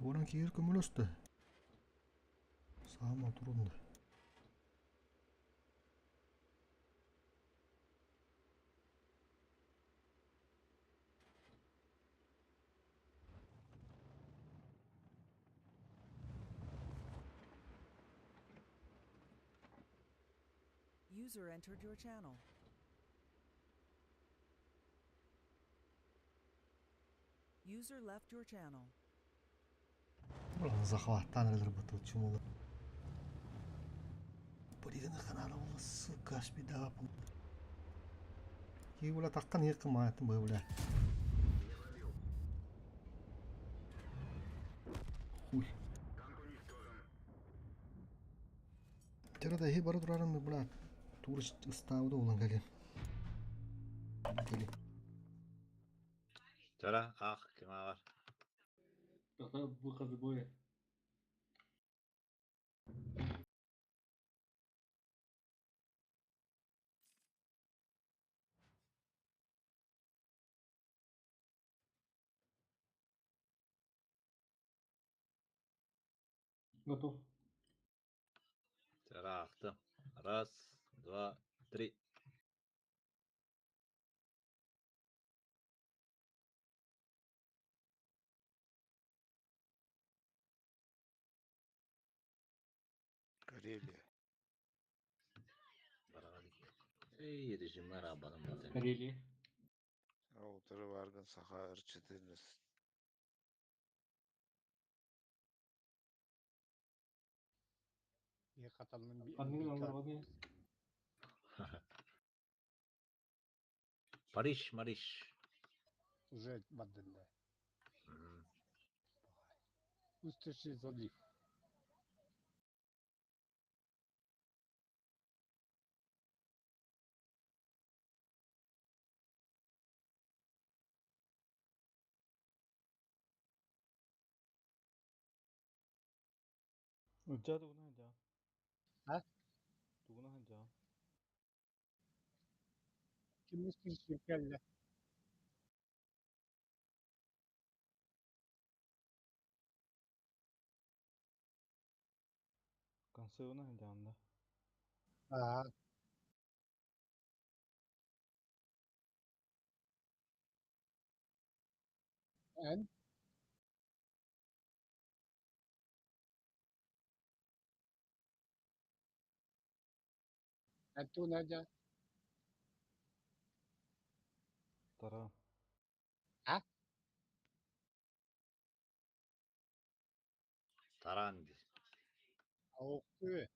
Туоран киир көмөлөстө. Саама турунда. User entered your channel. User left your channel. Buranın захваттан разработал чумулы. Полигона ханара була сука шпида пул. Ки була таккан якын маатын бу була. Хуй. Тера да хи бара турарым була. Турыш ыстауда улан галин. Галин. Тара, ах, ким бар? Тогда выход боя. Готов. Тара, ахтым. Раз, два, три. Карелия. Эй, режимнар абаным батын. Карелия. Ауторы варган Саха R14. Bir katalım bir Ханныгын алырбаны. Париж, Мариш. Уже бадында. Устыши залив. Ылдьаа тугунан сылдьаҕын? А? Тугунан сылдьаҕын? Kim устыши келdi? Консервынан сылдьаҕын да? Aa, en en тугунан Тара. А? Таран. Окту.